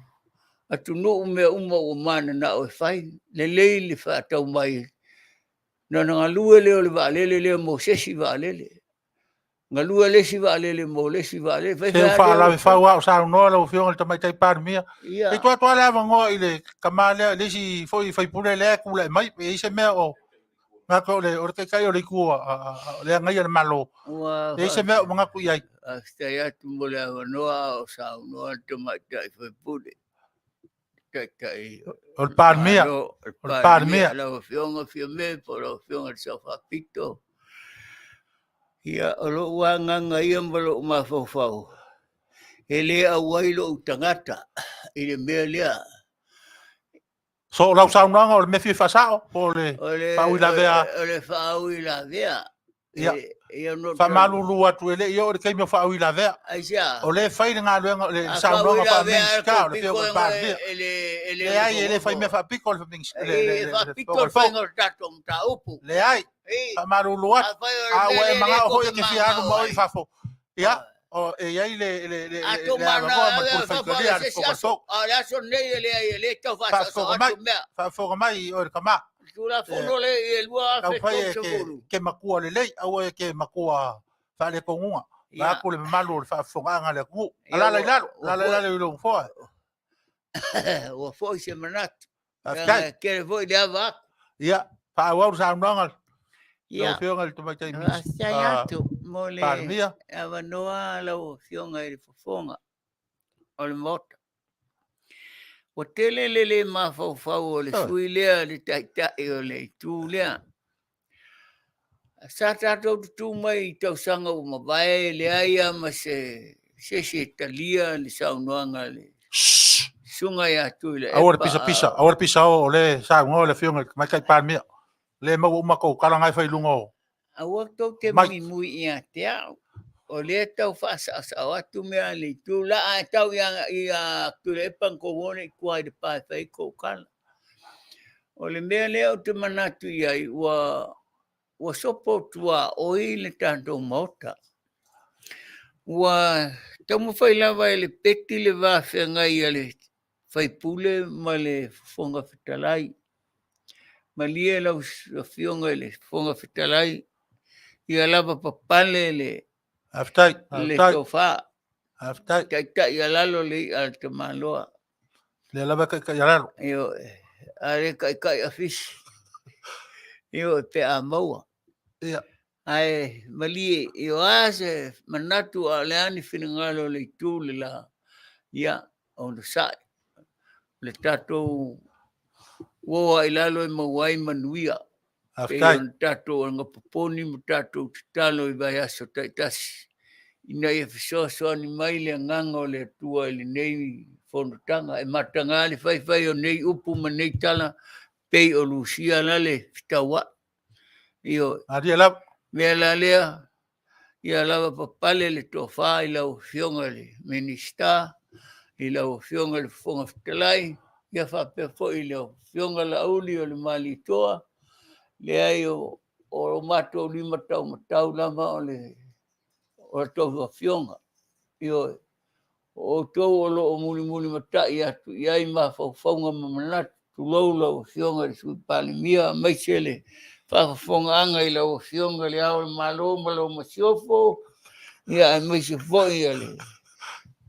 atunuu mea uma ua mananao e fai. Lelei le faatau mai, na ona galue lea o le vaalele lea mo se isi vaalele. Galue le isi vaalele mo le isi vaalele. Fai Se ua fai faalave fau a o saunoa lau Afioga i le Tamaitai Palemia. Ia. E tuu atu lava le avanoa i le tama lea, le isi foi faipule lea e tulai mai, pe i ai se mea o... Ngaka o le o le taitai o le itu a le agaia le Malo. Ua E i se mea o manatu i ai. Faafetai atu mo le avanoa a o saunoa le tamaitai faipule. Taitai O le Palemia. Malo, o le O le Palemia. Lau Afioga Fiame po o lau Afioga i le Sao Faapito. Ia, o lou agaga ia ma lou mafaufau, e le auai lou tagata i le mea lea. So o lau saunoaga o le mea fia faasao po o le faauilavea? O le faauilavea. Ia, Ia no faamalulu atu e le i oo i le taimi o faauilavea. Aisea? O lea e fai le galuega, le saunoaga faa-Minisita o le Afioga i le Palemia. Leai, e le fai mea faapito le Minisita. E faapito le faiga o le tatou mataupu. Leai, faamalulu atu. A ua e manao foi e te fia alu ma oe i fafo. Ia, o, e i ai le, le, le, le avanoa ma le pule faitalia a le Fofoga Fetalai. A o le aso lenei e leai, e le tau faasaosao Faafofoga mai, atu mea. faafofoga mai oe le tama. Tulafono le i le Taumafai e 2030. ke matua lelei, aua e ke matua faalekonuga. Ia. Vaeatu le mamalu o le faafofogaaga a le atunuu. Ia, Alala i lalo, ua alala i lalo i lou nofoa. Ua foi se manatu. Faafetai. Leaga e tele foi le ava atu. Ia, faaauau le saunoaga lau Ia. Afioga i le Tamaitai Minisita. Faafetai atu mo le Palemia. avanoa lau Afioga i le Fofoga o le Maota. Ua tele le le mafaufau o le sui lea, le taitai o le itu lea. Sa tatou tutū mai i tausaga ua mavae, leai lava ma se se isi e talia le saunoaga a le Susuga ia Tuilaepa. Aua le pisapisa, aua le pisa o, o lea e saunoa le Afioga i le Tamaitai Palemia. O lea e maua uma tou tala na e fai i luga o Aua tou te mic. muimui ia te au. O lea e tau faasaosao atu mea a le itu la, a e tau ia, ia Tuilaepa na tou o nei i tua i le pa e fai ai tou tala. O le mea lea ou te manatu i ai, ua, ua sopo tuaoi le tatou Maota. Ua taumafai lava e le peti le va feagai a le faipule ma le Fofoga Fetalai. Malie lau Afioga i le Fofoga Fetalai, ia lava papale le, Faafetai, le faafetai. tofa. Faafetai. Taitai alalo le i'a a le tamaloa. Lea lava e taitai alalo. Ioe, a le taitai afisi. Ioe, pe a maua. Ia. Ae malie, io a se manatu a o le a ni finagalo o le itu le la, ia, onosai. Le tatou uo ai lalo e maua ai manuia. Pei Faafetai. ona tatou agapoponi ma tatou tatalo i vaiaso taitasi, ina ia fesoasoani mai le agaga o le Atua i lenei fonotaga. E mataga le faifai o nei upu ma nei tala, pei o Lusia la le fetauai. Ioe. Malie lava. Mea la lea, ia lava papale le tofa i lau Afioga i le Minisita, i lau Afioga i le Fofoga Fetalai, ia faapea foi i lau Afioga Laauli o le Malietoa, leai o o matou lima taumatau lava o le o a outou afioga. Ioe, o outou o lo o mulimulimatai atu i ai mafaufauga ma manatu, tulou lau Afioga i le Sui Palemia, aemaise le faafofogaaga i lau Afioga i Le Ao o le Malo ma lau Masiofo, ia aemaise foi le,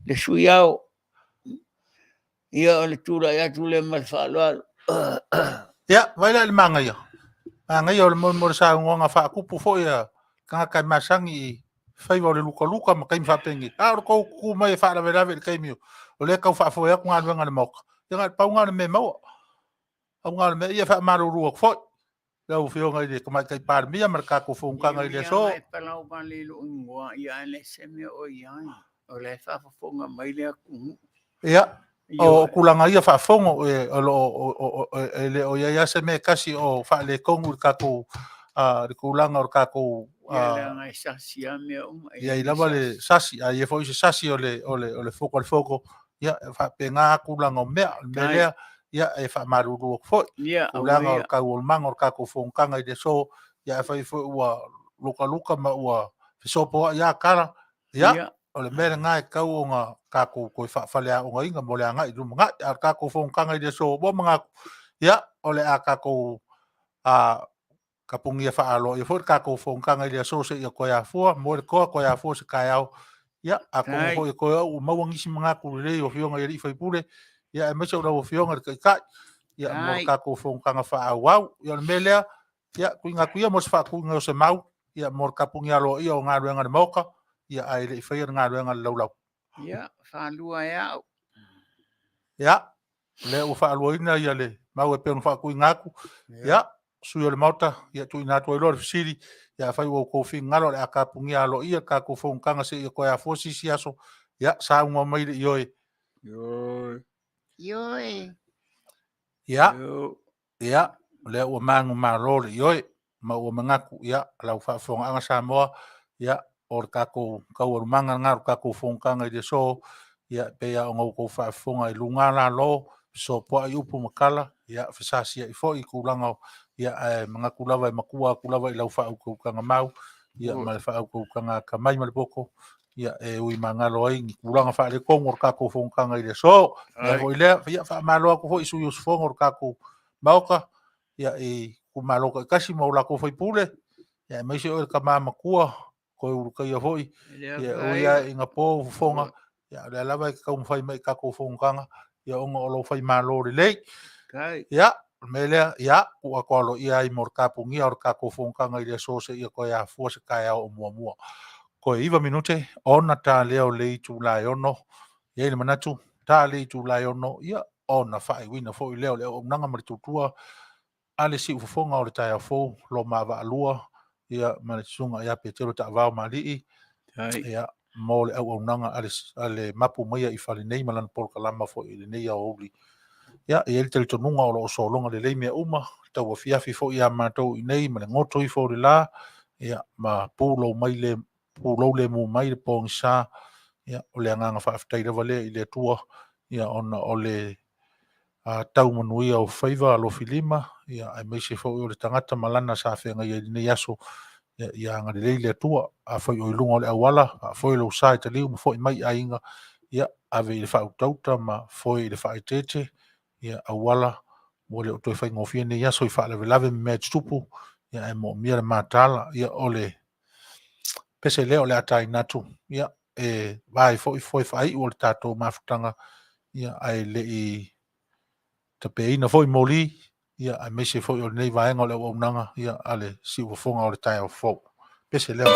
le Sui Ao. Ia o le tulai atu lea ma le faaaloalo. Ia, vai la i le manaia. Manaia o le mo le saunoaga faatupu foi a tagata e masani i faiva o le lukaluka ma taimi faapenei. A o le tou tutu mai e faalavelave i le taimi o lea e tau faafoe atu galuega a le Maota. Ia na o le pau lena o le mea e maua. Pau lena o le mea. Ia e faamalulu atu foi lau Afioga i le Tamaitai Palemia ma le tatou fonotaga i le aso. E palau vale i lou igoa, ia ae leai se mea o i ai. O la e faafofoga mai le atunuu. Ia, o tulaga ia faafofogo e, o lo o, e le o i ai lava se mea e tasi o faaletonu i le tatou le tulaga o le tatou Ia leaga e sasi lava mea uma. E i ai lava le sasi, a i ai foi se sasi o le, o le, o le foka o le foko, ia, e faapena lava tulaga o mea. O le mea lea, ia, e faamalulu atu foi. Ia, Tulaga o le taualumaga o le tatou fonotaga i le aso, ia afai foi ua lukaluka ma ua fesopoai lava tala, ia, o le mea lena e tatau ona tatou toe faafaleaogaina mo le agai i le lumanai. A o le tatou fonotaga i le aso, ua manatu, ia, o le a tatou tapunia faaaloaia foi le tatou fonotaga i le aso seia toe afua, moe le toa toe afua se taeao. Ia, atonu foi e toe au ua maua nisi manatu lelei o afioga i alii faipule, ia aemaise o lau afioga i le Taitai, ia mo le tatou fonotaga faaauau. Ia o le mea lea, Ia, tuuina atu ia mo se faatuiga o se mau, ia, mo le tapunia aloaia o galuega a le Maota, ia, ae le i faia le galuega a le laulau. Ia, faalua e au. Ia, o lea ua faaluaina ia le mau e pei ona faatuina atu. Ia, sui o le Maota, ia tuuina atu ai loa le fesili, ia afai ua outou finagalo o le a tapunia aloaia le tatou fonotaga seia toe afua se isi aso, ia saunoa mai le ioe. Ioe. Ioe. Ia, ia, o lea ua manumalo le ioe, ma ua manatu, ia, lau faafofogaaga Samoa, ia, o le tatou taualumaga lena o le tatou fonotaga i le aso, ia, e pei lava ona outou faafofoga i luga lalo, fesopoai upu ma tala, ia, fesasiai foi i tulaga o, ia, ae manatu lava e matua atu lava i lau faautautaga mau, ia, ma le faautautaga atamai ma le poto, ia, e ui magalo ai ni tulaga faaletonu o le tatou fonotaga i le aso. Ia foi lea, ia, faamalo atu foi i sui usufono o le tatou Maota, ia, i itumalo taitasi ma o latou faipule, ia, aemaise oe le tama matua, toe ulutaia foi, ia, ui lava ina po fofoga, ia, o lea lava e te taumafai mai i tatou fonotaga, ia, ona o lou faimalo lelei. Ia, o le mea lea, ia, tuu atu aloaia ai mo le tapunia o le tatou fonotaga i le aso seia toe afua se taeao o muamua. Toe 9 minute ona ta lea o le itula e 6. E i ai le manatu, ta le itula e 6, ia, ona faaiuina foi lea o le auaunaga ma le tautua a le siufofoga o le taeao fou, Roma Vaalua, ia, ma le susuga ia Petelo Taavao Malii, ia, mo le auaunaga a le mapu maia i fale nei ma lana polokalama foi i lenei aoauli. Ia, e i ai le talitonuga o lo o sologa lelei mea uma, tauafiafi foi ia matou i inei ma le goto ifo o le la, ia, ma pulou mai le pulou lemu mai le pogisa. Ia, o le agaga faafetai lava lea i le Atua, ia, ona o le tau manuia o faiva alofilima, ia, aemaise foi o le tagata ma lana sa feagai ai i lenei aso, ia, ia agalelei le Atua. Afai o i luga o le auala, faafoe lou sa i taliu ma foi mai i aiga, ia, ave i le faautauta ma foe i le faaeteete, ia, auala ua le o toe faigofie nei aso i faalavelave ma mea e tutupu, ia, ae moomia le mataala. Ia, o le pese lea o le a taina atu, ia, e vae foi foe faaiu o le tatou mafutaga, ia, ae le i tapeaina foi moli, ia, aemaise foi o lenei vaega o le auaunaga, ia, a le siufofoga o le taeao fou. Pese lea.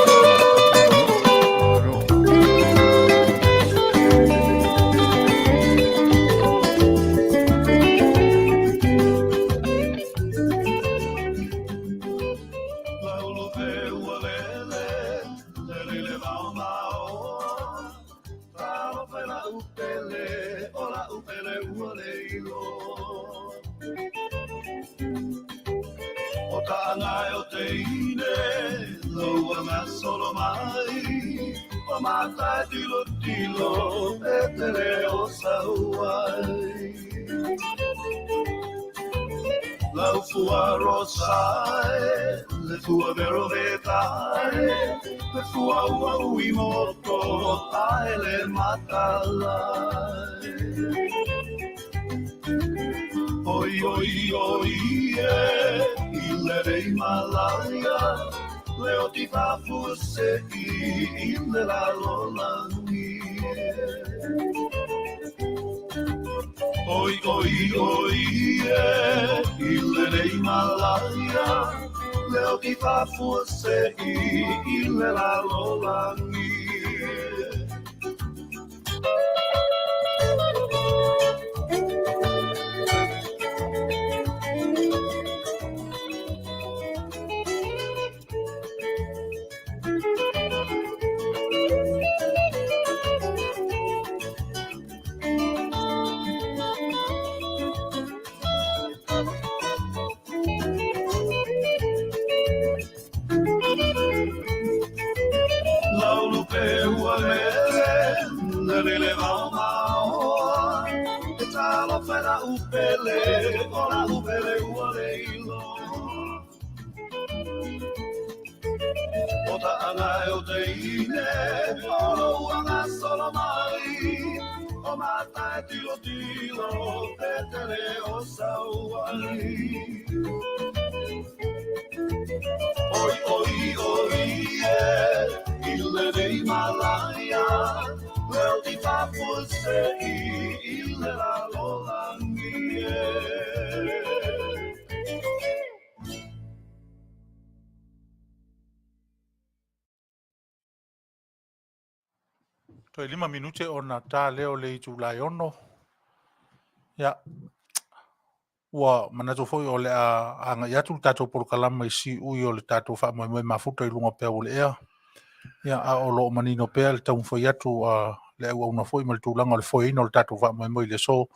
Toe 5 minute ona ta lea o le itula e 6. Ia, ua manatu foi o le a agai atu le tatou polokalama i siui o le tatou faamoemoe mafuta i luga o peau o le ea. Ia, a o lo o manino pea le taumafai atu a le auauna foi ma le tulaga o le foeina o le tatou faamoemoe i le aso.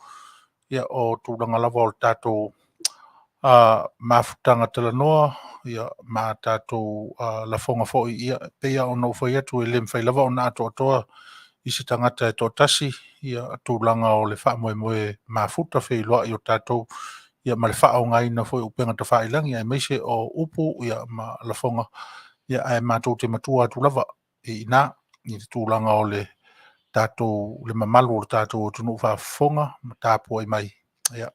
Ia, o tulaga lava o le tatou mafutaga talanoa, ia, ma tatou lafoga foi, ia, e pei lava ona ou fai atu e le mafai lava ona atoatoa i se tagata e toatasi, ia, tulaga o le faamoemoe mafuta feiloai o tatou, ia, ma le faaaogaina foi o upega tafailagi aemaise o upu, ia, ma lafoga, ia, ae matou te matua atu lava i ina i le tulaga o le tatou le mamalu o le tatou atunuu faafofoga ma tapuai mai, ia,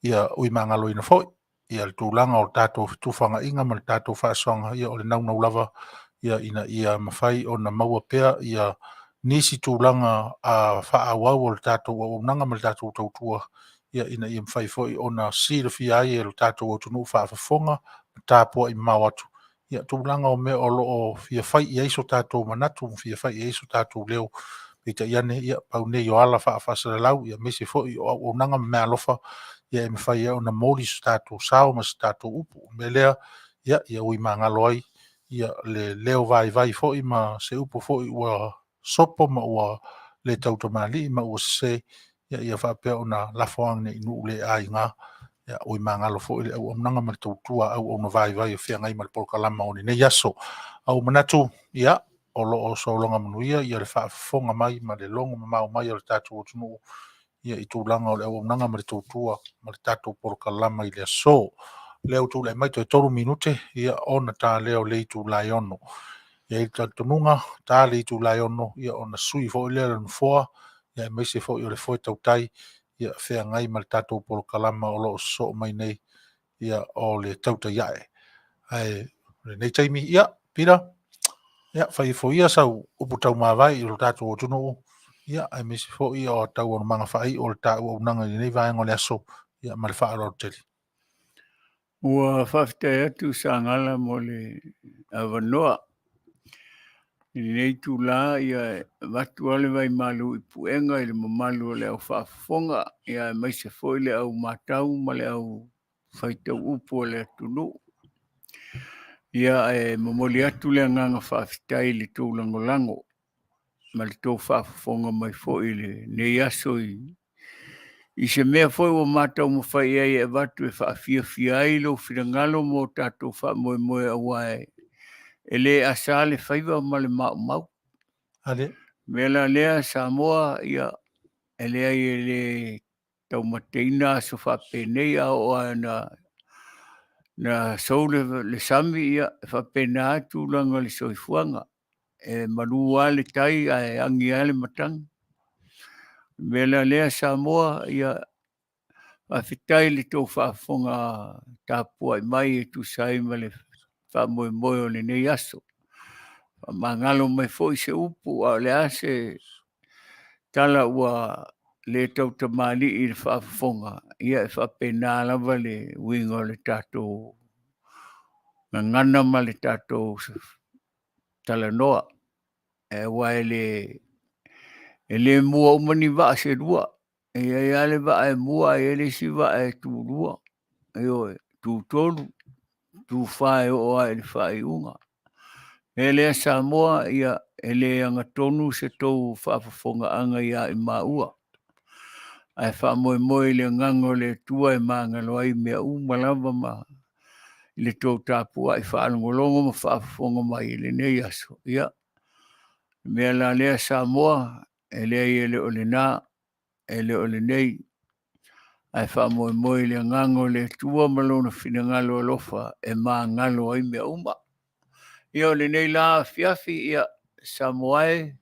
ia uimagaloina foi ia le tulaga o le tatou fetufagaiga ma le tatou faasoaga, ia o le naunau lava ia ina ia mafai ona maua pea ia nisi tulaga faaauau o le tatou auaunaga ma le tatou tautua, ia ina ia mafai foi ona silafia ai e le tatou atunuu faafofoga ma tapuai mamao atu ia tulaga o mea o lo o fia fai i ai so tatou manatu ma fia fai i ai so tatou leo. Peitai ane, ia, pau nei o ala faafaasalalau, ia aemaise foi o auaunaga ma meaalofa, ia e mafai ai ona moli so tatou sao ma so tatou upu. O le mea lea, ia, ia ui magalo ai ia le leo vaivai foi ma se upu foi ua sopo ma ua le tautamalii ma ua sese, ia, ia faapea ona lafo ane i nuu le aiga, ia ui magalo foi le auaunaga ma le tautua auauna vaivai o feagai ma le polokalama o lenei aso. A ua manatu, ia, o lo o sologa manuia ia le faafofoga mai ma le logo mamao mai o le tatou atunuu ia i tulaga o le auaunaga ma le tautua ma le tatou polokalama i le aso. Lea ua tulai mai toe 3 minute ia ona ta lea o le itula e 6. E i ai le talitonuga, ta le itula e 6 ia ona sui foi lea o le nofoa ia aemaise foi o le foe tautai ia feagai ma le tatou polokalama o lo o sosoo mai nei ia o le tautai ae. Ae o lenei taimi, ia, Pita, ia, fai ifo ia sau upu taumavae i lo tatou atunuu, ia, aemaise foi o taualumaga faaiu o le ta auaunaga i lenei vaega o le aso, ia, ma le faaaloalo tele. Ua faafetai atu Sagala mo le avanoa. I lenei itula, ia, e avatu lava le vaimalu i puega i le mamalu o le au faafofoga, ia aemaise foi le au matau ma le au faitau upu a le atunuu. Ia, e momoli atu le agaga faafetai i le tou lagolago ma le tou faafofoga mai foi i lenei aso i se mea foi ua mataumafai i ai e avatu e faafiafia ai lou finagalo mo tatou faamoemoe aua e le asa le faiva ma le maumau. Ale. Mea la lea Samoa, ia, e leai e le taumateina aso faapenei a oo lava ina na sou le sami, ia, e faapena lava tulaga o le soifuaga. E malu lava le tai ae agi lava le matagi. O le mea la lea Samoa, ia, faafetai i le tou faafofoga tapuai mai e tusa ai ma le faamoemoe o lenei aso. Faamagalo mai foi se upu, a o le a se tala ua le tautamalii i le faafofoga, ia e faapena lava le uiga o le tatou gagana ma le tatou talanoa. Aua e le mua uma ni vaa se lua. E i ai lava le vaa e mua ae i ai le isi vaa e tulua, ioe, tutolu, tufa e oo lava i le faaiuga. O le mea lea Samoa, ia e le agatonu se tou faafofogaaga ia i maua, ae faamoemoe i le agaga o le Atua e magalo ai mea uma lava ma i le tou tapuai faalogologo ma faafofoga mai i lenei aso. Ia, o le mea la lea Samoa, e leai e le o lena, e le o lenei, ae faamoemoe i le agaga o le Atua ma lona finagalo alofa e magalo ai mea uma. Ia o lenei la afiafi, ia Samoa e,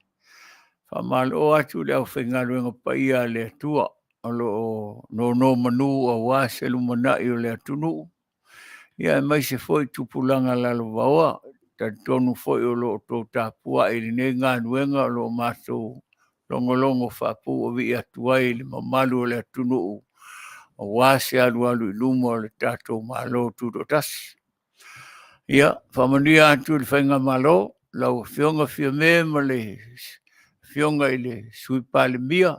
faamalo atu i le aufaigaluega paia a le Atua o lo o nonomanu aua se lumanai o le atunuu, ia aemaise foi tupulaga lalovaoa, talitonu foi o lo o tou tapuai i lenei galuega o lo o matou logologo faapuuavii atu ai i le mamalu o le atunuu aua se alualu i luma o le tatou Malo Tutoatasi. Ia, faamanuia atu i le Faigamalo, lau Afioga Fiame ma le Afioga i le Sui Palemia,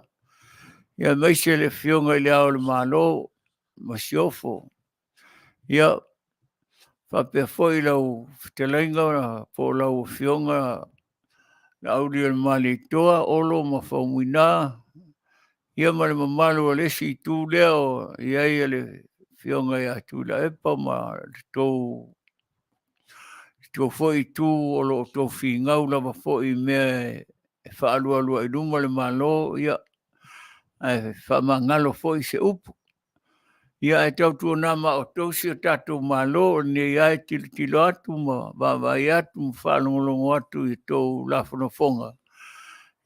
ia aemaise le Afioga i le Ao o le Malo, Masiofo. Ia, faapea foi lau fetalaiga po o lau Afioga Laaulialemalietoa, Olo ma Faumuina, ia ma le mamalu o le isi itu lea o i ai le Afioga ia Tuilaepa ma le tou foi itu o lo o tou finau lava foi i mea e faalualua i luma le Malo, ia, ae faamagalo foi se upu. Ia ae tautuana ma outou si o tatou Malo o lenei lava e tilotilo atu ma vaavaai atu ma faalogologo atu i tou lafonofoga.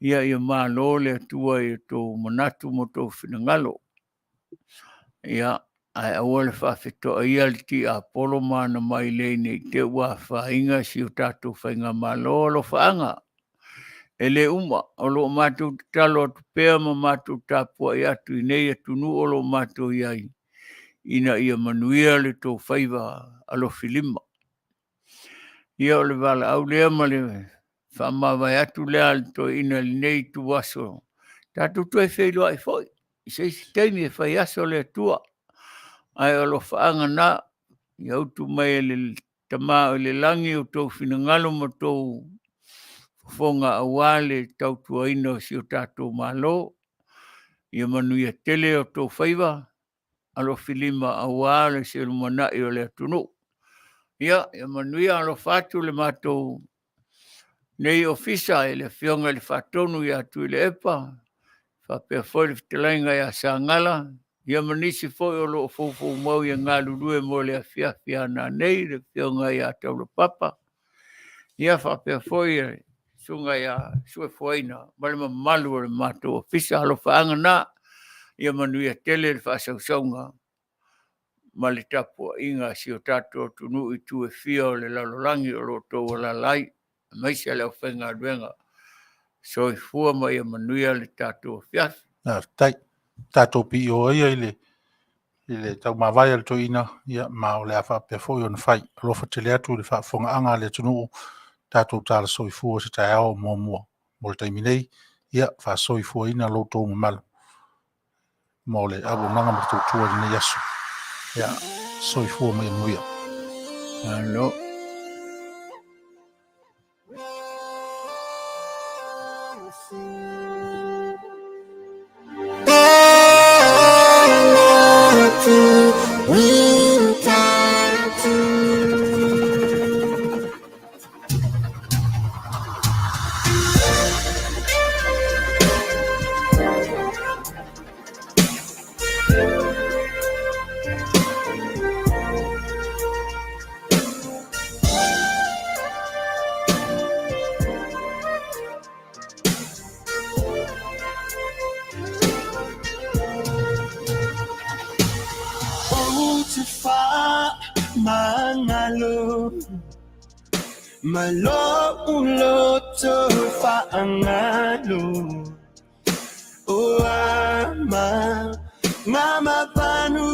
Ia ia malo le Atua i outou manatu ma outou finagalo. Ia ae aua le faafetoaia le tiapolo ma ana mailei ne i te i ua afaina si o tatou faigamalo. Alofaaga, e le uma, o lo o matou tatalo atu pea ma matou tapuai atu i nei atunuu o lo o matou i ai, ina ia manuia le tou faiva alofilima. Ia o le valaau lea ma le faamavae atu lea a le toeaina i lenei ituaso, tatou toe feiloai foi i se isi taimi e fai aso le Atua. Ae o alofaaga na, ia utu mai e le Tama o i le lagi outou finagalo ma outou fofoga aua le tautuaina o si o tatou Malo. Ia manuia tele outou faiva, alofilima aua le se lumanai o le atunuu. Ia, ia manuia alofa atu le matou nei ofisa i le Afioga i le Faatonu ia Tuilaepa, faapea foi le fetalaiga ia Sagala, ia ma nisi foi o lo o foufou mau e galulue mo le afiafi a nanei, le Afioga ia Taulapapa, ia faapea foi le Susuga ia Suefuaina ma le mamalu o le matou ofisa. Alofaaga na, ia manuia tele le faasausauga ma le tapuaiga a si o tatou atunuu i itu e fia o le lalolagi o lo o outou alaala ai, aemaise le aufaigaluega. Soifua ma ia manuia le tatou afiafi. Faafetai. Tatou piio ia i le taumavae a le toeaina, ia ma o le a faapea foi ona fai. Alofa tele atu i le faafofogaaga a le atunuu, tatou tala soifua se taeao o muamua. Mo le taimi nei, ia faasoifuaina lo outou mamalu mo le auaunaga ma le tautua i lenei aso. Ia, soifua ma ia manuia. Malo. Ou te faamagalo ma lou loto faagalo o ama ngamavanu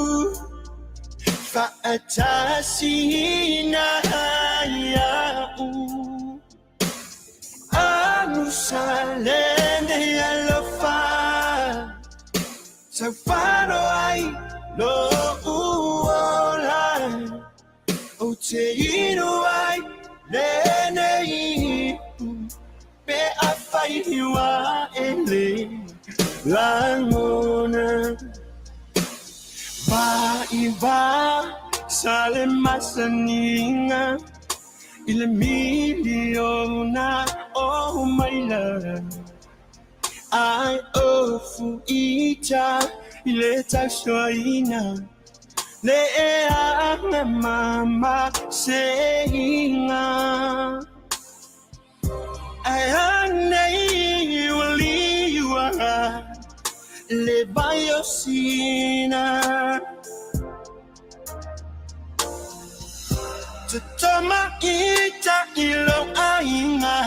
fa'atasina ia'u anusalene alofa taufalo ai lo'u ola ou te inu ai lenei pe afai ua e le lagona vaivā sa le masaniga i le miliona o maila ae ofu ita i le tausoaina le aga mamaseiga ae anei ua liua le vai o Sina. Totoma ita i lou aiga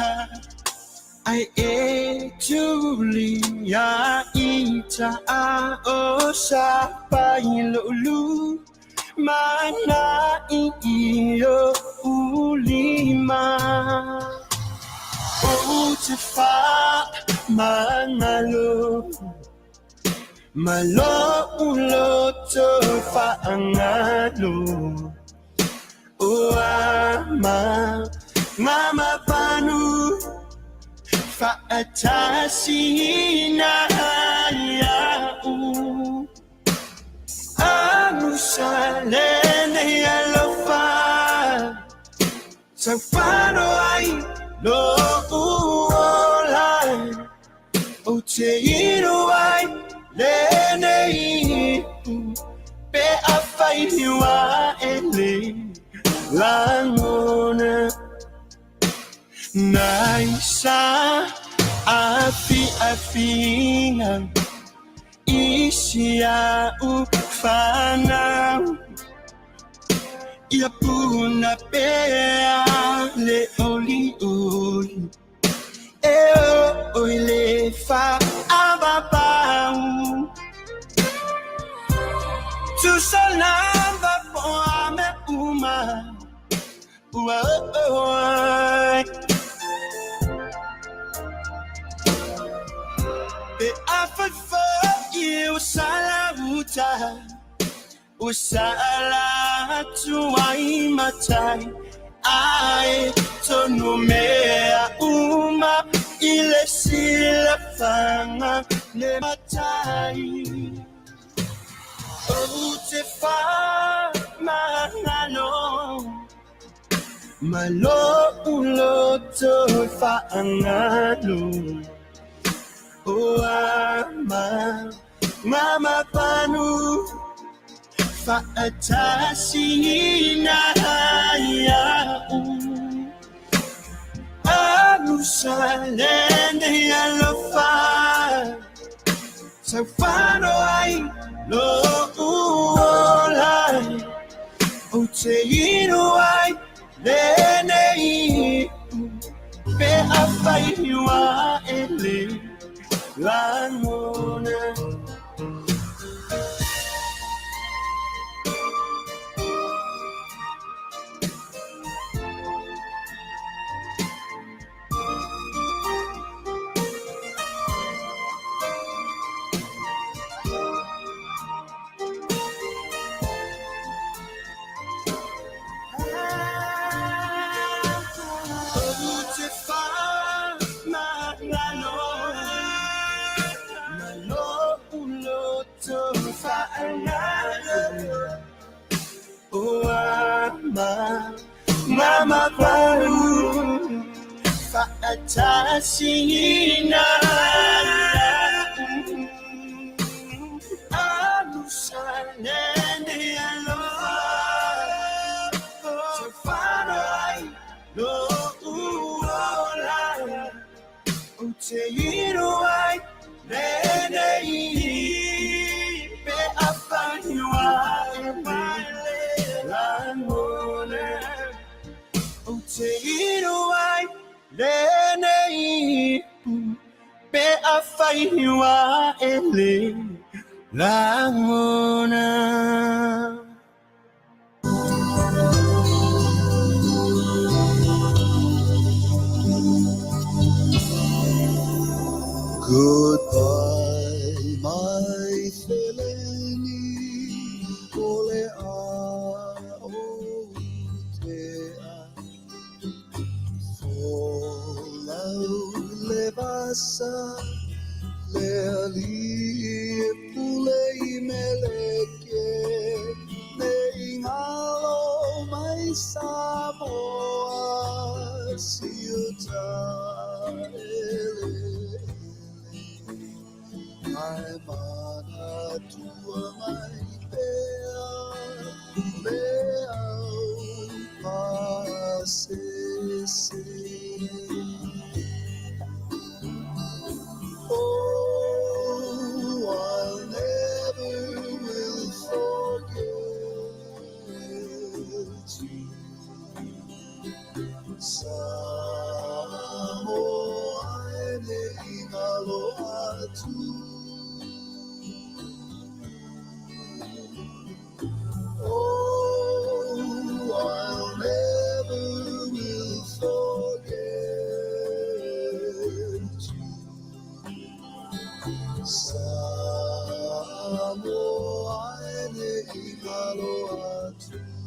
ai e tulia ita a o sa pai lo'u mana i o ulima. Ou te faamagalo Faamagalo ma lou loto faagalo ua ma mamapanu faatasina ia'u agusa lenei alofa saufano ai lo'u ola ou te inu ai lenei ipu pe afai ua e le lagona nai sa afiafiga i si a'u fanau ia puna pea le olioli e oo i le faavavau tusa lava po o a mea uma ua oo ai pe afai foi ua sala uta ua sala atu ai matai ae tonu mea uma i le silafaga le matai ou te faamagalo ma lou loto faagalo ua ma mamapanu faatasina ia'u agusa lenei alofa saufano ai lo'u ola ou te inu ai lenei ipu pe afai ua e le lagona. Ou te faamagalo ma lou loto faagalo ua ma mamapanu faatasina ia'u agusa lenei alofa saufano ai lo'u ola ou te inu ai lenei pe afai ua e le lagona ou te inu ai lenei ipu pe afai ua e le lagona. Goodbye, my feleni, o le a o te a. Folau le vasa, le ali e pule i meleke, me ingalo mai Samoa, siuta ele. Ai mana tua mai pea, le au pasese. Oh, I'll never will forget you. Samoa e ne ingalo atu. Oh, I'll never will forget you. Samoa e ne i ngalo atu.